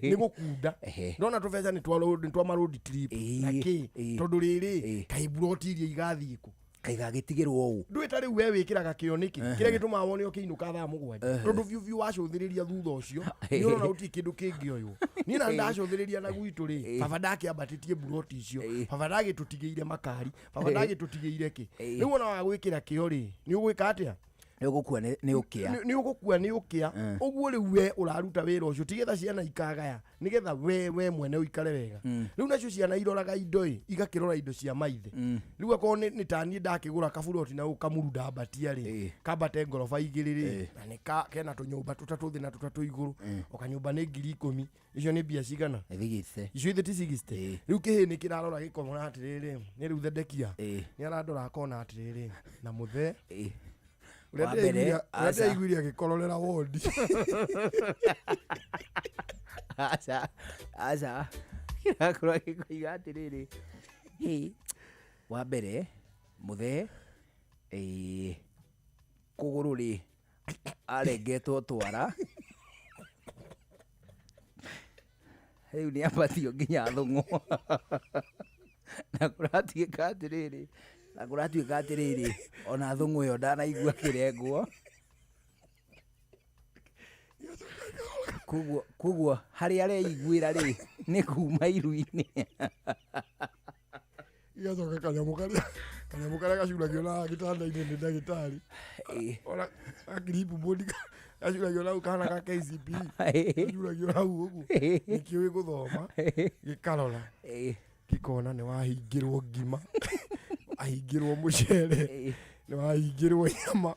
S7: nĩ gũkunda ndona tũbeca nĩ twa road- nĩ twa maroad trip na kĩ tondũ rĩrĩ kaĩ mburoti iria igathiĩ kũ
S3: kaigagĩtigĩrwo ũũ
S7: ndũĩ ta rĩu we wĩkĩraga kĩo nĩkĩ kĩrĩa gĩtũmaga wone ũkĩinũka thaa 7
S3: Ehe.
S7: tondũ biũ biũ wacũthĩrĩria thutha ũcio nĩ ũrona gũtirĩ kĩndũ kĩngĩoywo niĩ na ndacũthĩrĩria na gwitũ rĩ baba ndakĩambatĩtie mburoti icio baba ndagĩtũtigĩire makari baba ndagĩtũtigĩire kĩ rĩu ona wagwĩkĩra kĩo rĩ nĩ ũgwĩka atĩa
S3: nĩ ũgũkua nĩ ũkĩa
S7: nĩ ũgũkua nĩ ũkĩa ũguo rĩu we ũraruta wĩra ũcio tigetha ciana ikagaya nĩgetha we mwene ũikare wega rĩu nacio ciana iroraga indo ĩ igakĩrora indo cia maithe rĩu akorwo nĩ taniĩ ndakĩgũra kaburoti na kamuru ndambatia rĩ kambate ngoroba 2 rĩ na nĩ kena tũnyũmba tũtatũ thĩ na tũtatũ igũrũ o kanyũmba nĩ 10,000 icio nĩ mbia cigana icio ithe ti 60 rĩu kĩhĩ nĩ kĩrarora gĩkona atĩrĩrĩ nĩ rĩu Thedekia nĩ arandora akona atĩrĩrĩ na mũthee ũrĩa
S3: Wa mbere,
S7: ndĩraiguire- ũrĩa
S3: aca.
S7: ndĩraiguire agĩkororera wondi
S3: aca aca kĩrakorwo gĩkoiga atĩrĩrĩ hĩ, wa mbere mũthee kũgũrũ rĩ arengetwo twara rĩu nĩ ambatio nginya thũng'ũ na kũratuĩka atĩrĩrĩ na kũratuĩka atĩrĩrĩ ona thũng'ũ ĩyo ndanaigua kĩrengwo koguo harĩa areiguĩra rĩ nĩ kuma iru-inĩ
S7: igacoka kanyamũ karĩa gacuragio na gĩtanda-inĩ nĩ ndagĩtarĩ ona gakiribu bodi gacuragio nau kana ka KCPE gacuragio hau ũguo nĩkĩũĩ gũthoma gĩkarora gĩkona nĩ wahingĩrwo ngima ahingĩrwo mũcere nĩ wahingĩrwo nyama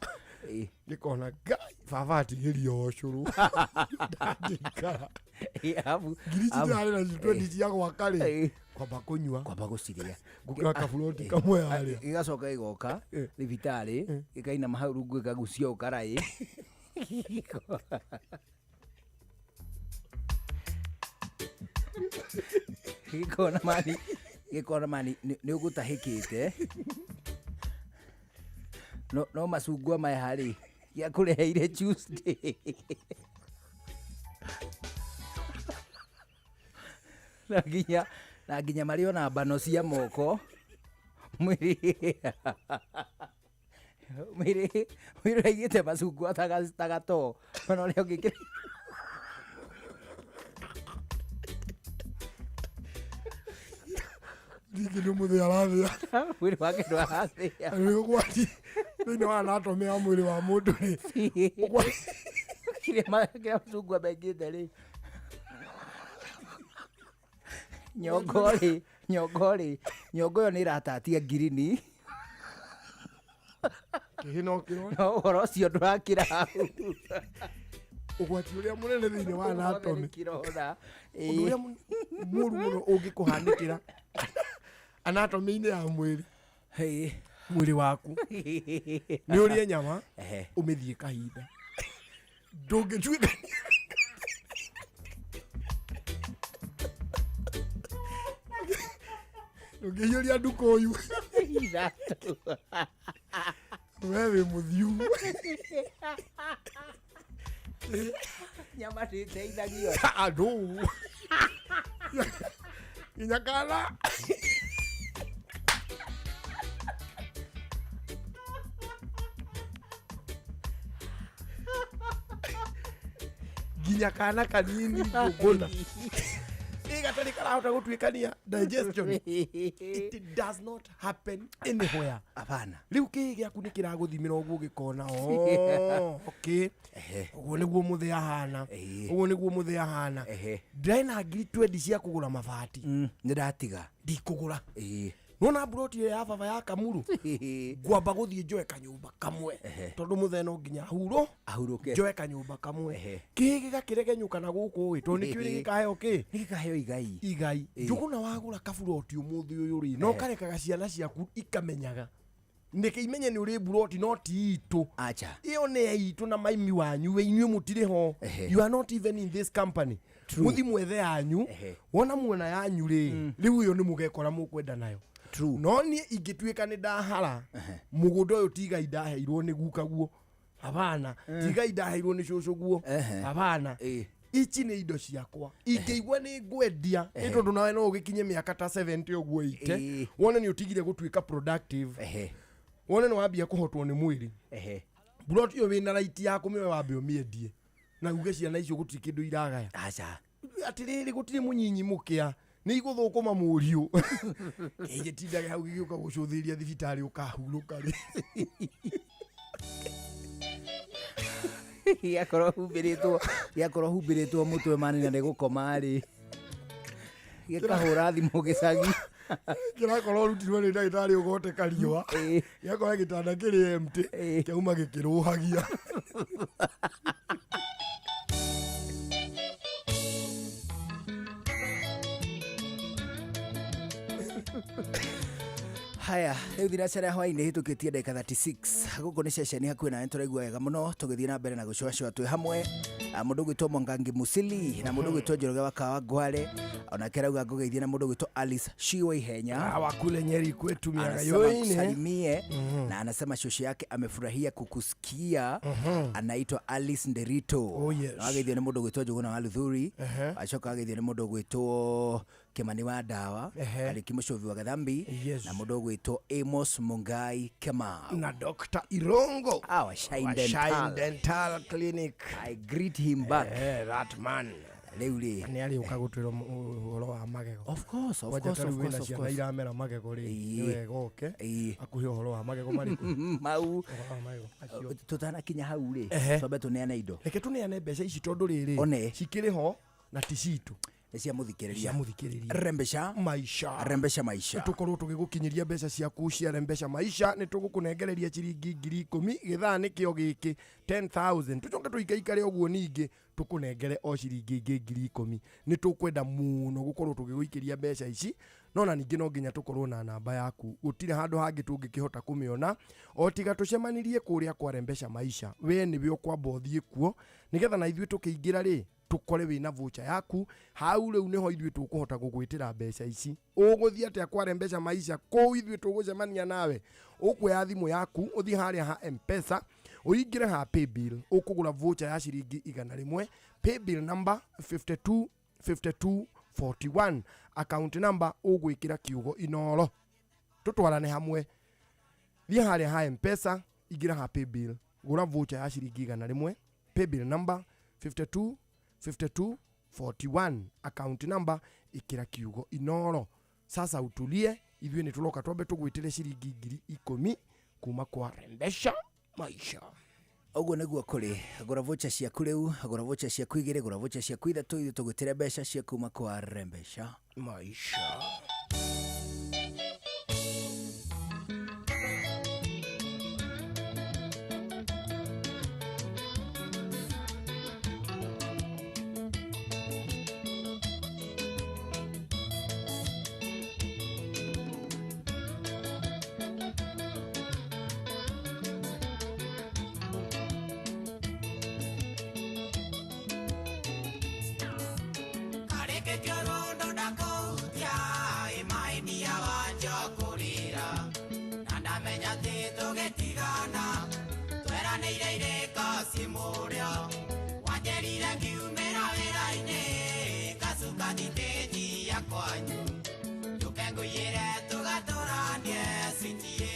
S7: gĩkona ngai baba atigĩrio o cũrũ ndangĩikara ngiri ici ndĩrarĩ nacio twendi cia gwaka rĩ kwamba kũnyua
S3: kwamba gũcirĩa
S7: ngũkĩra kaburoti kamwe harĩa
S3: gĩgacoka gĩgoka thibitarĩ gĩkainama hau rungu gĩkagucia ũkaraĩ gĩkona mani gĩkona mani nĩ ũgũtahĩkĩte no macungwa maya rĩ gĩakũreheire Tuesday na nginya marĩ ona mbano cia moko mwĩrĩ mwĩrĩ mwĩrĩ ũraigĩte macungwa ta gatoo ona ũrĩa ũngĩkĩra
S7: Ningĩ nĩ mũthĩ arathĩa
S3: mwĩrĩ wake ndwarathĩa
S7: nĩ ũgwati thĩinĩ wa anatomy ya mwĩrĩ wa mũndũ rĩ
S3: kĩrĩa macungwa mekĩte rĩ nyongo rĩ nyongo rĩ nyongo ĩyo nĩ ĩratatia ngirini
S7: kĩhĩ no kĩrore
S3: no ũhoro ũcio ndũrakĩra hau
S7: ũgwati ũrĩa mũnene thĩinĩ wa anatomy
S3: kĩrona
S7: ũndũ ũrĩa mũru mũno ũngĩkũhanĩkĩra anatomy-inĩ ya mwĩrĩ mwĩrĩ waku nĩ ũrĩe nyama ũmĩthiĩ kahinda ndũngĩtuĩka ndũngĩhiũria ndukũyu
S3: ithatũ
S7: we wĩ mũthiu
S3: nyama ndĩteithagio
S7: andũ nginya kana nginya kana kanini ngũna Kĩĩ gatarĩ karahota gũtuĩkania digestion. It does not happen anywhere.
S3: Hapana.
S7: Rĩu kĩĩ gĩaku nĩ kĩragũthimĩra ũguo gĩkona, oh, okay, ũguo nĩguo mũthĩ ahana, ũguo nĩguo mũthĩ ahana. Ndĩrarĩ na ngiri 20 cia kũgũra mabati.
S3: Nĩ ndatiga.
S7: Ndikũgũra. Nona mburoti ĩyo ya baba ya Kamuru, ngwamba gũthiĩ njoe kanyũmba kamwe, tondũ mũthee no nginya ahurũ
S3: ahurũke,
S7: njoe kanyũmba kamwe. Kĩĩ gĩgakĩregenyũka na gũkũ ĩ, tondũ nĩkĩo gĩkaheo kĩ
S3: nĩ gĩkaheo igai.
S7: Igai. Njũgũna wagũra kaburoti ũmũthĩ ũyũ rĩ, no karekaga ciana ciaku ikamenyaga, nĩkĩ imenye nĩ ũrĩ mburoti, no ti itũ.
S3: Acha.
S7: Ĩyo nĩ ya itũ na maimi wanyu, we inyuĩ mũtirĩ ho. You are not even in this company. Mũthi mwethe yanyu. Wona muona yanyu rĩ, rĩu ĩyo nĩ mũgekora mũkwenda nayo. No niĩ ingĩtuĩka nĩ ndahara mũgũnda ũyũ, tigai ndaheirwo nĩ guka guo, habana, tigai ndaheirwo nĩ cũcũ guo, habana, ici nĩ indo ciakwa. Ingĩigua nĩ ngwendia nĩ tondũ nawe no ũgĩkinye mĩaka ta 70 ũguo ite, wone nĩ ũtigire gũtuĩka productive, wone nĩ wambia kũhotwo nĩ mwĩrĩ, mburoti ĩyo wĩna right ya kũmĩoya, wambe ũmĩendie na uge ciana icio gũtirĩ kĩndũ iragaya.
S3: Aca.
S7: Atĩrĩrĩ, gũtirĩ mũnyinyi mũkĩa nĩ igũthũkũma mũriũ kĩgĩtindage hau gĩgĩũka gũcũthĩrĩria thibitarĩ ũkahurũka rĩ.
S3: Gĩakorwo humbĩrĩtwo mũtwe mani na nĩ gũkoma rĩ, gĩkahũra thimũ gĩcagi.
S7: Kĩrakorwo ũrutirwo nĩ ndagĩtarĩ ũgoteka riũa, gĩakora gĩtanda kĩrĩ empty, kĩauma gĩkĩrũhagia.
S3: Haya, rĩu thinacara ya hwaĩ-inĩ hĩtũkĩtie ndagĩka 36. Gũkũ nĩ ceceni hakuhĩ nawe, tũraigua wega mũno tũgĩthiĩ na mbere na gũcũacũa twĩ hamwe. Mũndũ ũgwĩtwo Mwangangi Musili na mũndũ ũgwĩtwo Njoroge wa Kawa Ngware onake arauga ngũgeithie, na mũndũ ũgwĩtwo Alice Shiwa Ihenya.
S7: Hawa kule Nyeri kwetu miaka
S3: anasema
S7: yoine.
S3: kusalimie na anasema shosho yake amefurahia kukusikia. Anaitwa Alice Nderito.
S7: Oh, yes.
S3: Na wageithio nĩ mũndũ ũgwĩtwo Njũgũna wa Luthuri. Acoka ageithio nĩ mũndũ ũgwĩtwo Kimani wa Ndawa, Karĩki Mũcũvi wa Gathambi, na mũndũ ũgwĩtwo Amos Mungai Kamau
S7: na Dr. Irongo.
S3: Our Shine
S7: Wa
S3: Dental.
S7: Shine Dental Clinic.
S3: I greet him back.
S7: That man.
S3: Rĩu rĩ,
S7: nĩ arĩũka gũtwĩra ũhoro wa magego.
S3: Of course, of
S7: Kwanja
S3: course,
S7: ta
S3: of
S7: rĩu wĩna
S3: course, of
S7: ciana
S3: course.
S7: iramera magego rĩ, nĩ wega ũke akuhe ũhoro wa magego marĩkũ.
S3: Mau.
S7: Ũhoro wa magego acio.
S3: Tũtanakinya hau rĩ, twambe tũneane indo.
S7: Reke tũneane mbeca ici tondũ rĩrĩ,
S3: One.
S7: cikĩrĩ ho na ti citũ.
S3: Nĩ cia mũthikĩrĩria.
S7: Cia mũthikĩrĩria.
S3: Rembesha
S7: maisha.
S3: Rembesha maisha.
S7: Tũkorwo tũgĩgũkinyĩria mbeca ciaku cia Rembesha maisha. Nĩ tũgũkũnengereria ciringi 10,000 gĩthaa nĩkĩo gĩkĩ, 10,000. Tũcoke tũikaikare ũguo ningĩ tũkũnengere o ciringi ingĩ 10,000. Nĩ tũkwenda mũno gũkorwo tũgĩgũikĩria mbeca ici, no na ningĩ no nginya tũkorwo na namba yaku. Gũtirĩ handũ hangĩ tũngĩkĩhota kũmĩona o tiga tũcemanirie kũrĩa kwa Rembesha maisha. We nĩwe ũkwamba ũthiĩ kuo nĩgetha na ithuĩ tũkĩingĩra rĩ, tũkore wĩna voucher yaku hau. Rĩu nĩho ithuĩ tũkũhota gũgwĩtĩra mbeca ici. Ũgũthiĩ atĩa kwa Rembesha maisha? Kũu ithuĩ tũgũcemania nawe, ũkuoya thimũ yaku ũthiĩ harĩa ha M-Pesa, ũingĩre ha paybill, ũkũgũra voucher ya ciringi 100, paybill number 52 52 41, account number ũgwĩkĩra kiugo Inoro. Tũtwarane hamwe. Thiĩ harĩa ha M-Pesa, ingĩra ha paybill, gũra voucher ya ciringi 100, paybill number 52 52 41, account number ikĩra kiugo Inoro. Sasa utulie, ithuĩ nĩ tũroka twambe tũgwĩtĩre ciringi 10,000 kuma kwa Rembesha maisha.
S3: Ũguo nĩguo kũrĩ. Gũra voucher ciaku rĩu, gũra voucher ciaku igĩrĩ, gũra voucher ciaku ithatũ, ithuĩ tũgwĩtĩre mbeca cia kuma kwa Rembesha
S7: maisha.
S4: Karĩkĩtio rũndũ ndakũhutia ĩmainia wanjia kũrĩra na ndamenya atĩ tũgĩtigana tweranĩire irĩko ci mũrĩo wanjĩrire ngiumĩra wĩra-inĩ ngacuka thitĩnji ya kwanyu njũke ngũiyĩre tũgatũranie citiĩ.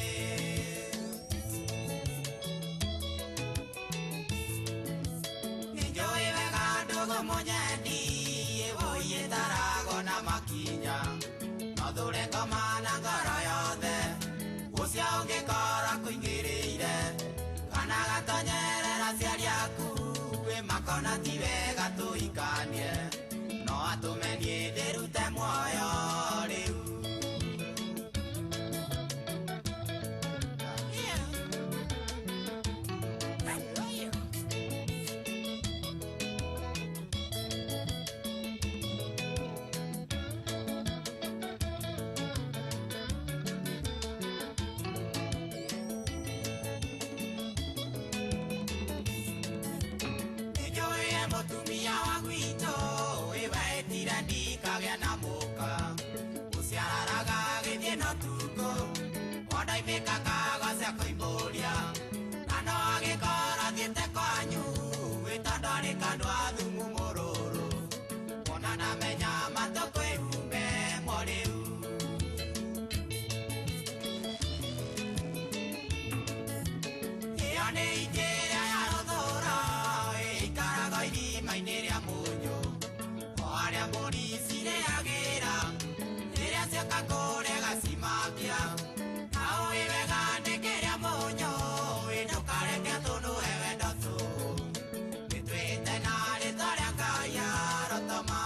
S4: Nĩnjũĩ wega ndũgũ mũnyendi ĩwũiyĩtarago na nĩ ingĩrĩa ya rũthũra ĩikaraga irima-inĩ rĩa mũnyũ o harĩa mbũri cirĩagĩra rĩrĩa cioka kũrĩa gacimakia na ũĩ wega nĩ kĩrĩa mũnyũ ĩ ndũkareke tũnũhe wendo tũhũ nĩtwĩte na rĩtwa rĩa Ngai arotoma.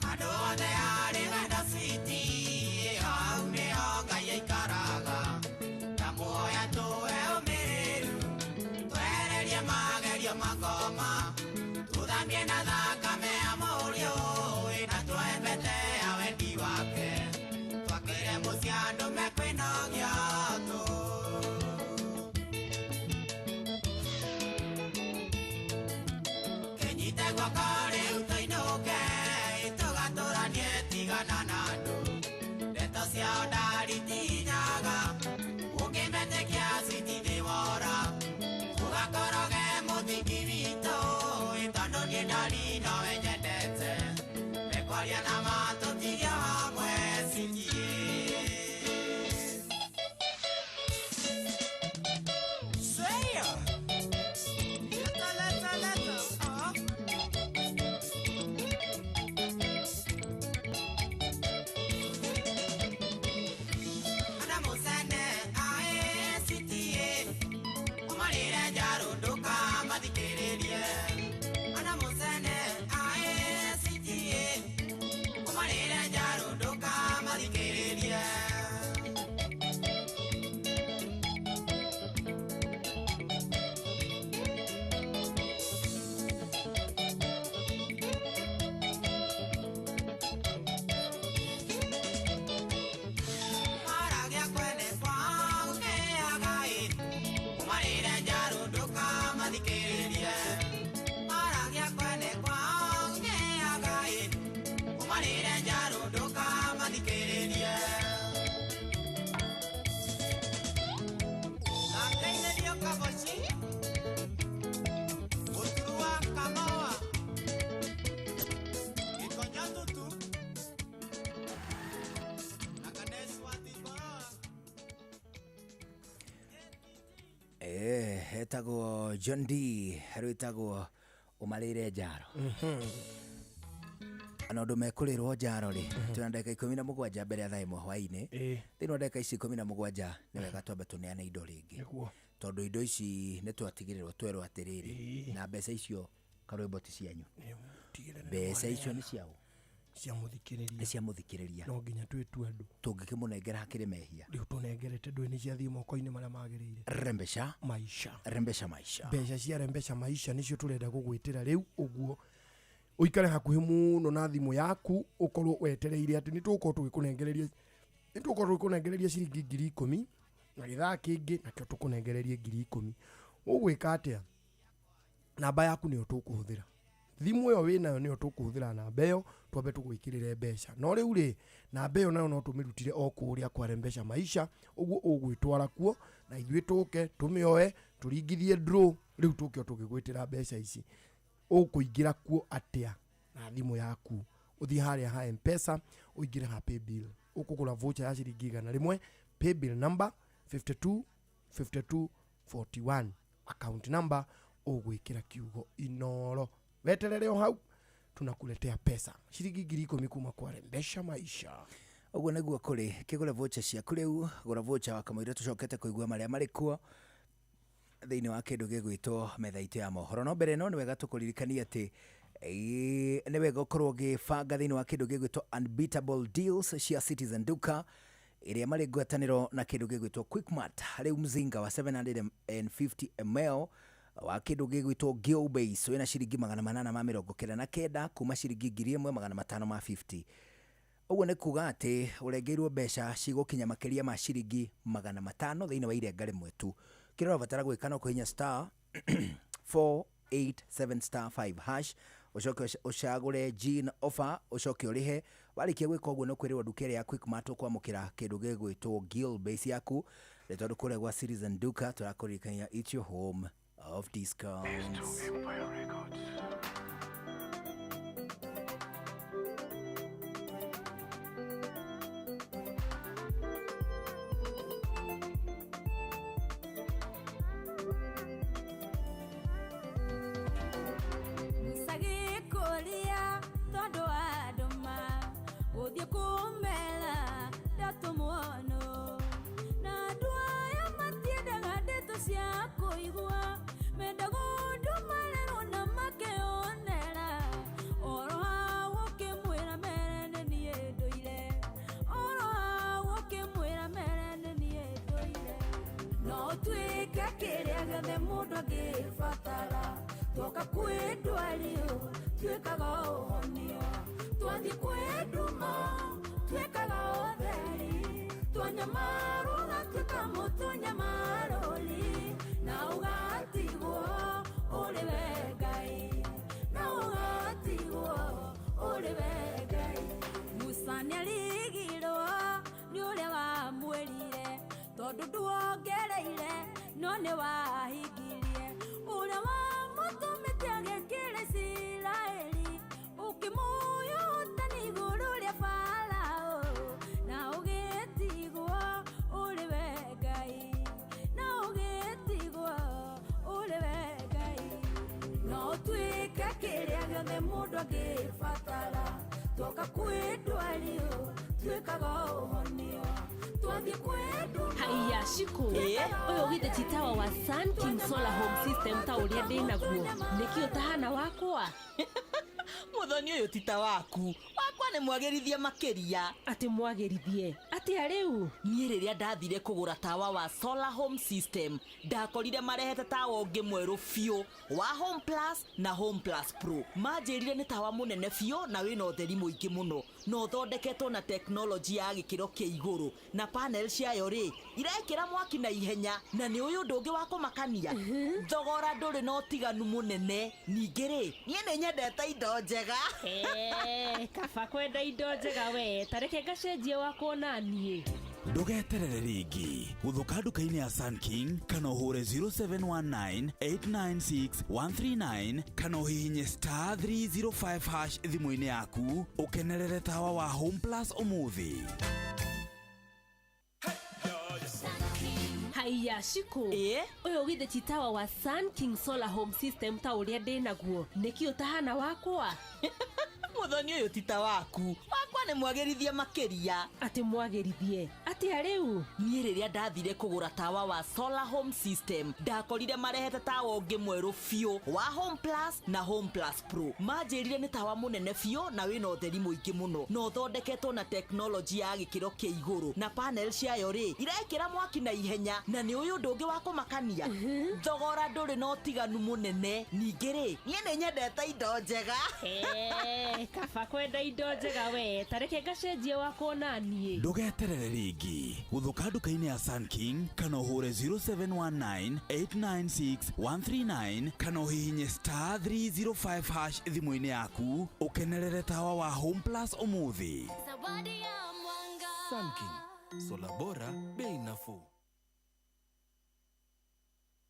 S4: Andũ othe arĩ wendo switi, hau nĩho Ngai aikaraga. Ndamuoya tũhe ũmĩrĩru, twehererie magerio makoma, tũthambie na thakame ya Mũriũ, na tuoe mbete ya wendi wake, twakĩre mũciĩ andũ mekwĩnogia tũ. Kĩnyite guoko rĩu tũinũke, tũgatũranie tigana na andũ. Ndeto ciao ndaritinyaga, ũngĩmetĩkia citingĩwora. Tũgakoroge mũthingi witũ, tondũ niĩ ndari nowe nyendete. Mekwaria na ma tũtige hamwe cikie. Say Leta, leta, leta. Anamusene ae umarire njarunduka mathikiririe. Anamusene ae umarire njarunduka mathikiririe. Maragia kwene kwao gũkĩaga ĩ, umarire njarunduka mathikĩrĩrie. Maragia kwene kwao gũkĩaga ĩ, umarire njarunduka mathikĩrĩrie. Nangeithĩrio Kaboci, Mũturu wa Kamoa, Gĩkonyo Tutu, na Ganesh wa Timboroa.
S3: Etagwo John D rwĩtagwo ũmarĩire njaro na ũndũ mekũrĩrwo njaro rĩ twĩna ndagĩka 17 mbere ya thaa 1 hwaĩ-inĩ. Thĩinĩ wa ndagĩka ici 17 nĩ wega twambe tũneane indo rĩngĩ.
S7: Nĩguo.
S3: Tondũ indo ici nĩ twatigĩrĩrwo twerwo atĩrĩrĩ, na mbeca icio karwĩmbo ti cianyu, mbeca icio nĩ ciao,
S7: cia mũthikĩrĩria,
S3: nĩ cia mũthikĩrĩria.
S7: No nginya twĩtue andũ
S3: tũngĩkĩmũnengera hakĩrĩ mehia.
S7: Rĩu tũnengerete ndũĩ nĩ ciathiĩ moko-inĩ marĩa magĩrĩire.
S3: Rembesha
S7: maisha,
S3: rembesha maisha.
S7: Mbeca cia rembesha maisha nĩcio tũrenda gũgwĩtĩra rĩu, ũguo ũikare hakuhĩ mũno na thimũ yaku, ũkorwo wetereire atĩ nĩtũgũkorwo tũgĩkũnengereria, nĩtũgũkorwo tũgĩkũnengereria ciringi 10,000 na gĩthaa kĩngĩ nakĩo tũkũnengererie 10,000. Ũgwĩka atĩa? Namba yaku nĩyo tũkũhũthĩra, thimũ ĩyo wĩnayo nĩyo tũkũhũthĩra, namba ĩyo twambe tũgwĩkĩrĩre mbeca. No rĩu rĩ, namba ĩyo nayo no tũmĩrutire o kũrĩa kwa Rembesha Maisha, ũguo ũgwĩtwara kuo na ithuĩ tũke tũmĩoe tũringithie draw, rĩu tũke o tũgĩgwĩtĩra mbeca ici. Ũkũingĩra kuo atĩa na thimũ yaku? Ũthiĩ harĩa ha M-Pesa, ũingĩre ha paybill, ũkũgũra voucher ya ciringi 100, paybill number 52 52 41, account number ũgwĩkĩra kiugo Inoro. Weterere o hau, tunakuletea pesa ciringi 10,000 kuma kwa Rembesha Maisha.
S3: Ũguo nĩguo kũrĩ. Kĩgũre voucher ciaku rĩu, gũra voucher wa kamũira tũcokete kũigua marĩa marĩ kuo thĩinĩ wa kĩndũ gĩgwĩtwo metha itũ ya mohoro. No mbere ĩno nĩ wega tũkũririkanie atĩ nĩ wega ũkorwo ũgĩbanga thĩinĩ wa kĩndũ gĩgwĩtwo unbeatable deals cia Citizen Duka ĩrĩa marĩ ngwatanĩro na kĩndũ gĩgwĩtwo Quickmart. Rĩu mzinga wa 750 ml wa kĩndũ gĩgwĩtwo Gill Base wĩna ciringi 899 kuma ciringi 1550. Ũguo nĩ kuga atĩ ũrengeirwo mbeca cigũkinya makĩria ma ciringi 500 thĩinĩ wa irenga rĩmwe tu. Kĩrĩa ũrabatara gwĩka no kũhihinya star 487 star 5 hash, ũcoke ũcagũre Gene offer, ũcoke ũrĩhe Warĩkia gwĩka ũguo nĩ ũkwĩrĩrwo nduka ĩrĩa ya Quickmart ũkwamũkĩra kĩndũ gĩgwĩtwo Gill base yaku, nĩ tondũ kũrĩa gwa Citizen Duka tũrakũririkania it's your home of discounts.
S17: Musagĩkũria tondũ wa ndũma gũthiĩ kũmera ndatũmwono na andũ aya matiendaga ndeto cia kũigua mendaga ũndũ marerwo na makeyonera oro hau ũkĩmwĩra mere nĩ niĩ ndũire oro hau ũkĩmwĩra mere nĩ niĩ ndũire no ũtuĩke kĩrĩa gĩothe mũndũ angĩbatara twoka kwĩ ndwario twĩkaga ũhonio twathiĩ kwĩ nduma twĩkaga ũtheri twanyamarwo gatuĩka mũtũnyamarũri na ũgatigwo ũrĩ we Ngai na ũgatigwo ũrĩ we Ngai. Musa nĩarigirwo nĩ ũrĩa wamwĩrire tondũ nduongereire no nĩ wahingirie ũrĩa wamũtũmĩte agĩkĩra Isiraeli ũkĩmũhe ũhotani igũrũ rĩa Farao na ũgĩtigwo ũrĩ we Ngai na ũgĩtigwo ũrĩ we Ngai. No ũtuĩke kĩrĩa gĩothe mũndũ angĩbatara twoka kwĩ ndwario twĩkaga ũhonio twathiĩ kwĩ nduma.
S21: Haiya Shiko, ũyũ githĩ ti tawa wa Sun King Solar Home System ta ũrĩa ndĩ naguo nĩkĩ ũtahana wakwa?
S25: Muthoni ũyũ ti ta waku, wakwa nĩ mwagĩrithie makĩria.
S21: Atĩ mwagĩrithie atĩa rĩu?
S25: Niĩ rĩrĩa ndathire kũgũra tawa wa Solar Home System ndakorire marehete tawa ũngĩ mwerũ biũ wa Home Plus na Home Plus Pro. Manjĩrire nĩ tawa mũnene biũ na wĩna ũtheri mũingĩ mũno na ũthondeketwo na tekinoronjĩ ya gĩkĩro kĩa igũrũ na panel ciayo rĩ irekĩra mwaki na ihenya na nĩ ũyũ ũndũ ũngĩ wa kũmakania thogora ndũrĩ na ũtiganu mũnene. Ningĩ rĩ niĩ nĩ nyendete indo njega.
S21: Kaba kwenda indo njega we, tareke ngacenjie wakwa ona niĩ.
S22: Ndũgeterere rĩngĩ gũthũka nduka-inĩ ya Sun King kana ũhũre 0719 896 139 kana ũhihinye star 305 hash thimũ-inĩ yaku ũkenerere tawa wa Home Plus ũmũthĩ.
S21: Haiya Shiko, ũyũ githĩ ti tawa wa Sun King Solar Home System ta ũrĩa ndĩ naguo nĩkĩ ũtahana wakwa?
S25: Muthoni ũyũ ti ta waku, wakwa nĩ mwagĩrithie makĩria.
S21: Atĩ mwagĩrithie atĩa rĩu?
S25: Niĩ rĩrĩa ndathire kũgũra tawa wa Solar Home System ndakorire marehete tawa ũngĩ mwerũ biũ wa Home Plus na Home Plus Pro. Manjĩrire nĩ tawa mũnene biũ na wĩna ũtheri mũingĩ mũno na ũthondeketwo na tekinoronjĩ ya gĩkĩro kĩa igũrũ na panel ciayo rĩ irekĩra mwaki na ihenya na nĩ ũyũ ũndũ ũngĩ wa kũmakania thogora ndũrĩ na ũtiganu mũnene. Ningĩ rĩ niĩ nĩ nyendete indo njega.
S21: Kaba kwenda indo njega we, tareke ngacenjie wakwa ona niĩ.
S22: Ndũgeterere rĩngĩ gũthũka nduka-inĩ ya Sun King kana ũhũre 0719 896 139 kana ũhihinye star 305 hash thimũ-inĩ yaku ũkenerere tawa wa Home Plus ũmũthĩ.
S19: Sun King, sola bora, bei nafuu.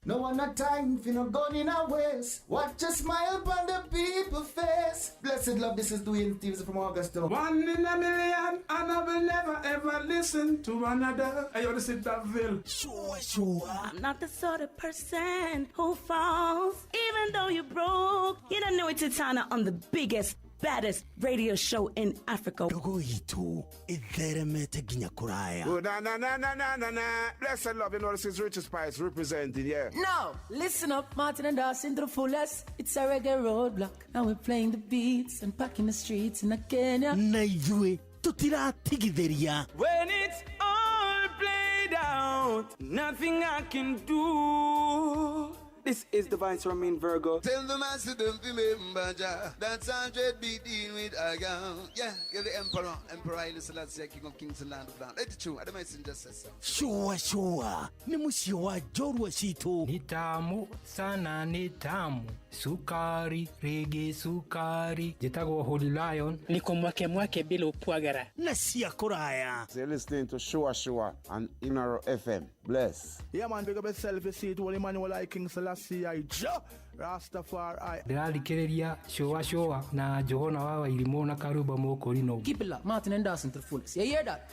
S20: No one a time for no gun in a waste. Watch a smile upon the people face. Blessed love, this is Dwayne Stevens from Augusta.
S23: One in a million, and I will never ever listen to another. I ought to sit that ville.
S22: Sure, sure.
S24: I'm not the sort of person who falls, even though you're broke. You don't know it's Titana on the biggest, baddest radio show in Africa.
S26: Ndogo itu itheremete nginya kuraya.
S23: Oh, na na na na na na na. Blessed love, you know this is Richard Spice representing, yeah.
S27: Now, listen up, Martin and Dawson to the fullest. It's a reggae roadblock. Now we're playing the beats and packing the streets in Kenya.
S26: Na ithuĩ tutiratigithĩria.
S28: When it's all played out, nothing I can do. This is Divine Swarming Virgo.
S29: Tell the master don't remember Jah. That's 100 be dealing with a girl. Yeah, you're the emperor. Emperor Haile Selassie, King of Kings and Land of Land. Let it true. I don't mind just say so.
S26: Shua shua. Ni mũciĩ wa njorua citũ.
S30: Ni tamu sana, ni tamu.
S8: Sukari rĩngĩ sukari. Njĩtagwo Holy Lion.
S9: Niko mwake mwake bila upwagara
S26: na cia kũraya.
S10: So you're listening to Shua Shua on Inaro FM. Bless.
S23: Yeah, man, big up yourself. You see it, Holy Emmanuel I King Selassie I Jah Rastafari.
S8: Ndĩrathikĩrĩria cũa cũa na Njũgũna wa Wairimũ na Karumba Mũkũrinũ.
S27: Keep it locked, Martin and Dawson to the fullest. You hear that?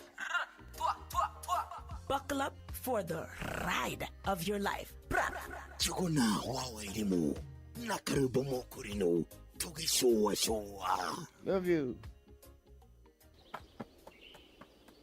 S24: Buckle up for the ride of your life.
S26: Njũgũna wa Wairimũ na Karumba Mũkũrinũ tũgĩcũa cũa.
S10: Love you.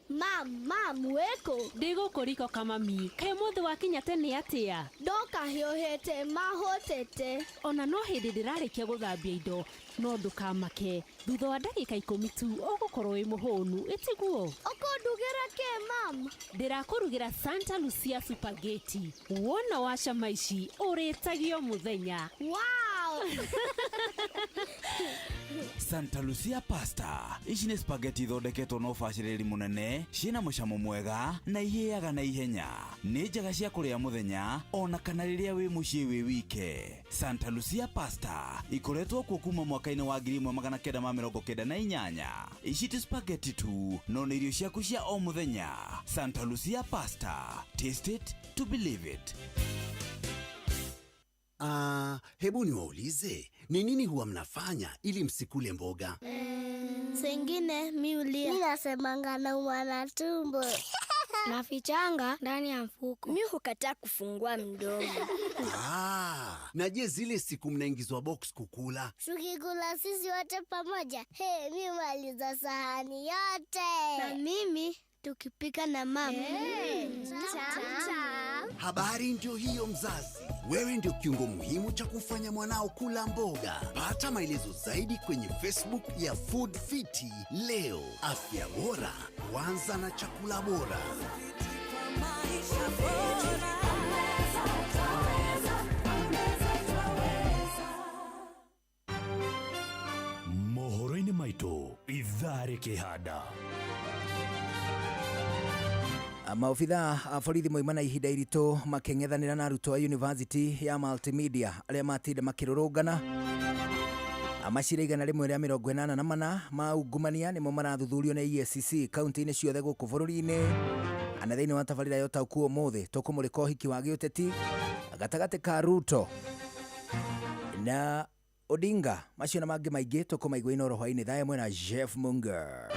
S11: Mam, mam, wĩkũ?
S21: Ndĩ gũkũ riko kamami. Kaĩ ũmũthĩ wakinya tene atĩa?
S11: Ndoka hiũhĩte mahũtĩte.
S21: Ona no hĩndĩ ndĩrarĩkia gũthambia indo, no ndũkamake. Thutha wa ndagĩka 10 tu ũgũkorwo wĩ mũhũnu, ĩtiguo?
S11: Ũkũndugĩra kĩ mam?
S21: Ndĩrakũrugĩra Santa Lucia Spaghetti. Wona wacama ici ũrĩtagio mũthenya.
S11: Wow!
S22: Santa Lucia pasta ici nĩ spaghetti ithondeketwo na ũbacĩrĩri mũnene, ciĩna mũcamo mwega na ihĩaga na ihenya. Nĩ njega cia kũrĩa mũthenya ona kana rĩrĩa wĩ mũciĩ wĩ wike. Santa Lucia pasta ikoretwo kuo kuma mwaka-inĩ wa 1998. Ici ti spaghetti tu, no nĩ irio ciaku cia o mũthenya. Santa Lucia pasta, taste it to believe it.
S26: Ah, hebu niwaulize, ni nini huwa mnafanya ili msikule mboga?
S11: Sengine mi ulia. Mi nasemanga naumwa na tumbo. Nafichanga ndani ya mfuko. Mi hukataa kufungua mdomo.
S26: Ah, na je, zile siku mnaingizwa box kukula?
S11: Tukikula sisi wote pamoja, hey, mi maliza sahani yote. Na mimi tukipika na mama. Hey, tam.
S26: Habari ndio hiyo mzazi. Wewe ndio kiungo muhimu cha kufanya mwanao kula mboga. Pata maelezo zaidi kwenye Facebook ya Food Fiti leo. Afya bora huanza na chakula bora.
S5: Mohoro-inĩ maitũ ithaa rĩkĩhanda.
S3: Maobitha a borithi moima na ihinda iritũ makĩng'ethanĩra na arutwo a University ya Multimedia arĩa matinda makĩrũrũngana. Macira 184 ma ungumania nĩmo marathuthurio nĩ EACC kaunti-inĩ ciothe gũkũ bũrũri-inĩ. Na thĩinĩ wa tabarĩra ya ũtaũku ũmũthĩ tũkũmũrĩka ũhiki wa gĩũteti gatagatĩ ka Ruto na Odinga. Macio na mangĩ maingĩ tũkũmaigua Inooro hwaĩ-inĩ thaa 1 na Jeff Munger.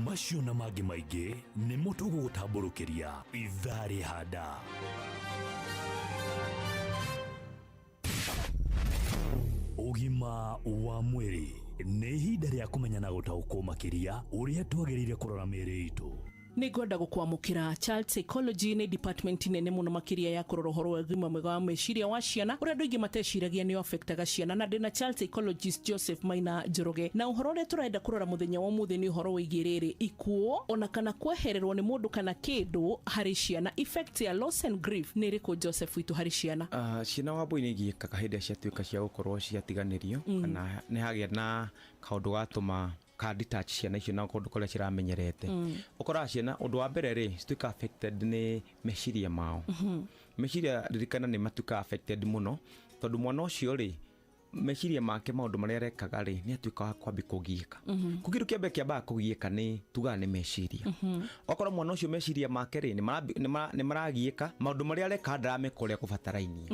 S5: Macio na mangĩ maingĩ nĩmo tũgũgũtambũrũkĩria ithaa rĩhanda. Ũgima wa mwĩrĩ nĩ ihinda rĩa kũmenya na gũtaũkwo makĩria ũrĩa twagĩrĩire kũrora mĩĩrĩ itũ.
S12: Nĩ ngwenda gũkwamũkĩra. Child psychology nĩ department nene mũno makĩria ya kũrora ũhoro wa ũgima mwega wa meciria wa ciana ũrĩa andũ aingĩ mateciragia nĩ affectaga ciana, na ndĩna child psychologist Joseph Maina Njoroge, na ũhoro ũrĩa tũrenda kũrora mũthenya wa ũmũthĩ nĩ ũhoro wĩgiĩ rĩrĩ ikuũ ona kana kwehererwo nĩ mũndũ kana kĩndũ harĩ ciana. Effect ya loss and grief nĩ ĩrĩkũ Joseph witũ harĩ ciana?
S13: Ciana wambui nĩ igiĩkaga hĩndĩ ĩrĩa ciatuĩka cia gũkorwo ciatiganĩrio, kana nĩ hagĩa na kaũndũ gatũma ka detach ciana icio na kũndũ kũrĩa ciramenyerete. Ũkoraga ciana ũndũ wa mbere rĩ cituĩka affected nĩ meciria mao. Meciria ririkana nĩ matuĩka affected mũno tondũ mwana ũcio rĩ meciria make maũndũ marĩa arekaga rĩ nĩ atuĩka wa kwambia kũgiĩka. Kũu kĩndũ kĩa mbere kĩambaga kũgiĩka nĩ tugaga nĩ meciria. Okorwo mwana ũcio meciria make rĩ nĩ maragiĩka, maũndũ marĩa areka ndarameka ũrĩa kũbatarainie.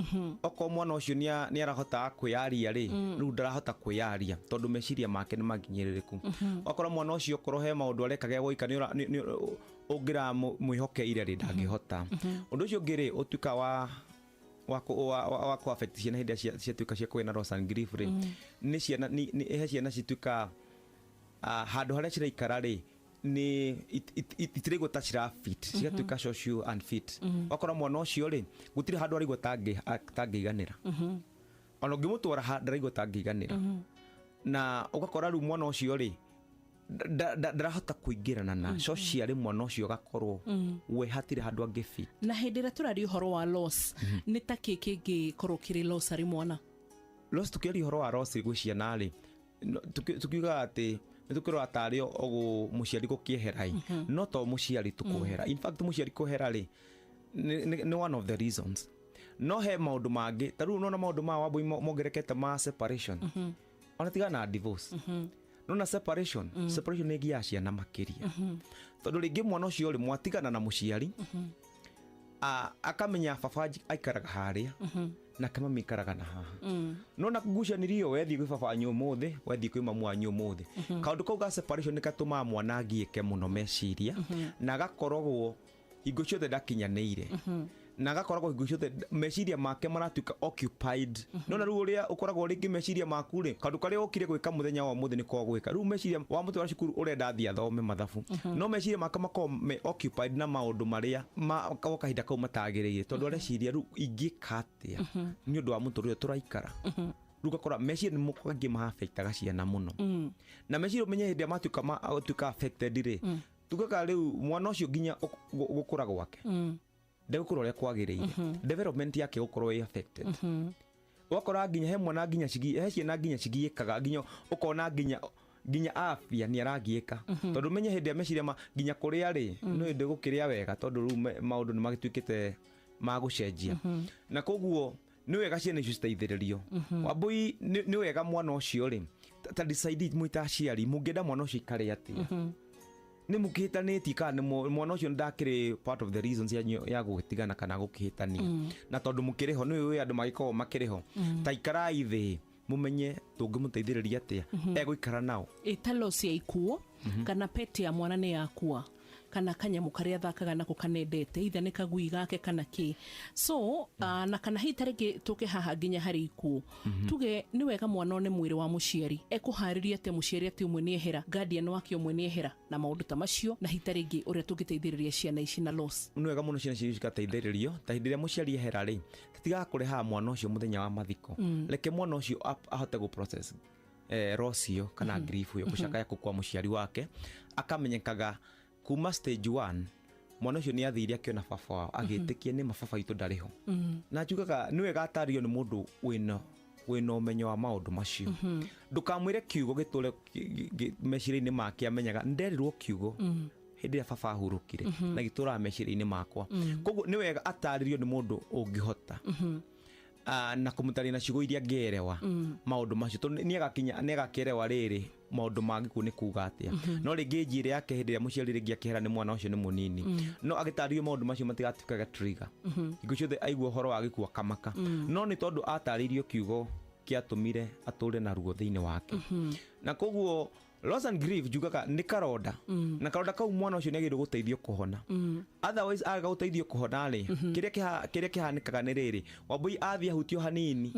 S13: Okorwo mwana ũcio nĩ arahotaga kwĩyaria rĩ, rĩu ndarahota kwĩyaria tondũ meciria make nĩ maginyĩrĩrĩku. Okorwo mwana ũcio okorwo he maũndũ arekaga gũika nĩ ũngĩra mwĩhokeire rĩ ndangĩhota. Ũndũ ũcio ũngĩ rĩ ũtuĩka wa wa affect ciana hĩndĩ ĩrĩa ciatuĩka cia kũgĩa na loss and grief rĩ, nĩ ciana nĩ he ciana cituĩka handũ harĩa ciraikara rĩ nĩ itiraigua ta cirafit, cigatuĩka social unfit. Wakora mwana ũcio rĩ gũtirĩ handũ araigua tangĩiganĩra, ona ũngĩmũtwara ndaraigua tangĩiganĩra, na ũgakora rĩu mwana ũcio rĩ ndarahota kũingĩrana na socially, mwana ũcio agakorwo we hatirĩ handũ angĩfit.
S12: Na hĩndĩ ĩrĩa tũraria ũhoro wa loss, nĩ ta kĩ kĩngĩkorwo kĩrĩ loss harĩ mwana?
S13: Loss, tũkĩaria ũhoro wa loss gwĩ ciana rĩ, tukiugaga atĩ nĩ tũkĩrora tarĩ o mũciari gũkĩehera ĩ, no to mũciari tu kwehera. In fact mũciari kwehera rĩ nĩ one of the reasons, No he maũndũ mangĩ ta rĩu nona maũndũ ma Wambũi mongerekete ma separation, ona tigana na divorce, nona separation. Separation nĩ ĩgiaga ciana makĩria, tondũ rĩngĩ mwana ũcio rĩ mwatigana na mũciari, akamenya baba aikaraga harĩa nake mami aikaraga na haha. Nona ngucanĩrio, wethiĩ kwĩ baba wanyu ũmũthĩ, wethiĩ kwĩ mamu wanyu ũmũthĩ. Kaũndũ kau ga separation nĩ gatũmaga mwana agiĩke mũno meciria, na agakoragwo hingo ciothe ndakinyanĩire, na agakoragwo hingo ciothe meciria make maratuĩka occupied. Nona rĩu ũrĩa ũkoragwo rĩngĩ meciria maku rĩ, kaũndũ karĩa ũkire gwĩka mũthenya wa ũmũthĩ nĩko gwĩka. Rĩu meciria wamũtwara cukuru, ũrenda athiĩ athome mathabu, no meciria make makoragwo me occupied na maũndũ marĩa ma o kahinda kau matagĩrĩire, tondũ areciria rĩu ingĩka atĩa nĩ ũndũ wa mũtũrĩre ũyũ tũraikara. Rĩu ũgakora meciria nĩ kaingĩ maaffectaga ciana mũno, na meciria ũmenye hĩndĩ ĩrĩa matuĩka matuĩka affected rĩ, tugaga rĩu mwana ũcio nginya gũkũra gwake ndegũkũra ũrĩa kwagĩrĩire, development yake gũkorwo ĩ affected. Ũgakora nginya he mwana nginya he ciana nginya cigiĩkaga, nginya ũkona nginya afya nĩ aragiĩka, tondũ menye hĩndĩ ĩrĩa meciria ma nginya kũrĩa rĩ, no hĩndĩ gũkĩrĩa wega, tondũ rĩu maũndũ nĩ magĩtuĩkĩte ma gũcenjia. Na koguo nĩ wega ciana icio citeithĩrĩrio. Wambũi, nĩ wega mwana ũcio rĩ, ta decide mwĩ ta aciari mũngĩenda mwana ũcio ikare atĩa. Nĩ mũkĩhĩtanĩtie kana nĩ mwana ũcio ndakĩrĩ part of the reasons yanyu ya gũgĩtigana kana gũkĩhĩtania? Na tondũ mũkĩrĩ ho, nĩ ũĩ andũ magĩkoragwo makĩrĩ ho, ta ikarai thĩ mũmenye tũngĩmũteithĩrĩria atĩa egũikara nao.
S12: Ĩta loss ya ikuo, kana pet ya mwana nĩ yakua, kana kanyamũ karĩa athakaga nako kanendete, itha nĩ kagui gake kana kĩ. So na kana hihi ta rĩngĩ tũke haha nginya harĩ ikuũ, tuge nĩ wega mwana one mwĩrĩ wa mũciari, ekũharĩria atĩa mũciari atĩ ũmwe nĩ ehera, guardian wake ũmwe nĩ ehera, na maũndũ ta macio, na hihi ta rĩngĩ ũrĩa tũngĩteithĩrĩria ciana ici na loss.
S13: Nĩ wega mũno ciana ciitũ cigateithĩrĩrio. Ta hĩndĩ ĩrĩa mũciari ehera rĩ, tatigaga kũrehaga mwana ũcio mũthenya wa mathiko. Reke mwana ũcio ahote gũ process loss ĩyo kana grief ĩyo, gũcakaya kũu kwa mũciari wake, akamenyekaga kuma stage 1 mwana ũcio nĩ athire akĩona baba wao, agĩtĩkia nĩ ma baba witũ ndarĩ ho. Na njugaga nĩ wega atarĩrio nĩ mũndũ wĩna ũmenyo wa maũndũ macio. Ndũkamwĩre kiugo gĩtũre meciria-inĩ make, amenyaga nderirwo kiugo hĩndĩ ĩrĩa baba ahurũkire, na gĩtũraga meciria-inĩ makwa. Koguo nĩ wega atarĩrio nĩ mũndũ ũngĩhota na kũmũtarĩria na ciugo iria angĩerewa maũndũ macio, tondũ nĩ agakĩerewa rĩrĩ maũndũ ma gĩkuũ nĩ kuga atĩa. No rĩngĩ njĩra yake hĩndĩ ĩrĩa mũciari rĩngĩ akĩhera nĩ mwana ũcio nĩ mũnini, no agĩtarĩrio maũndũ macio matigatuĩkaga trigger. Hingo ciothe aigua ũhoro wa gĩkuũ akamaka, no nĩ tondũ atarĩirio kiugo kĩatũmire atũre na ruo thĩinĩ wake. Na koguo loss and grief njugaga nĩ karonda, na karonda kau mwana ũcio nĩ agĩrĩirwo gũteithio kũhona. Otherwise aga gũteithio kũhona rĩ, kĩrĩa kĩhanĩkaga nĩ rĩrĩ, Wambũi, athiĩ ahutio hanini,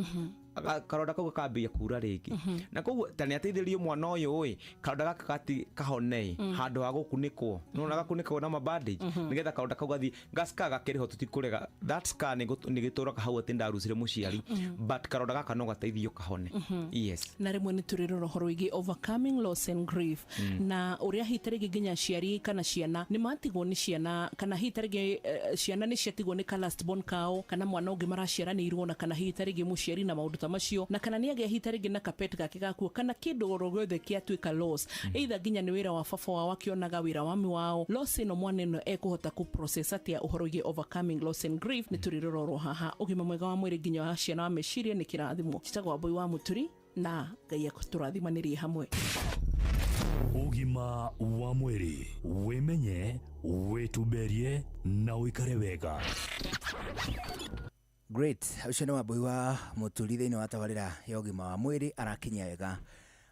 S13: karonda kau gakambĩrĩria kura rĩngĩ. Na koguo ta nĩ ateithĩrĩrio mwana ũyũ ĩ, karonda gaka gati kahone, handũ ha gũkunĩkwo, nĩwona gakunĩkagwo na mabandage, nĩgetha karonda kau gathiĩ gascar gakĩrĩ ho, tũtikũrega that scar nĩ gĩtũraga hau atĩ ndarucire mũciari, but karonda gaka no gateithio kahone. Yes.
S12: Na rĩmwe nĩ tũrĩrora ũhoro wĩgiĩ overcoming loss and grief, na ũrĩa hihi ta rĩngĩ nginya aciari kana ciana nĩ matigwo nĩ ciana, kana hihi ta rĩngĩ ciana nĩ ciatigwo nĩ ka last born kao, kana mwana ũngĩ maraciaranĩirwo na, kana hihi ta rĩngĩ mũciari na maũndũ ta macio, na kana nĩ agĩa hihi ta rĩngĩ na kapet gake gakuo, kana kĩndũ oro gĩothe kĩatuĩka loss, either nginya nĩ wĩra wa baba wao akĩonaga wĩra wa mami wao. Loss ĩno mwana ĩno ekũhota kũ process atĩa? Ũhoro wĩgiĩ overcoming loss and grief nĩ tũrĩrora oro haha. Ũgima mwega wa mwĩrĩ nginya wa ciana wa meciria nĩ kĩrathimo. Njĩtagwo Wambũi wa Mũturi, na Ngai akũtũrathimanĩrie hamwe.
S5: Ũgima wa mwĩrĩ: wĩmenye, wĩtumberie na ũikare wega.
S3: Great, ũcio nĩ Wambũi wa Mũturi thĩinĩ wa tabarĩra ya ũgima wa mwĩrĩ, arakinyia wega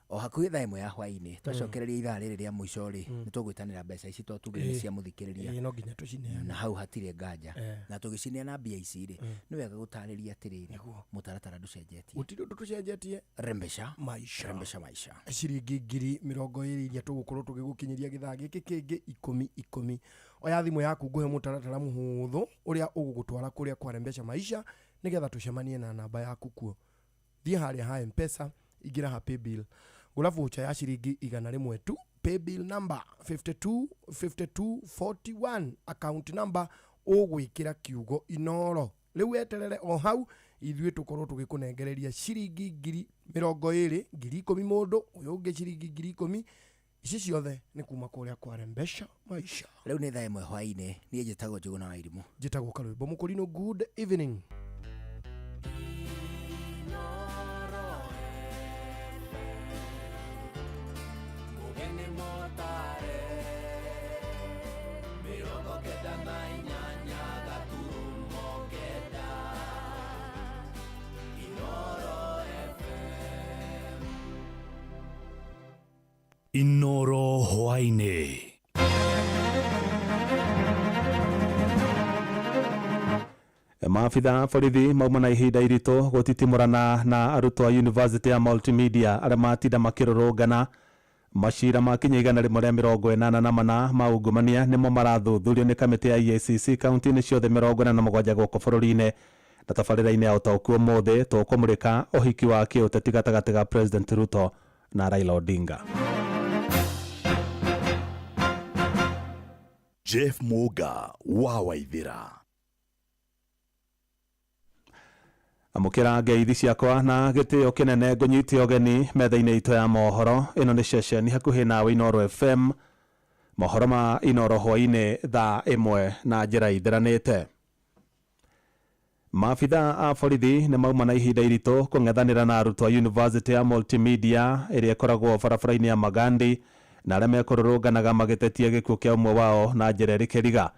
S3: o hakuhĩ thaa 1 ya hwaĩ-inĩ. Twacokereria ithaa rĩrĩ rĩa mũico rĩ, nĩ tũgwĩtanĩra mbeca ici to tugire nĩ cia mũthikĩrĩria.
S1: Ĩĩ, no nginya tũcineane.
S3: Na hau hatirĩ nganja. Na tũgĩcineana mbia ici rĩ, nĩ wega gũtarĩria atĩrĩrĩ, mũtaratara ndũcenjetie.
S1: Gũtirĩ ũndũ tũcenjetie.
S3: Rembesha
S1: Maisha.
S3: Rembesha Maisha.
S1: Ciringi 20,000 iria tũgũkorwo tũgĩgũkinyĩria gĩthaa gĩkĩ kĩngĩ ikũmi ikũmi. Oya thimũ yaku, ngũhe mũtaratara mũhũthũ ũrĩa ũgũgũtwara kũrĩa kwa Rembesha Maisha, nĩgetha tũcemanie na namba yaku kuo. Thiĩ harĩa ha Mpesa, ingĩra ha paybill, gũra voucher ya ciringi 100 tu, paybill number 52 52 41, account number ũgwĩkĩra kiugo Inoro. Rĩu weterere o hau, ithuĩ tũkorwo tũgĩkũnengereria ciringi 20,000, 10,000 mũndũ ũyũ ũngĩ, ciringi 10,000. Ici ciothe nĩ kuma kũrĩa kwa Rembesha Maisha.
S3: Rĩu nĩ thaa 1 hwaĩ-inĩ. Niĩ njĩtagwo Njũgũna wa Irimũ.
S1: Njĩtagwo Karwĩmbo Mũkũrinũ. Good evening.
S5: Inoro hwaĩ-inĩ.
S2: Maabitha a borithi mauma na ihinda iritũ gũtitimũrana na arutwo a University ya Multimedia arĩa matinda makĩrũrũngana. Macira makinya 184 ma ungumania nĩmo marathuthurio nĩ kamĩtĩ ya EACC kaunti-inĩ ciothe 47 gũkũ bũrũri-inĩ. Na tabarĩra-inĩ ya ũtaũku ũmũthĩ tũkũmũrĩka ũhiki wa kĩũteti gatagatĩ ga President Ruto na Raila Odinga.
S5: Jeff Muga wa Waithira.
S2: Amũkĩra ngeithi ciakwa na gĩtĩo kĩnene ngũnyite ũgeni metha-inĩ itũ ya mohoro. Ĩno nĩ ceceni hakuhĩ nawe Inoro FM. Mohoro ma Inoro hwaĩ-inĩ thaa 1 na njĩra itheranĩte. Maabitha a borithi nĩ mauma na ihinda iritũ kũng'ethanĩra na arutwo a University ya Multimedia ĩrĩa ĩkoragwo barabara-inĩ ya Magandi na arĩa mekũrũrũnganaga magĩtetia gĩkuũ kĩa ũmwe wao na njĩra ĩrĩ kĩriga.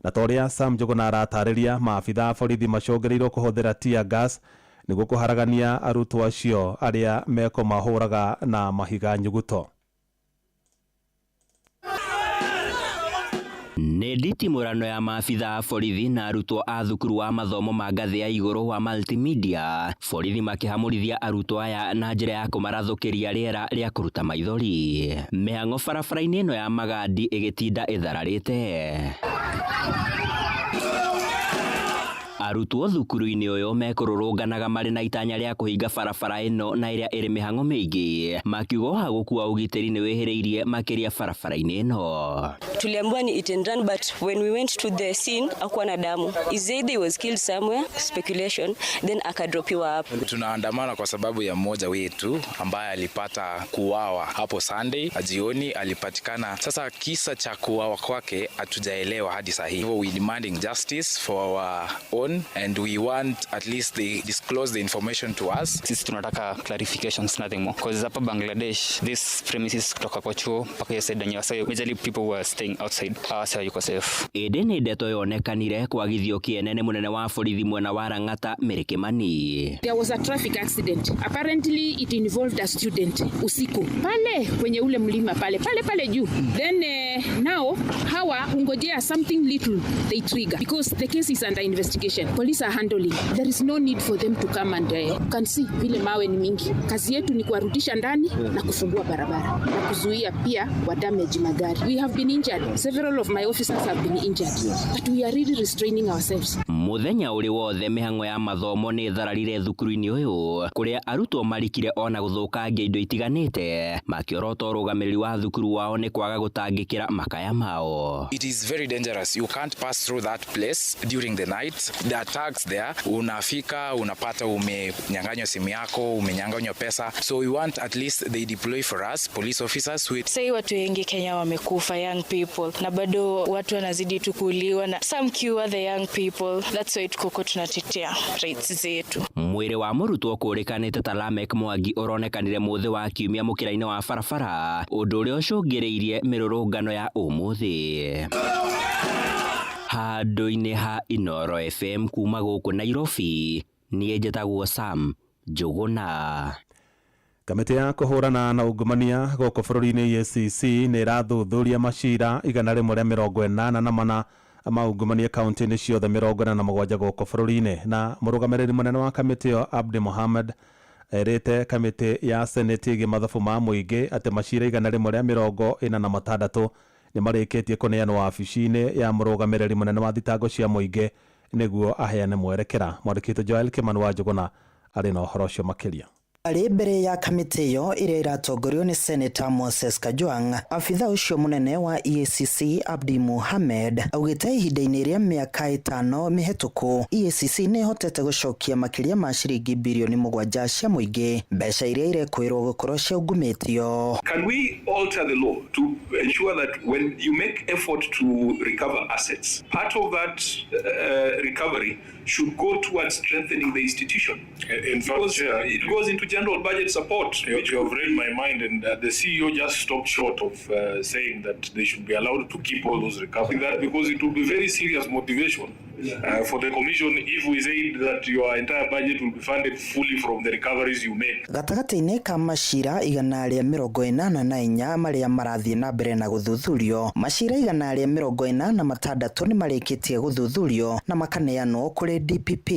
S2: Na ta ũrĩa Sam Njũgũna aratarĩria, maabitha a borithi macũngĩrĩirwo kũhũthĩra tear gas nĩguo kũharagania arutwo acio arĩa mekũmahũraga na mahiga nyuguto.
S4: Nĩ nditimũrano ya maabitha a borithi na arutwo a thukuru wa mathomo ma ngathĩ ya igũrũ wa Multimedia. Borithi makĩhamũrithia arutwo aya na njĩra ya kũmarathũkĩria rĩera rĩa kũruta maithori. Mĩhang'o barabara-inĩ ĩno ya Magandi ĩgĩtinda ĩthararĩte. Arutwo thukuru-inĩ ũyũ mekũrũrũnganaga marĩ na itanya rĩa kũhinga barabara ĩno na ĩrĩa ĩrĩ mĩhang'o mĩingĩ, makiuga wa gũkua ũgitĩri nĩ wĩhĩrĩirie makĩria barabara-inĩ ĩno.
S6: Tuliambiwa ni hit and run, but when we went to the scene hakuwa na damu. Is either he was killed somewhere, speculation, then akadropiwa hapo.
S7: Tunaandamana kwa sababu ya mmoja wetu ambaye alipata kuuawa hapo Sunday jioni, alipatikana. Sasa kisa cha kuuawa kwake hatujaelewa hadi saa hii. We demanding justice for our own and we want at least they disclose the information to us.
S14: Sisi tunataka clarifications, nothing more. Because hapa Bangladesh, this premises kutoka kwa chuo mpaka hiyo side yenyewe, so majorly people were staying outside. Sasa yuko safe.
S4: Ĩndĩ nĩ ndeto yonekanire kwagithio kĩene nĩ mũnene wa borithi mwena wa Lang'ata Mary Kimani.
S15: There was a traffic accident. Apparently it involved a student usiku pale kwenye ule mlima pale pale pale juu. Then now hawa ungojea something little they trigger because the case is under investigation. Police are handling. There is no need for them to come and can see vile mawe ni mingi. Kazi yetu ni kuwarudisha ndani na kufungua barabara na kuzuia pia wa damage magari. We have been injured. Several of my officers have been injured. But we are really restraining ourselves.
S4: Muthenya uri wothe mĩhang'o ya mathomo nĩ ĩthararire thukuru-inĩ ũyũ kũrĩa arutwo marikire ona gũthũkangia indo itiganĩte makĩorota ũrũgamĩrĩri wa thukuru wao nĩ kwaga gũtangĩkĩra makaya mao.
S7: It is very dangerous. You can't pass through that place during the night. There are thugs there. Unafika unapata umenyang'anywa simu yako, umenyang'anywa pesa. So we want at least they deploy for us police officers with.
S16: Sasa watu wengi Kenya wamekufa, young people, na bado watu wanazidi tu kuuliwa na some cure the young people. That's why tuko tunatetea rights zetu.
S4: Mwĩrĩ wa mũrutwo kũrĩkanĩte ta Lamek Mwangi ũronekanire mũthĩ wa kiumia mũkĩra-inĩ wa barabara, ũndũ ũrĩa ũcũngĩrĩirie mĩrũrũngano ya ũmũthĩ. Handũ-inĩ ha Inoro FM kuma gũkũ Nairobi, niĩ njĩtagwo Sam Njũgũna.
S2: Kamĩtĩ ya kũhũrana na ungumania gũkũ bũrũri-inĩ EACC nĩ ĩrathuthuria macira 184 ma ungumania kaunti-inĩ ciothe 47 gũkũ bũrũri-inĩ. Na mũrũgamĩrĩri mũnene wa kamĩtĩ ĩyo Abdi Mohamed erĩte kamĩtĩ ya Senate ĩgiĩ mathabu ma mũingĩ atĩ macira 146 nĩ marĩkĩtie kũneanwo wabici-inĩ ya mũrũgamĩrĩri mũnene wa thitango cia mũingĩ nĩguo aheane mwerekera. Mwandĩki witũ Joel Kimani wa Njũgũna arĩ na ũhoro ũcio makĩria.
S17: Arĩ mbere ya kamĩtĩ ĩyo ĩrĩa ĩratongorio nĩ Senator Moses Kajwang', abitha ũcio mũnene wa EACC Abdi Mohamed augĩte ihinda-inĩ rĩa mĩaka 5 mĩhetũku EACC nĩ ĩhotete gũcokia makĩria ma ciringi birioni 7 cia mũingĩ, mbeca iria irekwĩrwo gũkorwo ciaungumĩtio.
S18: Can we alter the law to ensure that when you make effort to recover assets, part of that recovery should go towards strengthening the institution?
S30: In fact,
S18: because it goes into general budget support.
S30: You have read my mind, and the CEO just stopped short of saying that they should be allowed to keep all those recoveries. That because it will be very serious motivation For the commission if we said that your entire budget will be funded fully from the recoveries you make.
S17: Gatagatĩ-inĩ ka macira 184 marĩa marathiĩ na mbere na gũthuthurio, macira 186 nĩ marĩkĩtie gũthuthurio na makaneanwo kũrĩ DPP.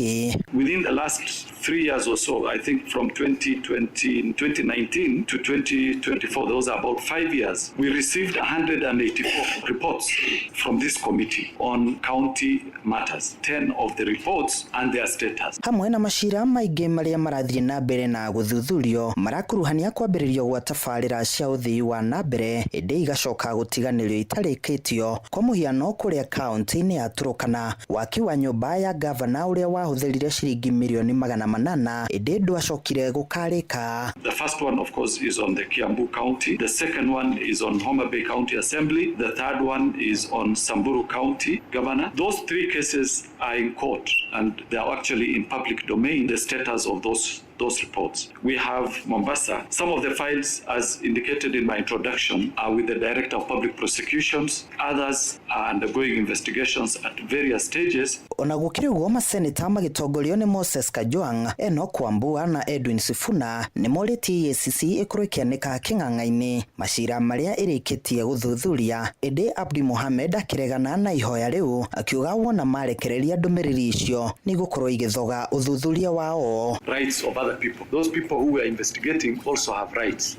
S18: Within the last 3 years or so, I think from 2019 to 2024, those are about 5 years, we received 184 reports from this committee on county matters, 10 of the reports and their status.
S17: Hamwe na macira maingĩ marĩa marathiĩ na mbere na gũthuthurio marakuruhania kwambĩrĩrio gwa tabarĩra cia ũthii wa na mbere ĩndĩ igacoka gũtiganĩrio itarĩkĩtio. Kwa mũhiano, kũrĩa kaunti-inĩ ya Turkana, waki wa nyũmba ya gavana ũrĩa wahũthĩrire ciringi mirioni 800 ĩndĩ ndwacokire gũkarĩka.
S18: The first one, of course, is on the Kiambu County. The second one is on Homa Bay County Assembly. The third one is on Samburu County Governor. Those three cases are in court and they are actually in public domain, the status of those reports. We have Mombasa. Some of the files, as indicated in my introduction, are with the Director of Public Prosecutions. Others are undergoing investigations at various stages.
S17: Ona gũkĩrĩ ũguo, maseneta magĩtongorio nĩ Moses Kajwang, Enoch Wambua na Edwin Sifuna nĩ morĩtie EACC ĩkorwo ĩkĩanĩka kĩng'ang'a-inĩ macira marĩa ĩrĩkĩtie gũthuthuria, ĩndĩ Abdi Mohamed akĩregana na ihoya rĩu akiuga wona marekereria ndũmĩrĩri icio nĩ igũkorwo igĩthoga ũthuthuria wao.
S18: Rights of other people. Those people who we are investigating also have rights.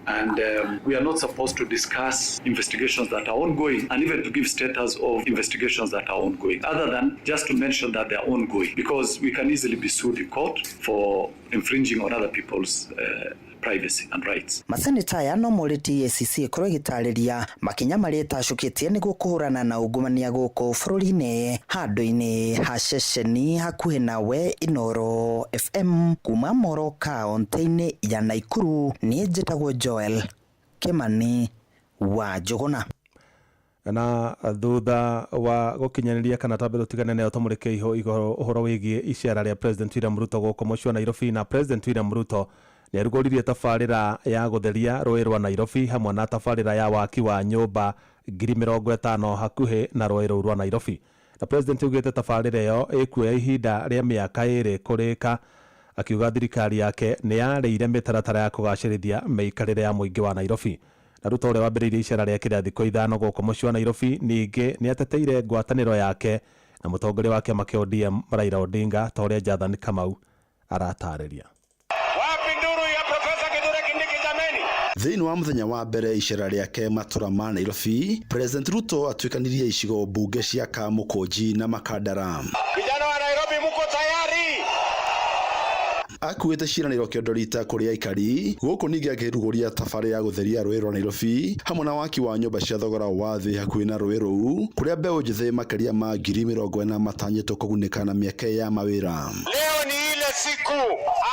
S18: And we are not supposed to discuss investigations that are ongoing and even to give status of investigations that are ongoing, other than just to mention that they are ongoing, because we can easily be sued in court for infringing on other people's privacy and rights.
S17: Maseneta aya no morĩtie EACC ĩkorwo ĩgĩtarĩria makinya marĩa ĩtacũkĩtie nĩguo kũhũrana na ungumania gũkũ bũrũri-inĩ. Handũ-inĩ ha ceceni hakuhĩ nawe, Inooro FM, kuma Moro kaunti-inĩ ya Naikuru, niĩ njĩtagwo Joel Kimani wa Njũgũna.
S2: Na thutha wa gũkinyanĩria kana tambe tũtigane nayo tũmũrĩke iho ũhoro wĩgiĩ icera rĩa President William Ruto gũkũ mũciĩ wa Nairobi. Na President William Ruto nĩ arugũririe tabarĩra ya gũtheria rũĩ rwa Nairobi hamwe na tabarĩra ya waki wa nyũmba 50,000 hakuhĩ na rũĩ rũu rwa Nairobi. Na President augĩte tabarĩra ĩyo ĩkuoya ihinda rĩa mĩaka 2 kũrĩka, akiuga thirikari yake nĩ yarĩire mĩtaratara ya kũgacĩrithia mĩikarĩre ya mũingĩ wa Nairobi. Na Ruto ũrĩa wambĩrĩirie icera rĩake rĩa thikũ 5 gũkũ mũciĩ wa Nairobi ningĩ nĩ ateteire ngwatanĩro yake na mũtongoria wa kĩama kĩa ODM Raila Odinga, ta ũrĩa Jathan Kamau aratarĩria.
S8: Thĩinĩ wa mũthenya wa mbere icera rĩake matũra ma Nairobi, President Ruto atuĩkanirie icigo mbunge cia Kamũkũnji na Makandara.
S9: Vijana wa Nairobi, muko tayari?
S8: Akuĩte ciĩranĩro kĩondo rita kũrĩ aikari gũkũ, ningĩ akĩrugũria tabarĩra ya gũtheria rũĩ rwa Nairobi hamwe na waki wa nyũmba cia thogora wa thĩ hakuhĩ na rũĩ rũu, kũrĩa mbeũ njĩthĩ makĩria ma 40,000 matanyĩtwo kũgunĩka na mĩeke ya mawĩra.
S9: Leo ni ile siku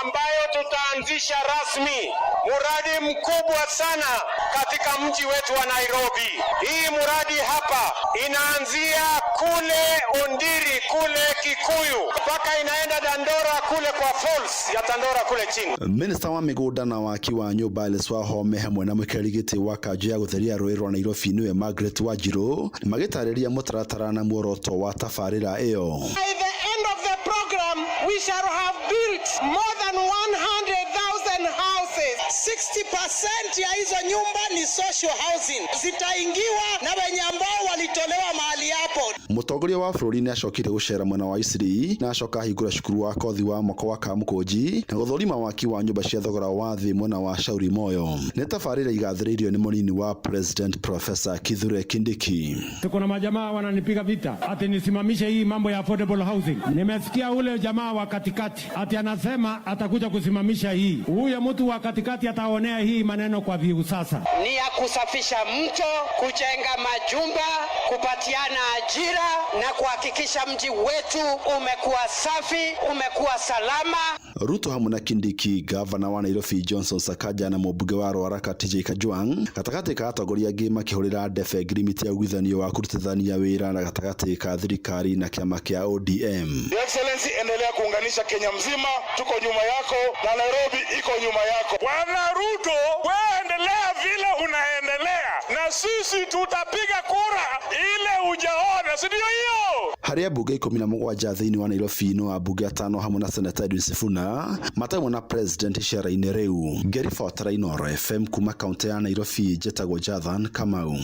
S9: ambayo tutaanzisha rasmi muradi mkubwa sana katika mji wetu wa Nairobi. Hii muradi hapa inaanzia kule Ondiri kule Kikuyu mpaka inaenda Dandora kule kwa falls ya Dandora kule chini.
S8: Minister wa mĩgũnda na waki wa nyũmba Alice Wahome hamwe na mũikarĩri gĩtĩ wa kanjũ ya gũtheria rũĩ rwa Nairobi nĩwe Margaret Wanjiru magĩtarĩria mũtaratara na muoroto wa tabarĩra ĩyo.
S9: By the end of the program we shall have built more than 100,000 houses. 60% ya hizo nyumba ni social housing, zitaingiwa na wenye ambao walitolewa mahali hapo.
S8: Mũtongoria wa bũrũri nĩ acokire gũcera mwena wa Isiri na acoka ahingũra cukuru wa kothi wa mwako wa Kamũkũnji na gũthũrima waki wa nyũmba cia thogora wa thĩ mwena wa Shauri Moyo. Nĩ tabarĩra igathĩrĩirio nĩ mũnini wa President Professor Kithure Kindiki.
S19: Tuko na majamaa wananipiga vita ati nisimamishe hii mambo ya affordable housing. Nimesikia ule jamaa wa katikati ati anasema atakuja kusimamisha hii. Huyo mtu wa katikati ataonea hii maneno kwa viusasa.
S9: Ni ya kusafisha mto, kujenga majumba, kupatiana ajira na kuhakikisha mji wetu umekuwa safi, umekuwa salama.
S8: Ruto hamwe na Kindiki, gavana wa Nairobi Johnson Sakaja na mũmbunge wa Ruaraka TJ Kajwang' gatagatĩ ka atongoria angĩ makĩhũrĩra ndebe ngirimiti ya ũiguithanio wa kũrutithania wĩra na gatagatĩ ka thirikari na kĩama kĩa ODM.
S9: Your Excellency, endelea kuunganisha Kenya mzima, tuko nyuma yako na Nairobi iko nyuma yako.
S20: Bwana Ruto, wewe endelea vile unaendelea na sisi tutapiga kura ile hujaona, si ndio hiyo?
S8: Harĩ ambunge 17 thĩinĩ wa Nairobi no ambunge atano hamwe na Seneta Edwin Sifuna matamwe na president icera-inĩ rĩu. Ngĩribotera Inooro FM kuma kaunti ya Nairobi, njĩtagwo Jathan Kamau.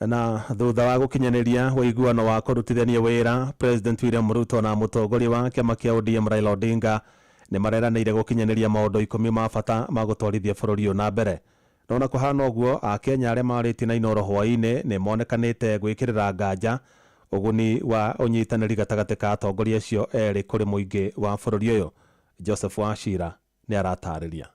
S2: Na thutha wa gũkinyanĩria ũiguano wa kũrutithania wĩra, President William Ruto na mũtongoria wa kĩama kĩa ODM Raila Odinga nĩ mareranĩire gũkinyanĩria maũndũ 10 ma bata ma gũtwarithia bũrũri ũyũ na mbere. No na kũhana ũguo, Akenya arĩa marĩtie na Inooro hwaĩ-inĩ nĩ monekanĩte gwĩkĩrĩra nganja ũguni wa ũnyitanĩri gatagatĩ ka atongoria acio erĩ kũrĩ mũingĩ wa bũrũri ũyũ. Joseph Wachira nĩ aratarĩria.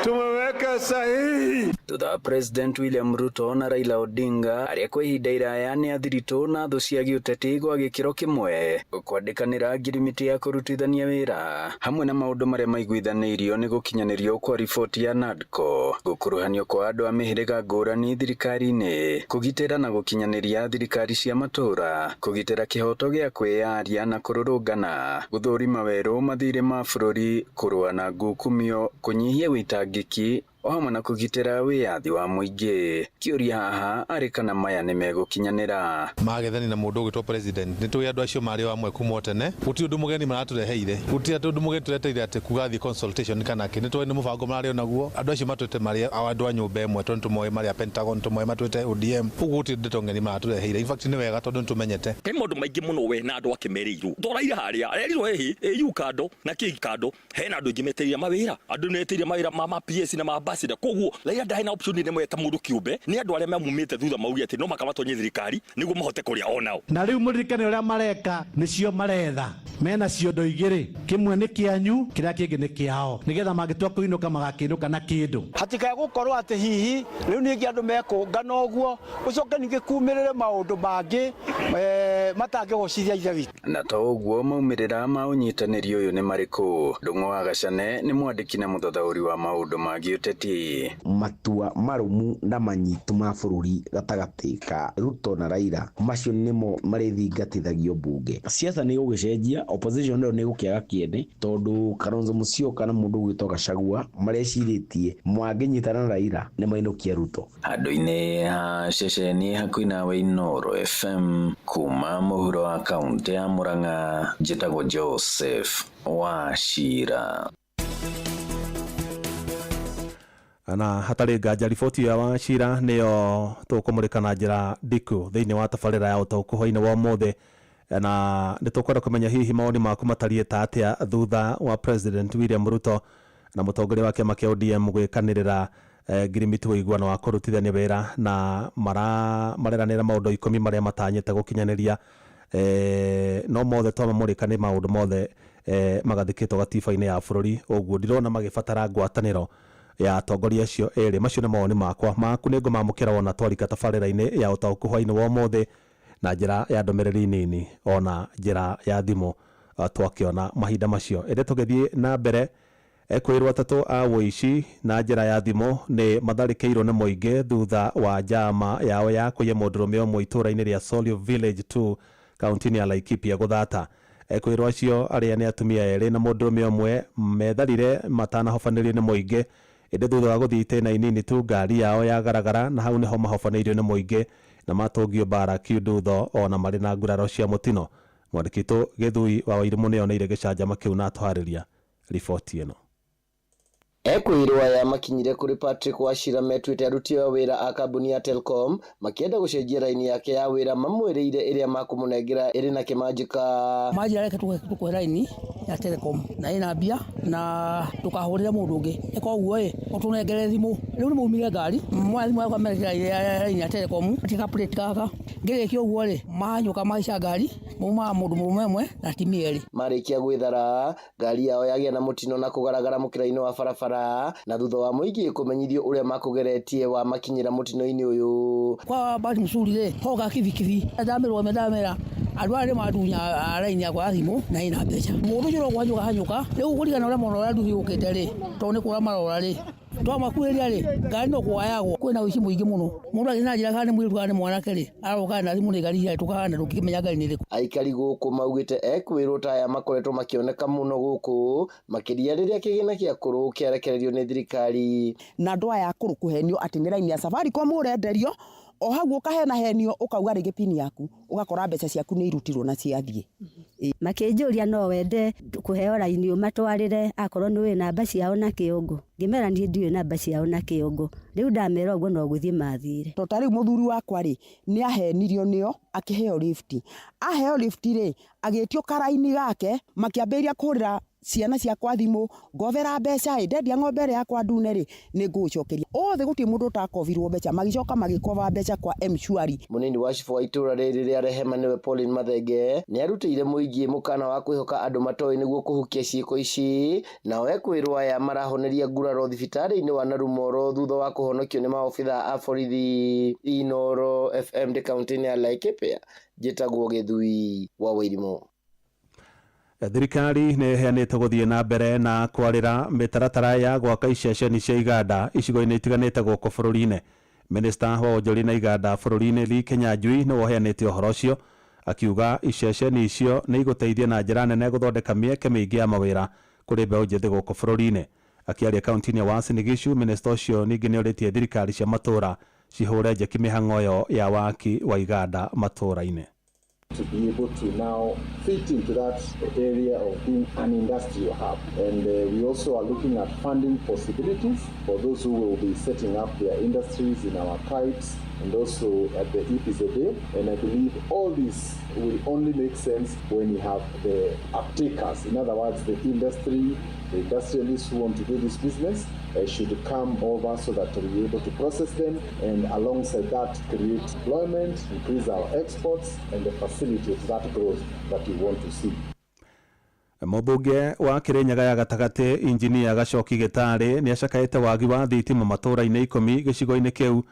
S10: Tumeweka sahihi.
S11: Thutha wa President William Ruto na Raila Odinga arĩa kwa ihinda iraya nĩ athiritũ na thũ cia gĩũteti gwa gĩkĩro kĩmwe kwandĩkanĩra ngirimiti ya kũrutithania wĩra hamwe na maũndũ marĩa maiguithanĩirio nĩ gũkinyanĩrio kwa riboti ya NADCO, gũkuruhanio kwa andũ a mĩhĩrĩga ngũrani thirikari-inĩ, kũgitĩra na gũkinyanĩria thirikari cia matũũra, kũgitĩra kĩhoto gĩa kwĩyaria na kũrũrũngana, gũthũrima werũ mathirĩ ma bũrũri, kũrũa na ngukumio, kũnyihia wĩitangĩki o hamwe na kũgitĩra wĩyathi wa mũingĩ. Kĩũria haha arĩ kana maya nĩ megũkinyanĩra.
S21: Magethani na mũndũ ũgwĩtwo president nĩ tũĩ andũ acio marĩ o amwe kuma o tene, gũtirĩ ũndũ mũgeni maratũreheire, gũtirĩ ũndũ mũgeni tũreteire atĩ kuga thiĩ consultation kana kĩ, nĩ tũĩ nĩ mũbango mararĩ onaguo. Andũ acio matwĩte marĩ andũ a nyũmba ĩmwe tondũ tũmoĩ marĩ a Pentagon, tũmoĩ matwĩte ODM, ũguo gũtirĩ ndeto ng'eni maratũreheire. In fact nĩ wega tondũ nĩ tũmenyete.
S22: He maũndũ maingĩ mũno we na andũ ake merĩirwo. Toraire harĩa arerirwo ĩhĩ AU kando na kĩ kando, hena andũ aingĩ metereire mawĩra, andũ metereire mawĩra ma PS na ma ambassador. Koguo Raila ndarĩ na option ĩmwe ta mũndũ kĩũmbe, nĩ andũ arĩa mamumĩte thutha mauge atĩ no maka matonye thirikari nĩguo mahote kũrĩa onao.
S23: Na rĩu mũririkane ũrĩa mareka nĩcio maretha, mena ciondo igĩrĩ, kĩmwe nĩ kĩanyu kĩrĩa kĩngĩ nĩ kĩao, nĩgetha mangĩtua kũinũka magakĩinũka na kĩndũ.
S24: Hatikae gũkorwo atĩ hihi rĩu ningĩ andũ mekũngana ũguo gũcoke ningĩ kumĩrĩre maũndũ mangĩ matangĩgocithia Ithe witũ.
S11: Na to ũguo maumĩrĩra ma ũnyitanĩri ũyũ nĩ marĩkũ? Ndung'u wa Gacane nĩ mwandĩki na mũthathaũri wa maũndũ ma gĩũteti.
S25: Matua marũmu na manyitu ma bũrũri gatagatĩ ka Ruto na Raila macio nĩmo marĩthingatithagio mbunge.
S27: Siasa nĩ gũgĩcenjia, opposition nayo nĩ gũkĩaga kĩene tondũ Kalonzo Musyoka na mũndũ ũgwĩtwo Gachagua marecirĩtie mangĩnyitana na Raila nĩ mainũkia Ruto.
S11: Handũ-inĩ ha ceceni hakuhĩ nawe Inooro FM kuma mũhuro wa kaũntĩ ya Murang'a, njĩtagwo Joseph Wachira.
S2: Na hatarĩ nganja riboti ya Wachira nĩyo tũkũmũrĩka na njĩra ndiku thĩinĩ wa tabarĩra ya ũtaũku hwaĩ-inĩ wa ũmũthĩ, na nĩ tũkwenda kũmenya hihi mawoni maku matariĩ ta atĩa thutha wa President William Ruto na mũtongoria wa kĩama kĩa ODM gwĩkanĩrĩra ngirimiti ũiguano wa kũrutithania wĩra na mareranĩra maũndũ 10 marĩa matanyĩte gũkinyanĩria, no mothe twamamũrĩka nĩ maũndũ mothe magathĩkĩtwo gatiba-inĩ ya bũrũri, ũguo ndirona magĩbatara ngwatanĩro ya atongoria acio erĩ. Macio nĩ mawoni makwa, maku nĩ ngũmamũkĩra wona twarika tabarĩra-inĩ ya ũtaũku hwaĩ-inĩ wa ũmũthĩ na njĩra ya ndũmĩrĩri nini ona njĩra ya thimũ twakĩona mahinda macio. Ĩndĩ tũgĩthiĩ na mbere, ekwĩrwo atatũ a ũici na njĩra ya thimũ nĩ matharĩkĩirwo nĩ mũingĩ thutha wa njama yao ya kũiya mũndũrũme ũmwe itũũra-inĩ rĩa Solio Village 2 kaunti-inĩ ya Laikipia gũthata. Ekwĩrwo acio arĩa nĩ atumia erĩ na mũndũrũme ũmwe metharire matanahobanĩrio nĩ mũingĩ, ĩndĩ thutha wa gũthiĩ itĩna inini tu ngari yao yagaragara na hau nĩho mahobanĩirio nĩ mũingĩ na matũngio mbara kiundutho ona marĩ na nguraro cia mũtino. Mwandĩki witũ Gĩthui wa Wairimũ nĩoneire gĩcanjama kĩu na atũharĩria riboti ĩno.
S28: Ekwĩrwo aya makinyire kũrĩ Patrick Wachira metuĩte aruti a wĩra a kambuni ya Telcom makĩenda gũcenjia raini yake ya wĩra mamwĩrĩire ĩrĩa makũmũnengera ĩrĩ na kĩmanjĩka.
S29: Manjĩra reke tũkũhe raini ya Telcom na ĩna mbia na ndũkahũrĩre mũndũ ũngĩ, ĩka ũguo ĩ ũtũnengere thimũ. Rĩu nĩ maumire ngari moya thimũ yakwa mekĩra raini ya Telcom tika plate gaka, ngĩrĩkia ũguo rĩ mahanyũka mahaica ngari maumaga mũndũ mũrũme ũmwe na atumia erĩ.
S28: Marĩkia gwĩthara ngari yao yagĩa na mũtino na kũgaragara mũkĩra-inĩ wa barabara, na thutha wa mũingĩ kũmenyithio ũrĩa makũgeretie wa makinyĩra mũtino-inĩ ũyũ.
S29: Kwa bahati mzuri rĩ hoka kibikibi ndamirwo ndamera andũ aya nĩ mandunya raini yakwa ya thimũ na ĩna mbeca. Mũndũ ũcio no kũhanyũka hanyũka rĩu kũringana na ũrĩa mona ũrĩa nduthi yũkĩte rĩ tondũ nĩ kũra marora rĩ twamakuhĩrĩria rĩ ngari no kũgayagwo. Kwĩna ũici mũingĩ mũno, mũndũ agĩthiĩ na njĩra kana nĩ mũirĩtu kana nĩ mwanake rĩ aroka na thimũ nĩ ngari irahĩtũka na ndũngĩkĩmenya ngari nĩ ĩrĩkũ.
S28: Aikari gũkũ maugĩte ekwĩrwo ta aya makoretwo makĩoneka mũno gũkũ makĩria rĩrĩa kĩgĩna kĩa kũrũ kĩarekererio nĩ thirikari.
S31: Na andũ aya akũrũ kũhenio atĩ nĩ raini ya Safaricom ũrenderio
S1: O hau ũkahenahenio ũkauga rĩngĩ pin yaku, ũgakora mbeca ciaku nĩ irutirwo na ciathiĩ.
S3: Makĩnjũria no wende kũheo raini ũmatwarĩre akorwo nĩ ũĩ namba ciao na kĩongo. Ngĩmera niĩ ndiũĩ namba ciao na kĩongo. Rĩu ndamera ũguo no gũthiĩ mathire.
S1: To ta rĩu mũthuri wakwa rĩ, nĩ ahenirio nĩo akĩheo lift. Aheo lift rĩ, agĩtio karaini gake, makĩambĩrĩria kũhũrĩra ciana ciakwa thimũ, ngobera mbeca ĩ, ndendia ng'ombe ĩrĩa yakwa ndune rĩ, nĩ ngũgũcokeria. Othe gũtirĩ mũndũ ũtakobirwo mbeca, magĩcoka magĩkoba mbeca kwa M-Shwari.
S28: Mũnini wa cibũ wa itũra rĩrĩ rĩa Rehema nĩwe Pauline Mathenge nĩarutĩire mũingĩ mũkana wa kwĩhoka andũ matoĩ nĩguo kũhukia ciĩko ici. Nao ekwĩrwo aya marahoneria nguraro thibitarĩ-inĩ wa Narumoro thutha wa kũhonokio nĩ maobithaa a borithi. Inooro FM ndĩ kaunti-inĩ ya Laikipia, njĩtagwo Gĩthui wa Wairimũ.
S2: Thirikari nĩ ĩheanĩte gũthiĩ na mbere na kwarĩra mĩtaratara ya gwaka iceceni cia iganda icigo-inĩ itiganĩte gũkũ bũrũri-inĩ. Minista wa wonjoria na iganda bũrũri-inĩ Lee Kinyanjui nĩwe ũheanĩte ũhoro ũcio, akiuga iceceni icio nĩ igũteithia na njĩra nene gũthondeka mĩeke mĩingĩ ya mawĩra kũrĩ mbeũ njĩthĩ gũkũ bũrũri-inĩ. Akĩaria kaunti-inĩ ya Uasin Gishu, minista ũcio ningĩ nĩ orĩtie thirikari cia matũũra cihũre njeki mĩhang'o ĩyo ya waki wa iganda matũũra-inĩ.
S5: To be able to now fit into that area of being an industrial hub. And we also are looking at funding possibilities for those who will be setting up their industries in our kites and also at the EPZA. And I believe all this will only make sense when you have the uptakers. In other words, the industry, the industrialists who want to do this business should come over so that we're able to process them, and alongside that create employment, increase our exports, and facilitate that growth that we want to see.
S2: Mũmbunge wa Kĩrĩnyaga ya gatagatĩ injinia Gacoki Gĩtarĩ nĩ acakaĩte wagi wa thitima matũũra-inĩ 10 gĩcigo-inĩ kĩu,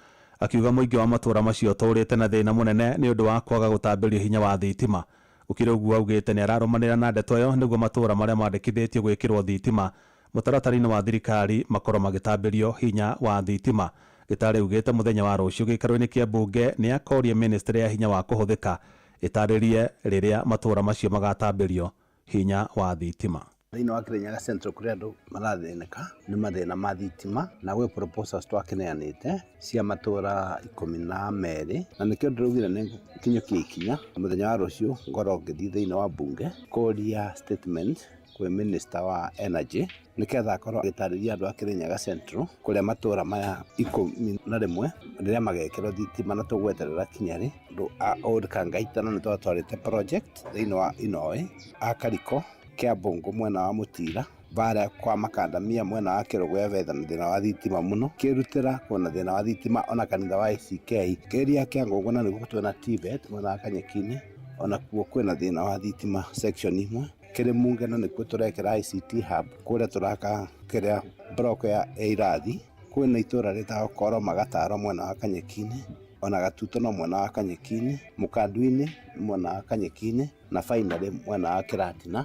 S2: akiuga mũingĩ wa matũũra macio ũtũũrĩte na thĩna mũnene nĩ ũndũ wa kwaga gũtambĩrio hinya wa thitima. Gũkĩrĩ ũguo augĩte nĩ ararũmanĩra na ndeto ĩyo nĩguo matũũra marĩa mandĩkithĩtio gwĩkĩrwo thitima mũtaratara-inĩ wa thirikari makorwo magĩtambĩrio hinya wa thitima. Gĩtarĩ augĩte mũthenya wa rũciũ gĩikaro-inĩ kĩa mbunge nĩ akoria ministry ya hinya wa kũhũthĩka ĩtarĩrie rĩrĩa matũũra macio magatambĩrio hinya wa thitima.
S6: Thĩinĩ wa Kĩrĩnyaga Central kũrĩa andũ marathĩnĩka nĩ mathĩna ma thitima, na gwĩ proposals twakĩneanĩte cia matũũra 12, na nĩkĩo ndĩraugire nĩ nginyũkie ikinya mũthenya wa rũciũ ngorwo ngĩthiĩ thĩinĩ wa mbunge kũria statement kwĩ minister wa energy nĩketha akorwo agĩtarĩria andũ a Kĩrĩnyaga Central kũrĩa matũũra maya 11 rĩrĩa magekĩrwo thitima, na tũgweterera kinya rĩ. Andũ a Old Kangaitana nĩ twatwarĩte project thĩinĩ wa Inoĩ, a Kariko Kĩambũngũ mwena wa Mũtira, Bara kwa Makandamia mwena wa Kĩrũgũ ya betha na thĩna wa thitima mũno, Kĩrutĩra kwĩna thĩna wa thitima ona kanitha wa ACK, kĩria kĩa Ngũngũ na nĩguo twĩna TVET mwena wa Kanyeki-inĩ ona kuo kwĩna thĩna wa thitima section imwe, Kĩrĩmunge na nĩkuo tũrekĩra ICT hub kũrĩa tũraka kĩrĩa block ya irathi, kwĩna itũra rĩtagwo Koro Magataro mwena wa Kanyeki-inĩ, ona Gatuto no mwena wa Kanyeki-inĩ, Mũkandu-inĩ mwena wa Kanyeki-inĩ na finally mwena wa Kĩratina.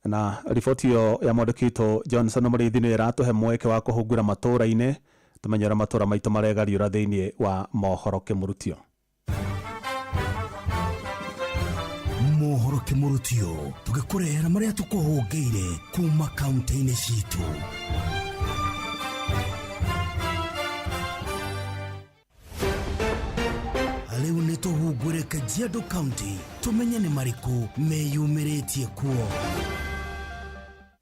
S2: Na riboti ĩyo ya mwandĩki witũ Johnson Mũrĩithi nĩ ĩratũhe mweke wa kũhungura matũũra-inĩ tũmenye ũrĩa matũũra maitũ maregariũra thĩinĩ wa mohoro kĩmũrutio.
S7: Mohoro kĩmũrutio tũgĩkũrehera marĩa tũkũhũngĩire kuma kaunti-inĩ citũ. Rĩu nĩ tũhungure Kajiado County tũmenye nĩ marĩkũ meyumĩrĩtie kuo.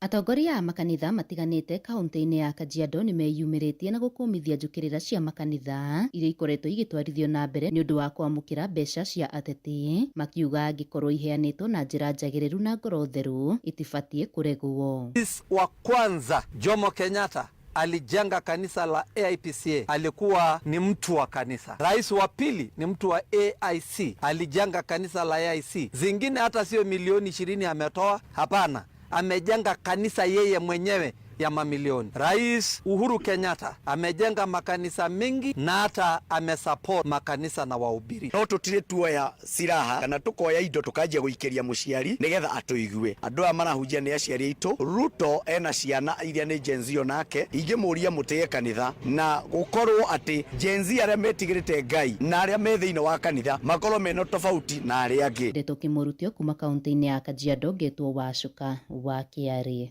S12: Atongoria a makanitha matiganĩte kaunti-inĩ ya Kajiado nĩ meyumĩrĩtie na gũkũmithia njũkĩrĩra cia makanitha iria ikoretwo igĩtwarithio na mbere nĩ ũndũ wa kwamũkĩra mbeca cia ateti, makiuga angĩkorwo iheanĩtwo na njĩra njagĩrĩru na ngoro theru itibatiĩ kũregwo.
S13: Rais wa kwanza Jomo Kenyatta alijenga kanisa la AIPCA, alikuwa ni mtu wa kanisa. Rais wa pili ni mtu wa AIC, alijenga kanisa la AIC. Zingine hata sio milioni 20 ametoa, hapana, amejenga kanisa yeye mwenyewe ya mamilioni. Rais Uhuru Kenyatta amejenga makanisa mengi na hata amesupport makanisa na wahubiri.
S14: No tutire tuoya silaha kana tukoya indo tukanjia guikiria muciari nigetha atuigue. Andu aya marahunjia ni aciari aitu. Ruto ena ciana iria ni Gen Z onake ingĩmũria mũtĩe kanitha na gukorwo ati Gen Z aria metigĩrĩte Ngai na aria me thĩinĩ wa kanitha makorwo mena tofauti na aria angĩ.
S12: Ndeto kĩmũrutio kuma kaunti-inĩ ya Kajiado ngetwo Wacuka wa Kĩarĩ.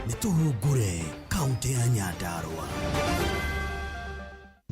S7: Nĩ tũhungure kaunti ya Nyandarua.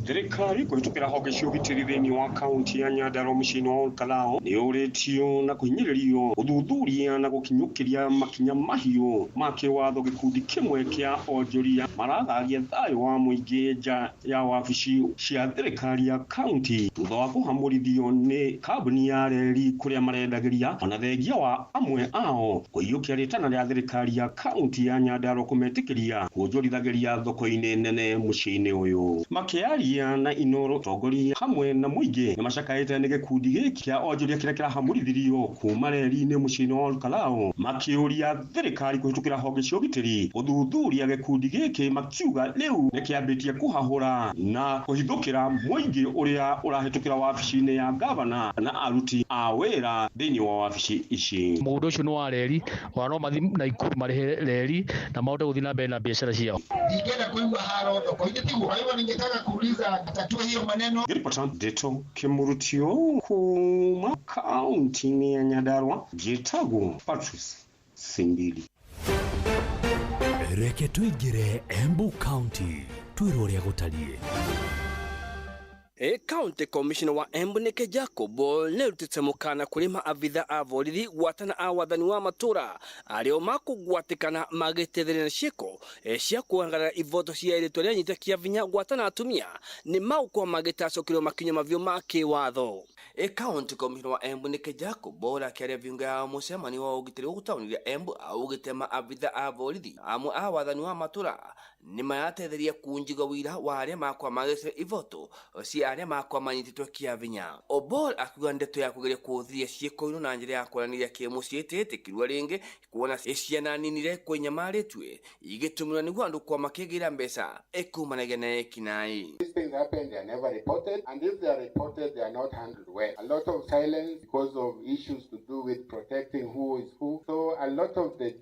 S4: Thirikari kũhĩtũkĩra honge cia ũgitĩri thĩinĩ wa kaunti ya Nyandarua mũciĩ-inĩ wa Olkalou nĩ yũrĩtio na kũhinyĩrĩrio gũthuthuria na gũkinyũkĩria makinya mahiũ ma kĩwatho gĩkundi kĩmwe kĩa onjoria marathagia thayũ wa mũingĩ nja ya wabici cia thirikari ya kaunti thutha wa kũhamũrithio nĩ kambuni ya reri kũrĩa marendagĩria ona thengia wa amwe ao kũiyũkia rĩtana rĩa thirikari ya kaunti ya Nyandarua kũmetĩkĩria kuonjorithagĩria thoko-inĩ nene mũciĩ-inĩ ũyũ. Makĩaria na Inoro tongoria hamwe na mũingĩ nĩ macakaĩte nĩ gĩkundi gĩkĩ kĩa onjoria kĩrĩa kĩrahamũrithirio kuma reri-inĩ mũciĩ-inĩ wa Olkalou makĩũria thirikari kũhĩtũkĩra honge cia ũgitĩri gũthuthuria gĩkundi gĩkĩ makiuga rĩu nĩ kĩambĩtie kũhahũra na kũhithũkĩra mũingĩ ũrĩa ũrahĩtũkĩra wabici-inĩ ya gavana na aruti a wĩra thĩinĩ wa wabici ici.
S9: Mũgũnda ũcio nĩ wa reri, ona no mathiĩ Naikuru marĩhe reri na mahote gũthiĩ na mbere na biacara ciao.
S15: Ndingĩenda kũigua haro thoko-inĩ tiguo. Kwa hivyo ningetaka kuuliza atatue hiyo maneno.
S4: Ngĩribota Ndeto Kĩmũrutio kuma kaunti-inĩ ya Nyandarua, njĩtagwo Patrice Simbili.
S7: Reke tũingĩre Embu County twĩrwo ũrĩa gũtariĩ.
S16: County Commissioner wa Embu nĩke Jacob nĩarutĩte mũkana kũrĩ maabitha a borithi gwatana a wathani wa matũra arĩa makũgwatĩkana magĩtetheria na ciĩko cia kũangarara ivoto cia airĩtu arĩa anyite kĩa vinya gwatana atumia nĩ magũkorwo magĩtacũkĩrwo makinya mabiũ ma kĩwatho. County Commissioner wa Embu nĩke Jacob ũrĩa akĩaria viunga ya mũcemanio wa ũgitĩri gũkũ taũni ya Embu augĩte maabitha a borithi amwe a wathani wa matũra nĩ maratetheria kunjiga wira wa arĩa makwa magĩcera ivoto cia arĩa makwa manyitĩtwo kĩa vinya. Obor akiuga ndeto ya kũgeria kũhũthĩria ciĩko ino na njĩra ya kwaranĩria kĩmũciĩ ĩtĩtĩkirwo rĩngĩ kuona ciana ninire kwĩnyamarĩtue igĩtũmĩrwo nĩguo andũ kwa makĩgĩra mbeca ĩkumanagia na ekinaĩ.
S15: These things happen, they are never reported, and if they are reported, they are not handled well. A lot of silence because of issues to do with protecting who is who. So a lot of the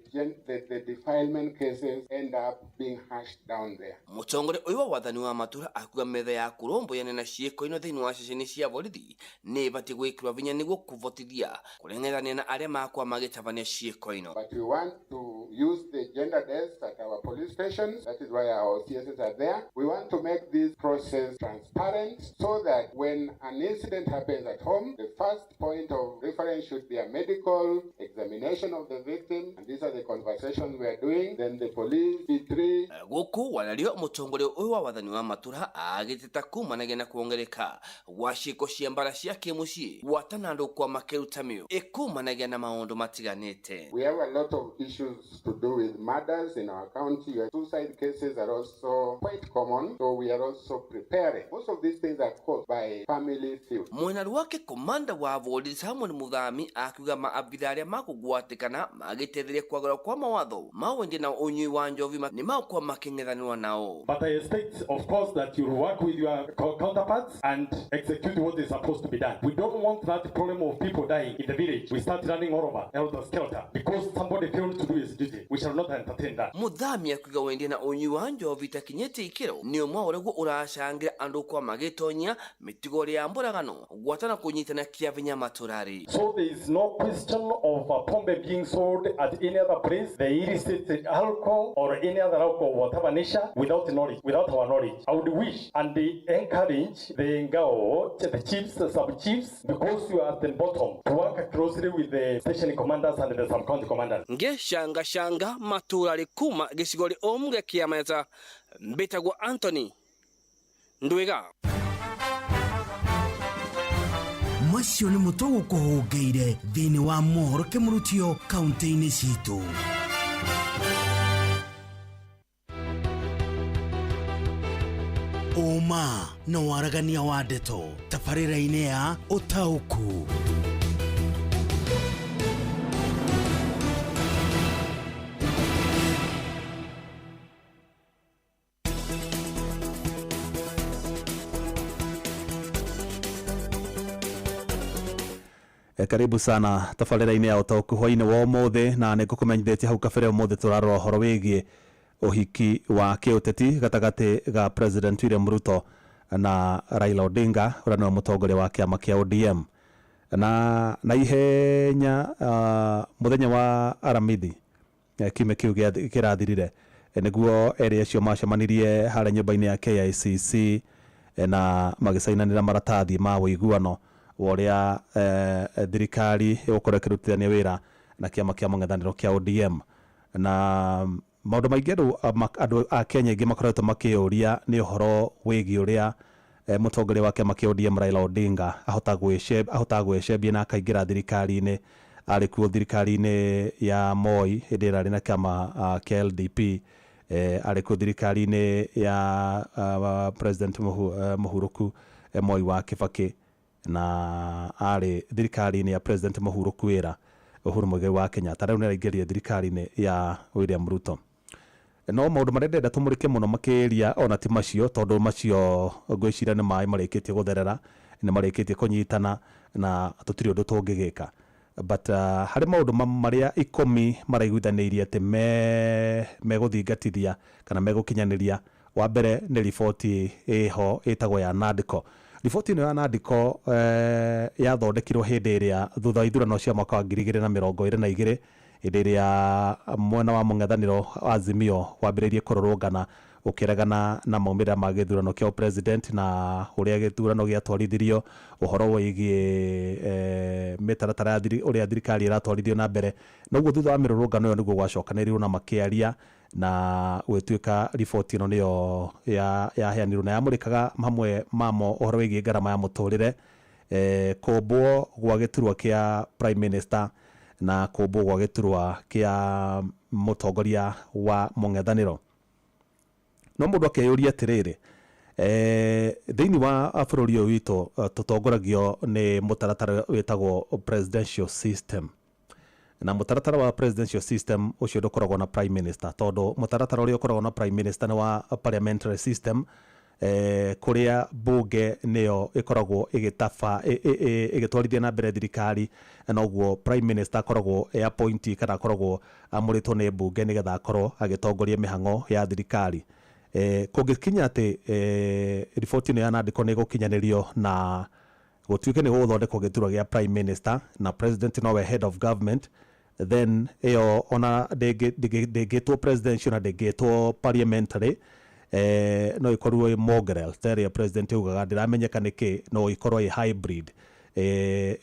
S15: defilement cases end up being hashed down there.
S16: Mũtongoria ũyũ wa wathani wa matũra akiuga metha ya kũrũmbũyania na ciĩko ino thĩinĩ wa ceceni cia borithi nĩ ĩbatiĩ gwĩkĩrwo vinya nĩguo kũvotithia kũreng'ethania na arĩa makwa magĩtabania ciĩko ino.
S15: But we want to use the gender desks at our police stations. That is why our CSs are there. We want to make this process transparent so that when an incident happens at home, the first point of reference should be a medical examination of the victim. And these are the conversations we are doing. Then the police, P3,
S16: Gũkũ wanario mũtongoria ũyũ wa wathani wa matũra agĩteta kumanagia na kuongereka gwa ciĩko cia mbara cia kĩmũciĩ gwatana andũ kwa makĩruta mĩũ ĩkumanagia na maũndũ matiganĩte.
S15: We have a lot of issues to do with murders in our county. Suicide cases are also quite common, so we are also preparing. Most of these things are caused by family feud.
S16: Mwena rwake komanda wa borithi Samuel Muthami akiuga maabitha arĩa makũgwatĩkana magĩtetheria kwagũra kwa mawatho ma wendia na ũnyui wa njovi nĩ magũkorwo makĩng'ethanĩrwo nao.
S17: But I expect, of course, that you'll work with your counterparts and execute what is supposed to be done. We don't want that problem of people dying in the village. We start running all over, helter skelter, because somebody failed to do his duty. We shall not entertain that.
S16: Muthami akiuga wendia na ũnyui wa njovi itakinyĩte ikĩro nĩ ũmwe ũrĩguo ũracangĩra andũ kwa magĩtonya mĩtigo ĩrĩa ya mbũragano gwatana kũnyitana kĩa vinya matũrarĩ.
S17: So there is no question of pombe being sold at any other place, the illicit alcohol or any other alcohol, whatever nature, without knowledge, without our knowledge. I would wish and encourage the Ngao, the chiefs, the sub-chiefs, because you are at the bottom, to work closely with the station commanders and the sub-county commanders.
S16: Ngĩcangacanga matũra rĩ kuma gĩcigo rĩ ũmwe kĩa Manyata mbĩtagwo Anthony Ndwiga.
S7: Macio nĩ mũtũ gũkũhũngĩire thĩinĩ wa mohoro kĩmũrutio kaunti-inĩ citũ. Ũma na waragania wa ndeto tabarĩra-inĩ ya ũtaũku.
S2: Karibu sana tabarĩra-inĩ ya ũtaũku hwainĩ wa ũmũthĩ, na nĩ ngũkũmenyithĩtie hau kabere ũmũthĩ tũrarora ũhoro wĩgiĩ ũhiki wa kĩũteti gatagatĩ ga President William Ruto na Raila Odinga ũrĩa nĩwe mũtongoria wa kĩama kĩa ODM. Na ihenya mũthenya wa Aramithi kiumia kĩu kĩrathirire nĩguo erĩ acio macemanirie harĩa nyũmba-inĩ ya KICC. na magĩcainanĩra maratathi ma ũiguano wa ũrĩa thirikari ĩgũkorwo ĩkĩrutithania wĩra na kĩama kĩa mũng'ethanĩro kĩa ODM. Na maũndũ maingĩ andũ a Kenya aingĩ makoretwo makĩyũria nĩ ũhoro wĩgiĩ ũrĩa mũtongoria wa kĩama kĩa ODM Raila Odinga ahotaga gwĩcembia na akaingĩra thirikari-inĩ. Arĩ kuo thirikari-inĩ ya Moi hĩndĩ ĩrĩa arĩ na kĩama kĩa LDP, arĩ kuo thirikari-inĩ ya President Mũhurũku Moi wa Kibaki, na arĩ thirikari-inĩ ya President Mũhurũku wĩra Uhuru Muigai wa Kenyatta. Rĩu nĩ araingĩrire thirikari-inĩ ya William Ruto. No maũndũ marĩa ndĩrenda tũmũrĩke mũno makĩria ona ti macio, tondũ macio ngwĩciria nĩ maĩ marĩkĩtie gũtherera, nĩ marĩkĩtie kũnyitana na tũtirĩ ũndũ tũngĩgĩka. But harĩ maũndũ marĩa 10 maraiguithanĩirie atĩ megũthingatithia kana megũkinyanĩria. Wa mbere nĩ riboti ĩho ĩtagwo ya NADCO. Riboti ĩno ya NADCO yathondekirwo hĩndĩ ĩrĩa thutha wa ithurano cia mwaka wa 2022, hĩndĩ ĩrĩa mwena wa mũng'ethanĩro Azimio wambĩrĩirie kũrũrũngana ũkĩregana na maumĩrĩra ma gĩthurano kĩa president na ũrĩa gĩthurano gĩatwarithirio, ũhoro wĩgiĩ mĩtaratara ya ũrĩa thirikari ĩratwarithio na mbere. Noguo thutha wa mĩrũrũngano ĩyo nĩguo gwacokanĩrĩirwo na makĩaria na gũgĩtuĩka riboti ĩno nĩyo yaheanirwo na yamũrĩkaga hamwe mamo ũhoro wĩgiĩ ngarama ya mũtũrĩre, kũmbwo gwa gĩturwa kĩa prime minister na kũmbwo gwa gĩturwa kĩa mũtongoria wa mũng'ethanĩro. No mũndũ akeyũria atĩrĩrĩ, thĩinĩ wa bũrũri ũyũ witũ tũtongoragio nĩ mũtaratara wĩtagwo presidential system, na mũtaratara wa presidential system ũcio ndũkoragwo na prime minister, tondũ mũtaratara ũrĩa ũkoragwo na prime minister nĩ wa parliamentary system, kũrĩa bunge nĩyo ĩkoragwo ĩgĩtaba ĩgĩtwarithia na mbere thirikari, na ũguo prime minister akoragwo e appointee kana akoragwo amũrĩtwo nĩ bunge nĩgetha akorwo agĩtongoria mĩhang'o ya thirikari. Kũngĩkinya atĩ riboti ĩno ya NADCO nĩ ĩgũkinyanĩrio na gũtuĩke nĩ gũgũthondekwo gĩturwa gĩa prime minister na president nowe head of government, then ĩyo ona ndĩngĩtwo presidential na ndĩngĩtwo parliamentary, no ĩkorwo ĩ mongrel ta ĩrĩa president augaga ndĩramenyeka nĩkĩ, no ĩkorwo ĩ hybrid,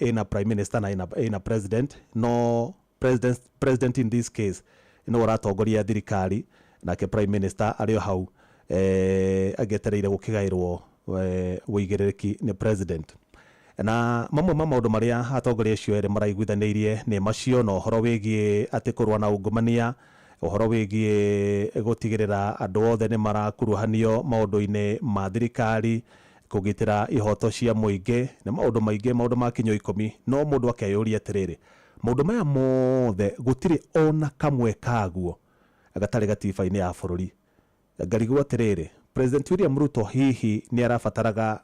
S2: ĩna prime minister na ĩna president. No president in this case nĩwe ũratongoria thirikari, nake prime minister arĩ o hau agĩetereire gũkĩgaĩrwo ũigĩrĩrĩki nĩ president. Na mamwe ma maũndũ marĩa atongoria acio erĩ maraiguithanĩirie nĩ macio, na ũhoro wĩgiĩ atĩ kũrũa na ungumania, ũhoro wĩgiĩ gũtigĩrĩra andũ othe nĩ marakuruhanio maũndũ-inĩ ma thirikari, kũgitĩra ihoto cia mũingĩ, nĩ maũndũ maingĩ, maũndũ ma kinyo 10. No mũndũ akeyũria atĩrĩrĩ, maũndũ maya mothe gũtirĩ ona kamwe kaguo gatarĩ gatiba-inĩ ya bũrũri. Ngarigwo atĩrĩrĩ, President William Ruto hihi nĩ arabataraga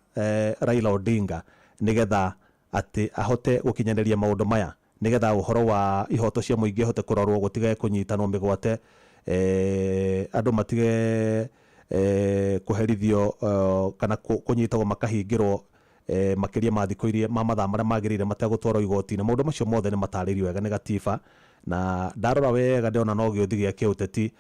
S2: Raila Odinga nĩgetha atĩ ahote gũkinyanĩria maũndũ maya, nĩgetha ũhoro wa ihoto cia mũingĩ ũhote kũrorwo, gũtige kũnyitanwo mĩgwate, andũ matige kũherithio kana kũnyitagwo makahingĩrwo makĩria ma thikũ iria ma mathaa marĩa magĩrĩire mategũtwarwo igoti-inĩ. Maũndũ macio mothe nĩ matarĩirio wega nĩ gatiba, na ndarora wega ndĩrona no gĩũthi gĩa kĩũteti,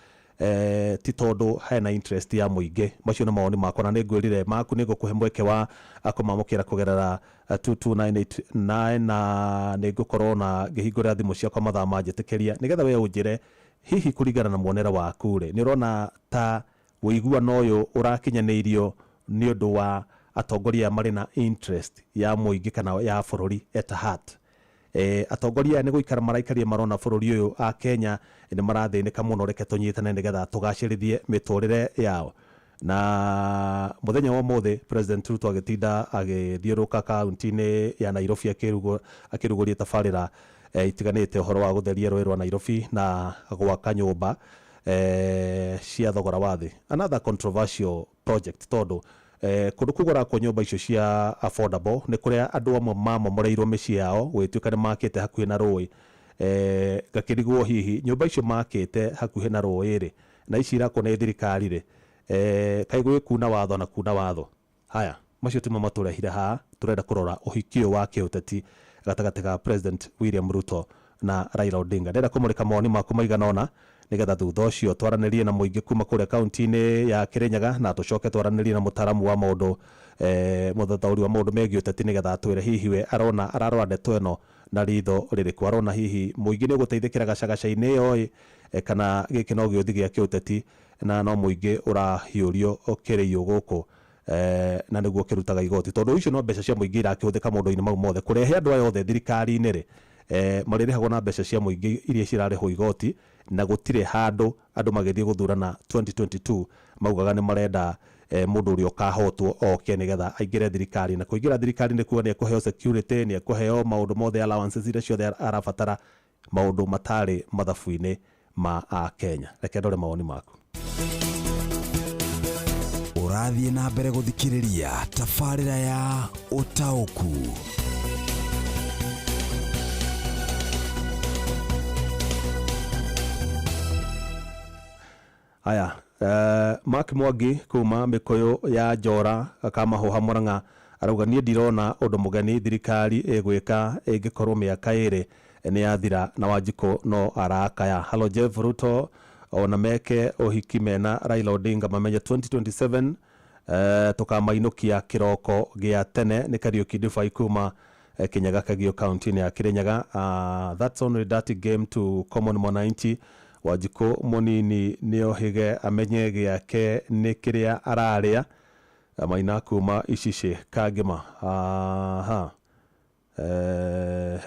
S2: ti tondũ hena interest ya mũingĩ. Macio nĩ mawoni makwa na nĩngwĩrire maku nĩ ngũkũhe mweke wa kũmamũkĩra kũgerera 22989, na nĩngũkorwo na ngĩhingũrĩra thimũ ciakwa mathaa manjĩtĩkĩria nĩgetha we ũnjĩre hihi kũringana na muonere waku rĩ, nĩ ũrona ta ũiguano ũyũ ũrakinyanĩirio nĩ ũndũ wa atongoria marĩ na interest ya mũingĩ kana ya bũrũri at heart. Atongoria aya nĩ gũikara maraikaria marona bũrũri ũyũ a Kenya nĩ marathĩnĩka mũno, reke tũnyitane nĩgetha tũgacĩrithie mĩtũrĩre yao. Na mũthenya wa ũmũthĩ President Ruto agĩtinda agĩthiũrũrũka kaunti-inĩ ya Nairobi akĩrugũria tabarĩra itiganĩte, ũhoro wa gũtheria rũĩ rwa Nairobi na gwaka nyũmba cia thogora wa thĩ. Another controversial project, tondũ kũndũ kũu kũrakwo nyũmba icio cia affordable nĩ kũrĩa andũ amwe mamomoreirwo mĩciĩ yao gũgĩtuĩka nĩ makĩte hakuhĩ na rũĩ. Ngakĩrigwo hihi nyũmba icio makĩte hakuhĩ na rũĩ rĩ, na ici irakwo nĩ thirikari rĩ, kaĩ gwĩ kuna watho na kuna watho. Haya macio timo matũrehire haha, tũrenda kũrora ũhiki ũyũ wa kĩũteti gatagatĩ ga President William Ruto na Raila Odinga. Ndĩrenda kũmũrĩka mawoni maku maigana ũna Nĩgetha thutha ũcio twaranĩrie na mũingĩ kuma kũrĩa kaunti-inĩ ya Kirinyaga, na tũcoke twaranĩrie na mũtaaramu wa maũndũ, mũthathaũri wa maũndũ megiĩ ũteti, nĩgetha atwĩre hihi we arona ararora ndeto ĩno na ritho rĩrĩkũ. Arona hihi mũingĩ nĩ ũgũteithĩkĩra gacagaca-inĩ ĩyo ĩ, kana gĩkĩ no gĩũthi gĩa kĩũteti na no mũingĩ ũrahiũrio kĩrĩiyũ gũkũ, na nĩguo kĩrutaga igoti, tondũ icio no mbeca cia mũingĩ irakĩhũthĩka maũndũ-inĩ mau mothe. Kũrehe andũ aya othe thirikari-inĩ rĩ, marĩrĩhagwo na mbeca cia mũingĩ iria cirarĩhwo igoti, na gũtirĩ handũ andũ magĩthiĩ gũthurana 2022 maugaga nĩ marenda mũndũ ũrĩa ũkahotwo oke nĩgetha aingĩre thirikari. Na kũingĩra thirikari nĩ kuga nĩ ekũheo security, nĩ ekũheo maũndũ mothe, allowances iria ciothe arabatara, maũndũ matarĩ mathabu-inĩ ma Akenya. Reke ndore mawoni maku.
S7: Ũrathiĩ na mbere gũthikĩrĩria tabarĩra ya Ũtaũku.
S2: Aya, Mark Mwangi kuma Mĩkũyũ ya Njora Kamahũha Mũrang'a arauga, niĩ ndirona ũndũ mũgeni thirikari ĩgwĩka ĩngĩkorwo mĩaka 2 nĩ yathira na Wanjikũ no arakaya. Hello Jeff, Ruto ona meke ũhiki mena Raila Odinga mamenye 2027 tũkamainũkia kĩroko gĩa tene. Nĩ Kariũki Ndibai kuma Kinyaga Kagio kaunti-inĩ ya Kirinyaga. That's only dirty game to common mwananchi. Wanjikũ mũnini nĩohĩge amenye gĩake nĩ kĩrĩa ararĩa. Maina kuma Icicĩ Kangĩma. Aha.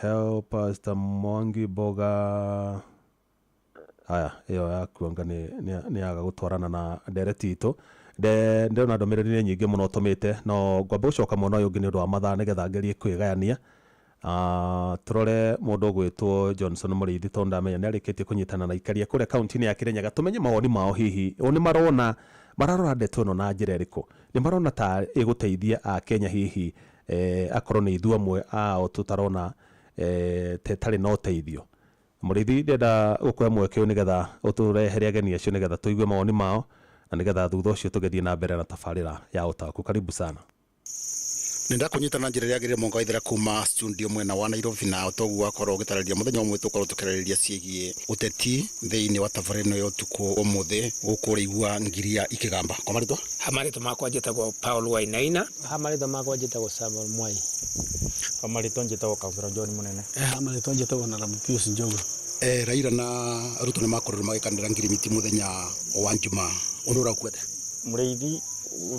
S2: Help Pastor Mwangi Boga. Aya, ĩyo yaku anga nĩ yaga gũtwarana na ndereti itũ. Ndĩrona ndũmĩrĩri nĩ nyingĩ mũno ũtũmĩte, no ngwamba gũcoka mwena ũyũ ũngĩ nĩ ũndũ wa mathaa nĩgetha ngerie kwĩgayania. Tũrore mũndũ ũgwĩtwo Johnson Mũrĩithi, tondũ ndamenya nĩ arĩkĩtie kũnyitana na ikaria kũrĩa kaunti-inĩ ya Kirinyaga, tũmenye mawoni mao hihi o nĩ marona mararora ndeto ĩno na njĩra ĩrĩkũ, nĩ marona ta ĩgũteithia Akenya hihi, akorwo nĩ ithuĩ amwe ao tũtarona ta ĩtarĩ na ũteithio. Mũrĩithi, ndĩrenda gũkũhe mweke ũyũ nĩgetha ũtũrehere ageni acio nĩgetha tũigue mawoni mao, na nĩgetha thutha ũcio tũgĩthiĩ na mbere na tabarĩra ya Ũtaũku. Karibu sana.
S8: Nĩ ndakũnyita na njĩra ĩrĩa yagĩrĩire mwanga waithera kuma studio mwena wa Nairobi, na toguo wakorwo ũgĩtarĩria mũthenya ũmwe tũkorwo tũkĩarĩrĩria ciĩgiĩ ũteti thĩinĩ wa tabarĩra ĩno ya ũtukũ ũmũthĩ. Gũkũ ũrĩigua ngiria ikĩgamba. Kwa marĩtwa?
S10: Ha marĩtwa makwa njĩtagwo Paul Wainaina.
S18: Ha marĩtwa makwa njĩtagwo Samuel Mwai.
S19: Ha marĩtwa njĩtagwo Kabura John Mũnene.
S20: Ha marĩtwa njĩtagwo Naramu Pius Njogu.
S8: Raila na Ruto nĩ makorirwo magĩkanĩra ngirimiti mũthenya wa Njuma, ũndũ ũrakuĩte?
S19: Mũrĩithi,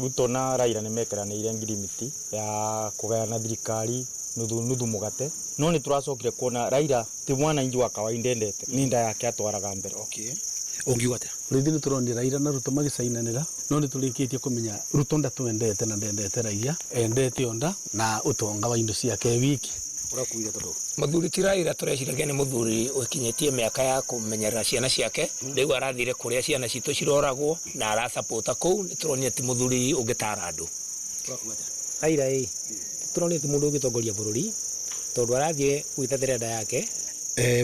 S19: Ruto na Raila nĩ mekeranĩire ngirimiti ya kũgayana thirikari nuthu nuthu mũgate, no nĩ tũracokire kuona Raila ti mwananchi wa kawaida endete, nĩ nda yake atwaraga mbere.
S8: Okay. Ũngiuga atĩa?
S20: Mũrĩithi, nĩ tũronire Raila na Ruto magĩcainanĩra, no nĩ tũrĩkĩtie kũmenya Ruto ndatwendete na ndendete raia, endete onda na ũtonga wa indo ciake wiki.
S8: Ũrakuire tondũ?
S10: Mũthuri ti Raila tũreciragia nĩ mũthuri ũkinyĩtie mĩaka ya kũmenyerera ciana ciake, rĩu arathire kũrĩa ciana citũ ciroragwo na arasapota kũu. Nĩ tũronire ti mũthuri ũngĩtara andũ.
S18: Raila ĩ tũronire ti mũndũ ũngĩtongoria bũrũri tondũ arathiĩ gwĩtetera nda yake.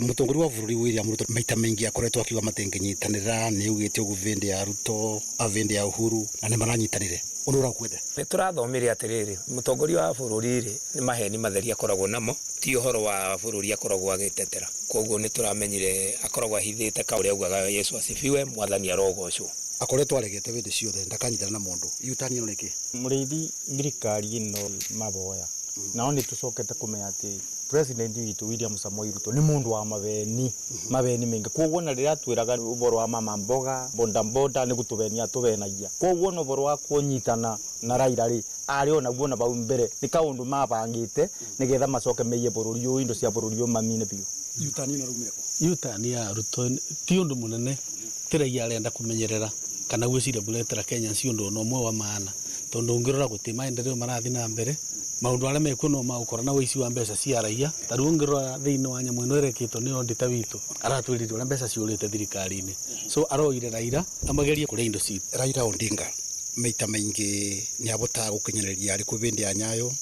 S8: Mũtongoria wa bũrũri William Ruto maita maingĩ akoretwo akiuga matingĩnyitanĩra, nĩ augĩte ũguo vĩndĩ ya Ruto, vĩndĩ ya Uhuru, na nĩ maranyitanĩre. Ũndũ ũrakuĩte?
S10: Nĩ tũrathomire atĩrĩrĩ, mũtongoria wa bũrũri rĩ nĩ maheni matheri akoragwo namo, ti ũhoro wa bũrũri akoragwo agĩtetera. Koguo nĩ tũramenyire akoragwo ahithĩte kaũrĩa augaga Yesu asifiwe, mwathani arogocwo.
S8: Akoretwo aregete vĩndĩ ciothe ndakanyitana na mũndũ. Yutani ĩno nĩkĩ?
S19: Mũrĩithi, thirikari ĩno maboya nao nĩ tũcokete kũmenya atĩ president witũ William Samoei Ruto nĩ mũndũ wa mabeni, mabeni maingĩ. Koguo na rĩrĩa atwĩraga ũhoro wa mama mboga boda boda nĩ gũtũbenia atũbenagia. Koguo na ũhoro wa kũnyitana na Raila rĩ, arĩ onaguo na bau mbere nĩ kaũndũ mabangĩte nĩgetha macoke meiye bũrũri ũyũ, indo cia bũrũri ũyũ mamine biũ.
S8: Yutani ĩno raumire kũ?
S20: Yutani ya Ruto ti ũndũ mũnene, ti raia arenda kũmenyerera kana gwĩciria kũretera Kenya ci ũndũ ona ũmwe wa maana, tondũ ũngĩrora gũtirĩ maendeleo marathiĩ na mbere. Maũndũ arĩa mekuo no magũkora na ũici wa mbeca cia raia. Ta rĩu ũngĩrora thĩinĩ wa nyamũ ĩno ĩrekĩtwo nĩ auditor witũ, aratwĩrire ũrĩa mbeca ciũrĩte thirikari-inĩ. So aroire Raila amagerie kũrĩa indo citũ.
S8: Raila Odinga maita maingĩ nĩ abotaga gũkinyanĩria, arĩ kũ vĩndĩ ya Nyayo,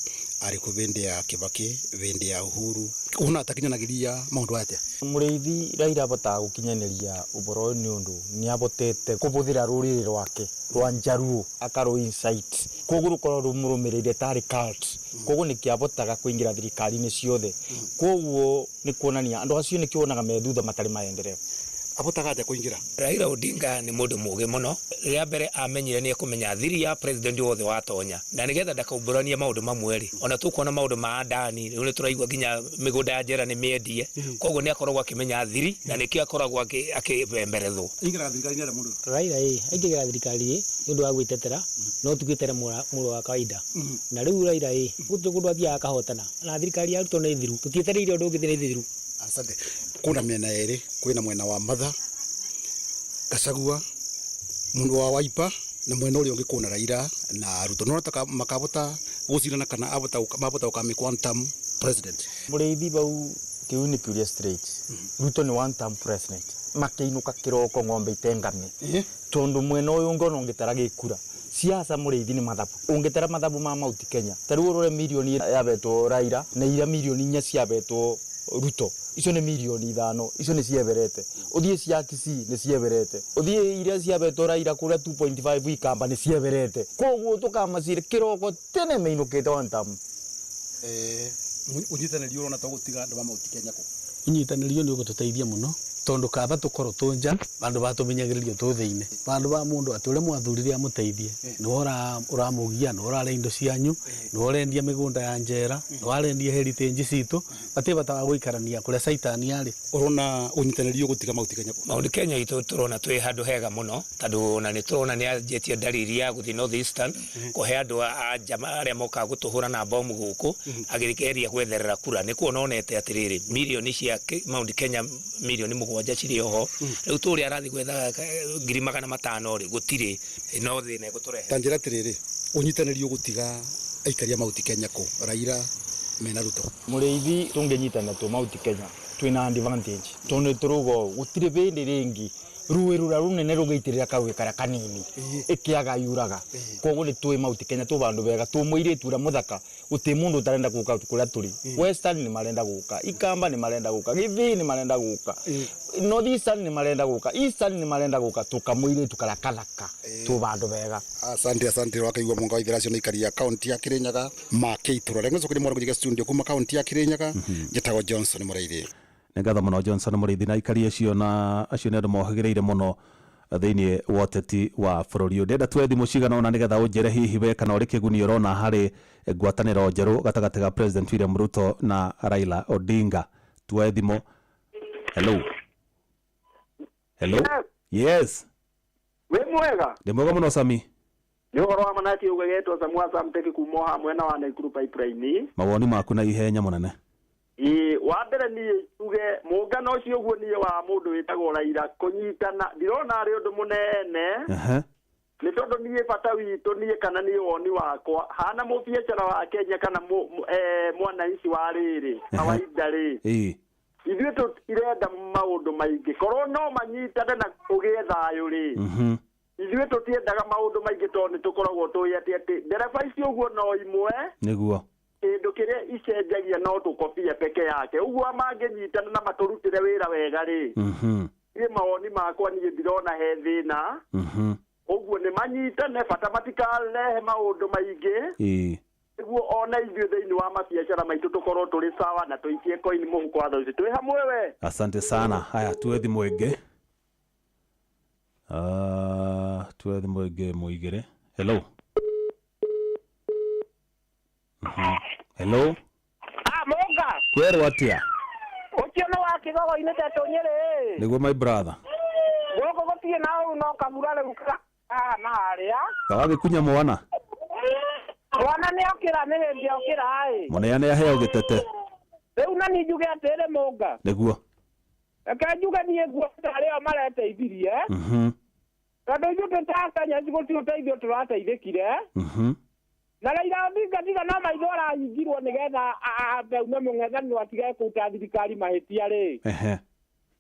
S8: arĩ kũ vĩndĩ ya Kibaki, vĩndĩ ya Uhuru. Ũna atakinyanagĩria maũndũ aya atĩa?
S19: Mũrĩithi, Raila abotaga gũkinyanĩria ũhoro ũyũ nĩ ũndũ nĩ abotete kũbũthĩra rũrĩrĩ rwake rwa Njaruo akarũ incite, koguo rũkorwo rũmũrũmĩrĩire tarĩ cult, koguo nĩkĩo abotaga kũingĩra thirikari-inĩ ciothe. Koguo nĩ kuonania andũ acio nĩkĩo wonaga me thutha matarĩ maendeleo.
S8: Abotaga atĩa kũingĩra?
S10: Raila Odinga nĩ mũndũ mũgĩ mũno. Rĩa mbere amenyire nĩ ekũmenya thiri ya president wothe watonya, na nĩgetha ndakaumbũranie maũndũ mamwe rĩ, ona tũkuona maũndũ ma ndani rĩu nĩ tũraigua nginya mĩgũnda ya njera nĩ mĩendie. Koguo nĩ akoragwo akĩmenya thiri na nĩkĩo akoragwo akĩbemberethwo.
S8: Aingĩraga thirikari-inĩ atĩa mũndũ ũyũ?
S18: Raila ĩ aingĩraga thirikari ĩ nĩ ũndũ wa gwĩtetera, no ti gwĩtetera mũrũ wa kawaida. Na rĩu Raila ĩ gũtirĩ kũndũ athiaga akahotana, na thirikari ya Ruto nĩ thiru, tũtietereire ũndũ ũngĩ nĩ thiru.
S8: Asante. Kuna mĩena ĩrĩ, kwĩna mwena wa Martha Gachagua, mũndũ wa Wiper, na mwena ũrĩa ũngĩ kwĩna Raila na Ruto. Nĩũrona ta makabota gũcindana kana mabota gũkamĩkwo one term president?
S19: Mũrĩithi bau kĩu nĩ kĩũria straight. Ruto nĩ one term president. Makĩinũka kĩroko ng'ombe itengame. Tondũ mwena ũyũ ũngĩ ona ũngĩtara gĩkura. Siasa mũrĩithi nĩ mathabu. Ũngĩtara mathabu ma Mount Kenya, ta rĩu ũrore mirioni yabetwo Raila na iria mirioni 4 ciabetwo Ruto. Icio nĩ mirioni 5, icio nĩ cieberete. Ũthiĩ cia Kisii nĩ cieberete. Ũthiĩ iria ciabetwo Raila kũrĩa 2.5 Ikamba nĩ cieberete. Koguo tũkamacira kĩroko tene meinũkĩte one term.
S8: Ũnyitanĩri ũrona ta ũgũtiga andũ a Mount Kenya kũ?
S20: Ũnyitanĩri ũyũ nĩ ũgũtũteithia mũno tondũ kaba tũkorwo tũ nja vandũ va tũmenyagĩrĩrio tũ thĩinĩ. Vandũ va mũndũ atĩ ũrĩa mwathurire amũteithie, nĩwe ũramũgia, nĩwe ũrarĩa indo cianyu, nĩwe ũrendia mĩgũnda ya njera, nĩwe arendia heritage citũ, gũtirĩ bata wa gũikarania kũrĩa caitani arĩ.
S8: Ũrona ũnyitanĩri ũgũtiga Mount Kenya kũ?
S10: Mount Kenya itũ tũrona twĩ handũ hega mũno tondũ ona nĩ tũrona nĩ anjĩtie ndariri ya gũthiĩ North Eastern kũhe andũ a nja arĩa mokaga gũtũhũra na bomu gũkũ, agĩgeria gwetherera kura. Nĩ kuona onete atĩrĩrĩ mirioni cia Mount Kenya mirioni 7 cirĩ oho. Rĩu tũrĩa arathiĩ gwetha 500,000 rĩ, gũtirĩ, no thĩna ĩgũtũrehe.
S8: Ta njĩra atĩrĩrĩ, ũnyitanĩri ũgũtiga aikari a Mount Kenya kũ? Raila mena Ruto.
S19: Mũrĩithi tũngĩnyitana tũ Mount Kenya twĩna advantage tondũ nĩ tũrauga ũũ, gũtirĩ bĩndĩ rĩngĩ rũĩ rũrĩa rũnene rũgĩitĩrĩra karũĩ karĩa kanini ĩkĩaga yuraga. Koguo nĩ tũĩ Mount Kenya tũ vandũ vega, tũ mũirĩtu ũrĩa mũthaka, gũtirĩ mũndũ ũtarenda gũka kũrĩa tũrĩ. Western nĩ marenda gũka, Ikamba nĩ marenda gũka, Gĩthii nĩ marenda gũka, North Eastern nĩ marenda gũka, Eastern nĩ marenda gũka, tũkamũirĩtu karĩa kathaka tũ vandũ vega.
S8: Asante, asante wakaigua mwanga wa ithera acio nĩ aikari a kaunti ya Kirinyaga makĩitũrũra. Reke nĩcokerie mwana kũnjiga studio kuma kaunti ya Kirinyaga. Njĩtagwo Johnson Mũrĩithi.
S2: Nĩ ngatho mũno Johnson Mũrĩithi na aikari acio, na acio nĩ andũ mohĩgĩrĩire mũno thĩinĩ wa ũteti wa bũrũri ũyũ. Ndĩrenda tuoe thimũ cigana ũna nĩgetha ũnjĩre hihi we kana ũrĩ kĩguni ũrona harĩ ngwatanĩro njerũ gatagatĩ ga President William Ruto na Raila Odinga. Tuoe thimũ. Hello. Hello. Yes.
S11: Wĩ mwega?
S2: Ndĩ mwega mũno Sami.
S11: Nĩ ũhoro wa manati ũgegetwo Samu Samteki kuma haha mwena wa Nakuru Pipeline.
S2: Mawoni maku na ihenya mũnene.
S11: Ĩĩ, wa mbere niĩ njuge mũngano ũcio ũguo niĩ wa mũndũ wĩtagwo Raila kũnyitana ndirona arĩ ũndũ mũnene. Nĩ tondũ niĩ bata witũ niĩ kana niĩ woni wakwa hana mũbiacara wa Kenya kana mwananchi wa rĩrĩ kawaida rĩ, ithuĩ tũtirenda maũndũ maingĩ, korwo no manyitane na kũgĩe thayũ rĩ. Ithuĩ tũtiendaga maũndũ maingĩ tondũ nĩ tũkoragwo tũĩ atĩ ndereba icio ũguo no imwe.
S2: Nĩguo.
S11: Kĩndũ kĩrĩa icenjagia no tũkobia peke yake. Ũguo mangĩnyitana na matũrutĩre wĩra wega rĩ, niĩ mawoni makwa niĩ ndirona he thĩna. Ũguo nĩ manyitane, bata matikarehe maũndũ maingĩ. Nĩguo ona ithuĩ thĩinĩ wa mabiacara maitũ tũkorwo tũrĩ sawa na tũikie coin mũhuko wa thaa ici. Twĩ hamwe we.
S2: Asante sana. Haya, tuoe thimũ ĩngĩ. Tuoe thimũ ĩngĩ mũigĩre. Hello. Hello.
S21: Monga.
S2: Kwerwo atĩa?
S21: Ũcio nĩ wa kĩgogo-inĩ tetũ Nyĩrĩ.
S2: Nĩguo my brother.
S21: Gũkũ gũtirĩ na ũru no kabura rĩu haha na harĩa.
S2: Kawagĩkunya mwana?
S21: Mwana nĩ okĩra, nĩ hĩndĩ okĩra ĩ.
S2: Mũneane aheo gĩtete.
S21: Rĩu na niĩ njuge atĩrĩ Mũnga.
S2: Nĩguo.
S21: Reke njuge niĩ nguona tarĩ o mareteithirie. Tondũ ithuĩ twĩ ta Kenya gũtirĩ ũteithio tũrateithĩkire. Na Raila Odinga tiga no maitho arahingirwo nĩgetha aume mũng'ethanĩro atige kũruta thirikari mahĩtia rĩ.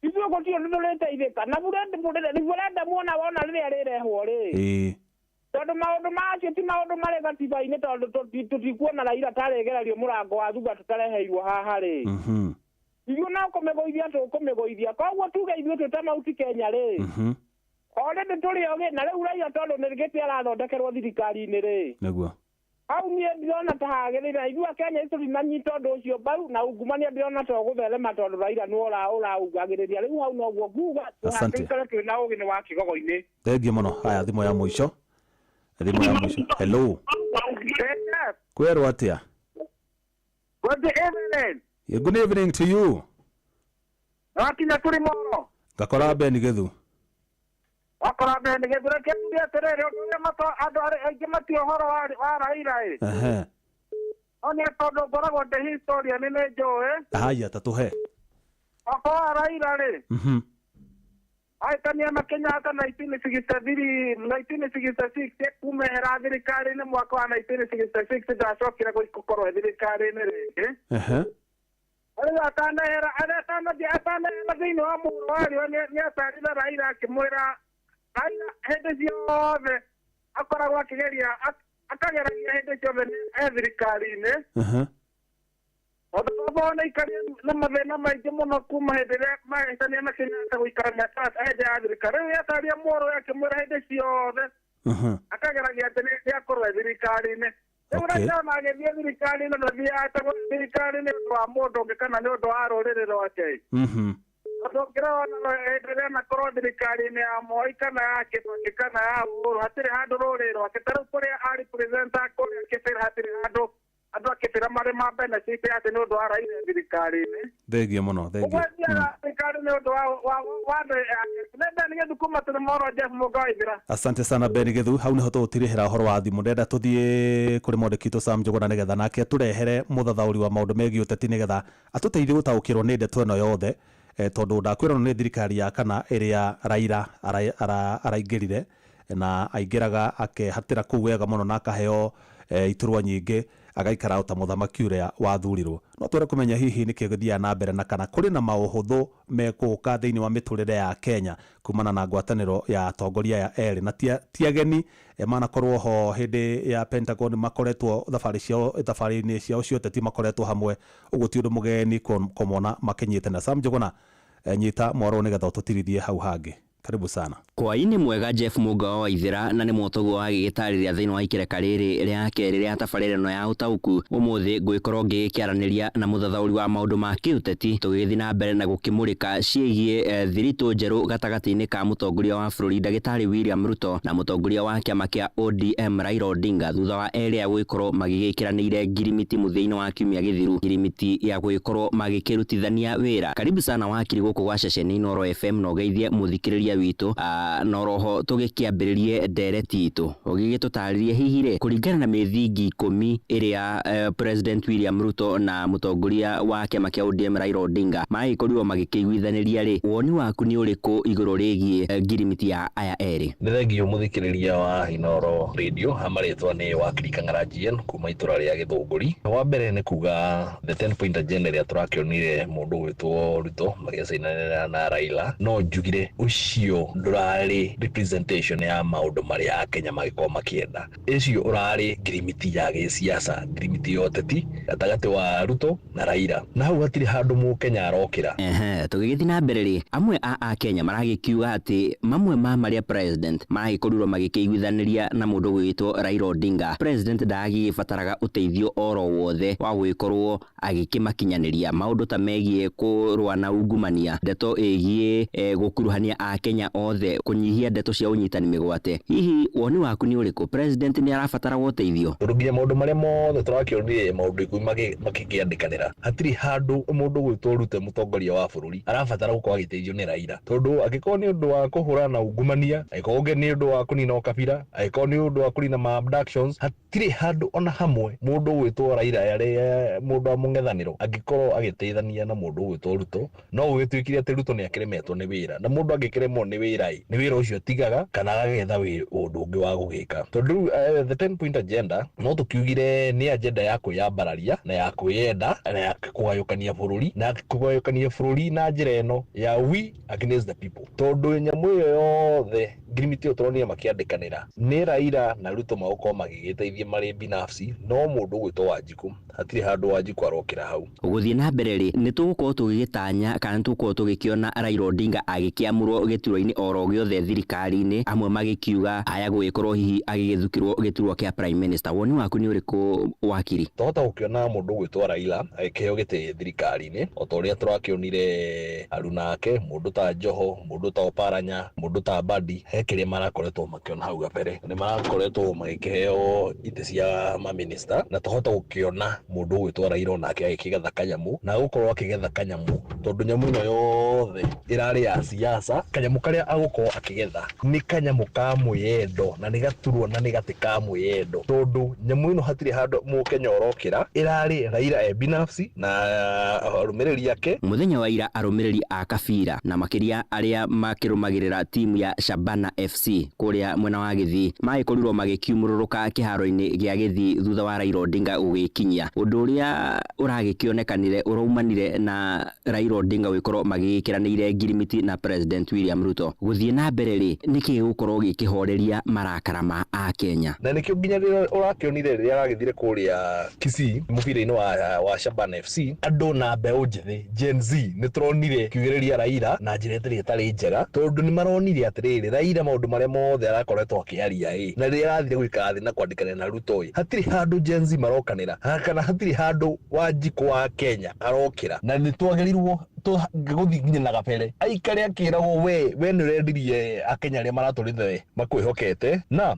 S21: Ithuĩ gũtirĩ ũndũ tũrĩteithĩka. Na referendum ona wona rĩrĩa rĩrehwo rĩ. Tondũ maũndũ macio ti maũndũ marĩ gatiba-inĩ tondũ tũtikuona Raila tarĩgererio mũrango wa thutha tũtareheirwo haha rĩ. Ithuĩ no kũmĩgũithia tũkũmĩgũithia. Koguo tuge ithuĩ twĩ ta Mount Kenya rĩ. Already tũrĩ ogĩ na rĩu Raila tondũ nĩ gĩtĩ arathondekerwo thirikari-inĩ rĩ.
S2: Nĩguo.
S21: Hau niĩ ndirona ta hagĩrĩire. Ithuĩ Akenya tũtinanyita ũndũ ũcio mbaru, na ungumania ndĩrona ta ũgũtherema tondũ Raila nĩwe ũraugagĩrĩria. Rĩu hau noguo nguga.
S2: Asante.
S21: Tũikare twĩ na ũgĩ nĩ wa kĩgogo-inĩ.
S2: Thengiũ mũno. Haya, thimũ ya mũico, thimũ ya mũico. Hello, kwerwo atĩa?
S21: Good evening.
S2: Good evening to you.
S21: Wakinya kũrĩ moro.
S2: Ngakora Ben Githu.
S21: Wakora Ben Githu. Reke njuge atĩrĩrĩ, ũndũ ũrĩa andũ arĩa aingĩ matiũĩ ũhoro wa Raila ĩ. No nĩ tondũ ngoragwo ndĩ historian, nĩ njũĩ.
S2: Haya, tatũhe.
S21: Ũhoro wa Raila rĩ, ahĩtania na Kenyatta 1963, 1966, kumehera thirikari-inĩ mwaka wa 1966, ndacokire gũkorwo thirikari-inĩ rĩngĩ. Rĩu atanehera, atanathiĩ, atanehera thĩinĩ wa mũhuro wa riũa, nĩ atarire Raila akĩmwĩra Raila hĩndĩ ciothe akoragwo akĩgeria, akageragia hĩndĩ ciothe nĩ e thirikari-inĩ. Tondũ baba ona aikaria na mathĩna maingĩ mũno kuma hĩndĩ ĩrĩa mahĩtania na Kenyatta gũikara mĩaka hĩndĩ ya thirikari. Rĩu yataria mwerũ akĩmwĩra hĩndĩ ciothe akageragia atĩ nĩ akorwo e thirikari-inĩ. Rĩu Raila ona agĩthiĩ thirikari-inĩ, ndathiaga thirikari-inĩ nĩ ũndũ wa mũndũ ũngĩ kana nĩ ũndũ wa rũrĩrĩ rwake. Tondũ ũngĩrora ona hĩndĩ ĩrĩa anakorwo thirikari-inĩ ya Moi kana ya Kibaki kana ya Uhuru, hatirĩ handũ rũrĩrĩ rwake. Ta rĩu kũrĩa a-represent-a kũrĩa Kibera, hatirĩ handũ andũ a Kibera marĩ ma benefit atĩ nĩ ũndũ wa Raila thirikari-inĩ.
S2: Thengiũ mũno, thengiũ.
S21: Ũguo athiaga thirikari nĩ ũndũ wa andũ ake. Nĩ Ben Githu kuma Tũrĩmoro, Jeff Mũnga wa Ithira.
S2: Asante sana, Ben Githu. Hau niho tũgũtirĩhĩra ũhoro wa thimũ. Ndĩrenda tũthiĩ kũrĩ mwandĩki witũ Sam Njũgũna, nĩgetha nake atũrehere mũthathaũri wa maũndũ megiĩ ũteti, nĩgetha atũteithie gũtaũkĩrwo nĩ ndeto ĩno yothe, tondũ ndakwĩrwo nĩ thirikari ya kana ĩrĩa Raila araingĩrire, na aingĩraga akehatĩra kũu wega mũno na akaheo iturwa nyingĩ, agaikara o ta mũthamaki ũrĩa wathurirwo. No twende kũmenya hihi nĩkĩ gĩthiaga na mbere, na kana kũrĩ na maũhũthũ mekũka thĩinĩ wa mĩtũrĩre ya Kenya kumana na ngwatanĩro ya atongoria aya erĩ. Na ti ageni, manakorwo ho hĩndĩ ya Pentagon, makoretwo thabarĩ ciao, thabarĩ-inĩ ciao cia ũteti makoretwo hamwe, ũguo ti ũndũ mũgeni kũmona makĩnyitana. Sam Njũgũna, nyita mwaro nĩgetha ũtũtirithie hau hangĩ. Karibu sana.
S1: Hwaĩ-inĩ mwega, Jeff Mũnga wa Waithĩra, na nĩ mwotoguo wagĩgĩtarĩria thĩinĩ wa ikereka rĩrĩ rĩa kerĩ rĩa tabarĩra ĩno ya ũtaũku. Ũmũthĩ ngũgĩkorwo ngĩgĩkĩaranĩria na mũthathaũri wa maũndũ ma kĩũteti, tũgĩgĩthiĩ na mbere na gũkĩmũrĩka ciĩgiĩ thiritũ njerũ gatagatĩ-inĩ ka mũtongoria wa bũrũri ndagĩtarĩ William Ruto na mũtongoria wa kĩama kĩa ODM Raila Odinga, thutha wa erĩ aya gũgĩkorwo magĩgĩkĩranĩire ngirimiti mũthia-inĩ wa kiumia gĩthiru, ngirimiti ya gũgĩkorwo magĩkĩrutithania wĩra. Karibu sana wakiri gũkũ gwa ceceni Inooro FM, na ũgeithie mũthikĩrĩria witũ, na oroho tũgĩkĩambĩrĩrie ndereti itũ ũgĩgĩtũtarĩrie hihi rĩ, kũringana na mĩthingi 10 ĩrĩa President William Ruto na mũtongoria wa kĩama kĩa ODM Raila Odinga magĩkorirwo magĩkĩiguithanĩria rĩ, woni waku nĩ ũrĩkũ igũrũ rĩgiĩ ngirimiti ya aya erĩ?
S3: Nĩ thengio mũthikĩrĩria wa Inooro Radio. Hamarĩtwa nĩ wakiri Kang'ara GN kuma itũra rĩa Gĩthũngũri. Wa mbere nĩ kuga the 10 point agenda ĩrĩa tũrakĩonire mũndũ ũgwĩtwo Ruto magĩcainanĩra na Raila, no njugire ũcio ndũrarĩ representation ya maũndũ marĩa Akenya magĩkorwo makĩenda. Ĩcio ũrarĩ ngirimiti ya gĩsiasa, ngirimiti ya ũteti gatagatĩ wa Ruto na Raila, na hau hatirĩ handũ mũkenya arokĩra.
S1: Ehe, tũgĩgĩthiĩ na mbere rĩ, amwe a Akenya maragĩkiuga atĩ mamwe ma marĩa president maragĩkorirwo magĩkĩiguithanĩria na mũndũ ũgwĩtwo Raila Odinga, president ndagĩgĩbataraga ũteithio oro wothe wa gũgĩkorwo agĩkĩmakinyanĩria maũndũ ta megiĩ kũrũa na ungumania, ndeto ĩgiĩ gũkuruhania Akenya othe, kũnyihia ndeto cia ũnyitani mĩgwate. Hihi woni waku nĩ ũrĩkũ? President nĩ arabatara ũteithio?
S3: Tondũ nginya maũndũ marĩa mothe tũrakĩonire maũndũ 10 makĩkĩandĩkanĩra, hatirĩ handũ mũndũ ũgwĩtwo Ruto mũtongoria wa bũrũri arabatara gũkorwo agĩteithio nĩ Raila, tondũ angĩkorwo nĩ ũndũ wa kũhũrana na ungumania, angĩkorwo nĩ ũndũ wa kũnina ũkabira, angĩkorwo nĩ ũndũ wa kũnina ma abductions, hatirĩ handũ ona hamwe mũndũ ũgwĩtwo Raila arĩ mũndũ wa mũng'ethanĩro angĩkorwo agĩteithania na mũndũ ũgwĩtwo Ruto. No gũgĩtuĩkire atĩ Ruto nĩ akĩremetwo nĩ wĩra, na mũndũ angĩkĩremwo nĩ wĩra ĩ, nĩ wĩra ũcio atigaga kana agagetha ũndũ ũngĩ wa gũgĩka. Tondũ rĩu the 10 point agenda no tũkiugire nĩ agenda ya kwĩyambararia na ya kwĩyenda na ya kũgayũkania bũrũri, na kũgayũkania bũrũri na njĩra ĩno ya we against the people. Tondũ nyamũ ĩyo yothe ngirimiti ĩyo tũronire makĩandĩkanĩra nĩ Raila na Ruto magũkorwo magĩgĩteithia marĩ binafsi, no mũndũ ũgwĩtwo Wanjikũ hatirĩ handũ Wanjikũ arokĩra hau.
S1: Gũthiĩ na mbere rĩ, nĩ tũgũkorwo tũgĩgĩtanya kana nĩ tũgũkorwo tũgĩkĩona Raila Odinga agĩkĩamũrwo gĩturwa gĩturwa-inĩ oro gĩothe thirikari-inĩ, amwe magĩkiuga aya gũgĩkorwo hihi agĩgĩthukĩrwo gĩturwa kĩa prime minister. Woni waku nĩ ũrĩkũ wakiri?
S3: Twahota gũkĩona mũndũ ũgwĩtwo Raila agĩkĩheo gĩtĩ thirikari-inĩ o ta ũrĩa tũrakĩonire aruna ake, mũndũ ta Joho, mũndũ ta Oparanya, mũndũ ta Mbadi, he kĩrĩa marakoretwo makĩona hau gabere. Nĩ marakoretwo magĩkĩheo itĩ cia maminista, na twahota gũkĩona mũndũ ũgwĩtwo Raila onake agĩkĩgetha kanyamũ, na agũkorwo akĩgetha kanyamũ tondũ nyamũ ĩno yothe ĩrarĩ ya siasa. Kanyamũ karĩa agũkorwo akĩgetha nĩ kanyamũ ka mwĩyendo, na nĩ gaturwa na nĩ gatĩ ka mwĩyendo, tondũ nyamũ ĩno hatirĩ handũ mũkenya ũrokĩra, ĩrarĩ Raila e binafsi na arũmĩrĩri ake.
S1: Mũthenya wa ira arũmĩrĩri a Kabira na makĩria arĩa makĩrũmagĩrĩra timu ya Shabana FC kũrĩa mwena wa Gĩthii magĩkorirwo magĩkiumũrũrũka kĩharo-inĩ gĩa Gĩthii thutha wa Raila Odinga gũgĩkinyia. Ũndũ ũrĩa ũragĩkĩonekanire ũraumanire na Raila Odinga gũgĩkorwo magĩgĩkĩranĩire ngirimiti na President William Ruto. Gũthiĩ na mbere rĩ, nĩkĩ gĩgũkorwo gĩkĩhoreria marakara ma Akenya?
S3: Na nĩkĩo nginya rĩrĩa ũrakĩonire rĩrĩa aragĩthire kũrĩa Kisii mũbira-inĩ wa Shabana FC, andũ na mbeũ njĩthĩ Gen Z nĩ tũronire kiugĩrĩria Raila na njĩra ĩtarĩ njega, tondũ nĩ maronire atĩrĩrĩ, Raila maũndũ marĩa mothe arakoretwo akĩaria ĩ, na rĩrĩa arathire gũikara thĩ na kwandĩkanĩra na Ruto ĩ, hatirĩ handũ Gen Z marokanĩra, kana hatirĩ handũ Wanjikũ wa Kenya arokĩra, na nĩ twagĩrĩirwo gũthiĩ nginya na gabere aikare akĩragwo we nĩ ũrendirie Akenya arĩa maratũrĩte makwĩhokete, na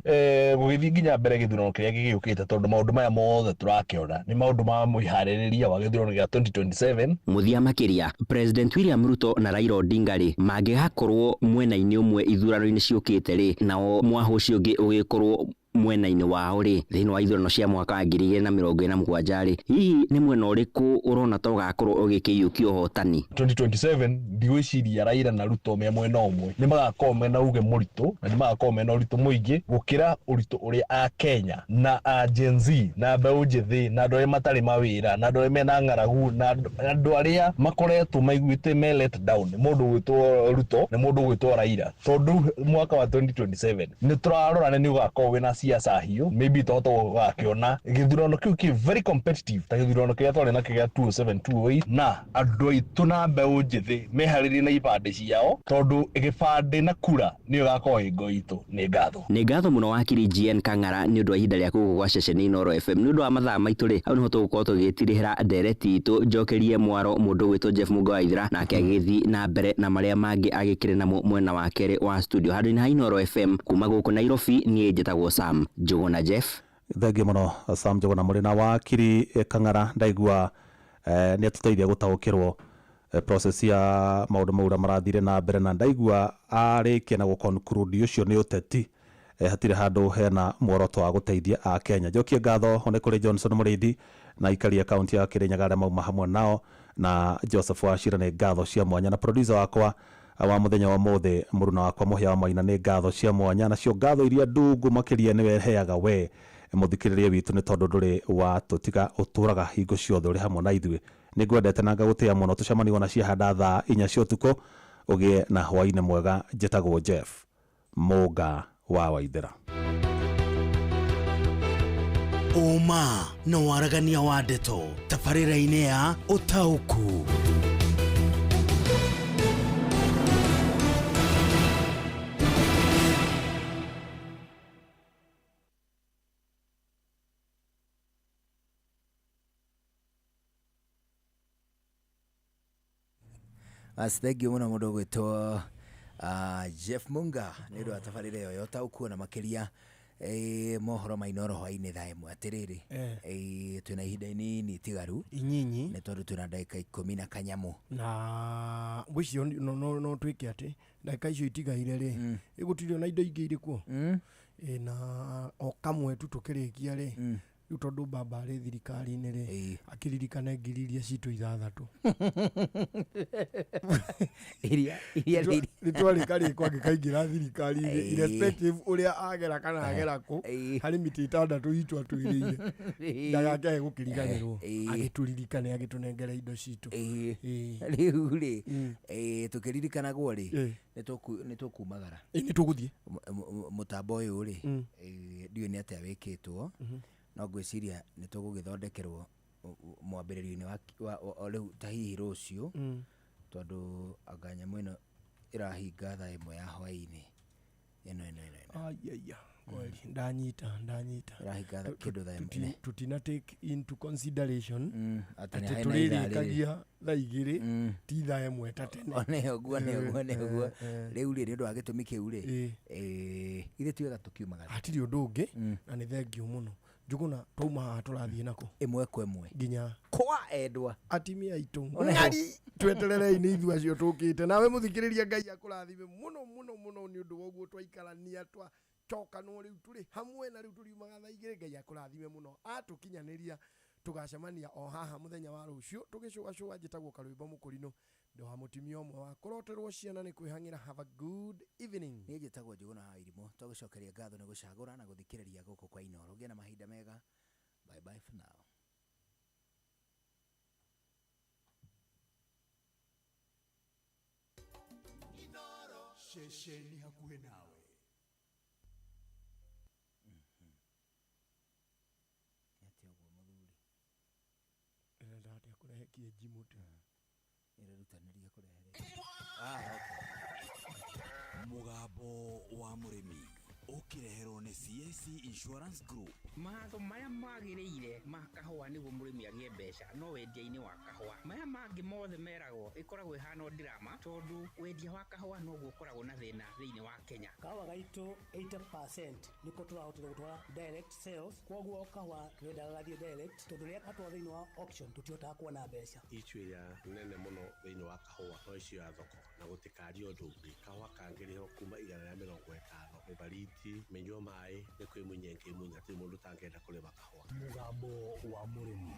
S3: gũgĩthiĩ nginya mbere gĩthurano kĩrĩa gĩgĩũkĩte, tondũ maũndũ maya mothe tũrakĩona nĩ maũndũ ma mwĩharĩrĩria wa gĩthurano gĩa 2027.
S1: Mũthia makĩria, President William Ruto na Raila Odinga rĩ, mangĩgakorwo mwena-inĩ ũmwe ithurano-inĩ ciũkĩte rĩ, nao mwahũ ũcio ũngĩ ũgĩkorwo mwena-inĩ wao rĩ, thĩinĩ wa ithurano cia mwaka wa 2027 rĩ, hihi nĩ mwena ũrĩkũ ũrona ta ũgakorwo ũgĩkĩiyũkia ũhotani?
S3: 2027 ndigwĩciria Raila na Ruto me mwena ũmwe nĩ magakorwo mena uge mũritũ, na nĩ magakorwo mena ũritũ mũingĩ gũkĩra ũritũ ũrĩa a Kenya na a Gen Z na mbeũ njĩthĩ na andũ arĩa matarĩ mawĩra na andũ arĩa mena ng'aragu na andũ arĩa makoretwo maiguĩte me let down nĩ mũndũ ũgwĩtwo Ruto, nĩ mũndũ ũgwĩtwo Raila, tondũ mwaka wa 2027 nĩ tũrarora nĩ ũgakorwo wĩna siasa hiũ, maybe tohoto gũgakĩona gĩthurano kĩu kĩ very competitive ta gĩthurano kĩrĩa twarĩ nakĩo gĩa 2007 2008, na andũ aitũ na mbeũ njĩthĩ meharĩrie na ibandĩ ciao, tondũ gĩbandĩ na kura nĩyo ĩgakorwo ĩ ngo itũ. Nĩ ngatho.
S1: Nĩ ngatho mũno wakiri GN Kang'ara nĩ ũndũ wa ihinda rĩaku gũkũ gwa ceceni Inooro FM. Nĩ ũndũ wa mathaa maitũ rĩ, hau nĩho tũgũkorwo tũgĩtirihĩra ndereti itũ. Njokerie mwaro mũndũ ũgwĩtwo Jeff Mũnga wa Ithira, nake agĩgĩthiĩ na mbere na marĩa mangĩ agĩkĩrĩ namo mwena wa kerĩ wa studio. Handũ-inĩ ha Inooro FM kuma gũkũ Nairobi, niĩ njĩtagwo Sam Njũgũna Jeff.
S2: Thengiũ mũno Sam Njũgũna mũrĩ na wakiri Kang'ara, ndaigua nĩ atũteithia gũtaũkĩrwo process ya maũndũ mau ũrĩa marathire na mbere, na ndaigua arĩkia na gũ-conclude ũcio nĩ ũteti, hatirĩ handũ hena muoroto wa gũteithia a Kenya. Njokie ngatho nĩ kũrĩ Johnson Mũrĩithi na aikari a kaunti ya Kĩrĩnyaga arĩa mauma hamwe nao, na Joseph Wachira nĩ ngatho cia mwanya, na producer wakwa wa mũthenya wa ũmũthĩ mũruna wakwa Mũhĩa wa Maina nĩ ngatho cia mwanya, nacio ngatho iria ndungu makĩria nĩwe heaga we mũthikĩrĩria witũ, nĩ tondũ ndũrĩ wa tũtiga, ũtũraga hingo ciothe ũrĩ hamwe na ithuĩ. Nĩ ngwendete na ngagũtĩa mũno. Tũcemanie ona ciahanda thaa 4 cia ũtukũ. Ũgĩe na hwaĩ-inĩ mwega. Njĩtagwo Jeff Mũnga wa Waithera.
S7: Ũma na waragania wa ndeto tabarĩra-inĩ ya Ũtaũku.
S14: Thengiũ mũno mũndũ ũgwĩtwo Jeff Munga nĩ ũndũ wa tabarĩra ĩyo ya Ũtaũku, na makĩria mohoro ma Inooro hwaĩ-inĩ thaa 1. Atĩrĩrĩ, twĩna ihinda inini itigaru
S5: inyinyi,
S14: nĩ tondũ twĩna ndagĩka 10 na kanyamũ,
S5: na ngwĩciria no twĩke atĩ ndagĩka icio itigaire rĩ, ĩgũtirĩ ona indo ingĩ irĩ kuo, na o kamwe tu tũkĩrĩkia rĩ, rĩu tondũ baba arĩ thirikari-inĩ rĩ, akĩririkane ngiri iria citũ 6
S14: iria
S5: nĩtwarĩka rĩkwa angĩkaingĩra thirikari-inĩ, irrespective ũrĩa agera kana agera kũ, harĩ mĩtĩ 6 itũ atwĩrĩire ndagakĩage gũkĩriganĩrwo, agĩtũririkane agĩtũnengere indo citũ.
S14: Rĩu rĩ, tũkĩririkanagwo rĩ, nĩ tũkumagara,
S5: nĩ tũgũthiĩ
S14: mũtambo ũyũ rĩ, ndiũĩ nĩ atĩa wĩkĩtwo, no ngwĩciria nĩ tũgũgĩthondekerwo mwambĩrĩrio-inĩ wa rĩu ta hihi rũciũ, tondũ anga nyamũ ĩno
S6: Ĩrahinga thaa 1 ya hwaĩ-inĩ ĩno ĩno ĩno.
S5: Ayaya, kweli ndanyita.
S6: Ĩrahinga kĩndũ thaa 1.
S5: Tutina take into consideration
S6: atĩ nĩ
S5: atĩ
S6: harĩ na ithaa rĩrĩ.
S5: tũrĩrĩkagia thaa 2 ti thaa 1 ta tene.
S6: Nĩ ũguo rĩu rĩ nĩ ũndũ wa gĩtũmi kĩu rĩ, ithuĩ ti wega tũkiumagara.
S5: Hatirĩ ũndũ ũngĩ na nĩ thengiũ mũno. Njuguna twauma haha tũrathiĩ nako
S6: ĩmwe kwa ĩmwe
S5: nginya
S6: kwa endwa
S5: atimia aitũ
S6: Ona
S5: ng'ari twetererei nĩ ithuĩ acio tũkĩte nawe mũthikĩrĩria Ngai akũrathime mũno mũno mũno nĩ ũndũ wa ũguo twaikarania twacokanwo rĩu tũrĩ hamwe na rĩu tũriumaga thaa 2. Ngai akũrathime mũno atũkinyanĩria tũgacemania o haha mũthenya wa rũciũ tũgĩcũgacũga. Njĩtagwo Karwĩmbo Mũkũrinũ, ndĩ wa mũtumia ũmwe wa kũroterwo ciana nĩ kwĩhang'ĩra. Have a good evening.
S6: Niĩ njĩtagwo Njũgũna wa Irimũ. Twagũcokeria ngatho nĩ gũcagũra na gũthikĩrĩria gũkũ kwa Inooro. Ũgĩe na mahinda mega. Bye bye for now.
S22: Ceceni hakuhĩ nawe.
S6: Atĩ ũguo mũthuri.
S5: Ndĩrenda atĩa kũrehe kĩenji mũtwe.
S6: Ĩrerutanĩria kũrehe.
S22: Mũgambo wa mũrĩmi ũkĩreherwo nĩ CIC Insurance Group.
S23: Mawatho maya magĩrĩire ma kahũa nĩguo mũrĩmi agĩe mbeca no wendia-inĩ wa kahũa. Maya mangĩ mothe meragwo ĩkoragwo ĩhana drama tondũ wendia wa kahũa noguo ũkoragwo na thĩna thĩinĩ wa Kenya.
S24: Kahũa gaitũ 80% nĩko tũrahotire gũtwara direct sales, koguo kahũa tũrendaga gathiĩ direct tondũ rĩrĩa gatwarwo thĩinĩ wa auction tũtihotaga kuona mbeca.
S25: Issue ĩrĩa nene mũno thĩinĩ wa kahũa no issue ya thoko na gũtikario ũndũ ũngĩ. Kahũa kangĩrĩhwo kuma 150 mĩbariti mĩnyua maĩ nĩ kwĩmunya ĩngĩmunya hatirĩ mũndũ ũtangĩenda kũrĩma kahũa.
S22: Mũgambo wa mũrĩmi.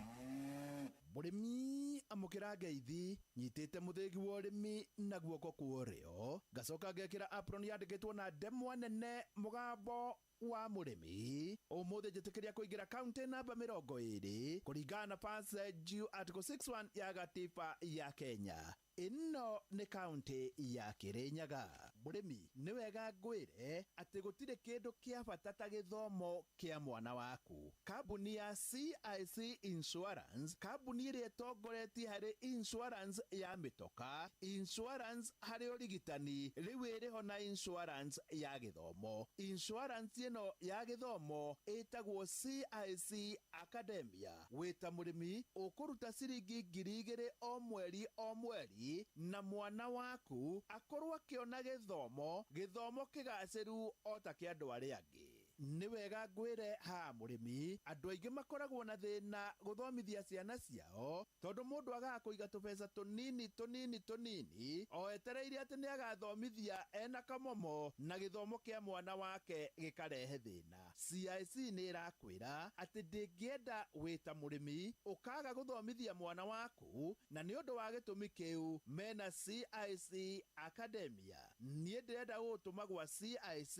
S22: Mũrĩmi amũkĩra ngeithi nyitĩte mũthĩgi wa ũrĩmi na guoko kwa ũrĩo ngacoka ngekĩra apron yandĩkĩtwo na ndemwa nene mũgambo wa mũrĩmi. Ũmũthĩ njĩtĩkĩria kũingĩra kaunti namba 20 kũringana na Passage Article 61 ya gatiba ya Kenya. Ĩno nĩ kaunti ya Kĩrĩnyaga. Mũrĩmi nĩ wega ngwĩre atĩ gũtirĩ kĩndũ kĩa bata ta gĩthomo kĩa mwana waku. Kambuni ya CIC Insurance, kambuni ĩrĩa ĩtongoretie harĩ insurance ya mĩtoka, insurance harĩ ũrigitani, rĩu ĩrĩho na insurance ya gĩthomo. Insurance ĩno ya gĩthomo ĩtagwo CIC Academia. Wĩta mũrĩmi ũkũruta ciringi 2,000 o mweri o mweri na mwana waku akorwo akĩona gĩthomo kĩgacĩru o ta kĩa andũ arĩa angĩ. Nĩ wega ngwĩre ha mũrĩmi, andũ aingĩ makoragwo na thĩna gũthomithia ciana ciao tondũ mũndũ agaga kũiga tũbeca tũnini tũnini tũnini o etereire atĩ nĩ agathomithia ena kamomo na gĩthomo kĩa mwana wake gĩkarehe thĩna. CIC nĩ ĩrakwĩra atĩ ndĩngĩenda wĩta mũrĩmi ũkaga gũthomithia mwana waku, na nĩ ũndũ wa gĩtũmi kĩu mena CIC Academia. Niĩ ndĩrenda gũgũtũma gwa CIC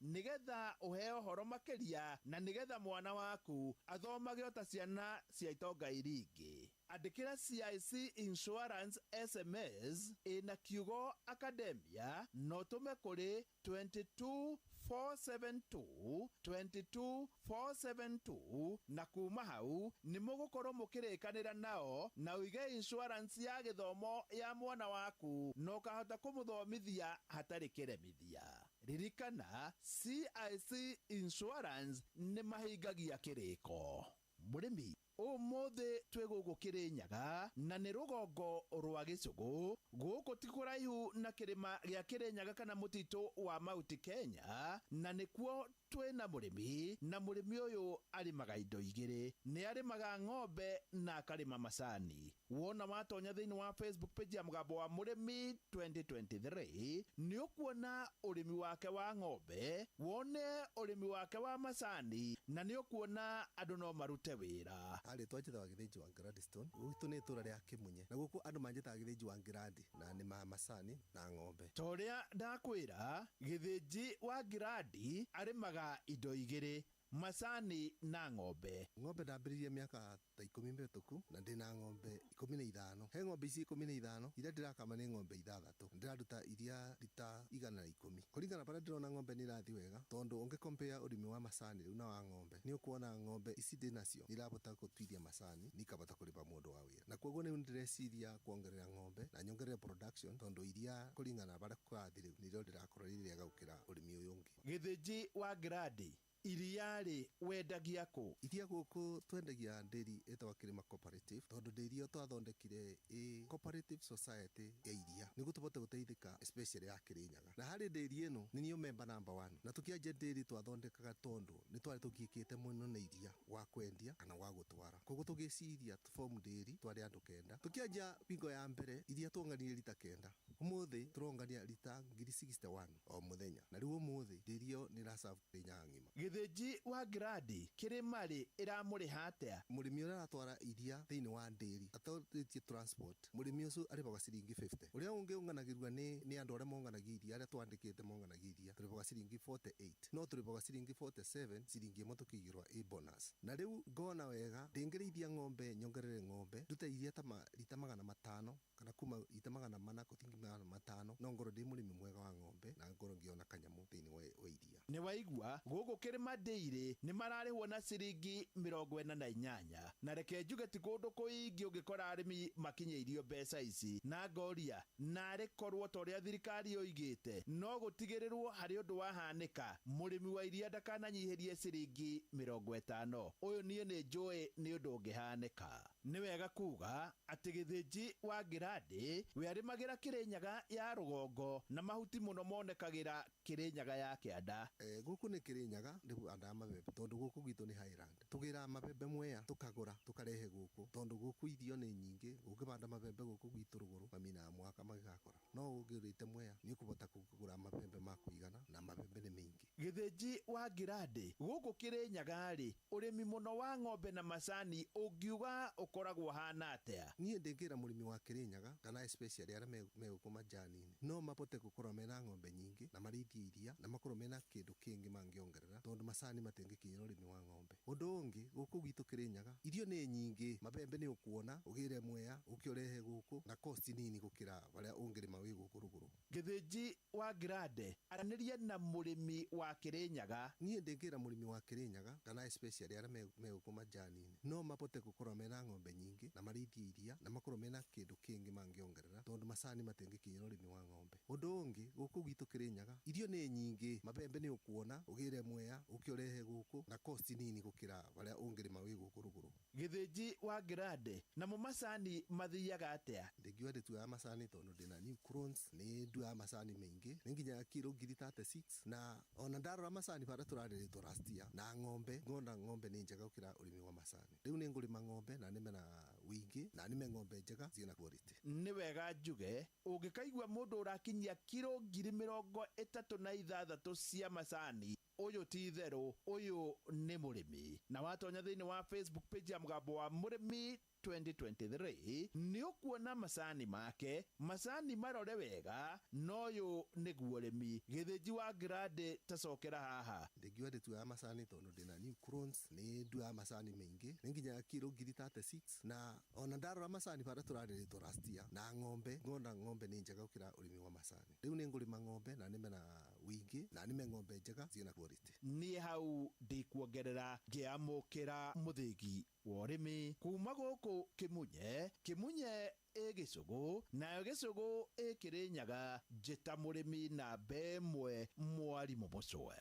S22: nĩgetha ũheo ũhoro makĩria na nĩgetha mwana waku athomage o ta ciana cia itonga iria ingĩ. Andĩkĩra CIC Insurance SMS ĩna kiugo Academia na ũtũme kũrĩ 22472 22472 na kuma hau nĩ mũgũkorwo mũkĩrĩkanĩra nao na ũige insurance ya gĩthomo ya mwana waku na ũkahota kũmũthomithia hatarĩ kĩremithia. Ririkana CIC Insurance nĩ mahingagia kĩrĩko. Mũrĩmi ũmũthĩ twĩ gũkũ Kĩrĩnyaga na nĩ rũgongo rwa Gĩcũgũ. Gũkũ ti kũraihu na kĩrĩma gĩa Kĩrĩnyaga kana mũtitũ wa Mount Kenya, na nĩkuo twĩna mũrĩmi, na mũrĩmi ũyũ arĩmaga indo igĩrĩ, nĩ arĩmaga ng'ombe na akarĩma macani. Wona watonya thĩinĩ wa Facebook page ya Mũgambo wa Mũrĩmi 2023 nĩ ũkuona ũrĩmi wake wa ng'ombe, wone ũrĩmi wake wa macani, na nĩ ũkuona andũ no marute wĩra.
S26: Arĩtwa njĩtagwo Gĩthĩnji wa Gladstone, gwitũ nĩ itũra rĩa Kĩmunye, na gũkũ andũ manjĩtaga Gĩthĩnji wa Ngirandi, na nĩ ma macani na ng'ombe.
S22: Ta ũrĩa ndakwĩra, Gĩthĩnji wa Ngirandi arĩmaga indo igĩrĩ, macani na ng'ombe.
S26: Ng'ombe ndambĩrĩirie mĩaka ta 10 mĩhĩtũku na ndĩna ng'ombe 15. He ng'ombe ici 15 iria ndĩrakama nĩ ng'ombe 6. Ndĩraruta iria rita 110. Kũringana na barĩa ndĩrona ng'ombe nĩ irathi wega tondu ungi compare urimi wa macani riu na wa ng'ombe ni ukuona ng'ombe ici ndi nacio irabota gutwithia macani nikabota kuriba mundu wa wira, na koguo ni ndireciria kuongerera ng'ombe na nyongerere production tondu iria kuringana baria kurathi riu nirio ndirakorwo riri riega gukira urimi uyu ungi.
S22: Githinji wa Grandi, iria-rĩ wendagia kũ?
S26: Iria gũkũ twendagia ndĩri ĩtagwo Kĩrĩma Cooperative, tondũ ndĩri ĩyo twathondekire ĩ cooperative society ya iria nĩguo tũbote gũteithĩka especially ya Kĩrĩnyaga. Na harĩ ndĩri ĩno nĩ niyo member number 1, na tũkĩanjia ndĩri twathondekaga tondũ nĩ twarĩ tũgiĩkĩte mũno na iria wa kwendia kana wa gũtwara, koguo tũgĩciria tũform ndĩri twarĩ andũ 9. Tũkĩanjia bingo ya mbere iria tuonganirie rita 9, ũmũthĩ tũrongania rita 61 o mũthenya, na rĩu ũmũthĩ ndĩri ĩyo nĩ ĩraserve Kĩrĩnyaga ng'ima.
S22: Githinji wa Grandi, Kĩrĩma-rĩ ĩramũrĩha atĩa?
S26: Mũrĩmi ũrĩa aratwara iria thĩinĩ wa ndĩri atwarĩtie transport, mũrĩmi ũcio arĩhagwo ciringi 50. Ũrĩa ũngĩ ũnganagĩrwo nĩ andũ arĩa monganagia iria, arĩa twandĩkĩte monganagia iria, tũrĩhagwo ciringi 48, no tũrĩhagwo ciringi 47, ciringi ĩmwe tũkĩigĩrwo ĩ bonus. Na rĩu ngona wega ndĩngĩrĩithia ng'ombe nyongerere ng'ombe ndute iria ta rita 500 kana kuma rita 400 gũthiĩ 500, no ngorwo ndĩ mũrĩmi mwega wa ng'ombe na ngorwo ngĩona kanyamũ thĩinĩ wa iria.
S22: Nĩ waigua gũkũ Kĩrĩma Dairy nĩ mararĩhwo na ciringi 48, na reke njuge ti kũndũ kũingĩ ũngĩkora arĩmi makinyĩirio mbeca ici, na ngoria narĩ korwo ta ũrĩa thirikari yoigĩte no gũtigĩrĩrwo harĩ ũndũ wahanĩka mũrĩmi wa iria ndakananyihĩrie ciringi 50. Ũyũ niĩ nĩ njũĩ nĩ ũndũ ũngĩhanĩka. Nĩ wega kuga atĩ Githinji wa Grandi we arĩmagĩra Kĩrĩnyaga ya rũgongo na mahuti mũno monekagĩra Kĩrĩnyaga ya kĩanda.
S26: Gũkũ nĩ Kĩrĩnyaga nĩ mabembe tondu gũkũ gwitũ nĩ highland, tũgĩraga mabembe Mwea tũkagũra tũkarehe gũkũ tondu gũkũ irio nĩ nyingĩ. Ũngĩbanda mabembe gũkũ gwitũ rũgũrũ maminaga mwaka magĩgakũra, no ũngĩrĩte Mwea nĩ ũkũbota kũgũra mabembe ma kũigana na mabembe nĩ maingĩ.
S22: Githinji wa Grandi, gũkũ Kĩrĩnyaga-rĩ ũrĩmi mũno wa ng'ombe na macani ũngiuga ũkoragwo hana atĩa?
S26: Niĩ ndĩngĩra mũrĩmi wa Kĩrĩnyaga kana especially arĩa me gũkũ majani-inĩ no mabote gũkorwo mena ng'ombe nyingĩ na marĩithie iria na makorwo mena kĩndũ kĩngĩ mangĩongerera tondu macani matingĩkinyĩra ũrĩmi wa ng'ombe. Ũndũ ũngĩ gũkũ gwitũ Kĩrĩnyaga irio nĩ nyingĩ, mabembe nĩ ũkuona ũgĩre Mwea ũke ũrehe gũkũ na cost nini gũkĩra barĩa ũngĩrĩma wĩ gũkũ rũgũrũ.
S22: Githinji wa Grande, aranĩria na mũrĩmi wa Kĩrĩnyaga.
S26: Niĩ ndĩngĩra mũrĩmi wa Kĩrĩnyaga kana especially arĩa me gũkũ majani-inĩ no mabote gũkorwo mena ng'ombe nyingĩ na marĩithie iria na makorwo mena kĩndũ kĩngĩ mangĩongerera tondu macani matingĩkinyĩra ũrĩmi wa ng'ombe. Ũndũ ũngĩ gũkũ gwitũ Kĩrĩnyaga irio nĩ nyingĩ, mabembe nĩ ũkuona ũgĩre Mwea ũke ũrehe gũkũ na cost nini gũkĩra barĩa ũngĩrĩma wĩ gũkũ rũgũrũ.
S22: Githinji wa Grande, namo macani mathiaga atĩa?
S26: Ndingiuga ndĩtuaga macani tondũ ndĩna new clones, nĩ nduaga macani maingĩ nĩ nginya kiro 36,000, na ona ndarora macani barĩa tũrarĩrĩtwo last year na ng'ombe ngona ng'ombe nĩ njega gũkĩra ũrĩmi wa macani. Rĩu nĩ ngũrĩma ng'ombe na nĩme na wĩingĩ na nĩme ng'ombe njega ciĩna quality.
S22: Nĩ wega njuge ũngĩkaigua mũndũ ũrakinyia kiro 36,000 cia macani, ũyũ ti itherũ, ũyũ nĩ mũrĩmi. Na watonya thĩinĩ wa Facebook page ya Mũgambo wa Mũrĩmi 2023 nĩ ũkuona macani make, macani marore wega, na ũyũ nĩguo ũrĩmi. Githinji wa Grandi, tacokera haha.
S26: Ndingiuga ndĩtuaga macani tondũ ndĩna new clones, nĩ nduaga macani maingĩ nĩ nginya kiro 36,000, na ona ndarora macani barĩa tũrarĩrĩtwo last year na ng'ombe ngona ng'ombe nĩ njega gũkĩra ũrĩmi wa macani. Rĩu nĩ ngũrĩma ng'ombe na nĩme na wĩingĩ na nĩme ng'ombe njega ciĩna quality.
S22: Niĩ hau ndikuongerera ngĩamũkĩra mũthĩgi wa ũrĩmi kuma gũkũ Kĩmunye. Kĩmunye ĩ Gĩcũgũ, nayo Gĩcũgũ ĩ Kĩrĩnyaga. Njĩta mũrĩmi namba 1 mwarimũ Mũcwe.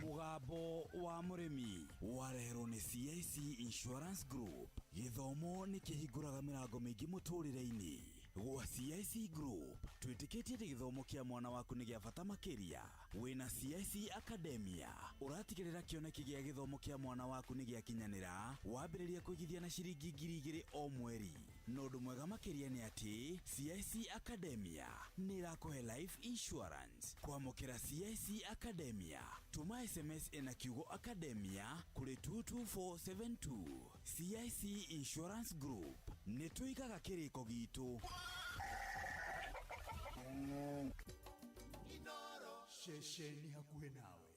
S7: Mũgambo wa mũrĩmi wareherwo nĩ CIC Insurance Group. Gĩthomo nĩ kĩhingũraga mĩrango mĩingĩ mũtũrĩre-inĩ. Gwa CIC Group twĩtĩkĩtie atĩ gĩthomo kĩa mwana waku nĩ gĩa bata makĩria. Wĩna CIC Academia ũratigĩrĩra kĩoneki gĩa gĩthomo kĩa mwana waku nĩ gĩakinyanĩra, wambĩrĩria kũigithia na ciringi 2,000 o mweri. Na ũndũ mwega makĩria nĩ atĩ CIC Academia nĩ ĩrakũhe life insurance. Kwamũkĩra CIC Academia, tũma SMS ĩna kiugo Academia kũrĩ 22472. CIC Insurance Group nĩ tũigaga kĩrĩko gitũ.
S4: Ceceni hakuhĩ nawe.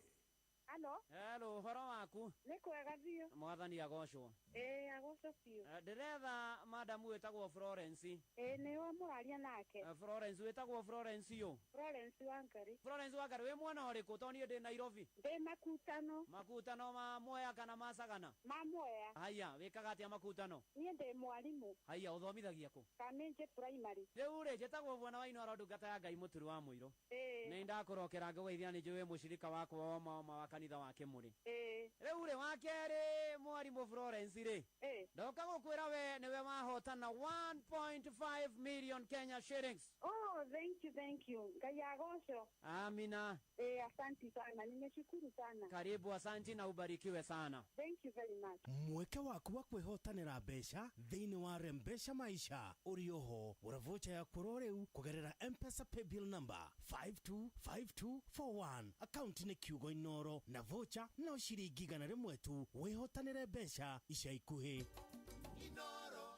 S4: Halo.
S9: Hello, ũhoro waku?
S4: Nĩ kwega biũ.
S9: Mwathani agocwo.
S4: Ĩĩ, agocwo biũ.
S9: Ndĩretha madamu wĩtagwo Florence.
S4: Ĩĩ, nĩwe mũraria nake.
S9: Florence, wĩtagwo Florence ũ?
S4: Florence Wangari.
S9: Florence Wangari, wĩ mwena ũrĩkũ? Tondũ niĩ ndĩ Nairobi.
S4: Ndĩ Makutano.
S9: Makutano ma Mwea kana ma Sagana?
S4: Ma Mwea.
S9: Haiya, wĩkaga atĩa Makutano?
S4: Niĩ ndĩ mwarimũ.
S9: Haiya, ũthomithagia kũ?
S4: Kamĩnjĩ Primary.
S9: Rĩu rĩ, njĩtagwo Bwana wa Inooro, ndungata ya Ngai Mũturi wa Mũirũ.
S4: Ĩĩ.
S9: Nĩ ndakũrokera ngũgeithia, nĩ njũĩ wĩ mũcirika wakwa wa oma oma wa kanitha wa Kĩmũrĩ.
S4: Ĩĩ.
S9: Rĩu rĩ, wa kerĩ mwarimũ Florence rĩ,
S4: Ĩĩ.
S9: ndoka gũkwĩra we nĩwe wahotana 1.5 million Kenya shillings.
S4: Oh, thank you, thank you. Ngai agocwo.
S9: Amina.
S4: Eh, asanti sana. Nimeshukuru sana.
S9: Karibu, asanti na ubarikiwe sana.
S4: Thank you very much.
S12: Mweke waku wa kwĩhotanĩra mbeca thĩinĩ wa Rembesha Maisha ũrĩ oho. Gũra vocha yaku oro rĩu kũgerera M-Pesa paybill number 525241, akaunti nĩ kiugo Inoro, na vocha no ciringi 100 tu. Wĩhotanĩre mbeca ica ikuhĩ.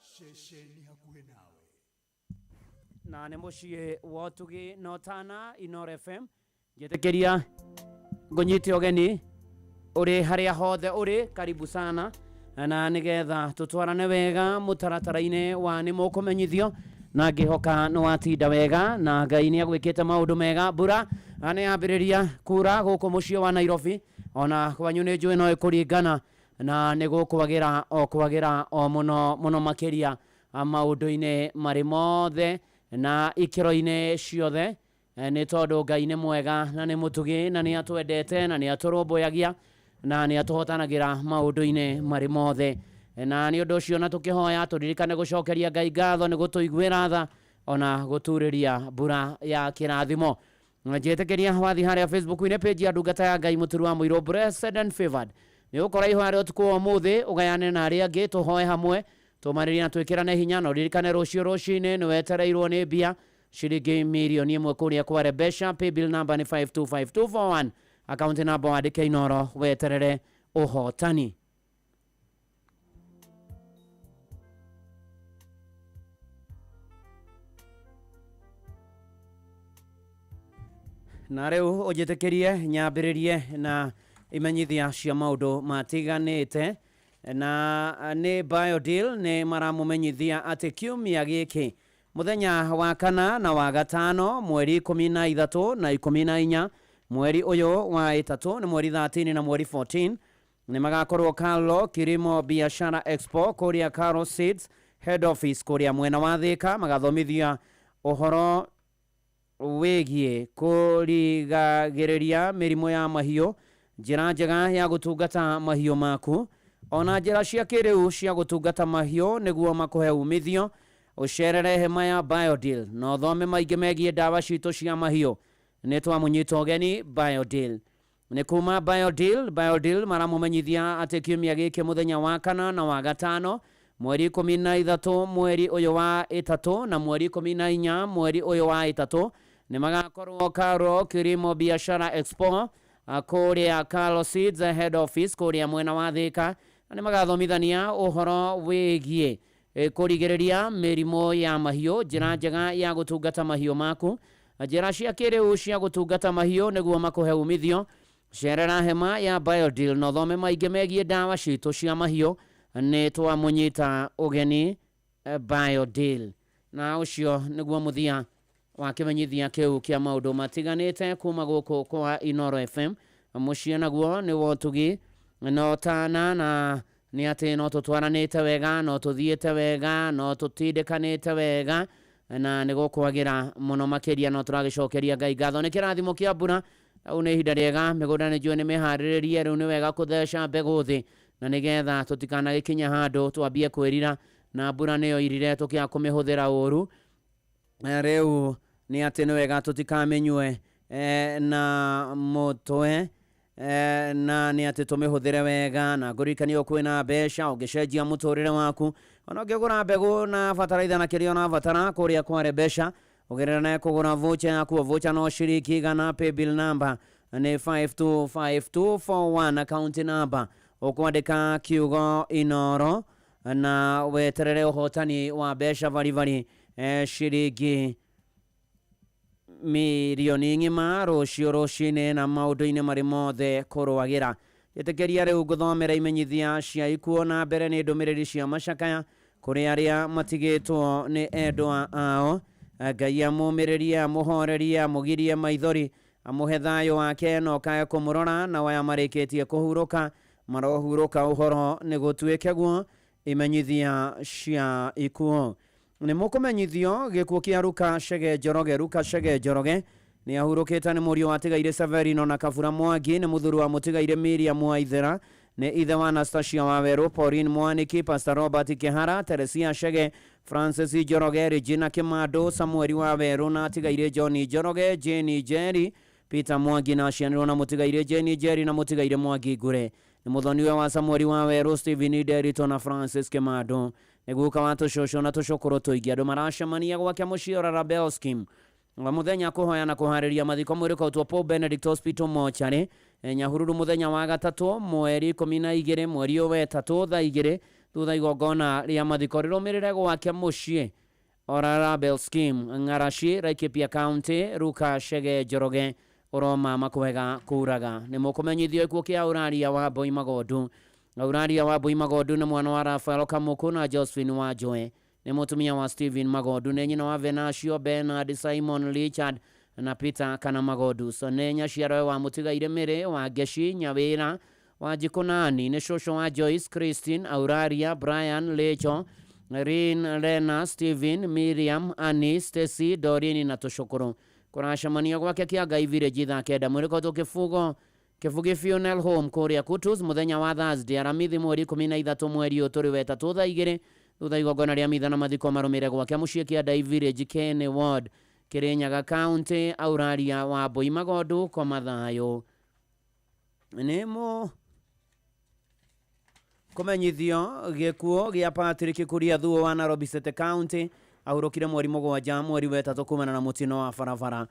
S7: Ceceni hakuhĩ nawe.
S9: Na nĩ mũciĩ wa ũtugi na ũtana, Inoro FM. Njĩtĩkĩria ngũnyite ũgeni ũrĩ harĩa hothe ũrĩ, karibu sana, na nĩgetha tũtwarane wega mũtaratara-inĩ wa nĩ mũkũmenyithio, na ngĩhoka nĩ watinda wega na Ngai nĩ agwĩkĩte maũndũ mega. Mbura nĩ yambĩrĩria kura gũkũ mũciĩ wa Nairobi, ona kwanyu nĩ njũĩ no ĩkũringana na nĩ gũkwagĩra o kwagĩra o mũno mũno makĩria maũndũ-inĩ marĩ mothe na ikĩro-inĩ ciothe, nĩ tondũ Ngai nĩ mwega na nĩ mũtugi na nĩ atwendete na nĩ atũrũmbũyagia na nĩ atũhotanagĩra maũndũ-inĩ marĩ mothe. Na nĩ ũndũ ũcio na tũkĩhoya tũririkane gũcokeria Ngai ngatho nĩ gũtũiguĩra tha ona gũturĩria mbura ya kĩrathimo. Njĩtĩkĩria wathi harĩa Facebook-inĩ page ya ndungata ya Ngai Mũturi wa Mũirũ, Blessed and Favored, nĩ ũgũkora ihoya rĩa ũtukũ wa ũmũthĩ, ũgayane na arĩa angĩ, tũhoe hamwe, tũmarĩrie na twĩkĩrane hinya. Na ũririkane rũciũ rũcinĩ nĩ wetereirwo nĩ mbia ciringi mirioni 1 kũrĩa kwa Rebesha. Paybill number nĩ 525241, account number wandĩke Inoro, weterere ũhotani. Na rĩu ũnjĩtĩkĩrie nyambĩrĩrie na imenyithia cia maũndũ matiganĩte, na nĩ Biodeal nĩ maramũmenyithia atĩ kiumia gĩkĩ mũthenya wa kana na wa gatano, mweri 13 na 14 mweri ũyũ wa ĩtatũ, nĩ mweri 13 na mweri 14, nĩ magakorwo Carlo Kilimo Biashara Expo kũrĩa Carlo Seeds head office kũrĩa mwena wa Thika, magathomithia ũhoro wĩgiĩ kũrigagĩrĩria mĩrimũ ya mahiũ, njĩra njega ya gũtungata mahiũ maku, ona njĩra cia kĩrĩu cia gũtungata mahiũ nĩguo makũhe umithio. Ũcerere hema ya Biodeal na ũthome maingĩ megiĩ ndawa citũ cia mahiũ. Nĩ twamũnyita ũgeni Biodeal. Nĩ kuma Biodeal. Biodeal maramũmenyithia atĩ kiumia gĩkĩ mũthenya wa kana na wa gatano, mweri 13 mweri ũyũ wa ĩtatũ na mweri 14 mweri ũyũ wa ĩtatũ, nĩ magakorwo Karo Kilimo Biashara Expo kũrĩa Carlo Seeds head office kũrĩa mwena wa Thika, na nĩ magathomithania ũhoro wĩgiĩ kũrigĩrĩria mĩrimũ ya mahiũ, njĩra njega ya gũtungata mahiũ maku, njĩra cia kĩrĩu cia gũtungata mahiũ nĩguo makũhe umithio. Cerera hema ya Biodeal na ũthome maingĩ megiĩ ndawa citũ cia mahiũ. Nĩ twamũnyita ũgeni Biodeal. Na ũcio nĩguo mũthia wa kĩmenyithia kĩu kĩa maũndũ matiganĩte kuma gũkũ kwa Inoro FM. Mũciĩ naguo nĩ wotugi no tana, na nĩ atĩ no tũtwaranĩte wega, no tũthiĩte wega, no tũtindĩkanĩte wega, na nĩ gũkwagĩra mũno makĩria. No tũragĩcokeria Ngai ngatho nĩ kĩrathimo kĩa mbura. Rĩu nĩ ihinda rĩega, mĩgũnda nĩ njũĩ nĩ mĩharĩrĩrie, rĩu nĩ wega kũtheca mbegũ thĩ, na nĩgetha tũtikanagĩkinye handũ twambie kwĩrira na mbura nĩyo irire tũkĩaga kũmĩhũthĩra ũru. Rĩu nĩ atĩ nĩ wega tũtikamĩnyue na mũtwe, na nĩ atĩ tũmĩhũthĩre wega. Na ngũririkanie kwĩna mbeca ũngĩcenjia mũtũrĩre waku, ona ũngĩgũra mbegũ na bataraitha na kĩrĩa ũrabatara kũrĩa kwa Rebesha, ũgerera kũgũra vocha yaku. Vocha no ciringi 100, paybill number nĩ 525241, account number ũkwandĩka kiugo Inoro na weterere ũhotani wa mbeca baribari ciringi Mirioni ng'ima rũciũ rũcinĩ na maũndũ-inĩ marĩ mothe kũrũagĩra. Ĩtĩkĩria rĩu ngũthomera imenyithia cia ikuũ na mbere nĩ ndũmĩrĩri cia macakaya kũrĩ arĩa matigĩtwo nĩ endwa ao. Ngai amũmĩrĩrie, amũhorerie, amũgirie maithori, amũhe thayũ wake na ũkae kũmũrora, na aya marĩkĩtie kũhurũka marohurũka ũhoro nĩ gũtuĩke guo. Imenyithia cia ikuũ. Nĩ mũkũmenyithio gĩkuũ kĩa Ruka Chege Njoroge. Ruka Chege Njoroge nĩ ahurũkĩte, nĩ mũriũ wa Tigaire Severino na Kabura Mwangi, nĩ mũthuri wa mũtigaire Miriam Waithera, nĩ ithe wa Anastasia Wawerũ, Pauline Mwaniki, Pastor Robert Kihara, Teresia Chege, Francis Njoroge, Regina Kimando, Samuel Wawerũ na atigaire John Njoroge, Jane Njeri, Peter Mwangi na aciaranĩirwo na mũtigaire Jane Njeri na mũtigaire Mwangi Ngure. Nĩ mũthoniwe wa Samuel Wawerũ, Stephen Nderito na Francis Kimando. Nĩ guka wa tũcũcũ na tũcũkũrũ tũingĩ. Andũ maracemania gwake mũciĩ Orara Bell Scheme wa mũthenya kũhoya na kũharĩria mathiko mwĩrĩ ũkautwo Pope Benedict Hospital mochari Nyahururu mũthenya wa gatatũ mweri 12 mweri ũyũ wetatũ thaa 2 thutha igongona rĩa mathiko rĩrũmĩrĩre gwake mũciĩ Orara Bell Scheme, Ng'arashi, Laikipia County. Ruka Chege Njoroge ũroma makwega kuraga. Nĩ mũkũmenyithio ikuũ kĩa Auraria wa Mbui Magondu. Auraria wa Mbui Magondu nĩ mwana wa Rafael Kamuku na Josephine wa Njoe, nĩ mũtumia wa Stephen Magondu, nĩ nyina wa Venancio, Bernard, Simon, Richard na Peter kana Magondu. So nĩ nyaciarawe wa mũtigaire Mĩrĩ wa Ngeci Nyawĩra wa Njikunani, nĩ cũcũ wa Joyce, Christine, Auraria, Brian, Rachel, Rin, Lena, Stephen, Miriam, Annie, Stacy, Doreen na tũcũkũrũ. Kũracemanio gwake kĩa Ngai Village thaa 9 mwĩrĩ kotwo kĩbugo Kĩbugi Funeral Home kũrĩa Kutus mũthenya wa Thursday aramithi mweri 13 mweri ũyũ tũrĩ wetatũ thaa 2 thutha igongona rĩa mitha na mathiko marũmĩrĩre gwake mũciĩ kĩa Ndai Village, Kene Ward, Kirinyaga County. Auraria wa Mbui Magondu koma thayũ. Nĩ mũ kũmenyithio gĩkuũ gĩa Patrick Kuria Thuo wa Nairobi City County ahurũkire mweri 7 mweri wetatũ kumana na mũtino wa barabara.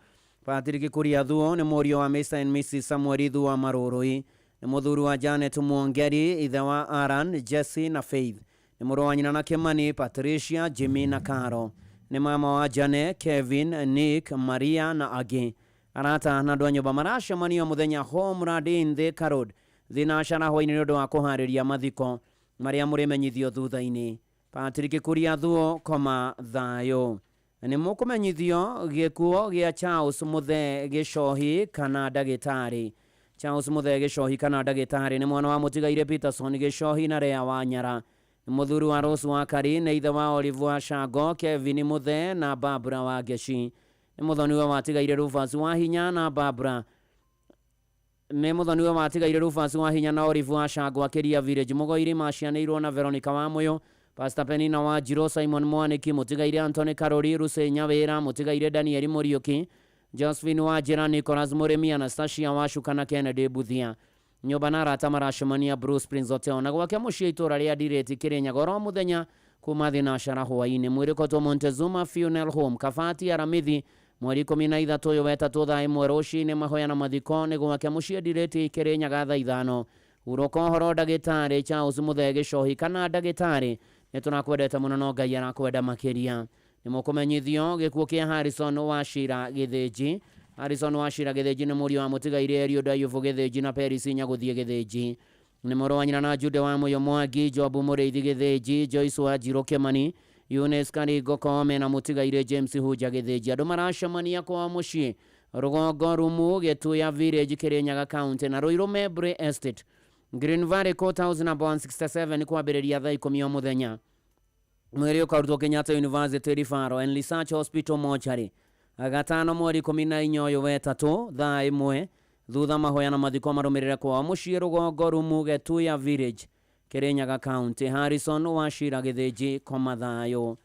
S9: Patrick Kuria Thuo nĩ mũriũ wa Mr and Mrs Samuel Thuo wa Marũrũi, nĩ mũthuri wa Janet Mwongeri, ithe wa Aaron, Jesse na Faith, nĩ mũrũ wa nyina na Kimani, Patricia, Jimmy na Caro, nĩ mama wa Jane, Kevin, Nick, Maria na angĩ. Arata na andũ a nyũmba maracemanio mũthenya Homeland in Thika Road thinacara hwaĩ-inĩ nĩ ũndũ wa kũharĩria mathiko marĩa mũrĩmenyithio thutha-inĩ. Patrick Kuria Thuo koma thayũ. Nĩ mũkũmenyithio gĩkuũ gĩa Charles Muthee Gĩcohi kana ndagĩtarĩ. Charles Muthee Gĩcohi kana ndagĩtarĩ nĩ mwana wa mũtigaire Peterson Gĩcohi na Rea Wanyara, nĩ mũthuri wa Rose wa Kari, nĩ ithe wa Olive wa Shango, Kevin Muthee na Barbara wa Ngeci, nĩ mũthoniwe wa tigaire Rufus wa Hinya na Barbara, nĩ mũthoniwe wa tigaire Rufus wa Hinya na Olive wa Shango akĩria Village Mũgoiri, macianĩirwo na Veronica wa Mũyũ, Pastor Penina wa Njiro, Simon Mwaniki, mũtigaire Anthony Karori, Ruse Nyawĩra, mũtigaire Daniel Mũriũki, Josephine wa Njĩra, Nicholas Mũrĩmi, Anastasia wa Shuka na Kennedy Buthia. Nyũmba na arata maracemania Bruce Prince Hotel na gwake mũciĩ itũra rĩa Ndirĩti Kĩrĩnyaga oro mũthenya kuma thinacara hwaĩ-inĩ. Mwĩrĩ kotwo Montezuma Funeral Home Kabati Aramithi mweri 13 ũyũ wetatũ thaa 1 rũcinĩ. Mahoya na mathiko nĩ gwake mũciĩ Ndirĩti Kĩrĩnyaga thaa 5. Hurũka ũhoro ndagĩtarĩ Charles Muthee Gĩcohi kana ndagĩtarĩ, nĩ tũrakwendete mũno no Ngai arakwenda makĩria. Nĩ mũkũmenyithio gĩkuũ kĩa Harrison Wachira Gĩthĩnji. Harrison Wachira Gĩthĩnji nĩ mũriũ wa mũtigaire Eliud Ayubu Gĩthĩnji na Peris Nyagũthiĩ Gĩthĩnji, nĩ mũrũ wa nyina na Jude wa Mũyũ Mwangi, Jobu Mũrĩithi Gĩthĩnji, Joyce wa Njirũ Kĩmani, Eunice Karingo Koome na mũtigaire James Hunja Gĩthĩnji. Andũ maracemania kwao mũciĩ Rũgongo Rumu Gĩtuya Village Kĩrĩnyaga County na Ruiru Mebri Estate Green Valley Courthouse number 167 kwambĩrĩria thaa 10 o mũthenya. Mwĩrĩ ũkarutwo Kenyatta University Referral and Research Hospital mortuary gatano mweri 14 ũyũ wetatũ thaa 1 thutha mahoya na mathiko marũmĩrĩre kwao mũciĩ Rũgongo Rumu Gĩtuya Village Kĩrĩnyaga County. Harrison Wachira Gĩthĩnji koma thayũ.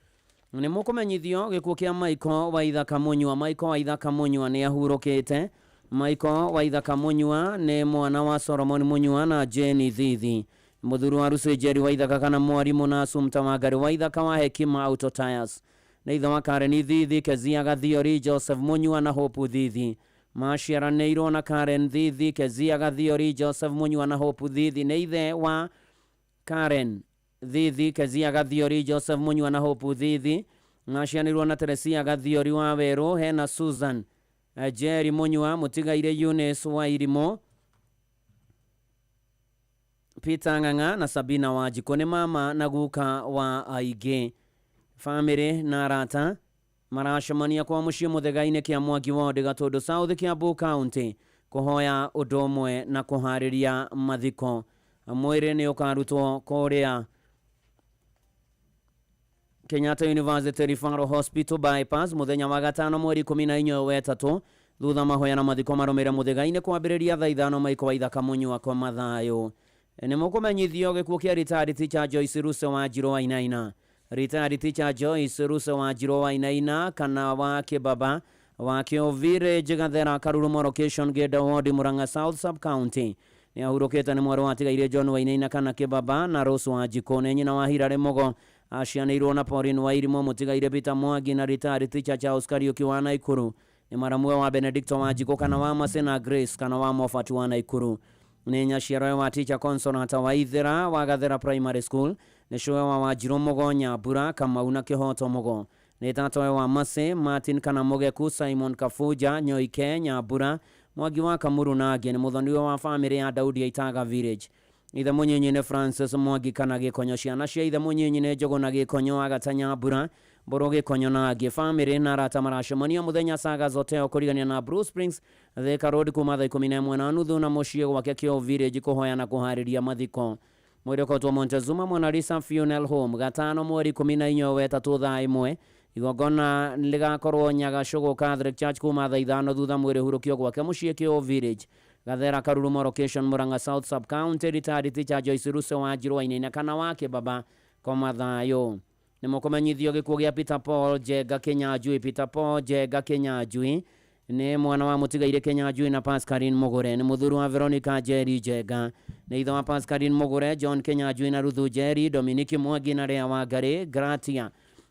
S9: Nĩ mũkũmenyithio gĩkuũ kĩa Michael Waithaka Mũnyua. Michael Waithaka Mũnyua nĩ ahurũkĩte. Michael Waithaka Mũnyua nĩ mwana wa Solomon Mũnyua na Jane Thithi, mũthuri wa Lucy Njeri Waithaka kana mwarimũ na Assumpta Wangari Waithaka wa Hekima Auto Tires, nĩ ithe wa Karen Thithi, Kezia Gathiori, Joseph Mũnyua na Hope Thithi. Maciaranĩirwo na Karen Thithi, Kezia Gathiori, Joseph Mũnyua na Hope Thithi, nĩ ithe wa Karen Thithi, Kezia Gathiori, Joseph Mũnyua na Hope Thithi. Maciaranĩirwo na Teresia Gathiori wa Werũ hena Susan Jerry Munyua, mũtigaire Eunice Wairimu, Peter Ng'ang'a na Sabina Wanjikũ nĩ mama na guka wa aingĩ. Famĩlĩ na arata maracemania kwa mũciĩ mũthega-inĩ kĩa Mwangi Ward, Gatũndũ South, Kiambu County kũhoya ũndũ ũmwe na kũharĩria mathiko. Mwĩrĩ nĩ ũkarutwo kũrĩa Kenyatta University Referral Hospital bypass mũthenya wa gatano mweri 14 wetatũ, thutha mahoya na mathiko marũmĩre mũthega-inĩ kwambĩrĩria thaa 5 maiko wa ithaka Mũnyua kwa mathayo. Nĩ mũkũmenyithio gĩkuũ kĩa retired teacher Joyce Ruse wa Njirũ Wainaina. Retired teacher Joyce Ruse wa Njirũ Wainaina kana wa Kĩbaba wa Kĩũvire Gathera Karurumo location Genda Ward, Murang'a South Sub County nĩ ahurũkĩte. Nĩ mwarĩ watigaire John Wainaina kana Kĩbaba na Rose Wanjikũ. Nĩ nyina wa Hilary Mugo, acianĩirwo na Pauline Wairimu, mũtigaire Peter Mwangi na retired teacher Charles Kariuki wa Naikuru. Nĩ maramwe wa Benedicto Wanjikũ kana wa Masena Grace kana wa Moffat wa Naikuru. Nĩ nyaciaro wa teacher Consolata Waithera wa Gathera Primary School. Nĩ cũwe wa Wanjirũ Mugo, Nyambura Kamau na Kĩhoto Mugo. Nĩ tatowe wa Mase Martin kana Mugeku, Simon Kabuja, Nyoike Nyambura, Mwangi wa Kamuru na angĩ. Nĩ mũthoniwe wa famĩlĩ ya Daudi Aitaga Village. Ithe mũnyinyi nĩ Francis Mwangi kana Gĩkonyo. Ciana cia ithe mũnyinyi nĩ Njũgũ na Gĩkonyo, Agata Nyambura, Mbũrũ Gĩkonyo na angĩ. Famĩlĩ na arata maracemania mũthenya Saga Hotel kũrigania na Blue Springs, Thika Road, kuma thaa 11:30 na mũciĩ gwake Kĩo Village kũhoya na kũharĩria mathiko. Mwĩrĩ ũkotwo Montezuma Mona Lisa Funeral Home gatano mweri 14 wetatũ thaa 1. Igongona rĩgakorwo Nyagacũgũ Catholic Church kuma thaa 5, thutha mwĩrĩ hurũkio gwake mũciĩ Kĩo Village, Gathera Karurumo location, Murang'a South Sub County. Retired teacher Joyce Ruse wa Njirũ Wainaina kana wa Kĩbaba koma thayũ. Nĩ mũkũmenyithio gĩkuũ gĩa Peter Paul Njenga Kĩnyanjui. Peter Paul Njenga Kĩnyanjui nĩ mwana wa mũtigaire Kĩnyanjui na Pascaline Mũgũre. Nĩ mũthuri wa Veronica Njeri Njenga. Nĩ ithe wa Pascaline Mũgũre, John Kĩnyanjui na Ruthu Njeri, Dominic Mwangi na Lea Wangari, Gratia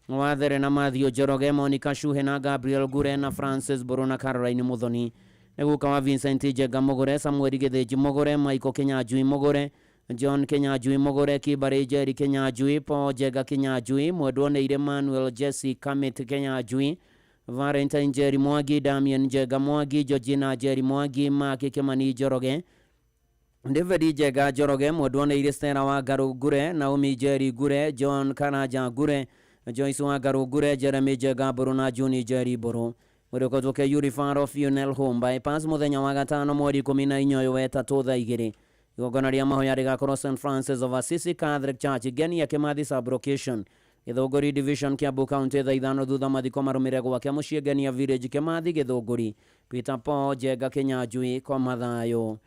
S9: Wathere na Matthew Njoroge, Monica Shuhe na Gabriel Gure na Francis Mburu na Caroline Muthoni. Nĩ guka wa Vincent Njenga Mũgũre, Samuel Gĩthĩnji Mũgũre, Michael Kĩnyanjui Mũgũre, John Kĩnyanjui Mũgũre, Kimberly Njeri Kĩnyanjui, Paul Njenga Kĩnyanjui, mwendwo nĩ Emmanuel Jesse Kamit Kĩnyanjui, Valentine Njeri Mwangi, Damien Njenga Mwangi, Georgina Njeri Mwangi, Mark Kimani Njoroge, David Njenga Njoroge, mwendwo nĩ Stella Wangarũ Ngure, Naomi Njeri Ngure, John Karanja Ngure, Joyce Wangarũ Ngure, Jeremy Njenga Mbũrũ na Juni Njeri Mbũrũ. Mwĩrĩ ũkotwo KU Referral Funeral Home bypass mũthenya wa gatano mweri 14 wetatũ thaa 2. Igongona rĩa mahoya rĩgakorwo St Francis of Assisi Catholic Church, Ngenia Kimathi Sub-location, Gĩthũngũri Division, Kiambu County, thaa 5, thutha mathiko marũmĩrĩre gwake mũciĩ Ngenia Village, Kimathi, Gĩthũngũri. Peter Paul Njenga Kĩnyanjui koma thayũ.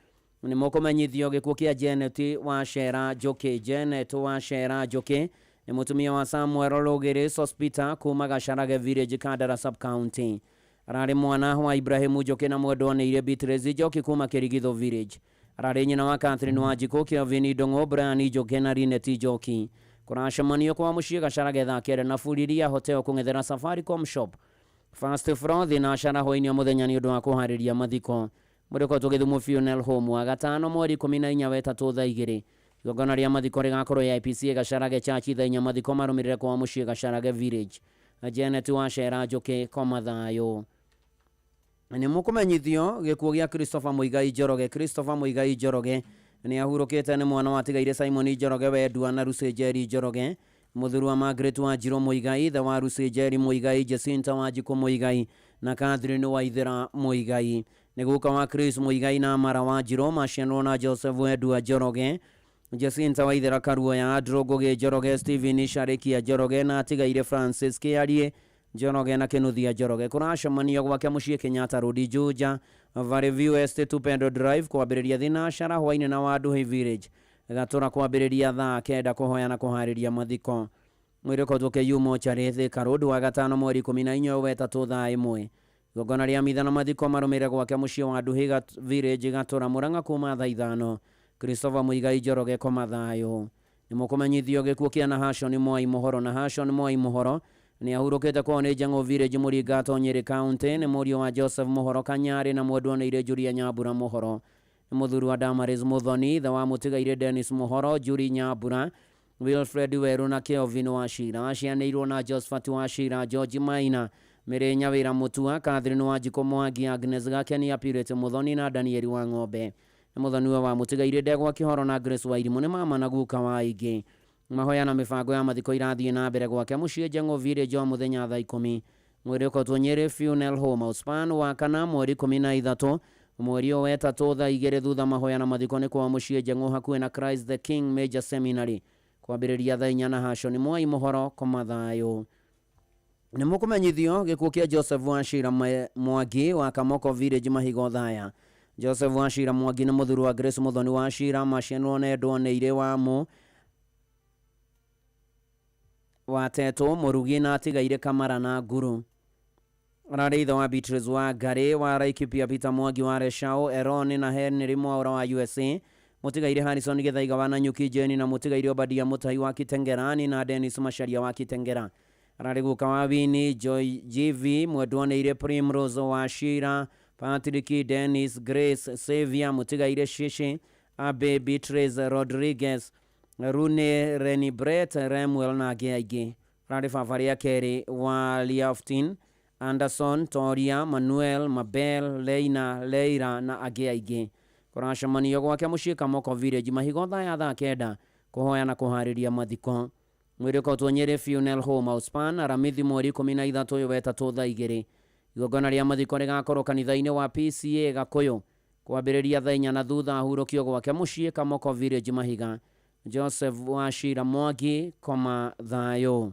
S9: Nĩ mũkũmenyithio gĩkuũ kĩa Janet Wacera Njũkĩ. Janet Wacera Njũkĩ nĩ mũtumia wa Samuel Rũgĩrĩ Sospita kuma Gacharage Village, Kandara Sub County. Ararĩ mwana wa Ibrahimu Njũkĩ na mwendwa nĩire Beatrice Njoki kuma Kĩrigitho Village. Ararĩ nyina wa Catherine Wanjikũ, Kelvin Ndong'o, Brian Njoki na Linet Njoki. Kũracemanio kwa mũciĩ Gacharage thaa 9 na Buriria Hotel kũng'ethera Safaricom Shop First floor thinacara hwaĩ-inĩ o mũthenya nĩ ũndũ wa kũharĩria mathiko. Mwĩrĩ ũkoretwo Gĩthumo Funeral Home wa gatano mweri 14 wetatũ thaa 2. Igongona rĩa mathiko rĩgakorwo AIPCA Gacharage Church thaa 4, mathiko marũmĩrĩre kwa mũciĩ Gacharage Village. Janet Wacera Njũkĩ koma thayũ. Nĩ mũkũmenyithio gĩkuũ gĩa Christopher Muigai Njoroge. Christopher Muigai Njoroge nĩ ahurũkĩte. Nĩ mwana watigaire Simon Njoroge Wendua na Lucy Njeri Njoroge, mũthuri wa Margaret Wanjirũ Muigai, ithe wa Lucy Njeri Muigai, Jacinta Wanjikũ Muigai na Catherine Waithera Muigai. Nĩ guka wa Chris Muigai na Mara Wanjirũ, macianwo na Joseph Wendua Njoroge, Jacinta Waithera Karuoya, Andrew Ngugi Njoroge, Stephen Sharikia Njoroge na atigaire Francis Kĩarie Njoroge na Kĩnuthia Njoroge. Kũracemanio gwake mũciĩ Kenyatta Road, Juja Valley View Estate, Upendo Drive, kwambĩrĩria thinacara hwaĩ-inĩ na Wanduhi Village Gatũra kwambĩrĩria thaa 9 kũhoya na kũharĩria mathiko. Mwĩrĩ ũkotwo KU Mortuary, Thika Road wa gatano mweri 14 wetatũ thaa 1. Igongona rĩa mitha na mathiko marũmĩrĩre gwake mũciĩ wa Nduhi Village, Gatũra, Murang'a kuma thaa 5. Christopher Muigai Njoroge koma thayũ. Nĩ mũkũmenyithio gĩkuũ kĩa Nahashon Mwai Mũhoro. Nahashon Mwai Mũhoro nĩ ahurũkĩte kwao nĩ Njang'ũ Village, Mũringato, Nyĩrĩ County. Nĩ mũriũ wa Joseph Mũhoro Kanyarĩ na mwendwa nĩ Julia Nyambura Mũhoro. Nĩ mũthuri wa Damaris Muthoni, ithe wa mũtigaire Dennis Mũhoro, Julie Nyambura, Wilfred Weru na Kelvin Wachira. Acianĩirwo na Josephat Wachira, George Maina, Mĩrĩ Nyawĩra Mũtua, Catherine Wanjikũ Mwangi, Agnes Gakenia, Purity Muthoni na Daniel wa Ng'ombe. Nĩ mũthoniwe wa mũtigairĩ Ndegwa Kĩhoro na Grace Wairimũ nĩ mama na guka wa aingĩ. Mahoya na mĩbango ya mathiko irathiĩ na mbere gwake mũciĩ Njeng'ũ Village o mũthenya thaa 10. Mwĩrĩ ũkotwo Nyĩrĩ Funeral Home Outspan wa kana mweri 13 mweri ũyũ wetatũ thaa 2 thutha mahoya na mathiko nĩ kwao mũciĩ Njeng'ũ hakuhĩ na Christ the King Major Seminary kwambĩrĩria thaa 4 na Hashoni Mwai mũhoro koma thayũ. Nĩ mũkũmenyithio gĩkuũ kĩa Joseph Wachira Mwangi wa Kamoko Village Mahiga Othaya. Joseph Wachira Mwangi nĩ mũthuri wa Grace Muthoni Wachira macianwo na endwa nĩ irĩ wa mũ watetwo mũrugi na atigaire Kamara na Nguru. Ararĩ ithe wa Beatrice wa Ngarĩ wa Laikipia Peter Mwangi wa Reshau Eroni na Henry Mwaura wa USA mũtigaire Harrison Gĩthaiga wa Nanyuki Jane na mũtigaire Obadia Mũtahi wa Kitengerani na Dennis Macharia wa Kitengera. Ararĩ guka wa Winnie Joy GV mwendwa nĩ irĩ Primrose wa Shira Patrick Dennis Grace Xavier mũtigaire Shishi Abe Beatrice Rodriguez Rune Renibret Remuel na angĩ aingĩ. Ararĩ baba rĩa kerĩ wa Liaftin Anderson Toria Manuel Mabel Leina Leira na angĩ aingĩ. Kũracemanio gwake mũciĩ Kamoko Village Mahiga Othaya thaa 9 kũhoya na kũharĩria mathiko. Mwĩrĩ ũkotwo Nyĩrĩ Funeral Home Outspan Aramithi mweri 13 ũyũ wetatũ thaa 2. Igongona rĩa mathiko rĩgakorwo kanitha-inĩ wa PCA Gakũyũ kwambĩrĩria thaa 4 na thutha ahurũkio gwake mũciĩ Kamoko Village Mahiga. Joseph Wachira Mwangi koma thayũ.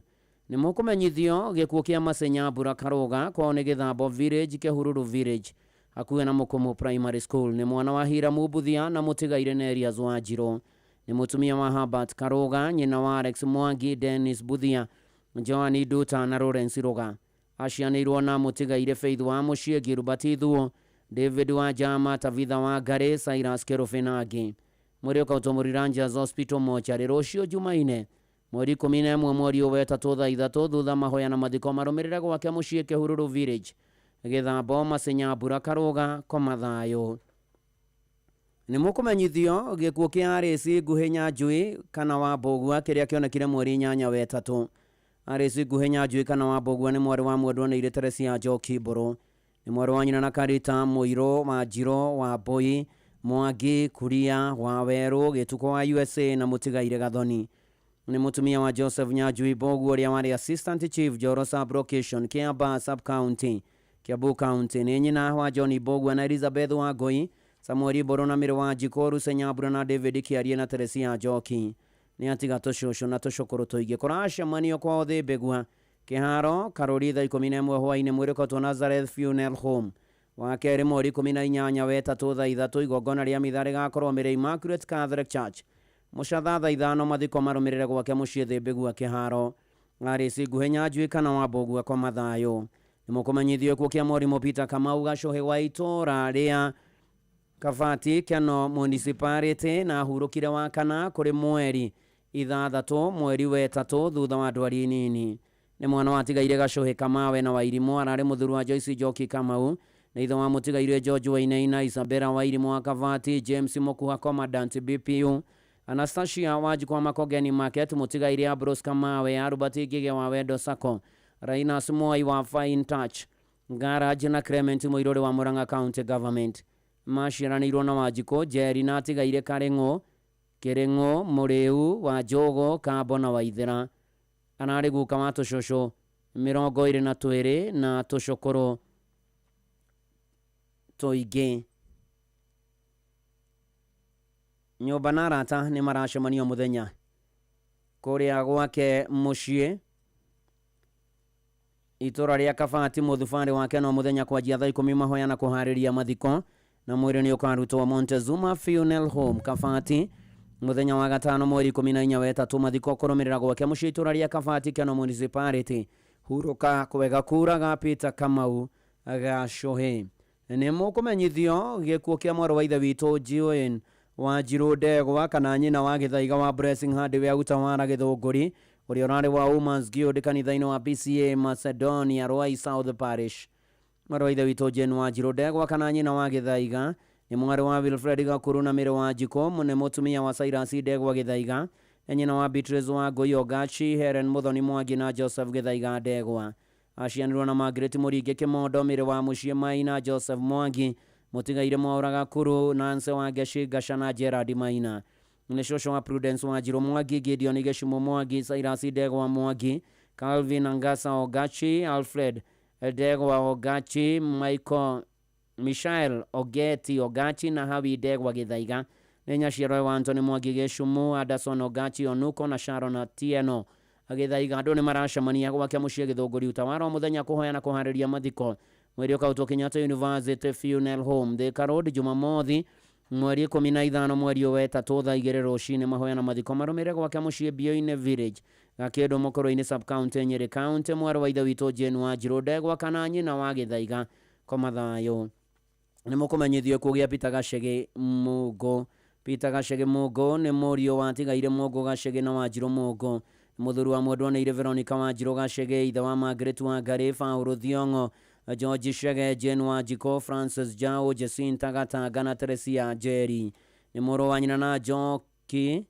S9: Nĩ mũkũmenyithio gĩkuũ kĩa Masenya Mbura Karũga kwao nĩ Gĩthambo Village Kĩhururu Village hakuhĩ na Mũkũmũ Primary School. Nĩ mwana wa Hiramu Mbuthia na mũtigaire Nerias Wanjirũ. Nĩ mũtumia wa Herbert Karũga, nyina wa Alex Mwangi, Dennis Mbuthia, Joan Duta na Lawrence Ruga. Acianĩirwo na mũtigaire Faith wa Mũciĩ, Gilbert Thuo, David wa Jama, Tabitha wa Ngarĩ, Cyrus Kĩrũbĩ na angĩ. Mwĩrĩ ũkautwo Mũriranjas Hospital mochari rũciũ Jumaine mweri 11 mweri ũyũ wetatũ thaa 3 thutha mahoya na mathiko marũmĩrĩre gwake mũciĩ Kĩhururu Village Gĩthambo Masenya Mbura Karũga koma thayũ. Nĩ mũkũmenyithio gĩkuũ kĩa Arĩci Nguhĩ Nyanjui kana wa Mbũgua kĩrĩa kĩonekire mweri 8 wetatũ. Arĩci Nguhĩ Nyanjui kana wa Mbũgua nĩ mwarĩ wa mwendwa nĩ irĩ Teresia Njoki Mbũrũ. Nĩ mwarĩ wa nyina na Karita Mũirũ wa Njirũ wa Mbũi Mwangi Kuria wa Werũ Gĩtukũ wa USA na mũtigaire Gathoni. Nĩ mũtumia wa Joseph Nyanjui Mbũgua ũrĩa warĩ Assistant Chief Njoro Sub-Location Kiambaa Sub-County Kiambu County. Nĩ nyina wa John Mbũgua na Elizabeth Wangũi Samuel Mbũrũ na Mĩrĩ wa Njikũ Ruse Nyambura na David Kĩarie na Teresia Njoki. Nĩ atiga tũcũcũ na tũcũkũrũ tũingĩ. Kũracemanio kwao Thĩmbĩgua Kĩharo Karũri thaa 11 hwaĩ-inĩ mwĩrĩ ũkotwo Nazareth Funeral Home. Wa kerĩ mweri 18 wetatũ thaa 3 igongona rĩa mitha rĩgakorwo Mĩrĩ Immaculate Catholic Church Mũcatha thaa 5 mathiko marũmĩrĩre gwake mũciĩ Thĩmbĩgua Kĩharo. Arĩci Nguhĩ Nyanjui kana wa Mbũgua koma thayũ. Nĩ mũkũmenyithio gĩkuũ kĩa mwarimũ Peter Kamau Gacũhĩ wa itũũra rĩa Kabati Keno Municipality na ahurũkire wa kana kũrĩ mweri 6 mweri wetatũ thutha wa ndwari nini. Nĩ mwana watigaire Gacũhĩ Kamawe na Wairimũ ararĩ mũthuri wa Joyce Njoki Kamau na ithe wa mũtigaire George Wainaina Isabella Wairimũ wa Kabati James Mũkuha Commandant BPU Anastasia Wanjikũ wa Makongeni Market mũtigaire Ambrose Kamawe Albert Ngige wa Wendo Sacco Rainas Mwai wa Fine Touch Garage na Clement Mũirũrĩ wa Murang'a County Government. Maciaranĩirwo na Wanjikũ Njeri na atigaire Karĩng'ũ Kĩrĩng'ũ Mũrĩu wa Njũgũ Kambo na Waithĩra. Ararĩ guka wa tũcũcũ 22 na tũcũkũrũ tũingĩ. Nyũmba na arata nĩ maracemanio mũthenya kũrĩa gwake mũciĩ itũra rĩa Kabati mũthubarĩ wake no mũthenya kwanjia thaa 10 mahoya na kũharĩria mathiko na mwĩrĩ nĩ ũkarutwo Montezuma Funeral Home Kabati mũthenya wa gatano mweri 14 wetatũ mathiko kũrũmĩrĩra gwake mũciĩ itũra rĩa Kabati Keno Municipality hurũka kwega kuraga Peter Kamau Gacũhĩ. Nĩ mũkũmenyithio gĩkuũ kĩa mwarĩ wa ithe witũ Joan Wanjirũ Ndegwa kana nyina wa Gĩthaiga wa Blessing Hardware Utawala Gĩthũngũri ũrĩa ũrarĩ wa Women's Guild kanitha-inĩ wa PCA Macedonia Ruai South Parish. Mwarĩ wa ithe witũ Jane Wanjirũ Ndegwa kana nyina wa Gĩthaiga nĩ mwarĩ wa Wilfred Gakuru na Mĩrĩ wa Njikũ nĩ mũtumia wa Cyrus Ndegwa Gĩthaiga na nyina wa Beatrice wa Ngũi Ogachi Helen Muthoni Mwangi na Joseph Gĩthaiga Ndegwa. Acianirwo na Margaret Mũringe Kĩmondo, Mĩrĩ wa Mũciĩ Maina, Joseph Mwangi, Mũtigaire Mwaũra Gakuru, Nancy Wangeshi Ngaca na Gerard Maina. Nĩ cũcũ wa Prudence Wanjirũ Mwangi, Gideon Gĩcumu Mwangi, Cyrus Ndegwa Mwangi, Calvin Angasa Ogachi, Alfred Ndegwa Ogachi, Michael Michael Ogeti Ogachi na Hawi Ndegwa Gĩthaiga. Nĩ nyaciaro wa Anthony Mwangi Gĩcumu, Anderson Ogachi Onuko na Sharon Atieno Gĩthaiga. Andũ nĩ maracemania gwake mũciĩ Gĩthũngũri Utawara o mũthenya kũhoya na kũharĩria mathiko. Mwĩrĩ ũkautwo Kenyatta University Funeral Home, Thika Road, Jumamothi mweri 15 mweri ũyũ wetatũ thaa 2 rũcinĩ. Mahoya na mathiko marũmĩrĩre gwake mũciĩ Mbio-inĩ Village, Gakĩndũ Mũkũrũ-inĩ sub county, Nyĩrĩ county. Mwarĩ wa ithe witũ Jane Wanjirũ Ndegwa kana nyina wa Gĩthaiga, koma thayũ. Nĩ mũkũmenyithio gĩkuũ gĩa Peter Gacege Mũngũ. Peter Gacege Mũngũ nĩ mũriũ wa Tigaire Mũngũ Gacege na Wanjirũ Mũngũ. Nĩ mũthuri wa mwendwa nĩ Veronica Wanjirũ Gacege, ithe wa Margaret Wangari, Paul Thiong'o, George Chege, Jane Wanjikũ, Francis Jao, Jacinta Gatanga na Teresia Njeri. Nĩ mũrũ wa nyina na Njoki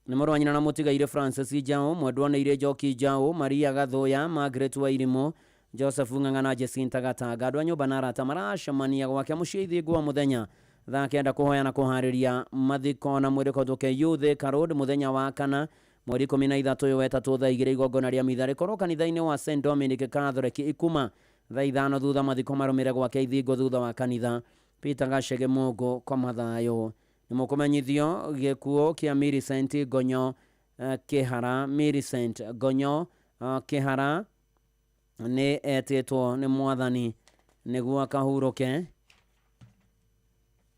S9: nĩ mũrũ wa nyina na mũtigaire Francis Njau, mwendwa nĩ Njoki Njau, Maria Gathuya, Margaret Wairimũ, Joseph Ng'ang'a na Jacinta Gatanga. Andũ a nyũmba na arata maracemania gwake mũciĩ Ithĩngũ o mũthenya thaa 9 kũhoya na kũharĩria mathiko na mwĩrĩ ũkautwo KU Thika Road mũthenya wa kana mweri 13 ũyũ wetatũ thaa 2. Igongona rĩa mitha rĩkorwo kanitha-inĩ wa St Dominic Catholic Ikuma thaa 5 thutha mathiko marũmĩre gwake Ithĩngũ thutha wa kanitha. Peter Gacege Mũngũ, koma thayũ. Nĩ mũkũmenyithio gĩkuũ kĩa Millicent Gonyo Kĩhara. Millicent Gonyo Kĩhara nĩ etĩtwo nĩ mwathani nĩguo akahurũke.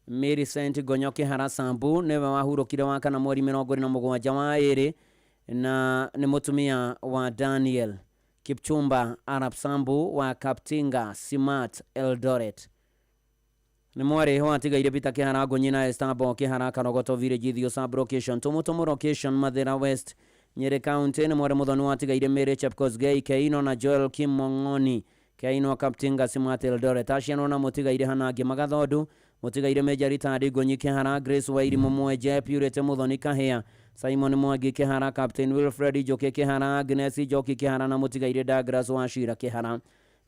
S9: Millicent Gonyo Kĩhara Sambu nĩwe wahurũkire wa kana mweri 27 wa ĩrĩ na nĩ mũtumia wa Daniel Kipchumba Arap Sambu wa Kaptinga Simat Eldoret. Nĩ mwarĩ watigaire Peter Kĩhara Ngunyi na Esther Bo Kĩhara Karogoto Village Ithio sub location Tumutumu location Mathira West Nyeri County. Nĩ mwarĩ mũthoni watigaire Mary Chepkosgei Keino na Joel Kimong'oni Keino Kaptinga Simat Eldoret. Acianwo na mũtigaire Hanangi Magathondu, mũtigaire Major Retired Ngunyi Kĩhara, Grace Wairimũ Mwenje, Purity Muthoni Kahĩa, Simon Mwangi Kĩhara, Captain Wilfred Njoki Kĩhara, Agnes Njoki Kĩhara na mũtigaire Douglas Wachira Kĩhara.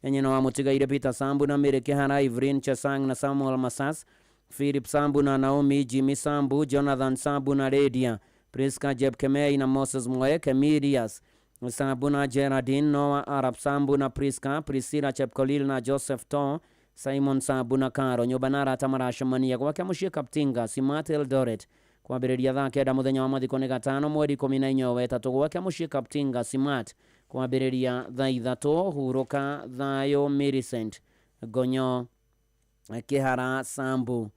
S9: Nĩ nyina wa mũtigaire Peter Sambu na Mary Kĩhara, Evelyn Chesang na Samuel Masas, Philip Sambu na Naomi, Jimmy Sambu, Jonathan Sambu na Lydia, Priska Jepkemei na Moses Moeke, Emilius Sambu na Gerardine, Noah Arap Sambu na Priska, Priscilla Chepkolil na Joseph To, Simon Sambu na Karo. Nyũmba na arata maracemania gwake mũciĩ Kaptinga Simat Eldoret kwambĩrĩria thaa 9. Mũthenya wa mathiko nĩ gatano mweri 14 wetatũ gwake mũciĩ Kaptinga Simat kwambĩrĩria thaa 3. Hurũka thayũ Millicent Gonyo Kĩhara Sambu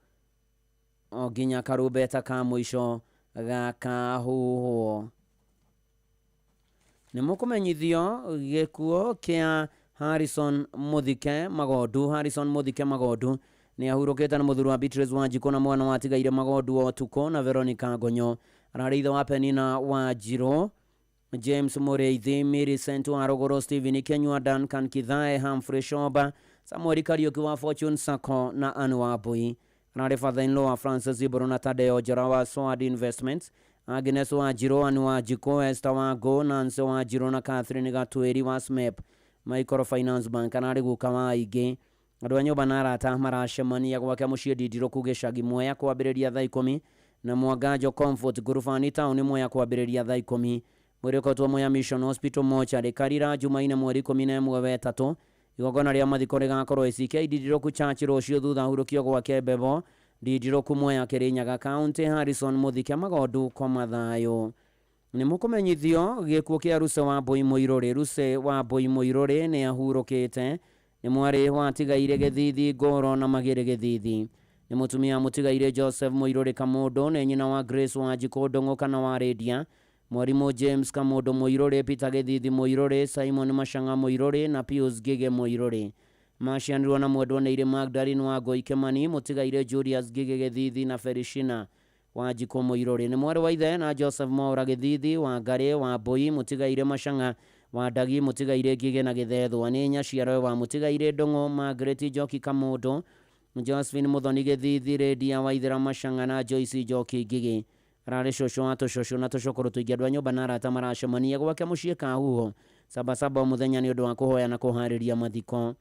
S9: o nginya karumbeta ka mũico gakahuhwo. Nĩ mũkũmenyithio gĩkuũ kĩa Harrison Muthike Magondu. Harrison Muthike Magondu nĩ ahurũkĩte na mũthuri wa Beatrice Wanjikũ na mwana watigaire Magondu Otukũ na Veronica Gonyo. Ararĩ ithe wa Penina Wanjirũ, James Mũrĩithi, Millicent Warũgũrũ, Stephen Kenyua, Duncan Kithae, Humphrey Shoba, Samuel Kariuki wa Fortune Sacco na Anne Wambui. Ararĩ father-in-law wa Francis Iburu na Tadeo Njora wa Sword Investments, Agnes Wanjirũ, Anne Wanjikũ, Esther Wangũ, Nancy Wanjirũ na Catherine Gatwĩri wa SMEP Microfinance Bank. Ararĩ guka wa aingĩ. Andũ a nyũmba na arata maracemania gwake mũciĩ Ndindirũku gĩcagi Mwea kwambĩrĩria thaa 10 na Mwanganjo Comfort Ngurubani taũni Mwea kwambĩrĩria thaa 10. Mwĩrĩ ũkautwo Mwea Mission Hospital Mortuary Karira Jumaine mweri 11 wetatũ. Igongona rĩa mathiko rĩgakorwo ACK Ndindirũku Church rũciũ thutha hurũkio gwake Mbebo Ndindirũku Mwea Kĩrĩnyaga County. Harrison Muthike Magondu, koma thayũ. Nĩ mũkũmenyithio gĩkuũ kĩa Ruse Wambui Mũirũrĩ. Ruse Wambui Mũirũrĩ nĩ ahurũkĩte. Nĩ mwarĩ watigaire Gĩthithi Ngoro na Magĩrĩ Gĩthithi. Nĩ mũtumia mũtigaire Joseph Mũirũrĩ Kamũndũ. Nĩ nyina wa Grace Wanjikũ Ndũng'ũ kana wa Rĩndia, Mwarimũ James Kamũndũ Mũirũrĩ, Peter Gĩthithi Mũirũrĩ, Simon Machang'a Mũirũrĩ na Pius Ngige Mũirũrĩ. Macianirwo na mwendwa nĩ irĩ Magdalene Wangũi Kĩmani, mũtigaire Julius Ngige Gĩthithi na Felishina Wanjikũ Mũirũrĩ. Nĩ mwarĩ wa ithe na Joseph Mwaũra Gĩthithi, Wangarĩ Wambui, mũtigaire Machang'a Wandagi, mũtigaire Ngige na Gĩthethwa. Nĩ nyaciaro wa mũtigaire Ndũng'ũ, Margaret Njoki Kamũndũ, Josephine Muthoni Gĩthithi, Rĩndia Waithera Machang'a na Joyce Njoki Ngigi. Ararĩ cũcũ wa tũcũcũ na tũcũkũrũ tũingĩ. Andũ a nyũmba na arata maracemania gwake mũciĩ Kahuho Sabasaba o mũthenya nĩ ũndũ wa kũhoya na kũharĩria mathiko.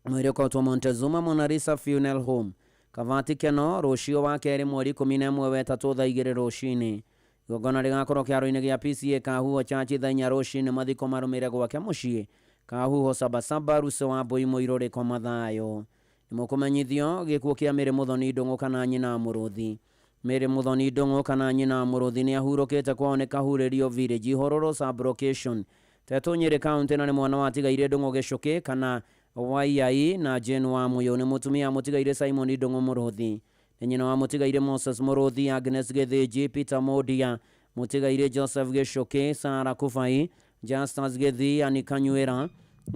S9: Mwĩrĩ ũkorotwo Montezuma Monalisa Funeral Home, Kavati Keno, rũciũ wa kerĩ mweri 11 wetatũ thaa 2 rũcinĩ. Igongona rĩgakorwo kĩharo-inĩ gĩa PCA Kahuho Church thaa 4 rũcinĩ, mathiko marũmĩrĩre gwake mũciĩ Kahuho Sabasaba, Ruse wa Mbũi Mũirũrĩ koma thayũ. Nĩ mũkũmenyithio gĩkuũ kĩa Mary Mũthoni Ndũng'ũ kana nyina Mũrũthi. Mary Mũthoni Ndũng'ũ kana nyina Mũrũthi nĩ ahurũkĩte kwao nĩ Kahurĩrio Village, Ihũrũrũ sub-location, Tetũ Nyĩrĩ County, na nĩ mwana wa Tigaire Ndũng'ũ Gĩcũkĩ kana Waiyai na Jane wa Mũyũ. Nĩ mũtumia mũtigaire Simon Ndũng'ũ Mũrũthi. Nĩ nyina wa mũtigaire Moses Mũrũthi, Agnes Gĩthĩnji, Peter Mũndia, mũtigaire Joseph Gĩcũkĩ, Sarah Kubai, Justus Gĩthii, Annie Kanyuĩra,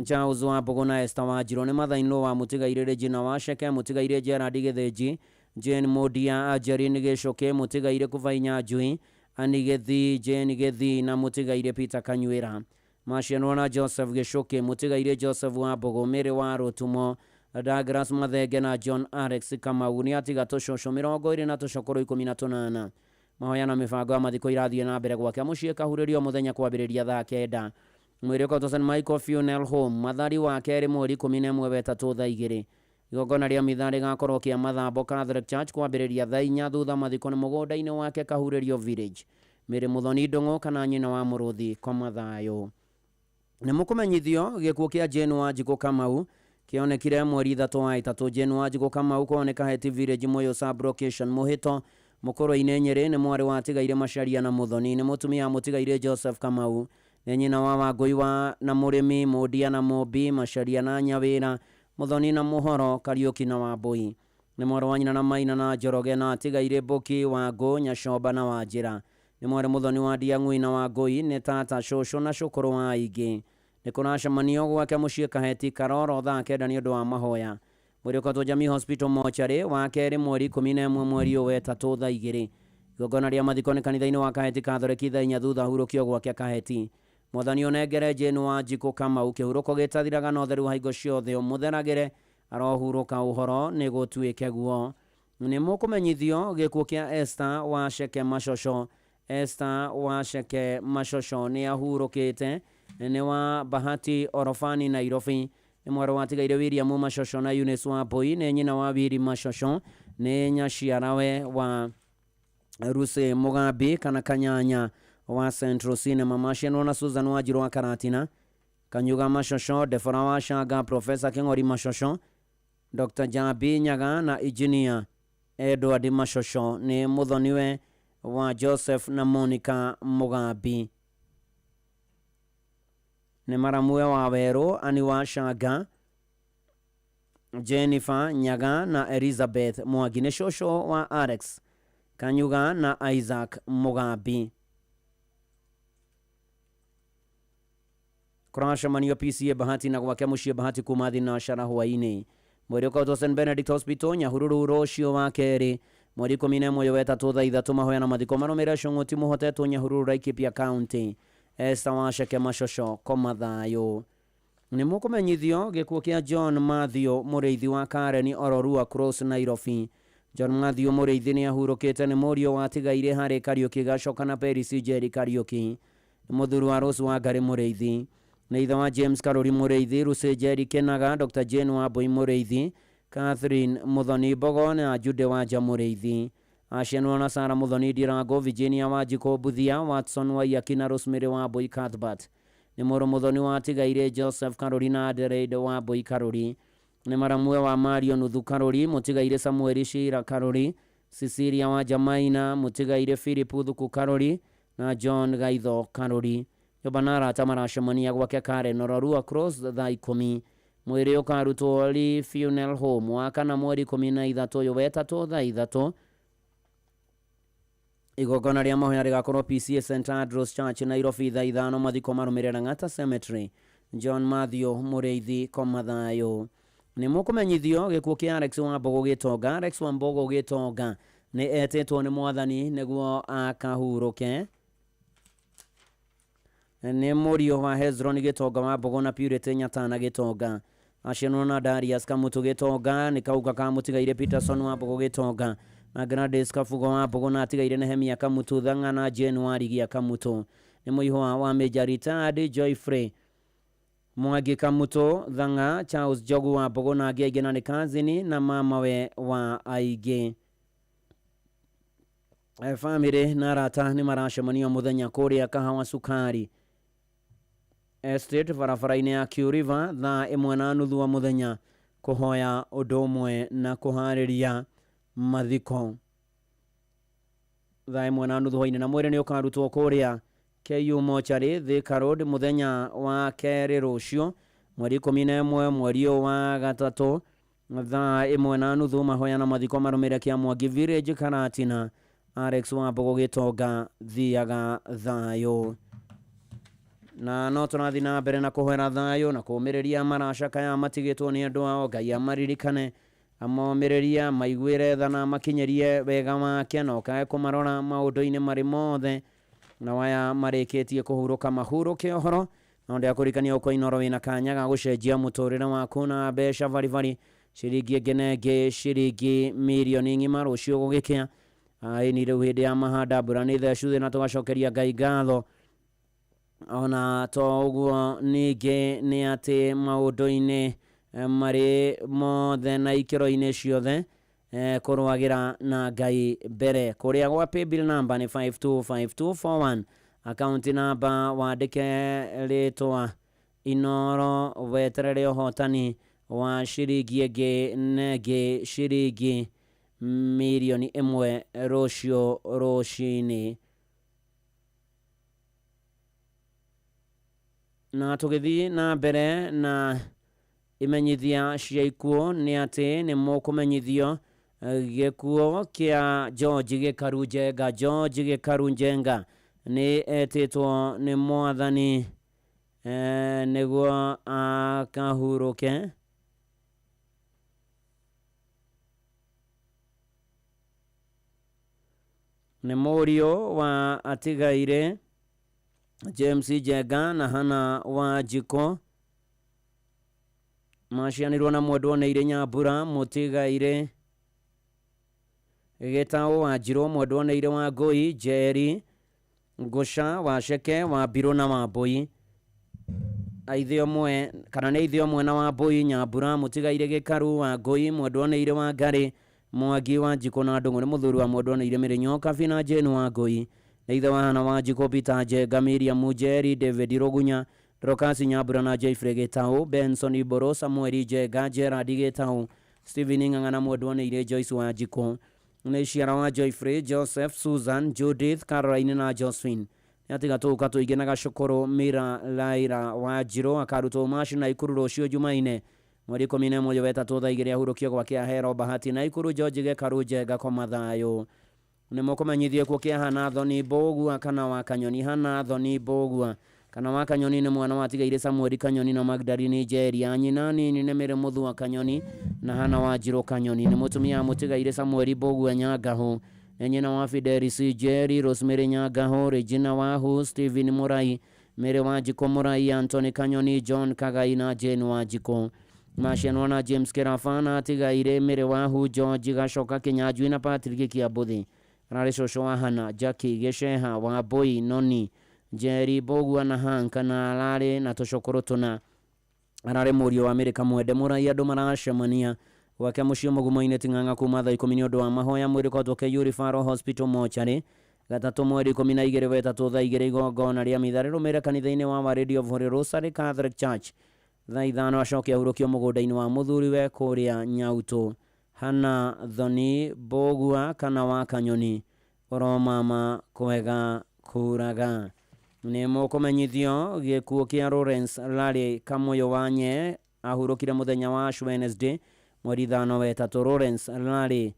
S9: Charles wa Mbũgũ na Esther Wanjirũ. Nĩ mother-in-law wa mũtigaire Regina Waceke, mũtigaire Gerard Gĩthĩnji, Jane Mũndia, Angeline Gĩcũkĩ, mũtigaire Kubai Nyanjui, Annie Gĩthii, Jane Gĩthii na mũtigaire Peter Kanyuĩra. Macianwo na Joseph Gĩcũkĩ, mũtigaire Joseph wa Mbũgũ, Mary wa Rũtumo, Douglas Mathenge na John Alex Kamau. Nĩ atiga tũcũcũ 20 na tũcũkũrũ 18. Mahoya na mĩbango ya mathiko irathiĩ na mbere gwake mũciĩ Kahurĩrio mũthenya kwambĩrĩria thaa 9. Mwĩrĩ ũkorotwo St Michael Funeral Home, Mathari wa kerĩ mweri 11 wetatũ thaa 2. Igongona rĩa mitha rĩgakorwo kĩa Mathambo Catholic Church kwambĩrĩria thaa 4, thutha mathiko nĩ mũgũnda-inĩ wake Kahurĩrio Village. Mary Mũthoni Ndũng'ũ kana nyina wa Mũrũthi koma thayũ. Nĩ mũkũmenyithio gĩkuũ kĩa Jane Wanjikũ Kamau kĩonekire mweri 3 wa 3. Jane Wanjikũ Kamau kwao nĩ Kaheti Village, Mũyũ sub-location, Mũhĩto Mũkũrwe-inĩ Nyĩrĩ. Nĩ mwarĩ wa Tigaire Macharia na Mũthoni. Nĩ mũtumia mũtigaire Joseph Kamau. Nĩ nyina wa Wangũi wa na Mũrĩmi, Mũndia na Mũmbi, Macharia na Nyawĩra, Mũthoni na Mũhoro, Kariũki na Wambũi. Nĩ mwarĩ wa nyina na Maina na Njoroge na atigaire Mbũki, Wangũ, Nyacomba na Wanjĩra. Nĩ mwarĩ Mũthoni wa Ndiang'ui na Wangũi. Nĩ tata, cũcũ na cũkũrũ wa aingĩ. Nĩ kũracemanio gwake mũciĩ Kaheti Karoro thaa 9 nĩ ũndũ wa mahoya. Mwĩrĩ ũkorotwo Jamii Hospital mortuary wa kerĩ mweri 11 mweri ũyũ wetatũ thaa 2. Igongona rĩa mathiko nĩ kanitha-inĩ wa Kaheti Catholic thaa 4 thutha hurũkio gwake Kaheti. Mwathani ũnengere Jane Wanjikũ Kamau kĩhurũko gĩtathiraga na ũtheru wa hingo ciothe, ũmũtheragĩre arohurũka ũhoro nĩ gũtuĩke guo. Nĩ mũkũmenyithio gĩkuũ kĩa Esther Waceke Macoco. Esther Waceke Macoco nĩ ahurũkĩte, nĩ wa Bahati Orofani Nairobi. Nĩ mwarĩ wa Tigaire William Macoco na Eunice Wambui. Nĩ nyina wa Willy Macoco. Nĩ nyaciarawe wa Ruse Mugambi kana Kanyanya wa Central Cinema. Macianwo na Susan Wanjirũ wa Karatina, Kanyuga Macoco, Deborah wa Shanga, Professor Kĩng'ori Macoco, Dr. Jambi Nyaga na Engineer Edward Macoco. Nĩ mũthoniwe wa Joseph na Monica Mugambi. Nĩ maramue wa Werũ, Ani wa Shanga, Jennifer Nyaga na Elizabeth Mwangi. Nĩ cũcũ wa Alex Kanyuga na Isaac Mugambi. Kũracemanio PCA Bahati na gwake mũciĩ Bahati kuma thinacara hwaĩ-inĩ. Mwĩrĩ ũkorotwo St Benedict Hospital Nyahururu rũciũ wa kerĩ mweri 11 wetatũ thaa 3. Mahoya na mathiko marũmĩrĩre Cũng'ũti Mũhotetwo Nyahururu, Laikipia County. Esther Waceke Macoco koma thayũ. Nĩ mũkũmenyithio gĩkuũ kĩa John Mathew Mũrĩithi wa Karen Ororua Cross Nairobi. John Mathew Mũrĩithi nĩ ahurũkĩte, nĩ mũriũ wa Tigaire harĩ Kariũki Gacoka na Peris Njeri Kariũki. Nĩ mũthuri wa Rose wa Ngarĩ Mũrĩithi. Nĩ ithe wa James Karũri Mũrĩithi, Lucy Njeri Kĩnaga, Dr. Jane Wambui Mũrĩithi, Catherine Mũthoni Mbogo na Jude Wanja Mũrĩithi. Acianwo na Sarah Mũthoni Ndirango, Virginia Wanjikũ Mbuthia, Watson Waiyaki na Rosemary Wambui Cuthbert. Nĩ mũrũ Mũthoni wa Tigaire Joseph Karũri na Adelaide Wambui Karũri. Nĩ maramue wa Mario Nuthu Karũri, mũtigaire Samuel Shira Karũri, Cecilia wa Jamaina, mũtigaire Philip Thuku Karũri na John Gaitho Karũri. Nyũmba na arata maracemania gwake Karen Ororua Cross thaa 10. Mwĩrĩ ũkarutwo Lee Funeral Home wa kana mweri 13 ũyũ wetatũ thaa 3. Igongona rĩa mahoya rĩgakorwo PCA St Andrews Church Nairobi thaa 5, mathiko marũmĩrĩre Lang'ata Cemetery. John Mathew Mũrĩithi koma thayũ. Nĩ mũkũmenyithio gĩkuũ kĩa Alex Wambogo Gĩtonga. Alex Wambogo Gĩtonga nĩ etĩtwo nĩ mwathani nĩguo akahurũke. Nĩ mũriũ wa Hezron Gĩtonga wa Mbogo na Purity Nyatana Gĩtonga. Acianwo na Darius Kamutu Gĩtonga, nĩ kauga ka mũtigaire Peterson wa Mbogo Gĩtonga na Gladys Kabugo wa Mbogo na atigaire Nehemia Kamutu Thang'a na Jane Warigia Kamutu. Nĩ mũihwa wa Major retired Joyfrey Mwangi Kamuto Thang'a, Charles Njogu wa Mbũgũ na angĩ aingĩ, na nĩ kazini na mamawe wa aingĩ. Bamĩrĩ na arata nĩ maracemania mũthenya kũrĩa Kahawa Sukari Estate barabara-inĩ ya Q River thaa 1:30 wa mũthenya kũhoya ũndũ ũmwe na kũharĩria mathiko thaa 1:30 hwainĩ, na mwĩrĩ nĩ ũkarutwo kũrĩa KU Mortuary Thika Road mũthenya wa kerĩ rũciũ mweri 11 mweri ũyũ wa gatatũ thaa 1:30. Mahoya na mathiko marũmĩrĩre kĩa Mwangi Village Karatina. Alex Wambogo Gĩtonga, thiaga thayũ. Na no tũrathiĩ na mbere na kũhoera thayũ na kũũmĩrĩria maracakaya matigĩtwo nĩ andũ ao. Ngai amaririkane, amomĩrĩria, maiguĩre tha na amakinyĩrie wega wake, na ũkae kũmarora maũndũ-inĩ marĩ mothe, na waya marĩkĩtie kũhurũka mahurũke ũhoro. No ndĩakũririkania ũkwa Inooro wĩna kanya ga gũcenjia mũtũrĩre waku na mbeca baribari ciringi ĩngĩ na ĩngĩ ciringi mirioni ng'ima rũciũ gũgĩkĩa. Aini rĩu hĩndĩ ya mahanda mbura nĩ thecu thĩ, na tũgacokeria Ngai ngatho. Ona to ũguo ningĩ nĩ atĩ maũndũ-inĩ marĩ mothe na ikĩro-inĩ ciothe kũrũagĩra na Ngai mbere. Kũrĩa gwa paybill number nĩ 525241, account number wandĩke rĩtwa Inooro, weterere ũhotani wa ciringi ĩngĩ na ĩngĩ ciringi mirioni 1 rũciũ rũcinĩ. Na tũgĩthiĩ na mbere na imenyithia cia ikuũ nĩ atĩ nĩ mũkũmenyithio gĩkuũ kĩa George Gĩkaru Njenga. George Gĩkaru Njenga nĩ etĩtwo nĩ mwathani nĩguo akahurũke. Nĩ mũriũ wa atigaire James Njenga na Hannah wa Njiko, macianirwo na mwendwo nĩ irĩ Nyambura. Mũtigaire Gĩtaũ wa Njirũ, mwendwo nĩ irĩ wa Ngũi, Njeri Ngũca wa Ceke wa Mbirũ na wa Mbũi. Aithe ũmwe kana nĩ ithe ũmwe na wa Mbũi Nyambura. Mũtigaire Gĩkaru wa Ngũi, mwendwo nĩ irĩ wa Ngarĩ, Mwangi wa Njiko na Ndũng'ũ nĩ mũthuri wa mwendwo nĩ irĩ Mĩrĩnyo Kabi na Jane wa Ngũi. Nĩ ithe wa Hannah wa Njiko, Peter Njenga, Miriam Njeri, David Rũgunya, Dorokasi Nyambura na Jeffrey Gĩtaũ, Benson Iboro, Samuel Njenga, Gerard Gĩtaũ, Stephen Ng'ang'a na mwendwo nĩ irĩ Joyce wa Njiko. Nĩ ciara wa Joyfrey, Joseph, Susan, Judith, Caroline na Josephine. Nĩ atiga tũũka tũingĩ na gacũkũrũ Mira Laira wa Njirũ akarutwo maci na Ikuru rũciũ Jumaine mweri 11 wa ĩtatũ thaa 2 ahurũkio gwake ahero Bahati na Ikuru. George Gĩkaru Njenga koma thayũ. Nĩ mũkũmenyithio kuo kĩa Hannah Thoni Mbũgua kana wa Kanyoni. Hannah Thoni Mbũgua kana wa Kanyoni nĩ mwana watigaire Samuel Kanyoni na Magdalene Njeri. Ya nyina nini nĩ Mary Mũthua Kanyoni na Hannah wa Njirũ Kanyoni. Nĩ mũtumia mũtigaire Samuel Mbũgua Nyangahũ. Nĩ nyina wa Fidelis Njeri, Rosemary Nyangahũ, Regina Wahu, Stephen Mũrai, Mary wa Njiko Mũrai, Anthony Kanyoni, John Kagai na Jane wa Njiko. Macianwo na James Kĩraba na atigaire Mary Wahu, George Gacoka Kĩnyanjui na Patrick Kĩambũthi. Ararĩ cũcũ wa Hannah, Jackie Gĩceha, Wambũi, Noni, Njeri Mbũgua na Hank, na ararĩ na tũcũkũrũ tũna. Ararĩ mũriũ wa Mary Kamwende Mũrai. Andũ maracemania gwake mũciĩ mũgumo-inĩ Ting'ang'a kuma thaa 10 nĩ ũndũ wa mahoya. Mwĩrĩ kwatwo KU Referral Hospital Mortuary gatatũ mweri 12 wa ĩtatũ thaa 2 igongona rĩa mitha rĩrũmĩrĩre kanitha-inĩ wa Our Lady of Holy Rosary Catholic Church thaa 5 acoke ahurũkio mũgũnda-inĩ wa mũthuriwe kũrĩa Nyautũ. Hannah Thoni Mbũgua kana wa Kanyoni, ũromama kwega kuraga. Nĩ mũkũmenyithio gĩkuũ kĩa Lawrence Larry Kamũyũ wa Nye ahurũkire mũthenya wa Ash Wednesday mweri 5 wa ĩtatũ. Lawrence Larry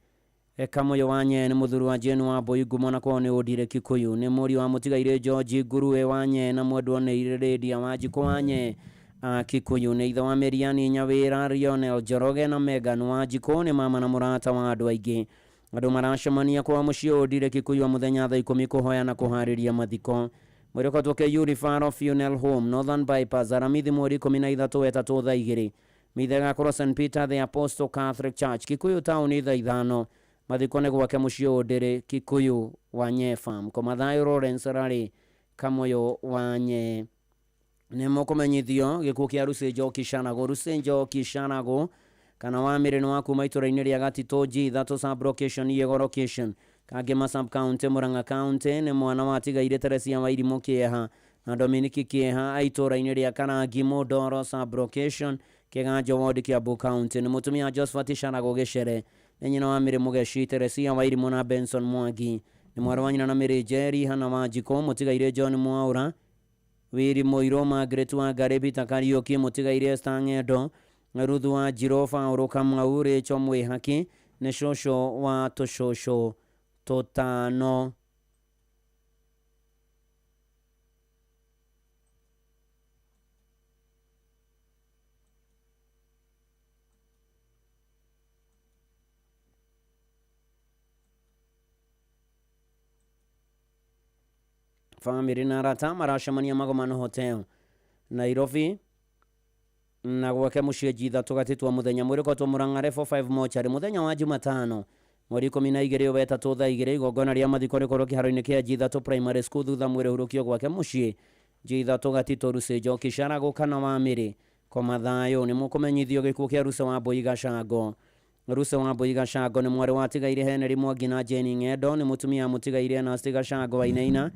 S9: Kamũyũ wa Nye nĩ mũthuri wa Jane wa Mbũi ngumo na kwao nĩ Ũndire Kikuyu. Nĩ mũriũ wa mũtigaire George Nguruwe wa Nye na mwendwo nĩ Lydia wa Njikũ wa Nye a Kikuyu. Nĩ ithe wa Miriani Nyawĩra, Lionel Njoroge na Megan wa Njikũ. Nĩ mama na mũrata wa andũ aingĩ. Andũ maracemania kwa mũciĩ Ũndire Kikuyu mũthenya thaa 10 kũhoya na kũharĩria mathiko. Mwĩrĩ ũkwatwo KU Referral Funeral Home Northern Bypass Aramithi mweri 13 wa ĩtatũ thaa 2. Mitha ĩgakorwo St Peter the Apostle Catholic Church Kikuyu Town thaa 5. Mathiko nĩ gwake mũciĩ Ũndĩrĩ Kikuyu wa Nye Farm. Koma thayũ Lawrence Larry Kamũyũ wa Nye. Nĩ mũkũmenyithio gĩkuũ kĩa Lucy Njoki Shanago. Lucy Njoki Shanago kana wa mĩrĩ nĩ wa kuma itũra-inĩ rĩa Gatitũ G3 sub location Yego location Kangema sub county Murang'a county. Nĩ mwana wa tigaire Teresia Wairimũ Kĩeha na Dominiki Kĩeha a itũra-inĩ rĩa Karangi Mũndoro sub location Kĩganjo ward Kiambu county. Nĩ mũtumia Josephat Shanago Gĩcere. Nĩ nyina wa Mĩrĩ Mũgeci, Teresia Wairimũ na Benson Mwangi. Nĩ mwarĩ wa nyina na Mĩrĩ Njeri Hana Wanjikũ. Mũtigaire John Mwaũra, Wiri Mũirũ, Margaret Wangari, Peter Kariũki. Mũtigaire Esther Ng'endo, Ruth Wanjirũ, Paũlũ Kamau, Rachel Mwĩhaki. Nĩ cũcũ wa tũcũcũ tũtano. Famĩlĩ na arata maracemania Magomano Hotel Nairobi na gwake mũciĩ G3 gatitwa mũthenya mwĩrĩ kotwo Murang'a level 5 mochari mũthenya wa Jumatano mweri 12 wetatũ thaa 2. Igongona rĩa mathiko rĩkorwo kĩharo-inĩ kĩa G3 Primary School thutha mwĩrĩ hurũkio gwake mũciĩ G3 gatitũ Lucy Njoki Sharago kana wa Mĩrĩ koma thayũ. Nĩ mũkũmenyithio gĩkuũ kĩa Lucy Wambui Gacango. Lucy Wambui Gacango nĩ mwarĩ wa tigaire Henry Mwangi na Jane Ng'endo. Nĩ mũtumia mũtigaire Ernest Gacango Wainaina.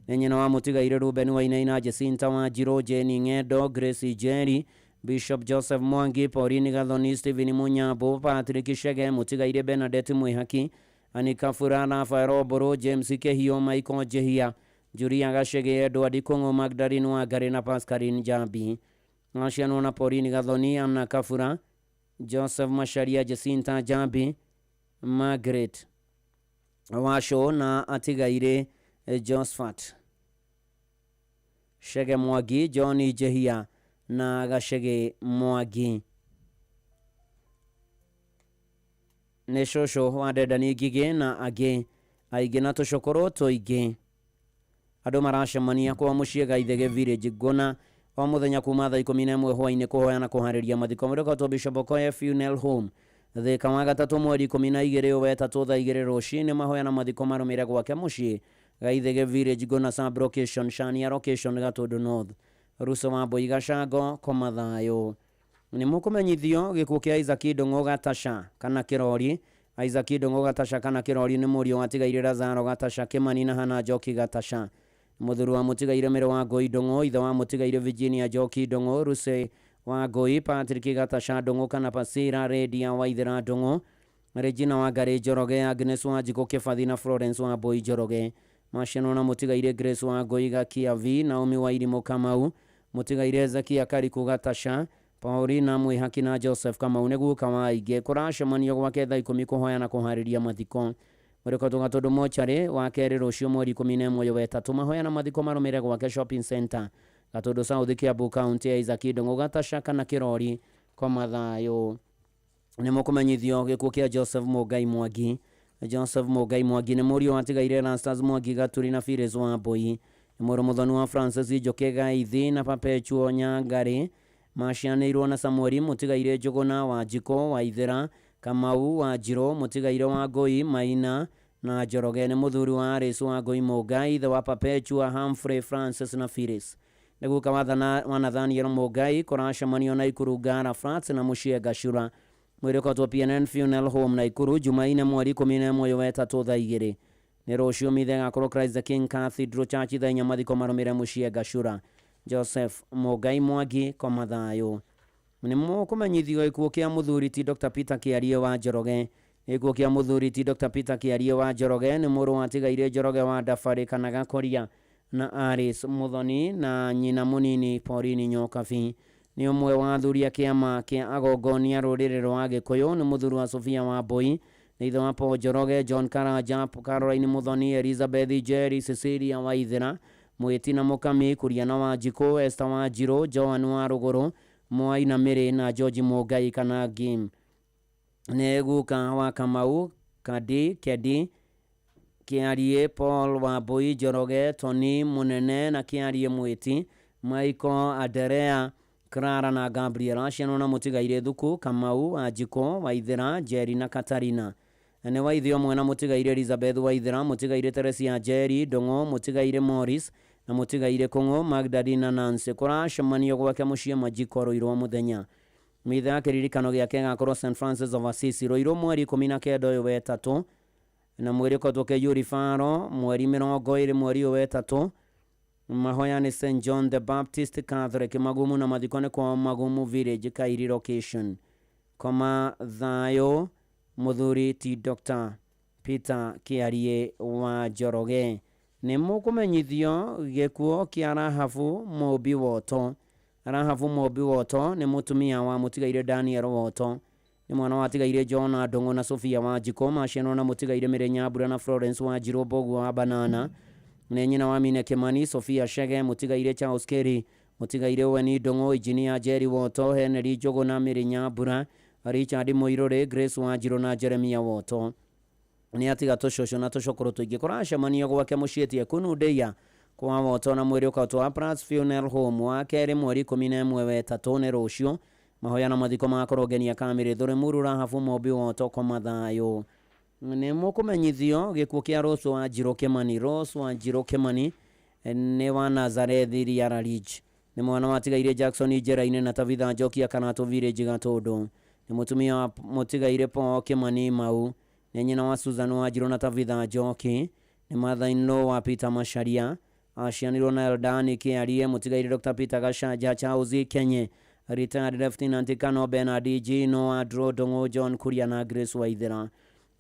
S9: Nĩ nyina wa mũtigaire Ruben Wainaina, Jacinta Wanjirũ, Jane Ng'endo, Grace Njeri, Bishop Joseph Mwangi, Pauline Gathoni, Stephen Munyambo, Patrick Shege, mũtigaire Bernadette Mwĩhaki, Anika Fura, Rafael Oboro, James Kehio, Michael Njehia, Julia Gachege, Edward Kung'u, Magdalene Wangari na Pascaline Njambi. Acianwo na Pauline Gathoni, Anna Kafura, Joseph Macharia, Jacinta Njambi, Margaret Washo na atigaire Josephat Shege Mwangi, John Njehia na Gachege Mwangi. Nĩ cũcũ wa Ndendani Ngigĩ na angĩ aingĩ na tũcũkũrũ tũingĩ. Andũ maracemania kwa mũciĩ Gaithege Village Ngũna o mũthenya kuma thaa 11 hwaĩ-inĩ kũhoya na kũharĩria mathiko. Mũrĩkotwo Bishop Okoye Funeral Home Thika wa gatatũ mweri 12 wetatũ thaa 2 rũcinĩ. Mahoya na mathiko marũmĩre gwake mũciĩ Gaithege Village Ngũna sub location Shania location Gatũndũ North. Lucy Wambui Gacango koma thayũ. Nĩ mũkũmenyithio gĩkuũ kĩa Isaac Ndung'u Gatasha kana Kĩrori. Isaac Ndung'u Gatasha kana Kĩrori nĩ mũriũ wa tigaire Lazaro Gatasha Kĩmani na Hana Njoki Gatasha. Mũthuri wa mũtigaire Mĩrĩ wa Ngũi Ndung'u, ithe wa mũtigaire Virginia Njoki Ndung'u, Lucy wa Ngũi, Patrick Gatasha Ndung'u kana Pasira, Redia Waithera Ndung'u, Regina Wangari Njoroge, Agnes Wanjikũ Kĩbathi na Florence Wambui Njoroge. Macianwo na mũtigaire Grace wa Ngũi Gakiavi, Naomi Wairimũ Kamau, mũtigaire Zakia Kariku Gatasha, Paulina Mwĩhaki na Joseph Kamau. Nĩ guka wa aingĩ. Kũracemanio gwake thaa 10 kũhoya na kũharĩria mathiko. Mũrĩkotwo Gatũndũ mochari wa kerĩ rũciũ mweri 11 wetatũ. Mahoya na mathiko marũmĩre gwake Shopping Center Gatũndũ South Kiambu county ya Isaac Ndung'u Gatasha kana Kĩrori koma thayũ. Nĩ mũkũmenyithio gĩkuũ kĩa Joseph Mũngai Mwangi. Joseph Mũngai Mwangi nĩ mũriũ wa tigaire Erastus Mwangi Gaturi na Phyllis Wambui. Nĩ mũrũ mũthoni wa Francis Njoke Gaithi na Perpetuo Nyangari. Macianĩirwo na Samueli mũtigaire Njũgũna Wanjikũ Waithera Kamau Wanjirũ mũtigaire wa Ngũi Maina na Njoroge. Nĩ mũthuri wa Alice Wangũi Mũngai, ithe wa Perpetua, Humphrey, Francis na Phyllis. Nĩ guka wa Nathaniel Mũngai. Kũracemanio Naikuru Ngara Flats na mũciĩ Gacura. Mwĩrĩ PNN Funeral Home Naikuru Jumaine mweri 11 wetatũ thaa 2. Nĩ rũciũ mithe gakorwo Christ the King Cathedral Church thaa 4 mathiko marũmĩre mũciĩ Gacura. Joseph Mũngai Mwangi koma thayũ. Nĩ mũkũmenyithio gĩkuũ kĩa mũthuri ti Dr. Peter Kĩarie wa Njoroge. Gĩkuũ kĩa mũthuri ti Dr. Peter Kĩarie wa Njoroge nĩ mũrũ wa tigaire Njoroge wa Ndabarĩ kana Gakoria na Alice Muthoni na nyina mũnini Pauline Nyokabi. Nĩ ũmwe wa athuri a kĩama kĩa agongonia rũrĩrĩ rwa Gĩkũyũ. Nĩ mũthuri wa Sofia Wambui. Nĩ ithe wa Paul Njoroge, John Karanja, Caroline Muthoni, Elizabeth Njeri, Cecilia Waithera, Mwĩti na Mũkami, Kuriana Wanjikũ, Esther Wanjirũ, Joan wa Rũgũrũ, Mwai na Mĩrĩ na George Mũngai kana Gim. Nĩ guka wa Kamau, Kadi, Kedi, Kĩarie, Paul Wambui Njoroge, Tony Mũnene na Kĩarie Mwĩti, Michael Anderea, Clara na Gabriel. Acianwo na mũtigaire Thuku, Kamau, Wanjikũ, Waithera, Njeri na Katarina. Nĩ waithe ũmwe na mũtigaire Elizabeth Waithera, mũtigaire Teresia Njeri Ndung'u, mũtigaire Morris Na mũtigaire Kũng'ũ Magdalena Nancy. Kũracemanio gwake mũciĩ Majiko Ruiru mũthenya. Mitha ya kĩririkano gĩake ĩgakorwo St Francis of Assisi Ruiru mweri 19 ũyũ wetatũ, na mwĩrĩ ũkoretwo ũkĩiyũria baro mweri 20 mweri ũyũ wetatũ. Mahoya nĩ St John the Baptist Catholic Magumu, na mathiko nĩ kwa Magumu Village Kairi location. Koma thayũ mũthuri ti Dr Peter Kĩarie wa Njoroge. Nĩ mũkũmenyithio gĩkuũ kĩa Rahabu Mũmbi Woto. Rahabu Mũmbi Woto nĩ mũtumia wa mũtigaire Daniel Woto, nĩ mwana wa tigaire John Ndũng'ũ na Sofia Wanjikũ, macianwo na mũtigaire Mary Nyambura na Florence Wanjirũ Mbũgua wa Banana. Nĩ nyina wa Mine Kimani, Sofia Shege, mũtigaire Charles Kerry, mũtigaire Weni Ndũng'ũ, Engineer Jerry Woto, Henry Njũgũ na Mary Nyambura, Richard Mũirũrĩ, Grace Wanjirũ na Jeremia Woto. Nĩ atiga tũcũcũ na tũcũkũrũ tũingĩ. Kũracemanio gwake mũciĩ tie kunu ndĩia kwa Woto, na mwĩrĩ ũkautwo Prats Funeral Home wa kerĩ mweri 11 wetatũ nĩ rũciũ. Mahoya na mathiko magakorwo ngenia kamĩrĩ Thũrĩmuru. Rahabu Mũmbi Woto, koma thayũ. Nĩ mũkũmenyithio gĩkuũ kĩa Rose Wanjirũ Kĩmani. Rose Wanjirũ Kĩmani nĩ wa Nazarethi Riara Ridge, nĩ mwana watigaire Jackson Njerainĩ na Tabitha Njoki Akanatũ Village Gatũndũ. Nĩ mũtumia wa mũtigaire Paul Kĩmani Mau. Nĩ nyina wa Susan Wanjirũ na Tabitha Njoki. Nĩ mother-in-law wa Peter Macharia. Acianirwo na Eldani Kĩarie, mũtigaire Dr Peter Gachanja, Charles Kenye, retired Lieutenant Colonel Bernard Gino, Andrew Ndũng'ũ, John Kuria na Grace Waithera.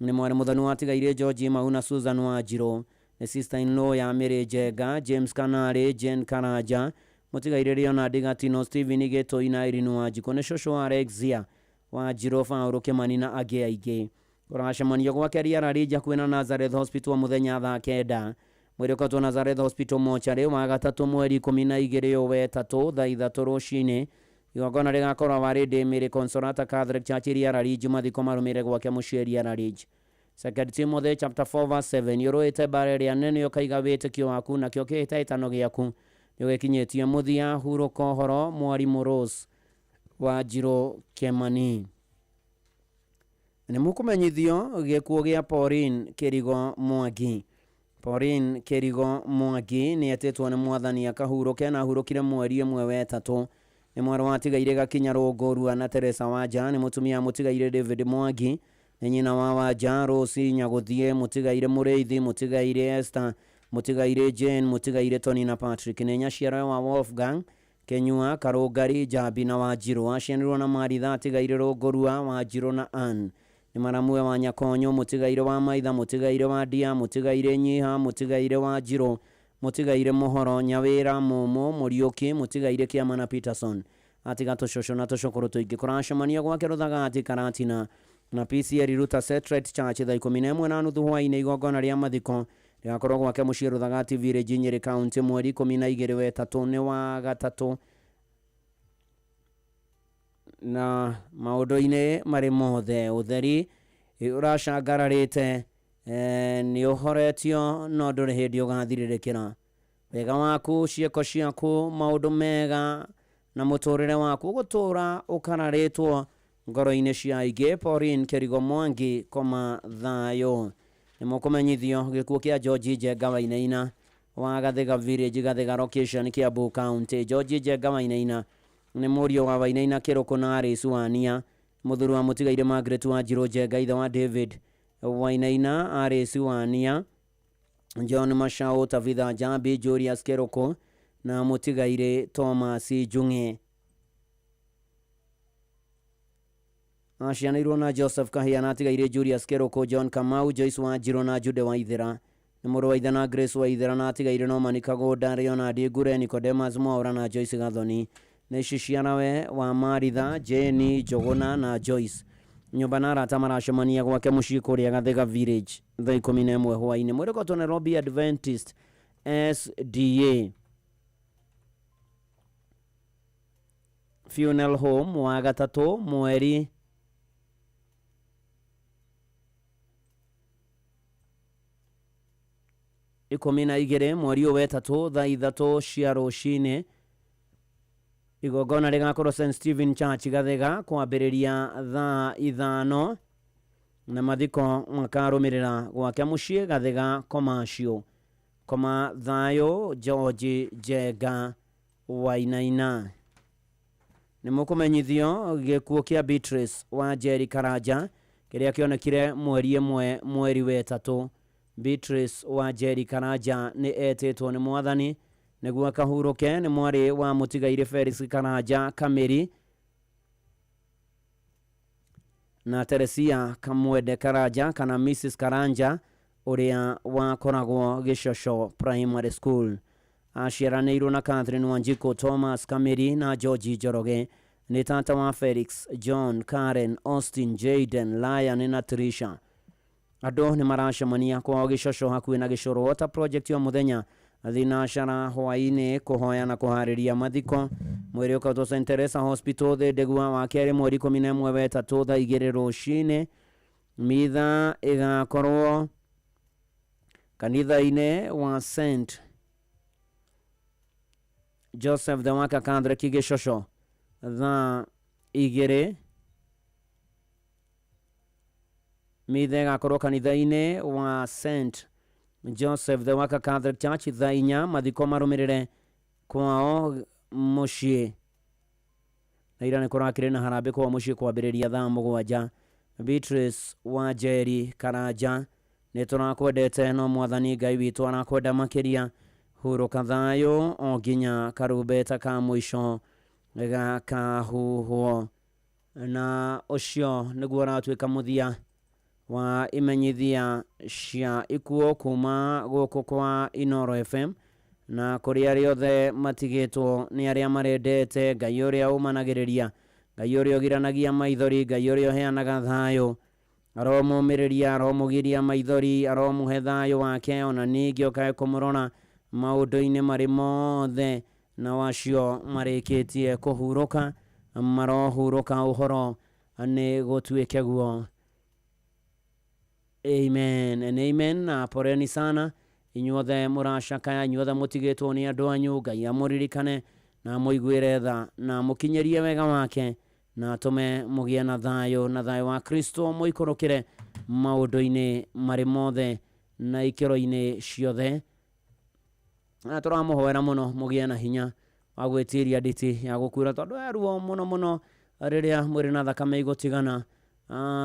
S9: Nĩ mwarĩ mũthoni watigaire George Mau na Susan Wanjirũ. Nĩ sister-in-law ya Mary Njenga, James Kanarĩ, Jane Karanja, mũtigaire Leonard Gatino, Stephen Gĩtũi na Irene Wanjikũ. Nĩ cũcũ wa Alexia Wanjirũ, Paũlũ Kĩmani na angĩ aingĩ. Kũracemanio gwake Riara Ridge hakuhĩ na Nazareth Hospital mũthenya thaa 9. Mwĩrĩ ũkoretwo Nazareth Hospital mocarĩ wa gatatũ mweri 12 ũyũ wetatũ thaa 3 rũcinĩ. Igongona rĩgakorwo warĩ Mary Consolata Catholic Church Riara Ridge, mathiko marũmĩrĩre gwake mũciĩ Riara Ridge. 2 Timothy chapter 4 verse 7: ũrũĩte mbara ĩrĩa nene, ũkaiga wĩtĩkio waku, nakĩo kĩhĩtahĩtano gĩaku nĩũgĩkinyĩtie mũthia. Hurũka ũhoro mwarimũ Rose Wanjirũ Kĩmani. Nĩ mũkũmenyithio gĩkuũ gĩa Pauline Kĩrigo Mwangi. Pauline Kĩrigo Mwangi nĩ etĩtwo nĩ mwathani akahurũke, na ahurũkire mweri 1 wetatũ. Nĩ mwarĩ watigaire Gakinya Rũngũrua na Teresa Wanja. Nĩ mũtumia mũtigaire David Mwangi. Nĩ nyina wa Wanja Rose Nyagũthiĩ, mũtigaire Mũrĩithi, mũtigaire Esther, mũtigaire Jane, mũtigaire Tony na Patrick. Nĩ nyaciara wa Wolfgang Kenyua, Karũngari, Njambi na Wanjirũ. Aciarirwo na Maritha, atigaire Rũngũrua, Wanjirũ na Ann. Nĩ maramwe wa Nyakonyo, mũtigaire wa Maitha, mũtigaire wa Ndia, mũtigaire Nyiha, mũtigaire Wanjirũ, mũtigaire Mũhoro, Nyawĩra, Mũmũ, Mũriũki, mũtigaire Kĩama na Peterson. Atiga tũcũcũ na tũcũkũrũ tũingĩ. Kũracemanio gwake Rũthagati Karatina na PCL Ruta Setret Church thaa 11:30 hwaĩ-inĩ. Igongona rĩa mathiko rĩgakorwo gwake mũciĩ Rũthagati Village, Nyĩrĩ County, mweri 12 wetatũ nĩ wa gatatũ. Na maũndũ-inĩ marĩ mothe, ũtheri ũracangararĩte nĩ ũhoretio, no ndũrĩ hĩndĩ ũgathirĩrĩkĩra. Wega waku, ciĩko ciaku, maũndũ mega na mũtũrĩre waku ũgũtũra ũkararĩtwo ngoro-inĩ cia aingĩ. Pauline Kĩrigo Mwangi, koma thayũ. Nĩ mũkũmenyithio gĩkuũ kĩa George Njenga Wainaina wa Gathiga Village, Gathiga location, Kiambu County. George Njenga Wainaina nĩ mũriũ wa Wainaina Kĩrũkũ na Alice Wania, mũthuri wa mũtigaire Margaret Wanjirũ Njenga, ithe wa David Wainaina, Alice Wania, John Mashau, Tabitha Njambi, Julius Kĩrũkũ na mũtigaire Thomas Njung'e. Acianĩirwo na Joseph Kahia na atigaire Julius Kĩrũkũ, John Kamau, Joyce Wanjirũ na Jude Waithera. Nĩ mũrũ wa ithe na Grace Waithera na atigaire Norman Kagũnda, Leonard Ngure, Nicodemus Mwaũra na Joyce Gathoni. Nĩ ciciarawe wa Maritha, Jane Njũgũna na Joyce. Nyũmba na arata maracemania gwake mũciĩ kũrĩa Gathiga Village thaa 11 hwaĩ-inĩ. Mwĩrĩ ũkoretwo Nairobi Adventist SDA Funeral Home wa gatatũ mweri 12 mweri ũyũ wetatũ thaa 3 cia rũcinĩ. Igongona rĩgakorwo St Stephen Church Gathiga kwambĩrĩria thaa 5, na mathiko makarũmĩrĩra gwake mũciĩ Gathiga Commercial. Koma thayũ George Njenga Wainaina. Nĩ mũkũmenyithio gĩkuũ kĩa Beatrice wa Njeri Karanja kĩrĩa kĩonekire mweri 1 mweri wa 3. Beatrice wa Njeri Karanja nĩ etĩtwo nĩ mwathani nĩguo akahurũke. Nĩ mwarĩ wa mũtigairĩ Felix Karanja Kamĩri na Teresia Kamwende Karanja kana Mrs Karanja ũrĩa wakoragwo Gĩcoco Primary School. Aciaranĩirwo na Catherine Wanjikũ, Thomas Kamĩri na George Njoroge. Nĩ tata wa Felix, John, Karen, Austin, Jaden, Lion na Trisha. Andũ nĩ maracemania kwao Gĩcoco hakuhĩ na Gĩcũrũ Water Project o mũthenya thinacara hwaĩ-inĩ kũhoya na kũharĩria mathiko. Mwĩrĩ ũkarutwo St Teresa Hospital Thĩndĩgua wa kerĩ mweri 11 wa 3 thaa 2 rũcinĩ. Mitha ĩgakorwo kanitha-inĩ wa St Joseph the Worker Catholic Gĩcoco thaa 2. Mitha ĩgakorwo kanitha-inĩ wa St Joseph the Worker Catholic Church thaa 4. Mathiko marũmĩrĩre kwao mũciĩ na ira nĩ kũrakĩrĩ na harambĩ kwao mũciĩ kwambĩrĩria thaa 7. Beatrice wa Njeri Karanja, nĩ tũrakwendete no mwathani Ngai witũ arakwenda makĩria. Hurũka thayũ o nginya karumbeta ka mũico gakahuhwo. Na ũcio nĩguo ũratuĩka mũthia wa imenyithia cia ikuũ kuma gũkũ kwa Inooro FM na kũrĩ arĩa othe matigĩtwo nĩ arĩa marendete. Ngai ũrĩa ũmanagĩrĩria, Ngai ũrĩa ũgiranagia maithori, Ngai ũrĩa ũheanaga thayũ, aromũmĩrĩria, aromũgiria maithori, aromũhe thayũ wake, ona ningĩ ũkae kũmũrora maũndũ-inĩ marĩ mothe, na wacio marĩkĩtie kũhurũka marohurũka ũhoro nĩ gũtuĩke guo. Amen and amen. Na poreni sana inyuothe mũracakaya, inyuothe mũtigĩtwo nĩ andũ anyu. Ngai amũririkane na amũiguĩre tha na amũkinyĩrie wega wake na atũme mũgĩe na thayũ, na thayũ wa Kristo mũikũrũkĩre maũndũ-inĩ marĩ mothe na ikĩro-inĩ ciothe. Na tũramũhoera mũno mũgĩe na hinya wa gwĩtiria nditi ya gũkuĩra, tondũ ruo mũno mũno rĩrĩa mwĩrĩ na thakame igũtigana,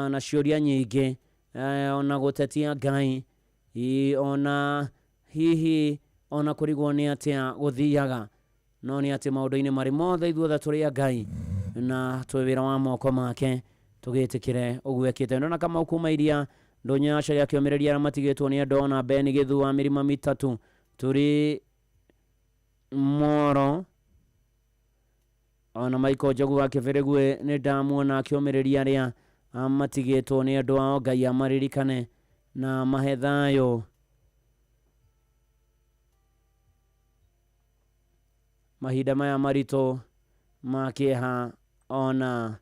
S9: na ciũria nyingĩ, ona gũtetia Ngai, ona hihi ona kũrigwo nĩ atĩa gũthiaga, no nĩ atĩ maũndũ-inĩ marĩ mothe ithuothe tũrĩ a Ngai na twĩ wĩra wa moko make, tũgĩtĩkĩre ũguo ekĩte. Ndona Kamau kuma iria ndũnyũ ya Caria akĩũmĩrĩria arĩa matigĩtwo nĩ andũ, ona Ben Gĩthu wa mĩrima mĩtatũ tũrĩ Moro, ona Michael Njogu wa Kĩbĩrĩgwe nĩ ndamuona akĩũmĩrĩria arĩa matigĩtwo nĩ andũ ao. Ngai amaririkane na mahe thayũ. Mahinda maya maritũ ma kĩeha ona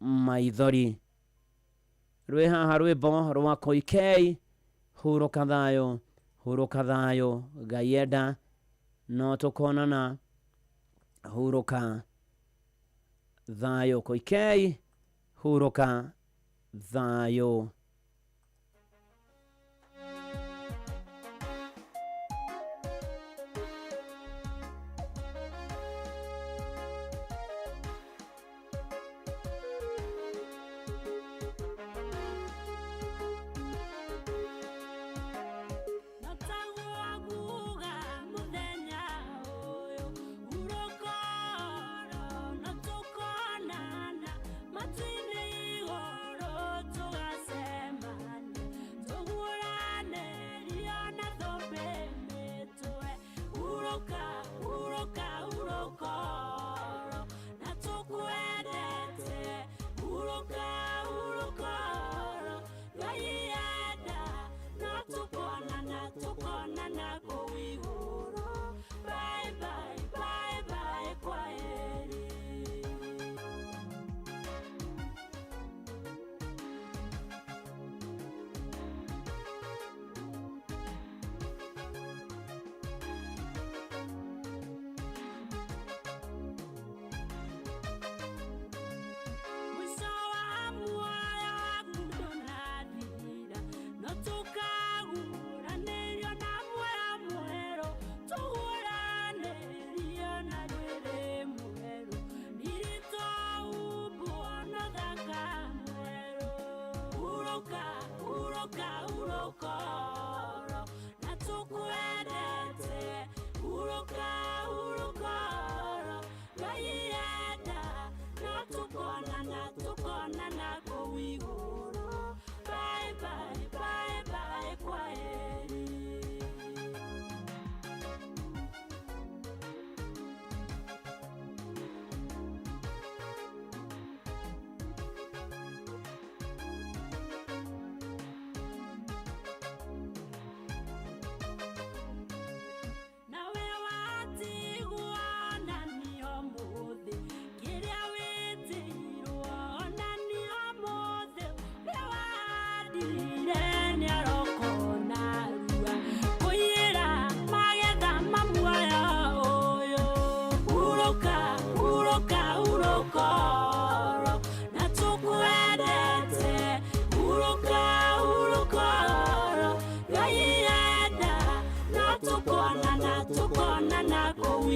S9: maithori. Rwĩ haha rwĩmbo rwa Koikei, hurũka thayũ, hurũka thayũ, Ngai enda no tũkonana. Hurũka thayũ, Koikei, hurũka thayũ.
S13: Matine igoro tugase.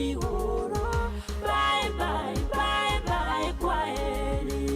S13: igũrũ. Bye bye bye bye kwaheri.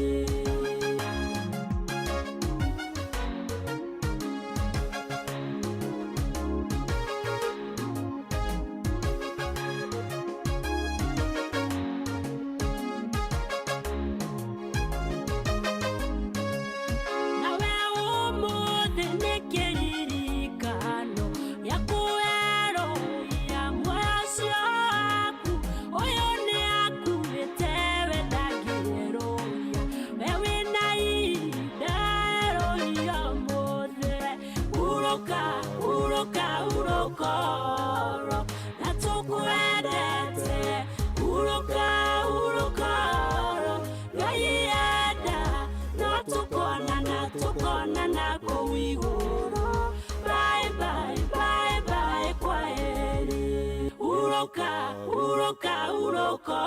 S13: Nawe ũmũthĩ nĩ kĩririkano gĩa kwerũhia muoyo ũcio waku. Ũyũ nĩ akuĩte we ndangĩerũhia, we wĩna ihinda erũhia ũmũthĩ. Hurũka hurũka hurũka oro na tũkwendete. Hurũka hurũka oro Ngai enda no tũkonana tũkonana kũu igũrũ. Bye bye bye bye kwaheri. Hurũka hurũka hurũka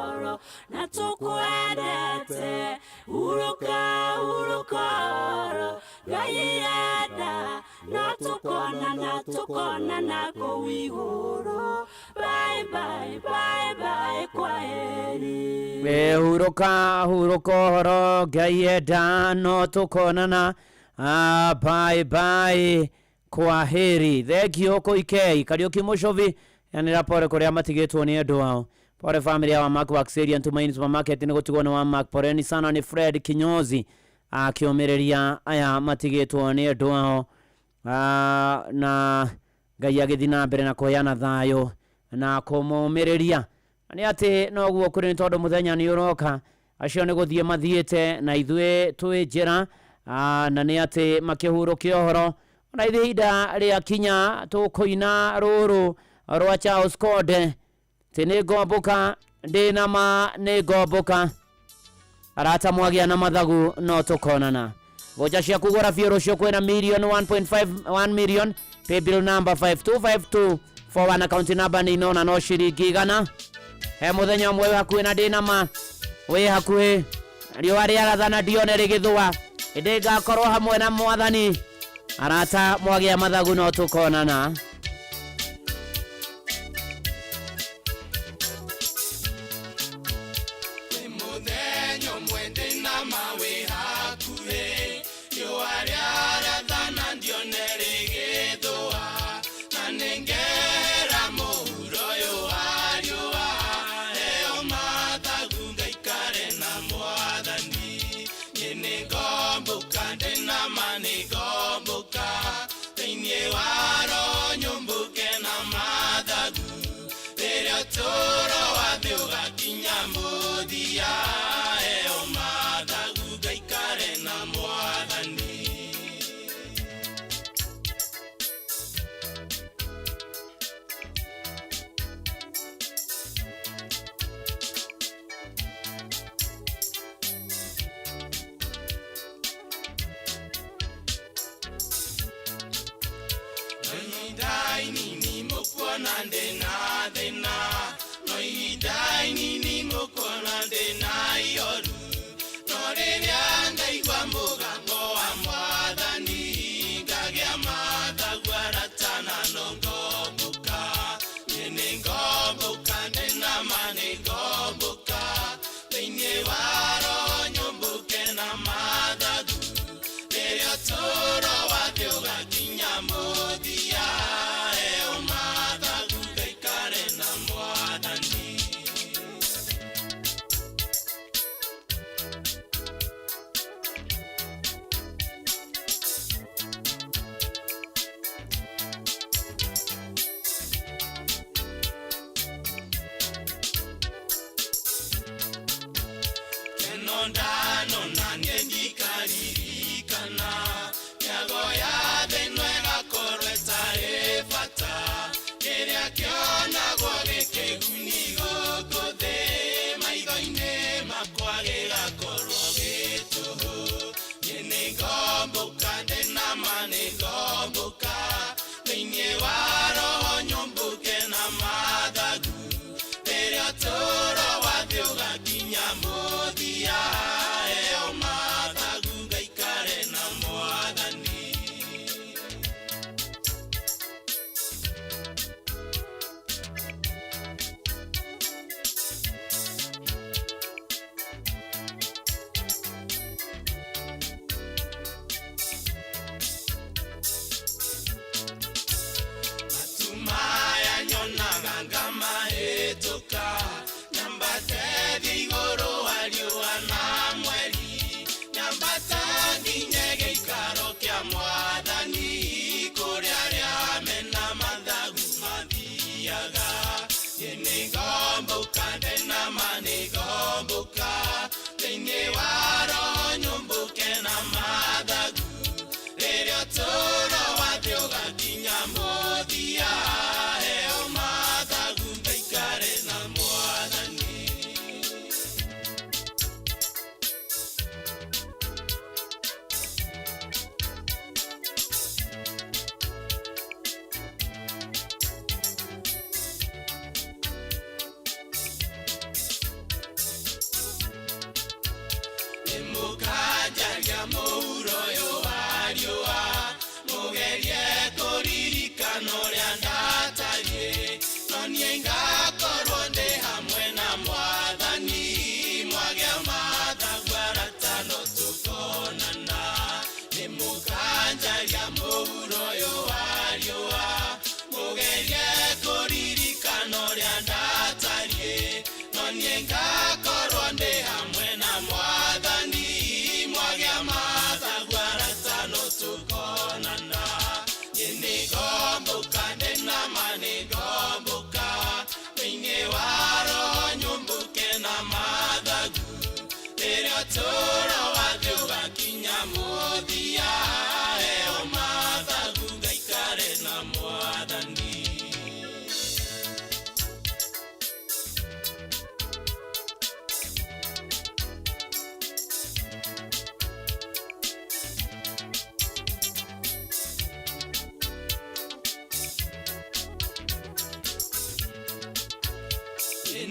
S13: oro na tũkwendete. Hurũka hurũka oro Ngai enda no tũkonana tũkonana kũu igũrũ. Bye bye bye bye kwaheri.
S9: Hurũka hurũka ũhoro Ngai enda no tũkonana. Bye bye kwaheri. Thengio kũikei Kariũki Mũcobi yanĩra pore kũrĩa matigĩtwo nĩ andũ ao. Pore family ya Wamak Waxerian Tumaini Supermarket nĩ gũtigwo nĩ Wamak. Poreni sana nĩ Fred Kinyozi akĩũmĩrĩria aya matigĩtwo nĩ andũ ao. Na Ngai agĩthiĩ na mbere na kũheana thayũ na kũmũmĩrĩria. Na nĩ atĩ noguo kũrĩ nĩ tondũ mũthenya nĩ ũroka acio nĩ gũthiĩ mathiĩte na ithuĩ twĩ njĩra. Na nĩ atĩ makĩhurũkia ũhoro ona ithuĩ ihinda rĩakinya tũkũina rũrũ rwa Charles Konde tĩ nĩ ngomboka ndĩ na ma nĩ ngomboka arata mwagĩa na mathagu no tũkonana. Vocha cia kũgũra biũ rũciũ kwĩna million 1.5 1 million paybill number 525241 account number nĩ inona no ciringi 100. He mũthenya ũmwe wĩ hakuhĩ na ndĩ na ma wĩ hakuhĩ riũa rĩarathana ndione rĩgĩthũa ĩndĩ ngakorwo hamwe na mwathani. Arata mwagĩa mathagu no tũkonana.
S15: Mũthenya ũmwe ndĩ na ma wĩ hakuhĩ riũa rĩarathana ndione rĩgĩthũa na nĩngera mũhuro ũyũ wa riũa heo mathagu ngaikare na mwathani. Niĩ nĩ ngomboka ndĩ na ma nĩ ngomboka thĩinĩ wa roho nyũmbũke na mathagu rĩrĩa ũtũũro wa thĩ ũgakinya mũthia heo mathagu ngaikare na mwathani. No ihinda inini mũkuona ndĩ na thĩna, no ihinda inini mũkuona ndĩ na ihoru, no rĩrĩa ngaigua mũgambo wa mwathani ngagĩa mathagu arata na no ngomboka. Niĩ nĩ ngomboka ndĩ na ma nĩ ngomboka thĩinĩ wa roho nyũmbũke na mathagu rĩrĩa ũtũũro wa thĩ ũgakinya mũthia heo mathagu ngaikare na mwathani. Keno ndanona niĩ ndikaririkana mĩago ya thĩ ĩno ĩgakorwo ĩtarĩ bata kĩrĩa kĩonagwo gĩkĩguni gũkũ thĩ maitho-inĩ makwa gĩgakorwo gĩ tũhũ. Niĩ nĩ ngomboka ndĩ na ma nĩ ngomboka thĩinĩ wa roho nyũmbũke na mathagu rĩrĩa ũtũũro wa thĩ ũgakinya mũthia.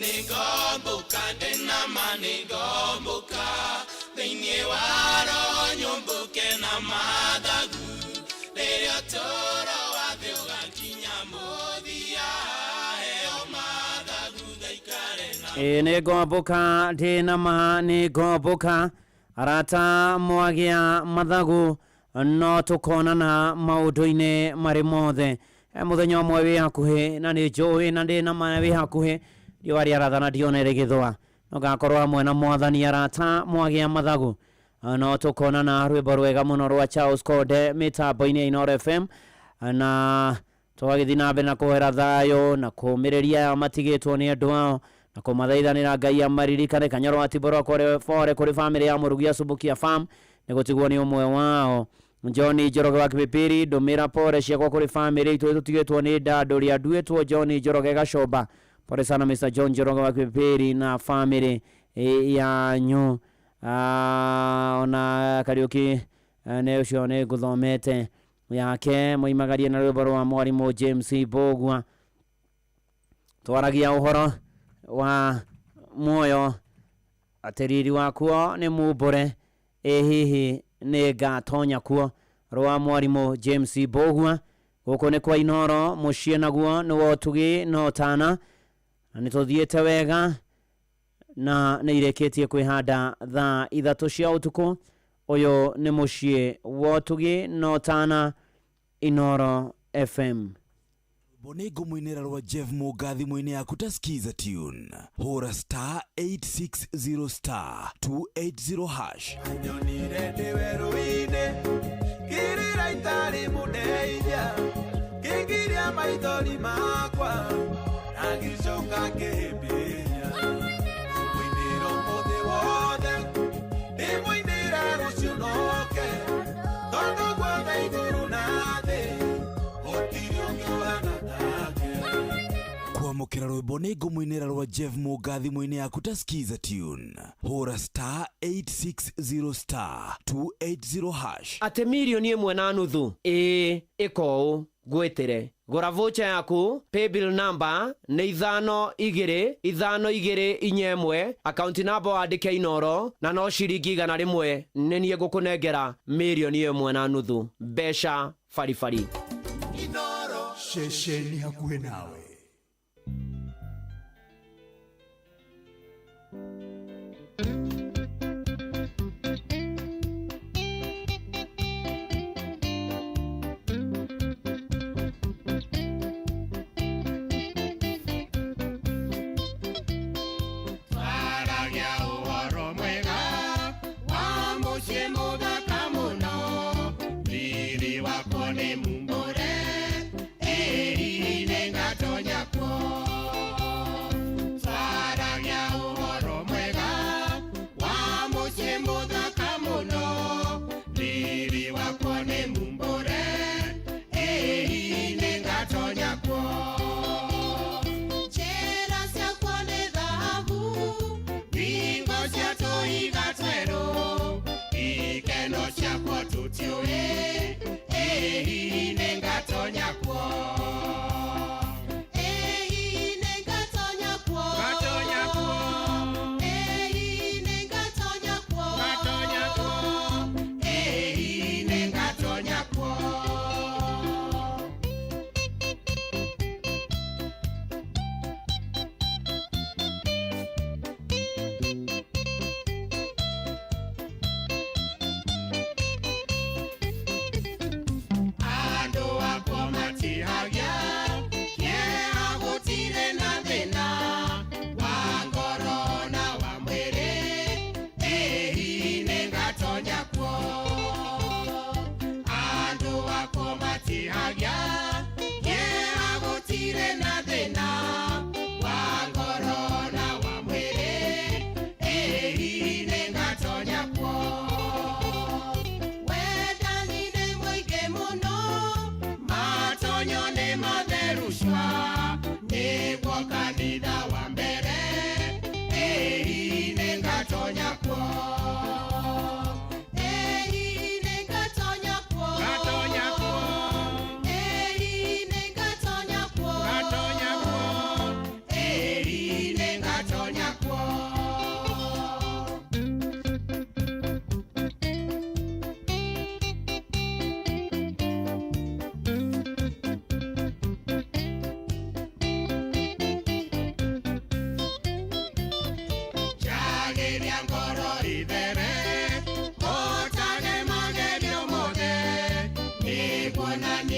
S15: Nĩngomboka ndĩna ma nĩngomboka thĩinĩ wa roho nyũmbũke na mathagu rĩrĩa ũtũũro wa thĩ ũgakinya mũthia heo mathagu ngaikare na
S9: Ĩ nĩngomboka ndĩna ma nĩngomboka arata mwagĩa mathagu no tũkonana maũndũ-inĩ marĩ mothe. Mũthenya ũmwe wĩ hakuhĩ na nĩ njũĩ na ndĩna ma wĩ hakuhĩ riũa rĩaratha na ndione rĩgĩthũa no ngakorwo hamwe na mwathani arata mwagĩa mathagu no tũkonana. Rwĩmbo rwega mũno rwa Charles Konde mĩtambo-inĩ ya Inooro FM, na tũgagĩthiĩ na mbere na kũhera thayũ na kũmĩrĩria aya matigĩtwo nĩ andũ ao na kũmathaithanĩra Ngai amaririkane. Kanyoro wa Tiboro kore fore kũrĩ famĩlĩ ya Mũrugi Acumbukia Farm nĩ gũtigwo nĩ ũmwe wao. John Njoroge wa Kĩpĩpĩri, ndũmĩra pore ciakwa kũrĩ famĩlĩ itũ tũtigĩtwo nĩ ndandũri nduĩtwo John Njoroge Gacomba. Pore sana Mr. John Njoroge wa Kĩpĩpĩri na famĩlĩ yanyu. Ona Kariũki nĩ ũcio nĩ ngũthomete yake moimagarie na rwĩmbo rwa mwarimũ James Mbũgua. Twaragia ũhoro wa muoyo atĩ riri wakuo nĩ mumbũre, ĩ hihi nĩ ngatonya kuo, rwa mwarimũ James Mbũgua. Gũkũ nĩ kwa Inooro, mũciĩ naguo nĩ wa ũtugi na ũtana, na nĩ tũthiĩte wega na nĩ irĩkĩtie kwĩhanda thaa 3 cia ũtukũ. Ũyũ nĩ mũciĩ wa ũtugi na ũtana, Inooro FM.
S7: Rwĩmbo nĩ ngũmũinĩra rwa Jeff Mũnga thimũ-inĩ yaku ta skiza tune. Hũra star 860 star 280 hash.
S22: Anyonire ndĩ werũ-inĩ ngĩrĩra itarĩ mũndeithia ngĩngiria maithori makwa na ngĩcoka ngĩhĩmbĩria mũinĩra ũmũthĩ wothe ndĩmũinĩra rũciũ noke tondũ guothe igũrũ na thĩ gũtirĩ ũngĩ ũhana take.
S7: Kwamũkĩra rwĩmbo nĩ ngũmũinĩra rwa Jeff Mũnga thimũ-inĩ yaku ta skiza tune. Hũra star 860 star 280 hash.
S9: Atĩ 1.5 million ĩĩ ĩka ũũ ngwĩtĩre gũra voucher yaku, paybill number nĩ 525241, account number wandĩke Inooro na no ciringi 100 nĩ niĩ ngũkũnengera 1.5 million mbeca baribari.
S7: Ceceni hakuhĩ nawe.
S15: Twaragia ũhoro mwega wa mũciĩ mũthaka mũno riri wakwo nĩ mumbũre ĩ hihi nĩngatonya kuo. Twaragia ũhoro mwega wa mũciĩ mũthaka mũno riri wakwo nĩ mumbũre ĩ hihi nĩngatonya kuo. Njĩra ciakwa nĩ thahabu thingo cia tũhiga twerũ ikeno ciakwa tũtiũĩ ĩ hihi nĩngatonya kuo. Ĩ hihi nĩngatonya kuo. Ngatonya kuo. Ĩ hihi nĩngatonya kuo. Ngatonya kuo. Ĩ hihi nĩngatonya kuo.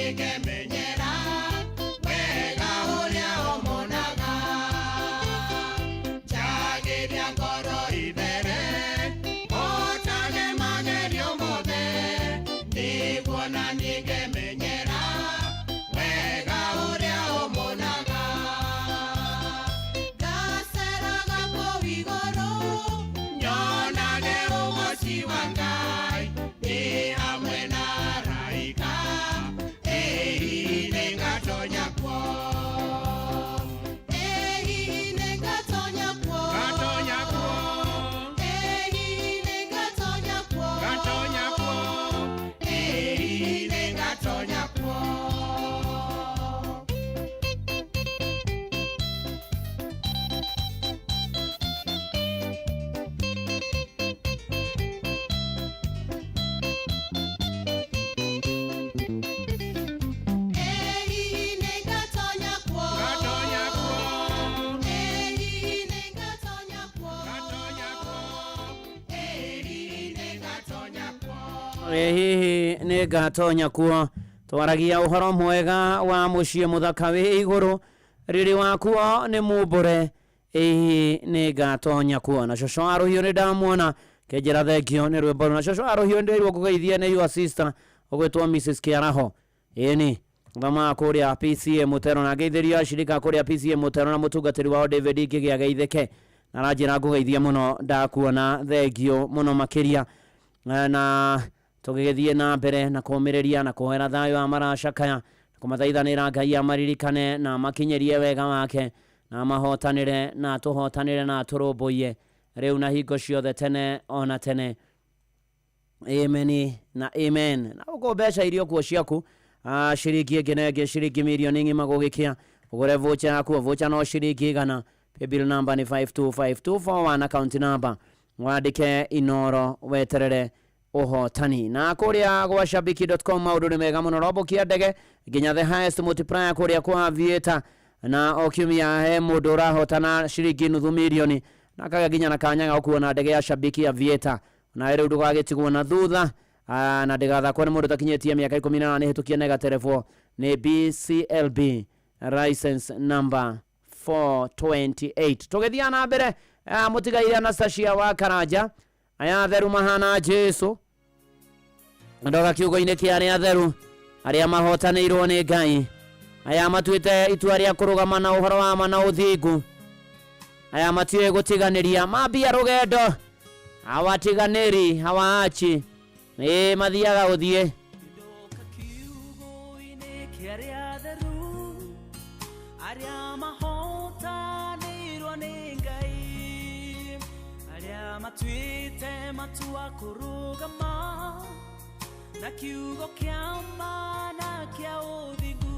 S15: niĩ ngemenyera wega ũrĩa ũmonaga. Njagĩria ngoro ithere, hotane magerio mothe, nĩguo na niĩ ngemenyera wega ũrĩa ũmonaga. Ngaceraga kũu igũrũ, nyonage ũgoci wa Ngai, ndĩ hamwe na araika, ĩ hihi nĩngatonya kuo. Ĩ hihi nĩngatonya kuo.
S10: Ngatonya kuo.
S15: Ĩ hihi nĩngatonya kuo.
S10: Ngatonya kuo.
S15: Ĩ hihi nĩngatonya kuo. Ĩ hihi nĩngatonya kuo.
S10: Ngatonya kuo.
S15: Ĩ hihi nĩngatonya kuo.
S10: Ngatonya kuo.
S15: Ĩ hihi nĩngatonya kuo.
S9: Ĩ hihi nĩ ngatonya kuo. Twaragia ũhoro mwega wa mũciĩ mũthaka wĩ igũrũ, riri wakuo nĩ mumbũre. Ĩ hihi nĩ ngatonya kuo. Na cũcũ wa rũhiũ nĩ ndamuona kĩnjĩra thengio nĩ rwĩmbo rũu. Na cũcũ wa rũhiũ ndĩrirwo ngũgeithie nĩ your sister ũgwĩtwo Mrs Kĩaraho. Ĩni thomaga kũrĩa PCA Mũtero, na ngeithĩrio ashirika kũrĩa PCA Mũtero na mũtungatĩri wao David Ngĩgĩ ageithĩke, na aranjĩra ngũgeithie mũno, ndakuona thengio mũno makĩria. Na tũgĩgĩthiĩ na mbere na kũũmĩrĩria na kũhoera thayũ wa maracakaya na kũmathaithanĩra Ngai amaririkane na amakinyĩrie wega wake na amahotanĩre na atũhotanĩre na atũrũmbũiye rĩu na hingo ciothe tene ona tene. Amen na amen. Na ũguo mbeca iria kuo ciaku, ciringi ĩngĩ na ĩngĩ, ciringi mirioni ng'ima gũgĩkĩa, ũgũre voucher yaku. Voucher no ciringi 100. Paybill number nĩ 525241, account number wandĩke Inoro, weterere ũhotani. Na kũrĩa gwa shabiki.com maũndũ nĩ mega mũno, robokia ndege nginya the highest multiplier kũrĩa kwa Aviator, na o kiumia he mũndũ ũrahotana ciringi nuthu mirioni na akagĩa nginya na kanya ga gũkuona ndege ya Shabiki Aviator. Na rĩu ndũgagĩtigwo na thutha, na ndĩgathakwo nĩ mũndũ ũtakinyĩtie mĩaka 18, hĩtũkie na ĩgaterebwo nĩ BCLB license number 428. Tũgĩthiĩ na mbere, mũtigaire Anastasia wa Karanja, aya atheru mahana Jesu, ndoga kiugo-inĩ kĩa arĩa atheru arĩa mahotanĩirwo nĩ Ngai, aya matuĩte itua rĩa kũrũgama na ũhoro wa ma na ũthingu, aya matiũĩ gũtiganĩria, mambia rũgendo hawatiganĩri, hawaachi, ĩ mathiaga gũthiĩ.
S16: Kĩa arĩa atheru arĩa mahotanĩirwo nĩ Ngai, arĩa matuĩte matua kũrũgama na kiugo kĩa ma na kĩa ũthingu,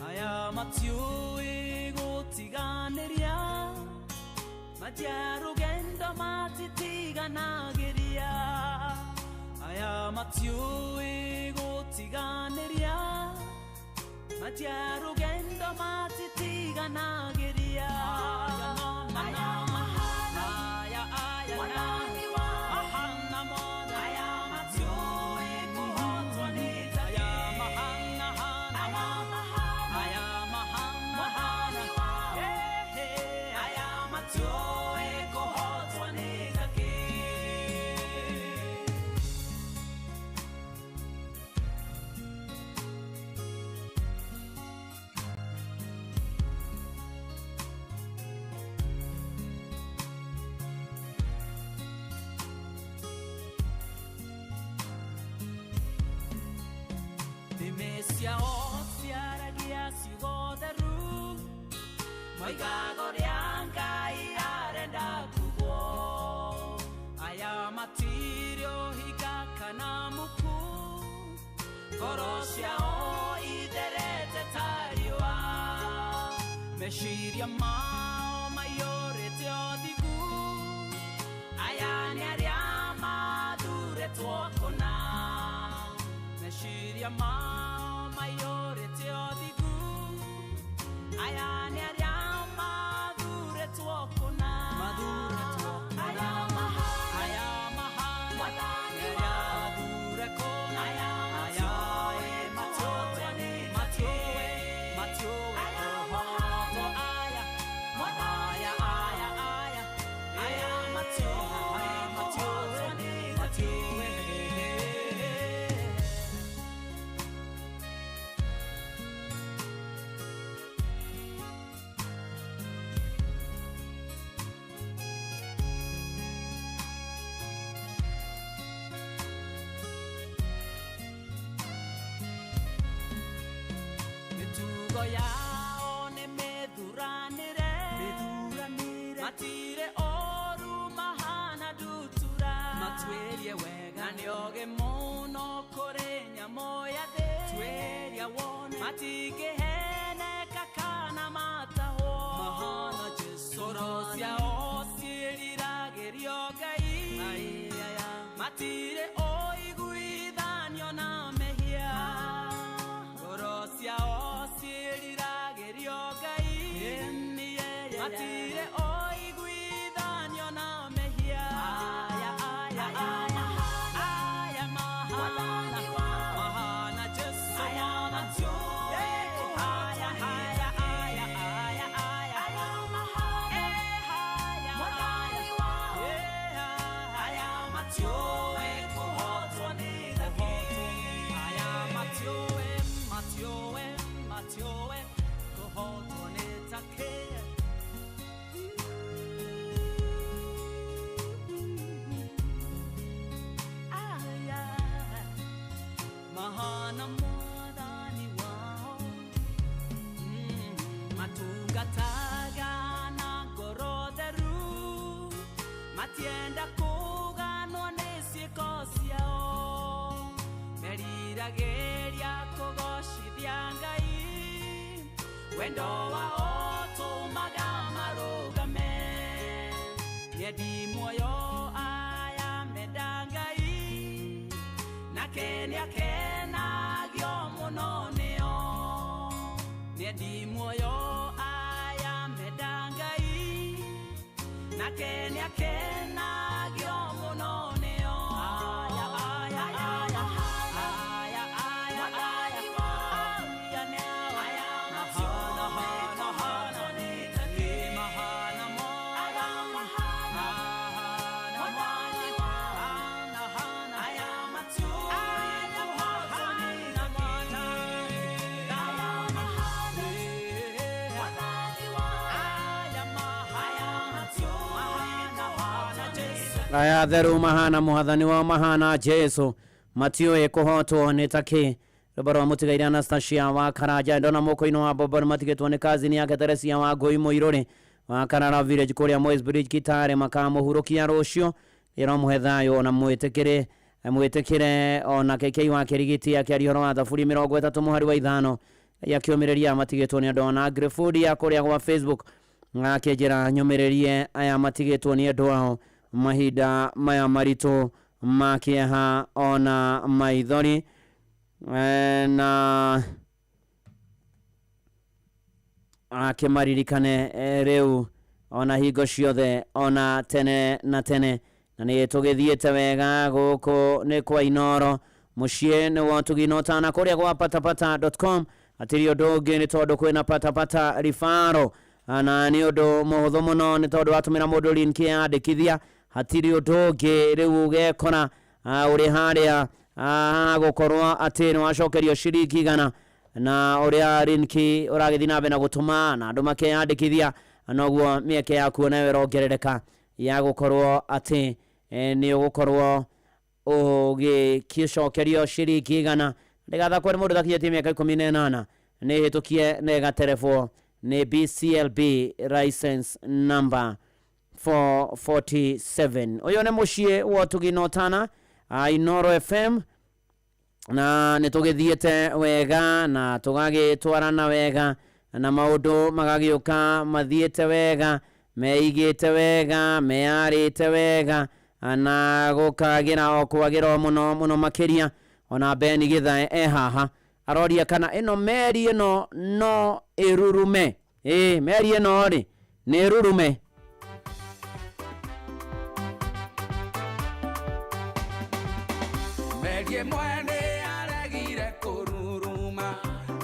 S16: aya matiũĩ gũtiganĩria, manjia rũgendo matitiganagĩria, aya matiũĩ gũtiganĩria, manjia rũgendo matitiganagĩria. Aya mahana, aya aya mahana mothe, aya matiũĩ kũhotwo nĩ aya mahana hana, aya mahana, aya mahana hana, aya matiũĩ kũhotwo nĩ takĩ. Nĩmĩ ciao ciaragia ciugo theru, moigaga ũrĩa Ngai arenda kugwo, aya matirĩ ũhinga kana muku, ngoro ciao itherete ta riũa, meciria mao maiyũrĩte ũthingu, aya nĩ arĩa mathurĩtwo kũna, meciria mao maiyũrĩte ũthingu, aya nĩ arĩa mathurĩtwo kũna, mathurĩtwo aya mahana, aya mahana, arĩa athure kũna, aya matiũĩ Mĩtugo yao nĩ mĩthuranĩre, matirĩ ũru mahana ndutura, matuĩrie wega na nĩ ogĩ mũno kũrĩ nyamũ ya thĩ, tuĩria wone matingĩheneka kana matahwo, mahana Jesũ, ngoro ciao ciĩriragĩrio Ngai, matirĩ ũiguithanio na mehia, ngoro ciao ciĩriragĩrio Ngai, matirĩ ũiguithanio na mehia, aya aya aya aya mahana mahana Jesũ aya aya aya aya aya aya mahana aya matiũĩ kũhotwo nĩ thaki, aya matiũĩ matiũĩ matiũĩ kũhotwo nĩ takĩ. Aya mahana mwathani wao, matungataga na ngoro theru, matienda kũganwo nĩ ciĩko ciao, meriragĩria kũgocithia Ngai, wendo wao tũmaga marũgame, nĩendi muoyo aya menda Ngai, nake nĩakenagio mũno nĩo, nĩendi muoyo aya menda Ngai, nake nĩakenagio mũno nĩo, aya aya aya aya aya aya aya mahana mahana nĩ mahana mahana mahana aya matiũĩ kũhotwo nĩ
S9: aya theru mahana muhathani wao mahana Jesu matiũĩ kũhotwo nĩ takĩ. Rwĩmbo rwa mũtigaire Anastasia wa Karanja ndona moko-inĩ wa Bobo nĩ matigĩtwo nĩ kazini yake Teresia wa Ngũi Mũirũrĩ wa Karara Village kũrĩa Moi's Bridge Kitale makamũhurũkia rũciũ ĩromũhe thayũ ona mwĩtĩkĩre mwĩtĩkĩre ona KK wa Kĩrigiti akĩaria ũhoro wa thaburi 30 mũhari wa 5 akĩũmĩrĩria matigĩtwo nĩ andũ ona Agrifood ya kũrĩa gwa Facebook akĩnjĩra nyũmĩrĩrie aya matigĩtwo nĩ andũ ao mahinda maya maritũ ma kĩeha ona maithori na akĩmaririkane rĩu ona hingo ciothe ona tene na tene na nĩ tũgĩthiĩte wega gũkũ nĩ kwa Inoro mũciĩ nĩ wa Ũtugi na Ũtana kũrĩa gwa patapata.com hatirĩ ũndũ ũngĩ nĩ tondũ kwĩna patapata rifaro na nĩ ũndũ mũhũthũ mũno nĩ tondũ watũmĩra mũndũ link yandĩkithia hatirĩ ũndũ ũngĩ rĩu ũgekora ũrĩ harĩa gũkorwo atĩ nĩ wacokerio ciringi 100 na ũrĩa linki ũragĩthiĩ na mbere na gũtũma na andũ makeyandĩkithia noguo mĩeke yaku nayo ĩrongerereka ya gũkorwo atĩ nĩ ũgũkorwo ũgĩcokerio ciringi 100 ndĩgathakwo nĩ mũndũ ũtakinyĩtie mĩaka 18 nĩ hĩtũkie na ĩgaterebwo nĩ BCLB license number 447. Ũyũ nĩ mũciĩ wa Ũtugi na Ũtana Inoro FM na nĩ tũgĩthiĩte wega na tũgagĩtwarana wega na maũndũ magagĩũka mathiĩte wega meigĩte wega meyarĩte wega na gũkagĩra o kwagĩra o mũno mũno makĩria ona Ben Githae e haha aroria kana ĩno meri ĩno no ĩrurume. Ĩ meri ĩno rĩ nĩ ĩrurume.
S8: Meri ĩmwe nĩ yaregire kũruruma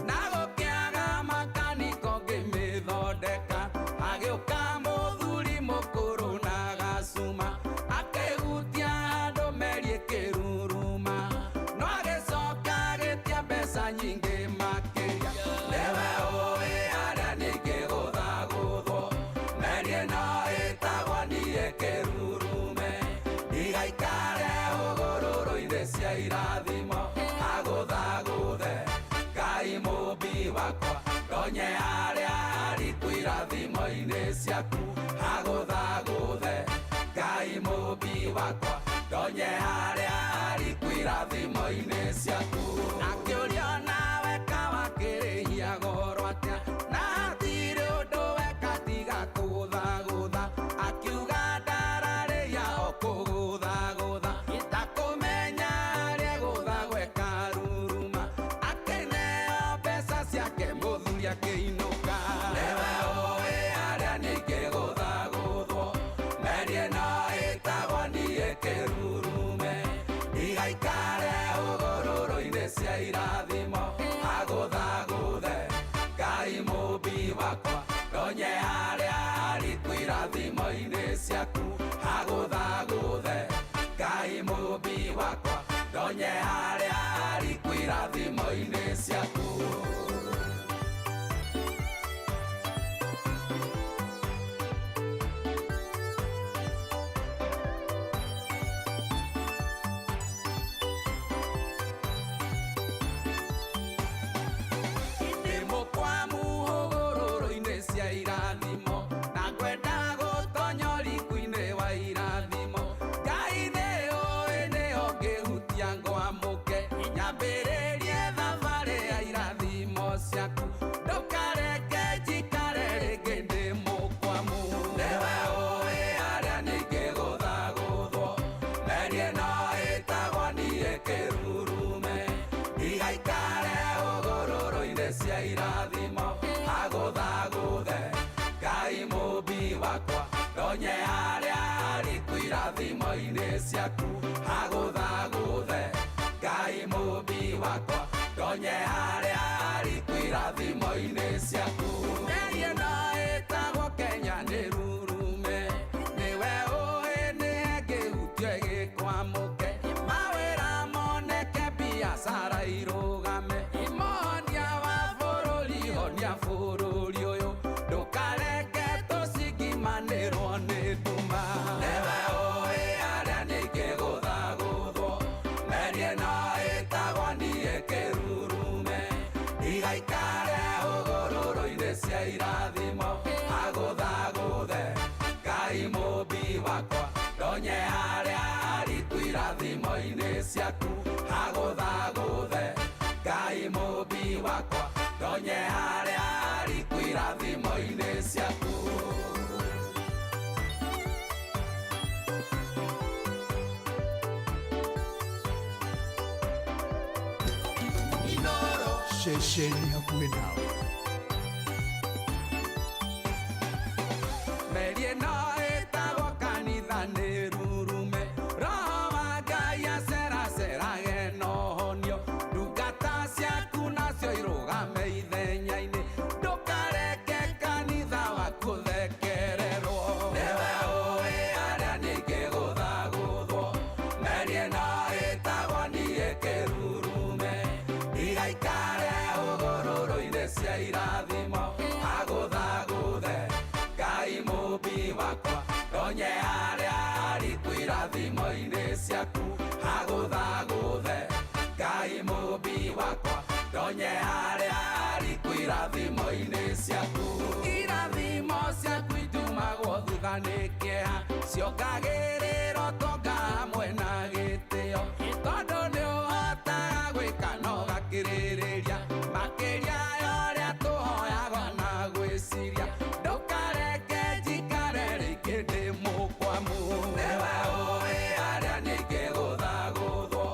S8: na gũkĩaga makaniko ngĩmĩthondeka agĩũka mũthuri mũkũrũ na gacuma akĩhutia handũ meri ĩkĩruruma no agĩcoka agĩtia mbeca nyingĩ makĩria nĩwe ũĩ arĩa ningĩ gũthagũthwo meri ĩno ĩtagwo niĩ kĩrurume ndigaikare hũgũrũrũ-inĩ cia irathimo agũthagũthe Ngai mũmbi wakwa. ciaku hagũthagũthe Ngai mũmbi wakwa ndonye harĩa hariku irathimo-inĩ ciaku. Akĩũria nawe kawakĩrĩhia goro atĩa na hatirĩ ũndũ weka tiga kũgũthagũtha. Akiuga ndararĩhia o kũgũthagũtha ndakũmenya harĩa gũthagwo ĩkaruruma. Akĩneo mbeca ciake mũthuri akĩinũka. Nĩwe ũĩ harĩa ningĩgũthagũthwo meri ĩno ĩtagwo niĩ kĩrurume igaikare hũgũrũrũ-inĩ cia irathimo agũthagũthe Ngai mũmbi wakwa ndonye harĩa hariku irathimo-inĩ ciaku agũthagũthe Ngai mũmbi wakwa ndonye harĩa hariku irathimo-inĩ ciaku. Ndĩ mũkwamu hũgũrũrũ-inĩ cia irathimo na ngwenda gũtonya ũriku-inĩ wa irathimo. Ngai nĩ ũĩ nĩho ngĩhutia ngwamũke nyambĩrĩrie thabarĩ ya irathimo ciaku ndũkareke njikare rĩngĩ ndĩ mũkwamu. Nĩwe ũĩ harĩa ningĩgũthagũthwo meri ĩno ĩtagwo niĩ kĩrurume igaikare hũgũrũrũ-inĩ cia irathimo agũthagũthe Ngai mũmbi wakwa ndonye harĩa hariku irathimo-inĩ ciaku agũthagũthe Ngai mũmbi wakwa ndonye harĩa hariku irathimo-inĩ ciaku. Meri ĩno ĩtagwo Kenya nĩ rurume nĩwe ũĩ nĩhe ngĩhutio ĩgĩkwamũke mawĩra moneke biacara irũgame monia wa bũrũri honia bũrũri ũyũ ndũkareke tũcingimanĩrwo nĩ nduma. Nĩwe ũĩ harĩa ningĩgũthagũthwo meri ĩno ĩtagwo niĩ kĩrurume igaikare hũgũrũrũ-inĩ cia irathimo agũthagũthe Ngai mũmbi wakwa ndonye harĩa hariku irathimo-inĩ ciaku agũthagũthe Ngai mũmbi wakwa ndonye harĩa hariku irathimo-inĩ ciaku.
S11: Ceceni hakuhĩ nawe.
S8: Meri ĩno ĩtagwo kanitha nĩ rurume roho wa Ngai aceracerage na ũhonio ndungata ciaku nacio irũgame ithenya-inĩ ndũkareke kanitha waku ũthekererwo. Nĩwe ũĩ harĩa ningĩgũthagũthwo meri ĩno ĩtagwo niĩ kĩrurume igaikare hũgũrũrũ-inĩ cia irathimo agũthagũthe Ngai mũmbi wakwa ndonye harĩa hariku irathimo-inĩ ciaku agũthagũthe Ngai mũmbi wakwa ndonye harĩa hariku irathimo-inĩ ciaku. Irathimo ciaku itumagwo thutha nĩ kĩeha ciongagĩrĩrwo ũtonga hamwe na gĩtĩo tondũ nĩ ũhotaga gwĩka na ũgakĩrĩrĩria makĩria ya ũrĩa tũhoyaga na gwĩciria ndũkareke njikare rĩngĩ ndĩ mũkwamu. Nĩwe ũĩ harĩa ningĩgũthagũthwo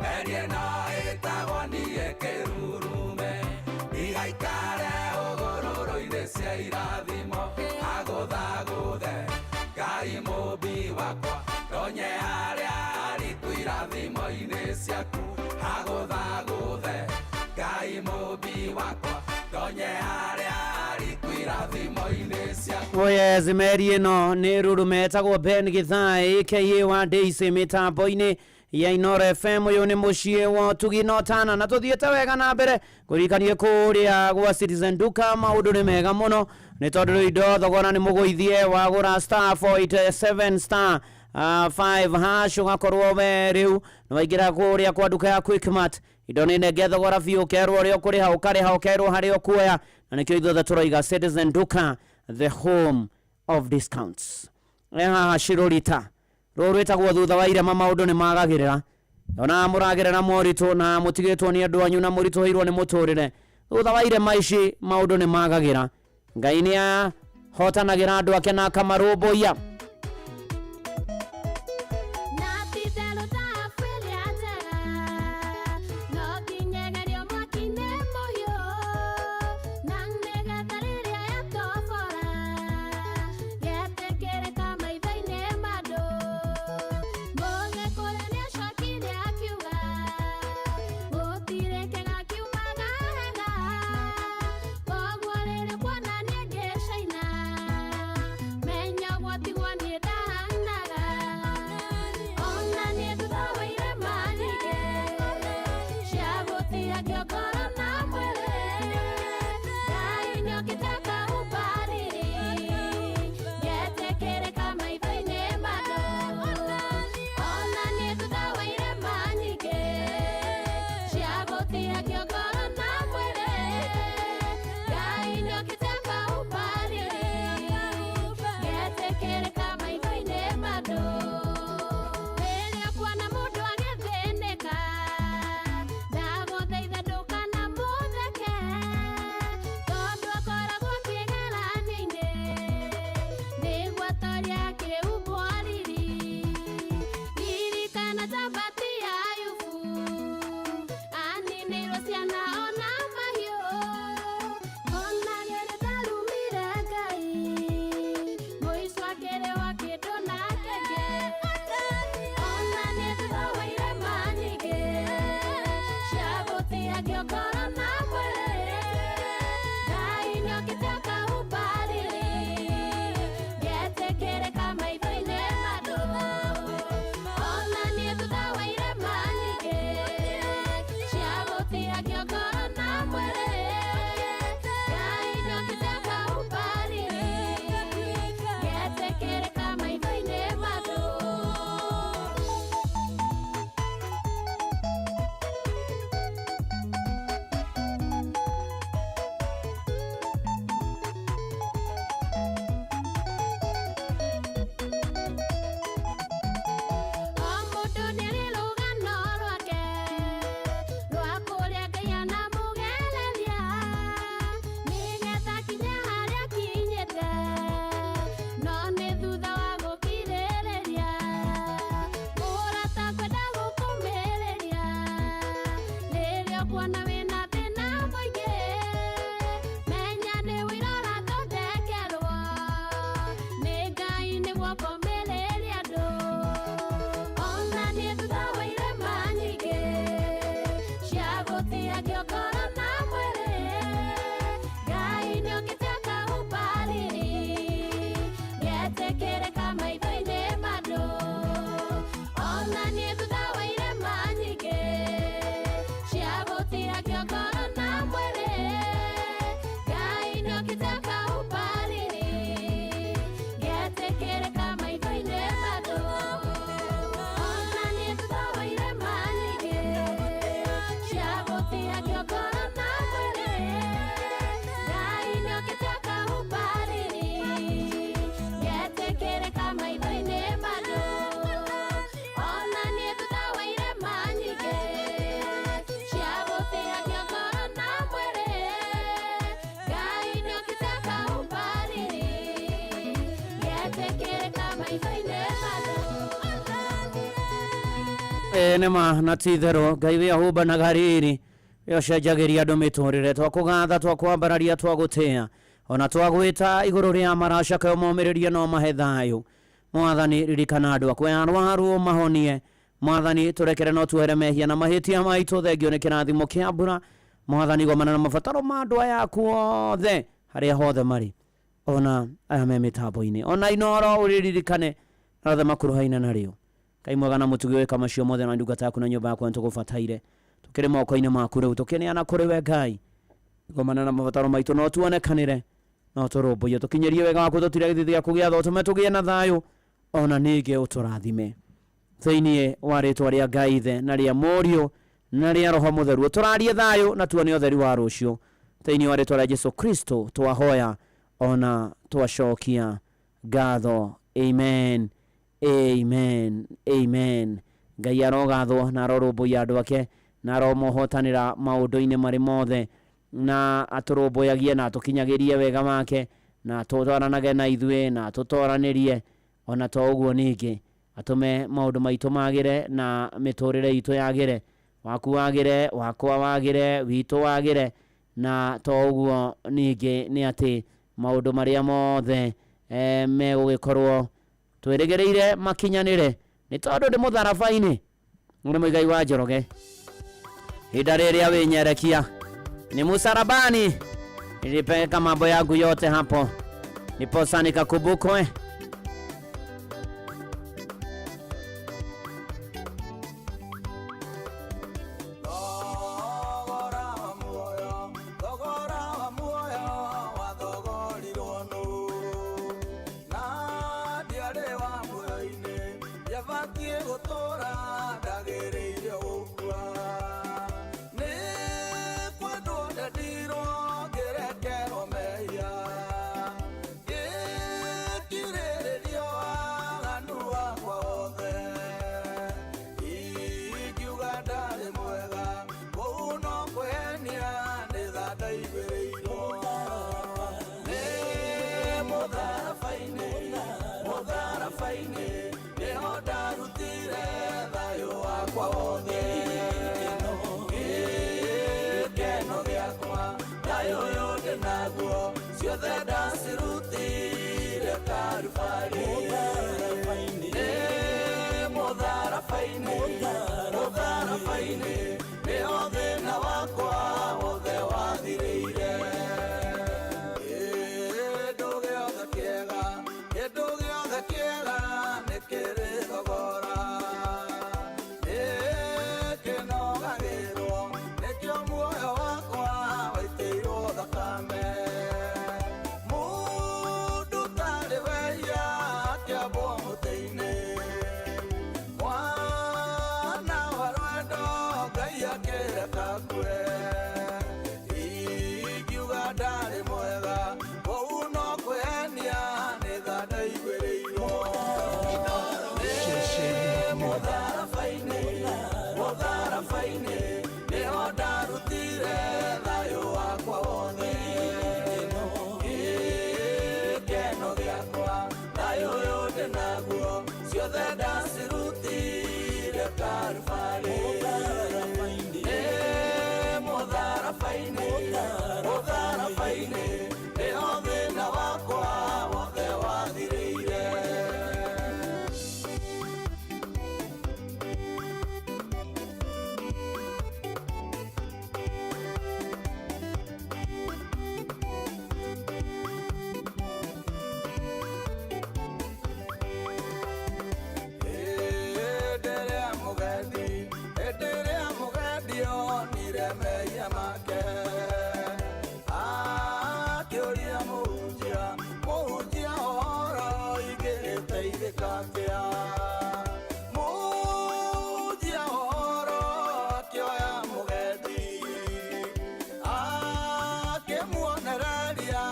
S8: meri ĩno ĩtagwo niĩ kĩrurume igaikare hũgũrũrũ-inĩ cia irathimo agũthagũthe Ngai mũmbi wakwa ndonye harĩa hariku irathimo-inĩ ciaku agũthagũthe Ngai mũmbi wakwa ndonye harĩa hariku irathimo-inĩ ciaku.
S9: Oyes meri ĩno nĩ rurume etagwo Ben Githai aka wa Daisy mĩtambo-inĩ ya Inoro FM. Ũyũ nĩ mũciĩ wa ũtugi na ũtana na tũthiĩte wega na mbere kũririkanie kũrĩa gwa Citizen Duka maũndũ nĩ mega mũno nĩ tondũ rĩu indo thogora nĩ mũgũithie wagũra star 487 star 5 hash ũgakorwo we rĩu nĩ waingĩra kũrĩa kwa nduka ya Quickmart indo nĩ nenge thogora biũ ũkerwo ũrĩa ũkũrĩha ũkarĩha ũkerwo harĩa ũkuoya na nĩkĩo ithuothe tũroiga Citizen Duka, the home of discounts. Haha Shirorita rũũ rwĩtagwo thutha wa irema maũndũ nĩ magagĩrĩra ona mũragerera moritũ na mũtigĩtwo nĩ andũ anyu na mũritũhĩirwo nĩ mũtũrĩre thutha wa irema ici maũndũ nĩ magagĩra. Ngai nĩ ahotanagĩra andũ ake na akamarũmbũiya. Nĩma na ti itherũ Ngai wĩ ahũmbanaga riri we ũcenjagĩria andũ mĩtũrĩre twakũgatha twakwambararia twagũtĩa ona twagwĩta igũrũ rĩa maracaka ũmomĩrĩrie no mahe thayũ. Mwathani ririkana andũ aku arwaru ũmahonie. Mwathani tũrekere no tuohere mehia na mahĩtia maitũ thengio nĩ kĩrathimo kĩa mbura. Mwathani gomana na mabataro ma andũ aya aku othe harĩa hothe marĩ ona aya me mĩtambo-inĩ ona Inoro ũrĩririkane na othe makuruhaine narĩo. Ngai mwega na mũtugi wĩka macio mothe na ndungata yaku na nyũmba yaku nĩtũgũbataire tũkĩrĩ moko-inĩ maku rĩu tũkĩneana kũrĩ we Ngai gomana na mabataro maitũ no tuonekanĩre no tũrũmbũiye tũkinyĩrie wega waku tũtire gĩthithi gĩaku gĩa tho tũme tũgĩe na thayũ ona ningĩ ũtũrathime thĩinĩ wa rĩtwa rĩa Ngai Ithe na rĩa Mũriũ na rĩa Roho Mũtheru tũrarie thayũ na tuone ũtheri wa rũciũ thĩinĩ wa rĩtwa rĩa Jesu Kristo twahoya ona twacokia Ngatho. Amen, amen, amen. Ngai arogathwo na arorũmbũiya andũ ake na aromohotanĩra maũndũ-inĩ marĩ mothe, na atũrũmbũyagie na atũkinyagĩrie wega wake, na atũtwaranage na ithuĩ na atũtoranĩrie. Ona to ũguo ningĩ atũme maũndũ maitũ magĩre na mĩtũrĩre itũ yagĩre, waku wagĩre, wakwa wagĩre, witũ wagĩre. Na to ũguo ningĩ nĩ atĩ maũndũ marĩa mothe megũgĩkorwo twĩrĩgĩrĩire makinyanĩre, nĩ tondũ ndĩ mũtharaba-inĩ. Nĩ Mũigai wa Njoroge, ihinda rĩrĩa wĩnyerekia ni musarabani, nilipeleka mambo yangu yote hapo, niposa nikakumbukwe.
S8: Thogora wa muoyo wathogorirwo nũ? Na ndiarĩ wa muoyo-inĩ, ndiabatiĩ gũtũũra, ndagĩrĩire gũkua. Nĩ kwendwo ndendirwo, ngĩrekerwo mehia, ngĩkirĩrĩrio waganu wakwa wothe. Ingiuga ndarĩ mwega, kũu no kwĩhenia, nĩ tha ndaiguĩrĩirwo. Nĩ mũtharaba-inĩ, mũtharaba-inĩ, nĩho ndarutire thayũ wakwa wothe. Gĩkeno gĩakwa, thayũ ũyũ ndĩ naguo, ciothe ndacirutire Karubarĩ. Nĩ mũtharaba-inĩ, mũtharaba-inĩ, nĩho thĩna wakwa wothe wathirĩire. Kĩndũ gĩothe kĩega, kĩndũ gĩothe kĩega nĩ kĩrĩ thogora. Nĩ kĩnogagĩrwo, nĩkĩo muoyo wakwa waitĩirwo thakame. Mũndũ ũtarĩ wehia akĩambwo mũtĩ-inĩ, mwana wa rwendo Ngai akĩreka akue. Ingiuga ndarĩ mwega, kũu no kwĩhenia, nĩ tha ndaiguĩrĩirwo. Nĩ mũtharaba-inĩ, mũtharaba-inĩ, nĩho ndarutire thayũ wakwa wothe. Gĩkeno gĩakwa, thayũ ũyũ ndĩ naguo, ciothe ndacirutire Karubarĩ. Nĩ mũtharaba-inĩ, mũtharaba-inĩ, nĩho thĩna wakwa wothe wathirĩire. Hĩndĩ ĩrĩa mũgendi, hĩndĩ ĩrĩa mũgendi onire mehia make, akĩũria mũhunjia, mũhunjia ũhoro ingĩgĩteithĩka atĩa? Mũhunjia ũhoro akĩoya mũgendi, akĩmuonereria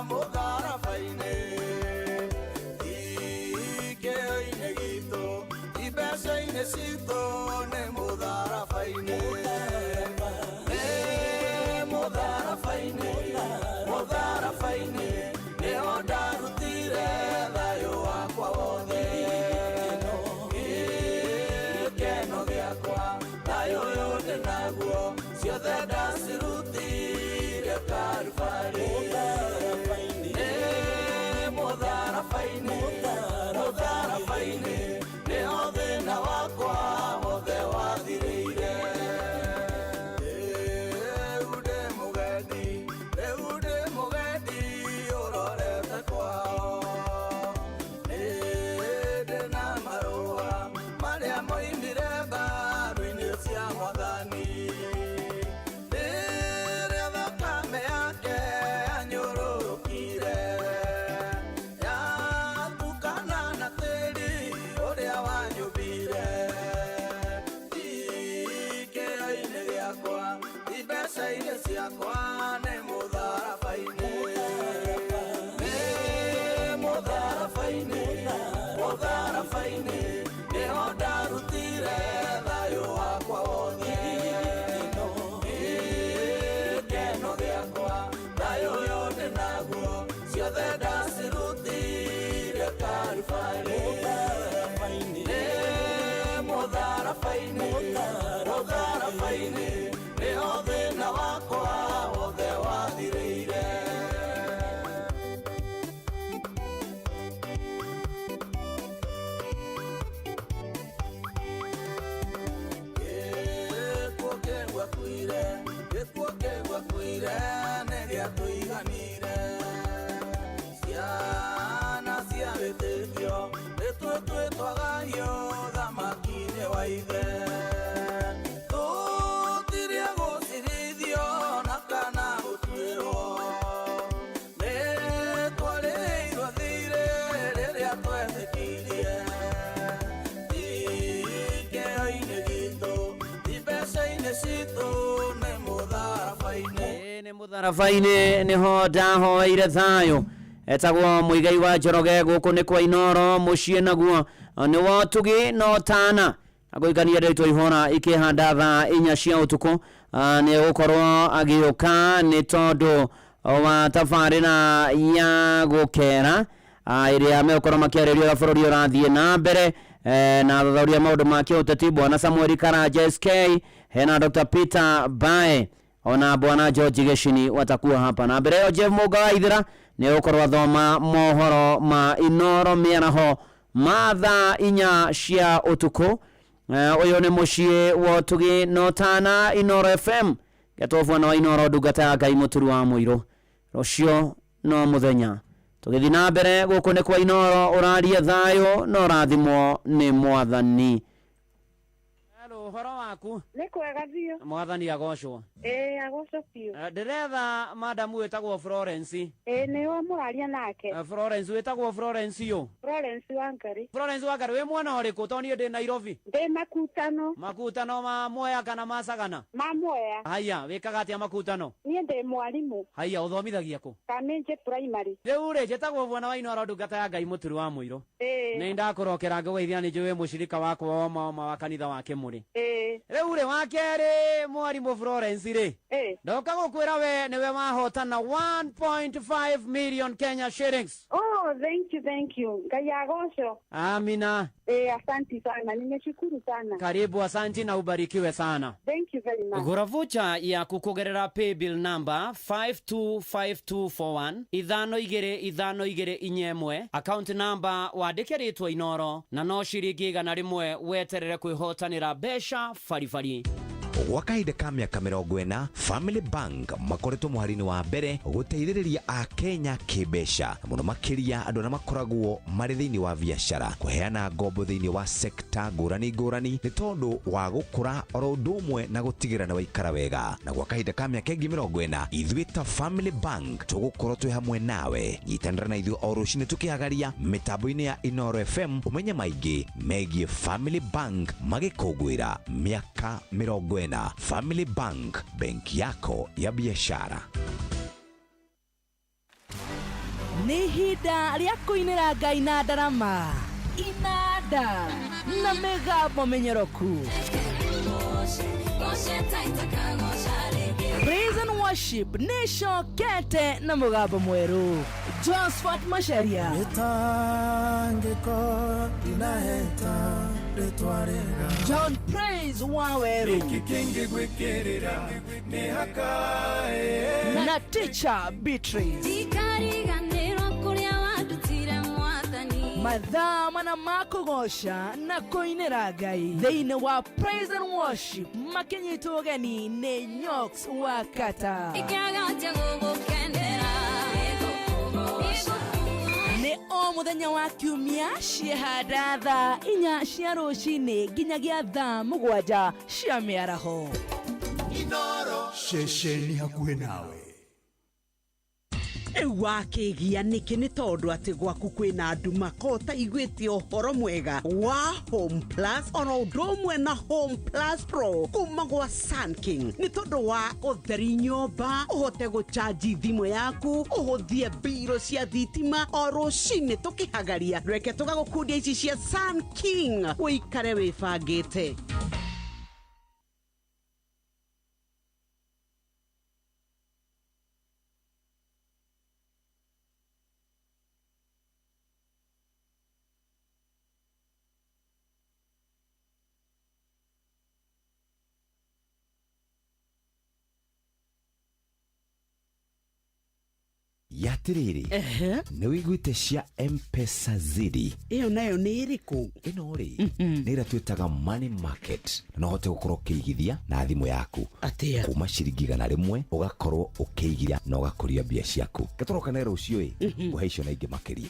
S8: mũtharaba-inĩ. Ikĩo-inĩ gitũ, imbeca-inĩ citũ, nĩ mũtharaba-inĩ. Nĩ mũtharaba-inĩ, mũtharaba-inĩ, nĩho ndarutire thayũ wakwa wothe. Gĩkeno gĩakwa, thayũ ũyũ ndĩ naguo, ciothe ndacirutire Karubarĩ. Nĩ mũtharaba-inĩ, mũtharaba-inĩ, nĩho thĩna wakwa wothe wathirĩire. Rĩu ndĩ mũgendi, rĩu ndĩ mũgendi ũrorete kwao. Nĩ ndĩ na marũa marĩa moimire mbaru-inĩ cia Mwathani. Rĩrĩa thakame yake yanyũrũrũkire, yatukana na tĩĩri ũrĩa wanyũmbire. Ikĩro-inĩ gĩakwa, imbeca-inĩ ciakwa, nĩ mũtharaba-inĩ. Nĩ mũtharaba-inĩ, Ciothe ndacirutire Karubarĩ. Nĩ mũtharaba-inĩ, mũtharaba-inĩ, nĩho thĩna wakwa wothe wathirĩire. Gĩkuũ kĩu gĩakuire, gĩkuũ kĩu gĩakuire, nĩ gĩatũiganire. Ciana cia wĩtĩkio, nĩtuo twĩtwagario thamaki-inĩ wa ithe. Tũtirie gũcirithio na kana gũtuĩrwo, nĩ twarĩirwo thirĩ rĩrĩa twetĩkirie. Ti kĩo-inĩ gitũ, ti mbeca-inĩ citũ, nĩ mũtharaba-inĩ.
S9: Nĩ mũtharaba-inĩ nĩho ndahoeire thayũ. Etagwo Muigai wa Njoroge, gũkũ nĩ kwa Inoro, mũciĩ naguo nĩ wa Ũtugi no Tana. Agũikania ndĩtwo ihũra ikĩhanda thaa 4 cia ũtukũ, nĩ gũkorwo agĩũka nĩ tondũ wa tabarĩra ya gũkera ĩrĩa megũkorwo makĩarĩria ũrĩa bũrũri ũrathiĩ na mbere, na athathaũri a maũndũ ma kĩũteti Bwana Samuel Karanja SK, hena Dr. Peter Bae ona Bwana George Geshini watakuwa hapa. Na mbere ĩyo Jeff Mũnga wa Ithira nĩ gũkorwo athoma mohoro ma Inoro mĩaraho ma thaa 4 cia ũtukũ. Ũyũ nĩ mũciĩ wa Ũtugi no Tana, Inoro FM, getwo bwana wa Inoro, ndungata ya Ngai mũturu wa mũirũ. Rũciũ no mũthenya tũgĩthiĩ na mbere gũkũ nĩ kwa Inoro, ũraria thayũ na ũrathimwo nĩ Mwathani. Hello, ũhoro waku?
S4: Nĩ kwega biũ.
S9: Mwathani agocwo.
S4: Ĩĩ, agocwo biũ.
S9: Ndĩretha madamu wĩtagwo Florence.
S4: Ĩĩ, nĩwe mũraria nake.
S9: Florence, wĩtagwo Florence yũ?
S4: Florence Wangari.
S9: Florence Wangari, wĩ mwena ũrĩkũ? Tondũ niĩ ndĩ Nairobi.
S4: Ndĩ Makutano.
S9: Makutano ma Mwea kana ma Sagana?
S4: Ma Mwea.
S9: Haya, wĩkaga atĩa Makutano?
S4: Niĩ ndĩ mwarimũ.
S9: Haya, ũthomithagia kũ?
S4: Kamĩnjĩ Primary.
S9: Rĩu rĩ, njĩtagwo bwana wa Inoro, ndungata ya Ngai mũturu wa mũirũ.
S4: Ĩĩ.
S9: Nĩ ndakũrokera ngũgeithia, nĩ njũĩ mũcirika wakwa wa ma wa kanitha wa Kĩmũrĩ.
S4: Ĩĩ.
S9: Rĩu rĩ, wa kerĩ mwarimũ Florence rĩ, ndoka gũkwĩra we nĩwe wahotana 1.5 million Kenya shillings.
S4: Oh, thank you, thank you. Ngai agocwo.
S9: Amina.
S4: Asanti sana. Nimeshukuru sana.
S9: Karibu, asanti na ubarikiwe sana.
S4: Thank you very much.
S9: Gũra vocha yaku kũgerera paybill number 525241 525241, account number wandĩke rĩtwa Inoro na no ciringi 100 weterere kwĩhotanĩra mbeca baribari.
S7: Gwa kahinda ka mĩaka 40, Family Bank makoretwo mũhari-inĩ wa mbere gũteithĩrĩria Akenya kĩmbeca, na mũno makĩria andũ arĩa makoragwo marĩ thĩinĩ wa biacara, kũheana ngombo thĩinĩ wa sekta ngũrani ngũrani nĩ tondũ wa gũkũra oro ũndũ ũmwe na gũtigĩrĩra nĩ waikara wega. Na gwa kahinda ka mĩaka ĩngĩ 40, ithuĩ ta Family Bank tũgũkorwo twĩ hamwe nawe. Nyitanĩra na ithuĩ o rũcinĩ tũkĩhagaria mĩtambo-inĩ ya Inoro FM ũmenye maingĩ megiĩ Family Bank magĩkũngũĩra mĩaka 40. Family Bank, benki yako ya biashara.
S3: Nĩ ihinda rĩa kũinĩra Ngai na ndarama, inanda na mĩgambo mĩnyoroku. Praise and worship nĩ icokete na mũgambo mwerũ. Josephat Macharia,
S8: Mĩtangĩko ndinaheta rĩtwa rĩega.
S3: John Praise Waweru
S8: Nĩkĩ kĩngĩgwĩkĩrĩra mĩhaka?
S3: na Teacher Beatrice.
S13: Ndikariganĩrwo kũrĩa wandutire Mwathani.
S3: Mathaa mana ma kũgoca na kũinĩra Ngai thĩinĩ wa Praise and Worship makĩnyitwo ũgeni nĩ Nyox wa Kata.
S13: Ingĩagatia gũgũkenera.
S3: Nĩ o mũthenya wa kiumia ciehanda thaa 4 cia rũcinĩ nginyagia thaa 7 cia mĩaraho.
S11: Inoro ceceni hakuhĩ nawe.
S17: Rĩu wakĩgia nĩkĩ nĩ tondũ atĩ gwaku kwĩna nduma ko ũtaiguĩte ũhoro mwega wa Home Plus oro ũndũ ũmwe na Home Plus Pro kuma gwa Sun King nĩ tondũ wa ũtheri nyũmba, ũhote gũchanji thimũ yaku, ũhũthie mbirũ cia thitima o rũcinĩ tũkĩhagaria. Reke tũgagũkundia ici cia Sun King ũikare wĩbangĩte.
S7: Yatirĩrĩ, nĩ wĩiguĩte cia Mpesa Zidi?
S17: Ĩyo nayo nĩ ĩrĩkũ?
S7: Ĩno rĩ, nĩ ĩrĩa twĩtaga money market, na no ũhote gũkorwo ũkĩigithia na thimũ yaku.
S17: Atĩa?
S7: Kuma ciringi 100 ũgakorwo ũkĩigithia na ũgakũria mbia ciaku. Gatũrokane rũciũ ĩ ngũhe icio na ingĩ makĩria.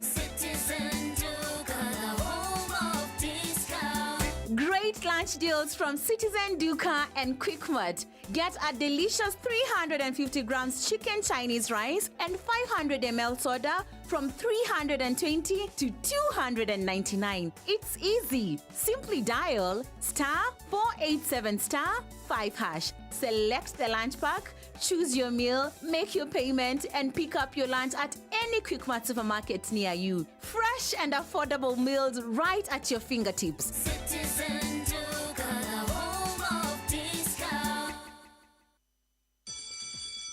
S13: Citizen Duka, the home of discount.
S1: Great lunch deals from Citizen Duka and Quickmart. Get a delicious 350 grams chicken Chinese rice and 500 ml soda from 320 to 299. It's easy. Simply dial star 487 star 5 hash. Select the lunch pack, choose your meal, make your payment, and pick up your lunch at any Quickmart supermarket near you. Fresh and affordable meals right at your fingertips.
S13: Citizen Duka, the home of discount.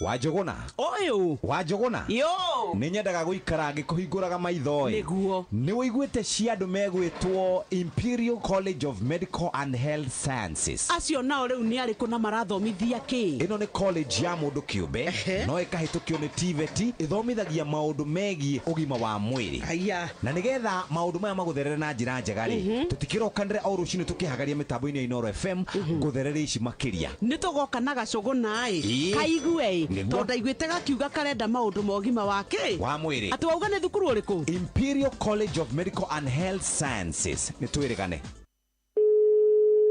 S7: Wanjũgũna.
S17: Ũyũ.
S7: Wanjũgũna.
S17: Yo.
S7: Nĩ nyendaga gũikara ngĩkũhingũraga maitho ĩ.
S17: Nĩguo.
S7: Nĩ wĩiguĩte cia andũ megwĩtwo Imperial College of Medical and Health Sciences?
S17: Acio nao rĩu nĩ arĩkũ na marathomithia kĩ?
S7: Ĩno nĩ college ya mũndũ kĩũmbe, no ĩkahĩtũkio nĩ TVET. Ĩthomithagia maũndũ megiĩ ũgima wa mwĩrĩ.
S17: Aya.
S7: Na nĩgetha maũndũ maya magũtherere na njĩra njega rĩ, tũtikĩrokanĩre o rũcinĩ tũkĩhagaria mĩtambo-inĩ ya Inooro FM ngũtherere ici makĩria.
S17: Nĩ tũgoka na gacũgũna ĩ.
S7: Ĩĩ.
S17: Kaigue ĩ.
S7: Nĩguo.
S17: Tondũ ndaiguĩte gakiuga karenda maũndũ ma ũgima wa kĩ?
S7: Wa mwĩrĩ.
S17: Atĩ wauga nĩ thukuru ũrĩkũ?
S7: Imperial College of Medical and Health Sciences. Nĩ twĩrĩgane.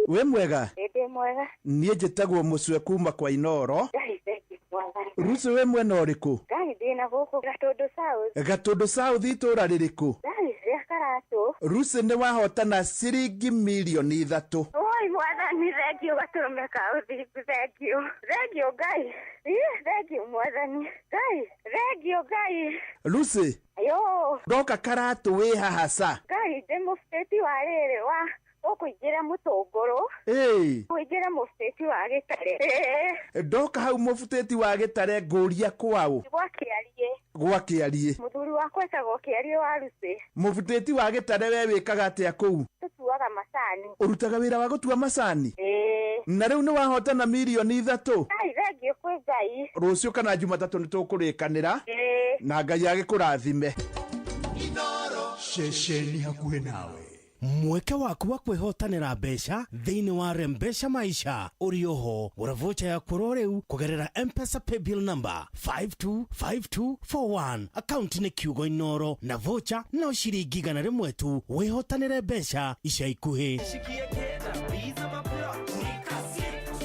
S22: Wĩ mwega?
S4: Ndĩ mwega.
S22: Niĩ njĩtagwo Mũcwe kuma kwa Inoro.
S4: Ngai thengiũ mwathani.
S22: Rucu, wĩ mwena ũrĩkũ?
S4: Ngai, ndĩ na gũkũ Gatũndũ South.
S22: Gatũndũ South, itũũra rĩrĩkũ?
S4: Ngai, rĩa Karatũ.
S22: Rucu, nĩ wahotana ciringi mirioni 3.
S4: Oi mwathani, thengiũ, gatũrũme ka ũthingu, thengiũ, thengiũ Ngai. Ĩ, thengiũ mwathani Ngai, thengiũ Ngai.
S22: Rucu.
S4: Yo.
S22: Ndoka Karatũ, wĩ haha ca?
S4: Ngai, ndĩ mũbĩti wa rĩrĩ wa ũkũingĩra mũtũngũrũ.
S22: Ĩĩ.
S4: Kũingĩra mũbĩti wa gĩtare. Ĩĩ.
S22: Ndoka hau mũbutĩti wa gĩtare, ngũria kwaũ?
S4: Gwa Kĩariĩ.
S22: Gwa Kĩariĩ.
S4: Mũthuri wakwa etagwo Kĩariĩ wa Rucĩ.
S22: Mũbutĩti wa gĩtare, we wĩkaga atĩa kũu?
S4: Tũtuaga macani.
S22: Ũrutaga wĩra wa gũtua macani?
S4: Ĩĩ.
S22: Na rĩu nĩ wahotana mirioni 3.
S4: Ngai, thengiũ kwĩ Ngai.
S22: Rũciũ kana Jumatatũ nĩ tũkũrĩkanĩra.
S4: Ĩĩ.
S22: Na Ngai agĩkũrathime.
S11: Ceceni hakuhĩ nawe.
S12: Mweke waku wa kwĩhotanĩra mbeca thĩinĩ wa Rembesha Maisha ũrĩ oho. Gũra vocha ya kũrwo rĩu kũgerera Mpesa paybill number 525241, akaunti nĩ kiugo Inoro, na vocha no ciringi 100 tu. Wĩhotanĩre mbeca ica ikuhĩ.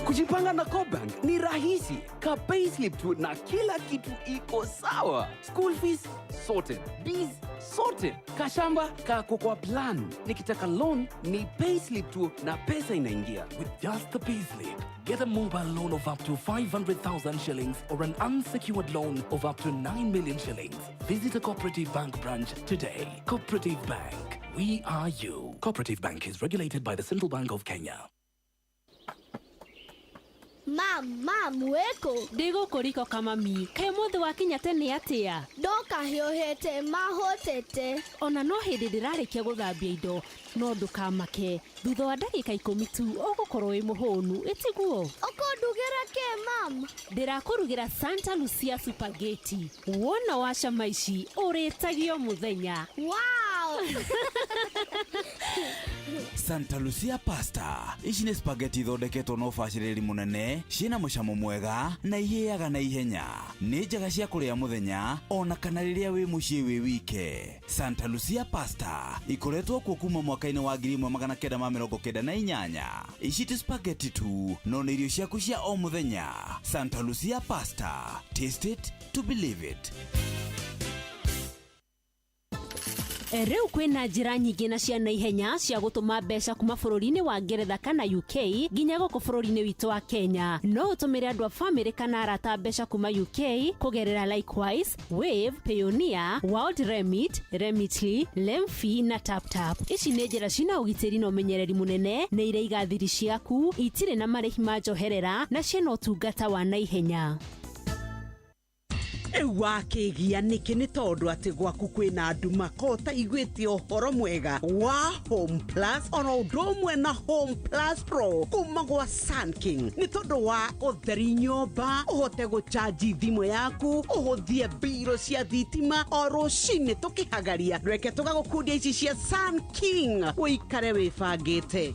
S2: Kujipanga na CoBank ni rahisi. Ka payslip tu na kila kitu iko sawa. School fees sorted, bees sorted, kashamba kako kwa plan. Nikitaka loan ni payslip tu na pesa inaingia.
S18: With just the payslip, get a mobile loan of up to 500,000 shillings or an unsecured loan of up to 9 million shillings. Visit a Cooperative Bank branch today. Cooperative Bank. We are you. Cooperative Bank is regulated by the Central Bank of Kenya.
S19: Mam, mam, wĩkũ?
S20: Ndĩ gũkũ riko kamami. Kaĩ mũthĩ wakinya tene atĩa?
S19: Ndoka hiũhĩte mahũtĩte.
S20: Ona no hĩndĩ ndĩrarĩkia gũthambia indo, no ndũkamake, thutha wa ndagĩka 10 tu ũgũkorwo wĩ mũhũnu, ĩtiguo?
S19: Ũkũndugĩra kĩ, mam?
S20: Ndĩrakũrugĩra Santa Lucia spaghetti. Wona wacama ici ũrĩtagio mũthenya.
S19: Wow!
S7: Santa Lucia pasta ici nĩ spaghetti ithondeketwo na ũbacĩrĩri mũnene, ciĩna mũcamo mwega na ihĩaga na ihenya. Nĩ njega cia kũrĩa mũthenya ona kana rĩrĩa wĩ mũciĩ wĩ wike. Santa Lucia pasta ikoretwo kuo kuma mwaka-inĩ wa 1998. Ici ti spaghetti tu, no nĩ irio ciaku cia o mũthenya. Santa Lucia pasta, taste it to believe it.
S20: Rĩu kwĩna njĩra nyingĩ na cia naihenya cia gũtũma mbeca kuma bũrũri-inĩ wa Ngeretha kana UK nginya gũkũ bũrũri-inĩ witũ wa Kenya. No ũtũmĩre andũ a famĩlĩ kana arata mbeca kuma UK kũgerera Likewise, Wave, Payoneer, World Remit, Remitly, Lemfi na TapTap. Ici nĩ njĩra cina ũgitĩri na ũmenyereri mũnene, nĩ iraiga thiri ciaku, itirĩ na marĩhi ma njoherera na ciĩna ũtungata wa naihenya.
S17: Rĩu wakĩgia nĩkĩ? Nĩ tondũ atĩ gwaku kwĩna nduma ko ũtaiguĩte ũhoro mwega wa Home Plus ona ũndũ ũmwe na Home Plus Pro kuma gwa Sun King, nĩ tondũ wa ũtheri nyũmba, ũhote gũchanji thimũ yaku, ũhũthie mbirũ cia thitima o rũcinĩ tũkĩhagaria. Reke tũgagũkundia ici cia Sun King ũikare wĩbangĩte.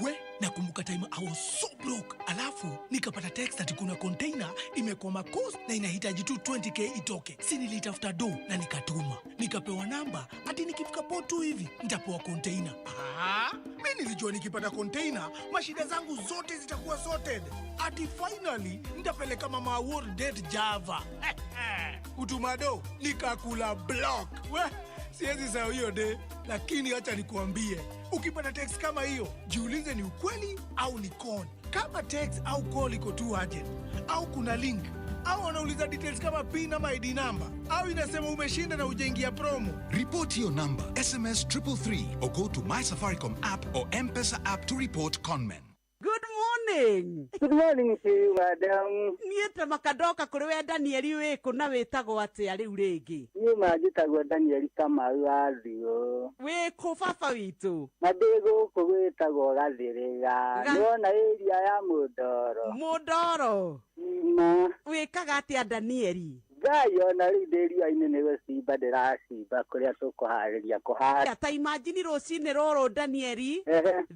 S5: We, nakumbuka time I was so broke, alafu nikapata text ati kuna container imekwama coast na inahitaji tu 20K itoke. Si nilitafuta do na nikatuma, nikapewa namba ati nikifika port tu hivi nitapewa container. Ah, mi nilijua nikipata container mashida zangu zote zitakuwa sorted, ati finally nitapeleka mama Award date Java. Kutuma do nikakula block. We, siwezi sahau hiyo de, lakini acha nikuambie, ukipata text kama hiyo, jiulize ni ukweli au ni con. Kama text au call iko too urgent, au kuna link au wanauliza details kama PIN ama ID number, au inasema umeshinda na ujaingia promo.
S11: Report your number, SMS 333 or go to My Safaricom app or M-Pesa app to report conmen.
S17: Good morning.
S6: Good morning to you, madam.
S17: Niĩ ta makandoka kũrĩ we Danieli, wĩkũ na wĩtagwo atĩa rĩu rĩngĩ?
S6: Niĩ ma njĩtagwo Danieli Kamau wa Thiũ.
S17: Wĩkũ baba witũ?
S6: Na ndĩ gũkũ gwĩtagwo Gathĩrĩga. Nĩwona area ya Mũndoro.
S17: Mũndoro.
S6: Ma.
S17: Wĩkaga atĩa Danieli?
S6: Ngai, ona rĩu ndĩ riũa-inĩ nĩ gũcimba ndĩracimba kũrĩa tũkũharĩria kũhanda.
S17: Ta imagine rũcinĩ rũrũ Danieli,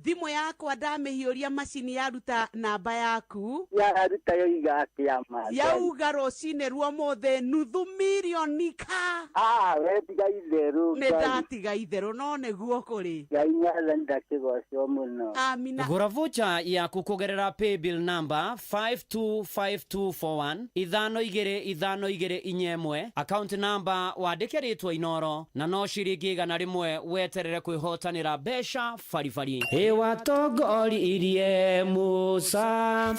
S17: thimũ yakwa ndamĩhiũria, macini yaruta namba yaku.
S6: Yaruta yoiga atĩa ma?
S17: Yauga rũcinĩ rwa ũmũthĩ nuthu mirioni ka.
S6: Ah, we tiga itherũ.
S17: Nĩ ndatiga itherũ, no nĩguo kũrĩ.
S6: Ngai mwathani ndakĩgocwo mũno.
S17: Amina.
S9: Gũra vocha yaku kũgerera paybill number 525241, 525241, account number wandĩke rĩtwa Inoro, na no ciringi 100 weterere kwĩhotanĩra mbeca baribari. Ĩwatongoririe Musa.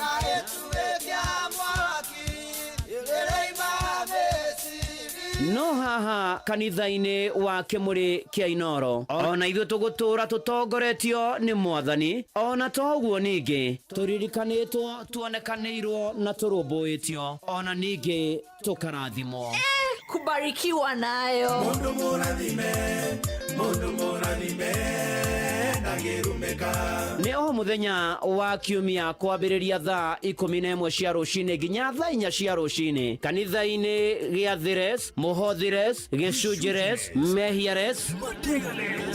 S9: No haha kanitha-inĩ wa Kĩmũrĩ kĩa Inoro, ona ithuĩ tũgũtũra tũtongoretio nĩ mwathani. Ona to ũguo, ningĩ tũririkanĩtwo, tuonekanĩirwo na tũrũmbũĩtio, ona ningĩ tũkarathimwo.
S14: Kubarikiwa nayo.
S8: Mundu mũrathime, mundu mũrathime ndangĩrumĩka.
S9: Nĩ o mũthenya wa kiumia kwambĩrĩria thaa 11 cia rũcinĩ nginya thaa 4 cia rũcinĩ, kanitha-inĩ gĩa Thires, Mũhothires, Gĩcunjires, Mehiares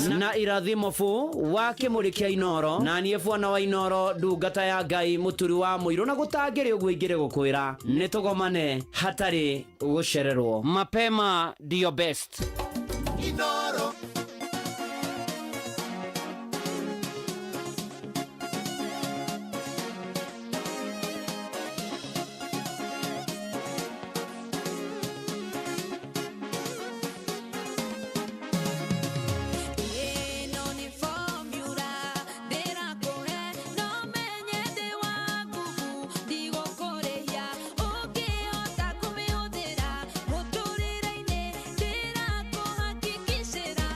S9: na Irathimo bu wa Kĩmũrĩ kĩa Inoro. Na niĩ bwana wa Inoro, ndungata ya Ngai, mũturi wa mũirũ, na gũtangĩrĩ ũguo ingĩrĩ gũkwĩra nĩ tũgomane hatarĩ gũcererwo. Mapema ndio best.
S8: Inoro.
S13: Ĩno nĩ formula ndĩrakũhe, no menye ndĩ wa nguvu, ndigũkũrĩhia ũngĩhota kũmĩhũthĩra mũtũrĩre-inĩ, ndĩrakũhakikicĩra.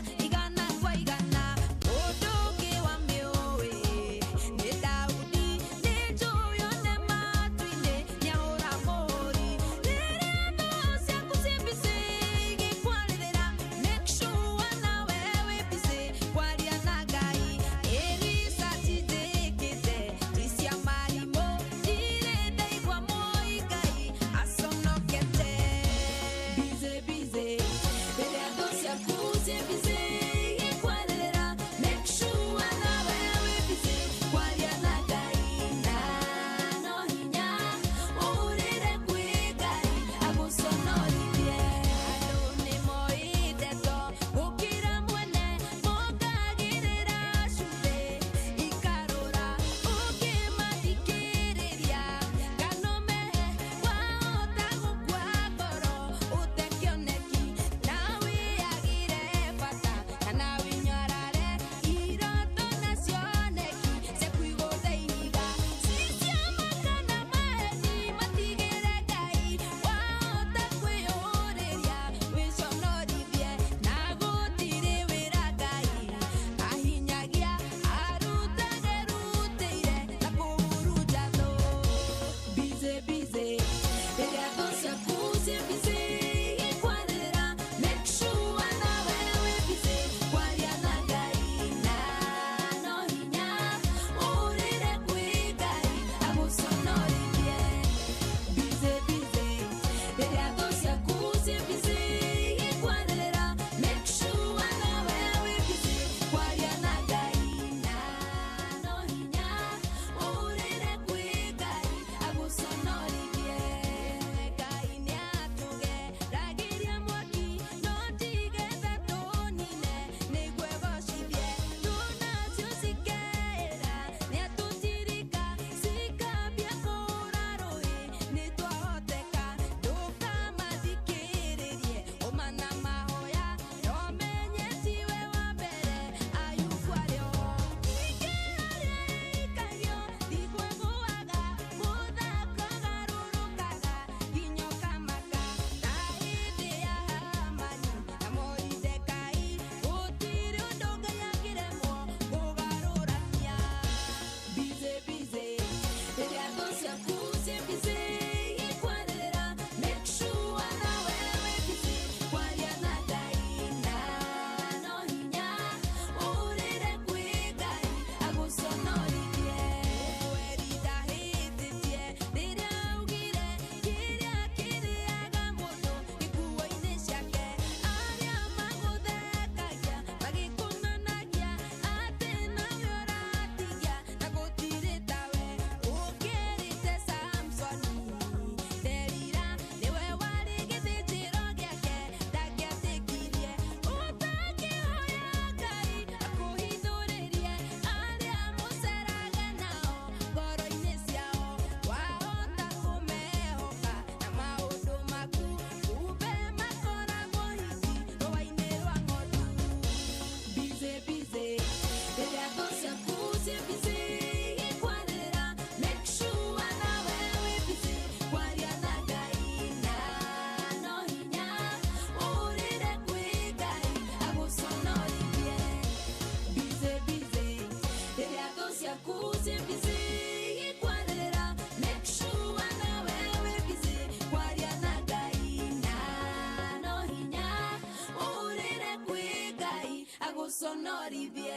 S13: Ndũgaconorithie.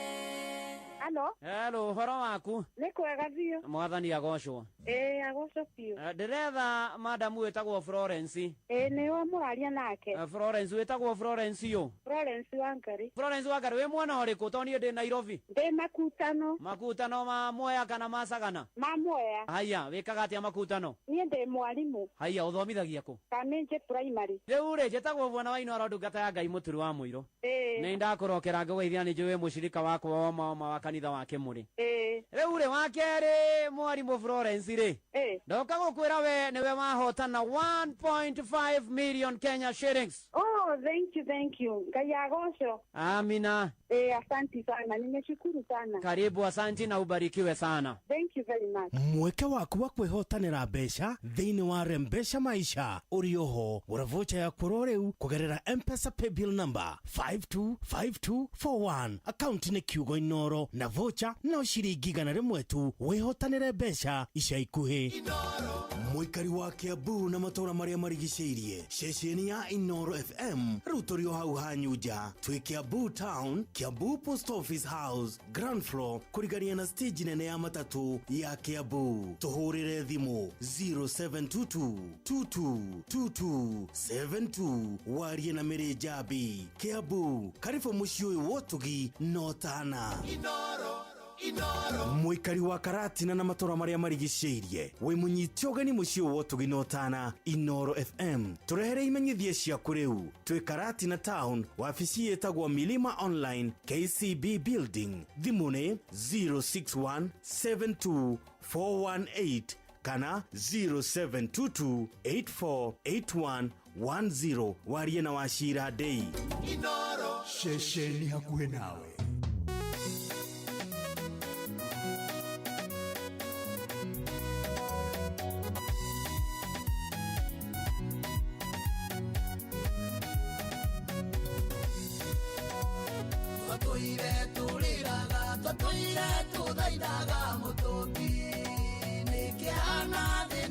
S4: Halo.
S9: Hello, ũhoro waku?
S4: Nĩ kwega biũ.
S9: Mwathani agocwo.
S4: Ĩĩ, agocwo biũ.
S9: Ndĩretha madamu wĩtagwo Florence.
S4: Ĩĩ, nĩwe mũraria nake.
S9: Florence, wĩtagwo Florence yũ?
S4: Florence Wangari.
S9: Florence Wangari, wĩ mwena ũrĩkũ? Tondũ niĩ ndĩ Nairobi.
S4: Ndĩ Makutano.
S9: Makutano ma Mwea kana ma Sagana?
S4: Ma Mwea.
S9: Haya, wĩkaga atĩa Makutano?
S4: Niĩ ndĩ mwarimũ.
S9: Haya, ũthomithagia kũ?
S4: Kamĩnjĩ Primary.
S9: Rĩu rĩ, njĩtagwo Bwana wa Inooro, ndungata ya Ngai mũturi wa mũirũ.
S4: Ĩĩ.
S9: Nĩ ndakũrokera ngũgeithia, nĩ njũĩ mũcirika wakwa wa ma wa kanitha wa Kĩmũrĩ.
S4: Ĩĩ.
S9: Rĩu rĩ, wa kerĩ mwarimũ Florence rĩ,
S4: Ĩĩ.
S9: ndoka gũkwĩra we nĩwe wahotana 1.5 million Kenya shillings.
S4: Oh, thank you, thank you. Ngai agocwo.
S9: Amina.
S4: Eh, asanti sana. Nimeshukuru sana.
S9: Karibu, asanti na ubarikiwe sana.
S4: Thank you very much.
S12: Mweke waku wa kwĩhotanĩra mbeca thĩinĩ wa Rembesha Maisha ũrĩ oho. Gũra vocha yaku oro rĩu kũgerera M-Pesa paybill number 525241, akaunti nĩ kiugo Inoro, na vocha no ciringi 100 tu. Wĩhotanĩre mbeca ica ikuhĩ. Mũikari wa Kiambu na matũra marĩa marigicĩirie, ceceni ya Inoro FM rĩu tũrĩ o hau hanyu nja. Twĩ Kiambu Town, Kiambu Post Office House, ground floor, kũrigania na stage nene ya matatũ ya Kiambu. Tũhũrĩre thimũ 0722 2222 72, warie na Mĩrĩ Njambi. Kiambu, karibu mũciĩ ũyũ wa ũtugi no tana. Mũikari wa Karatina na matũra marĩa marigicĩirie, wĩ mũnyite ũgeni mũciĩ wa ũtugi na ũtana Inoro FM. Tũrehere imenyithia ciaku rĩu. Twĩ Karatina Town, wabici ĩtagwo Milima Online, KCB Building. Thimũ nĩ 061 72 418 kana 0722 8481 10, warie na Wacira Ndei.
S7: Ceceni hakuhĩ nawe.
S8: Twatũire tũrĩraga, twatũire tũthaithaga mũtũmbi, nĩkĩhana thĩ.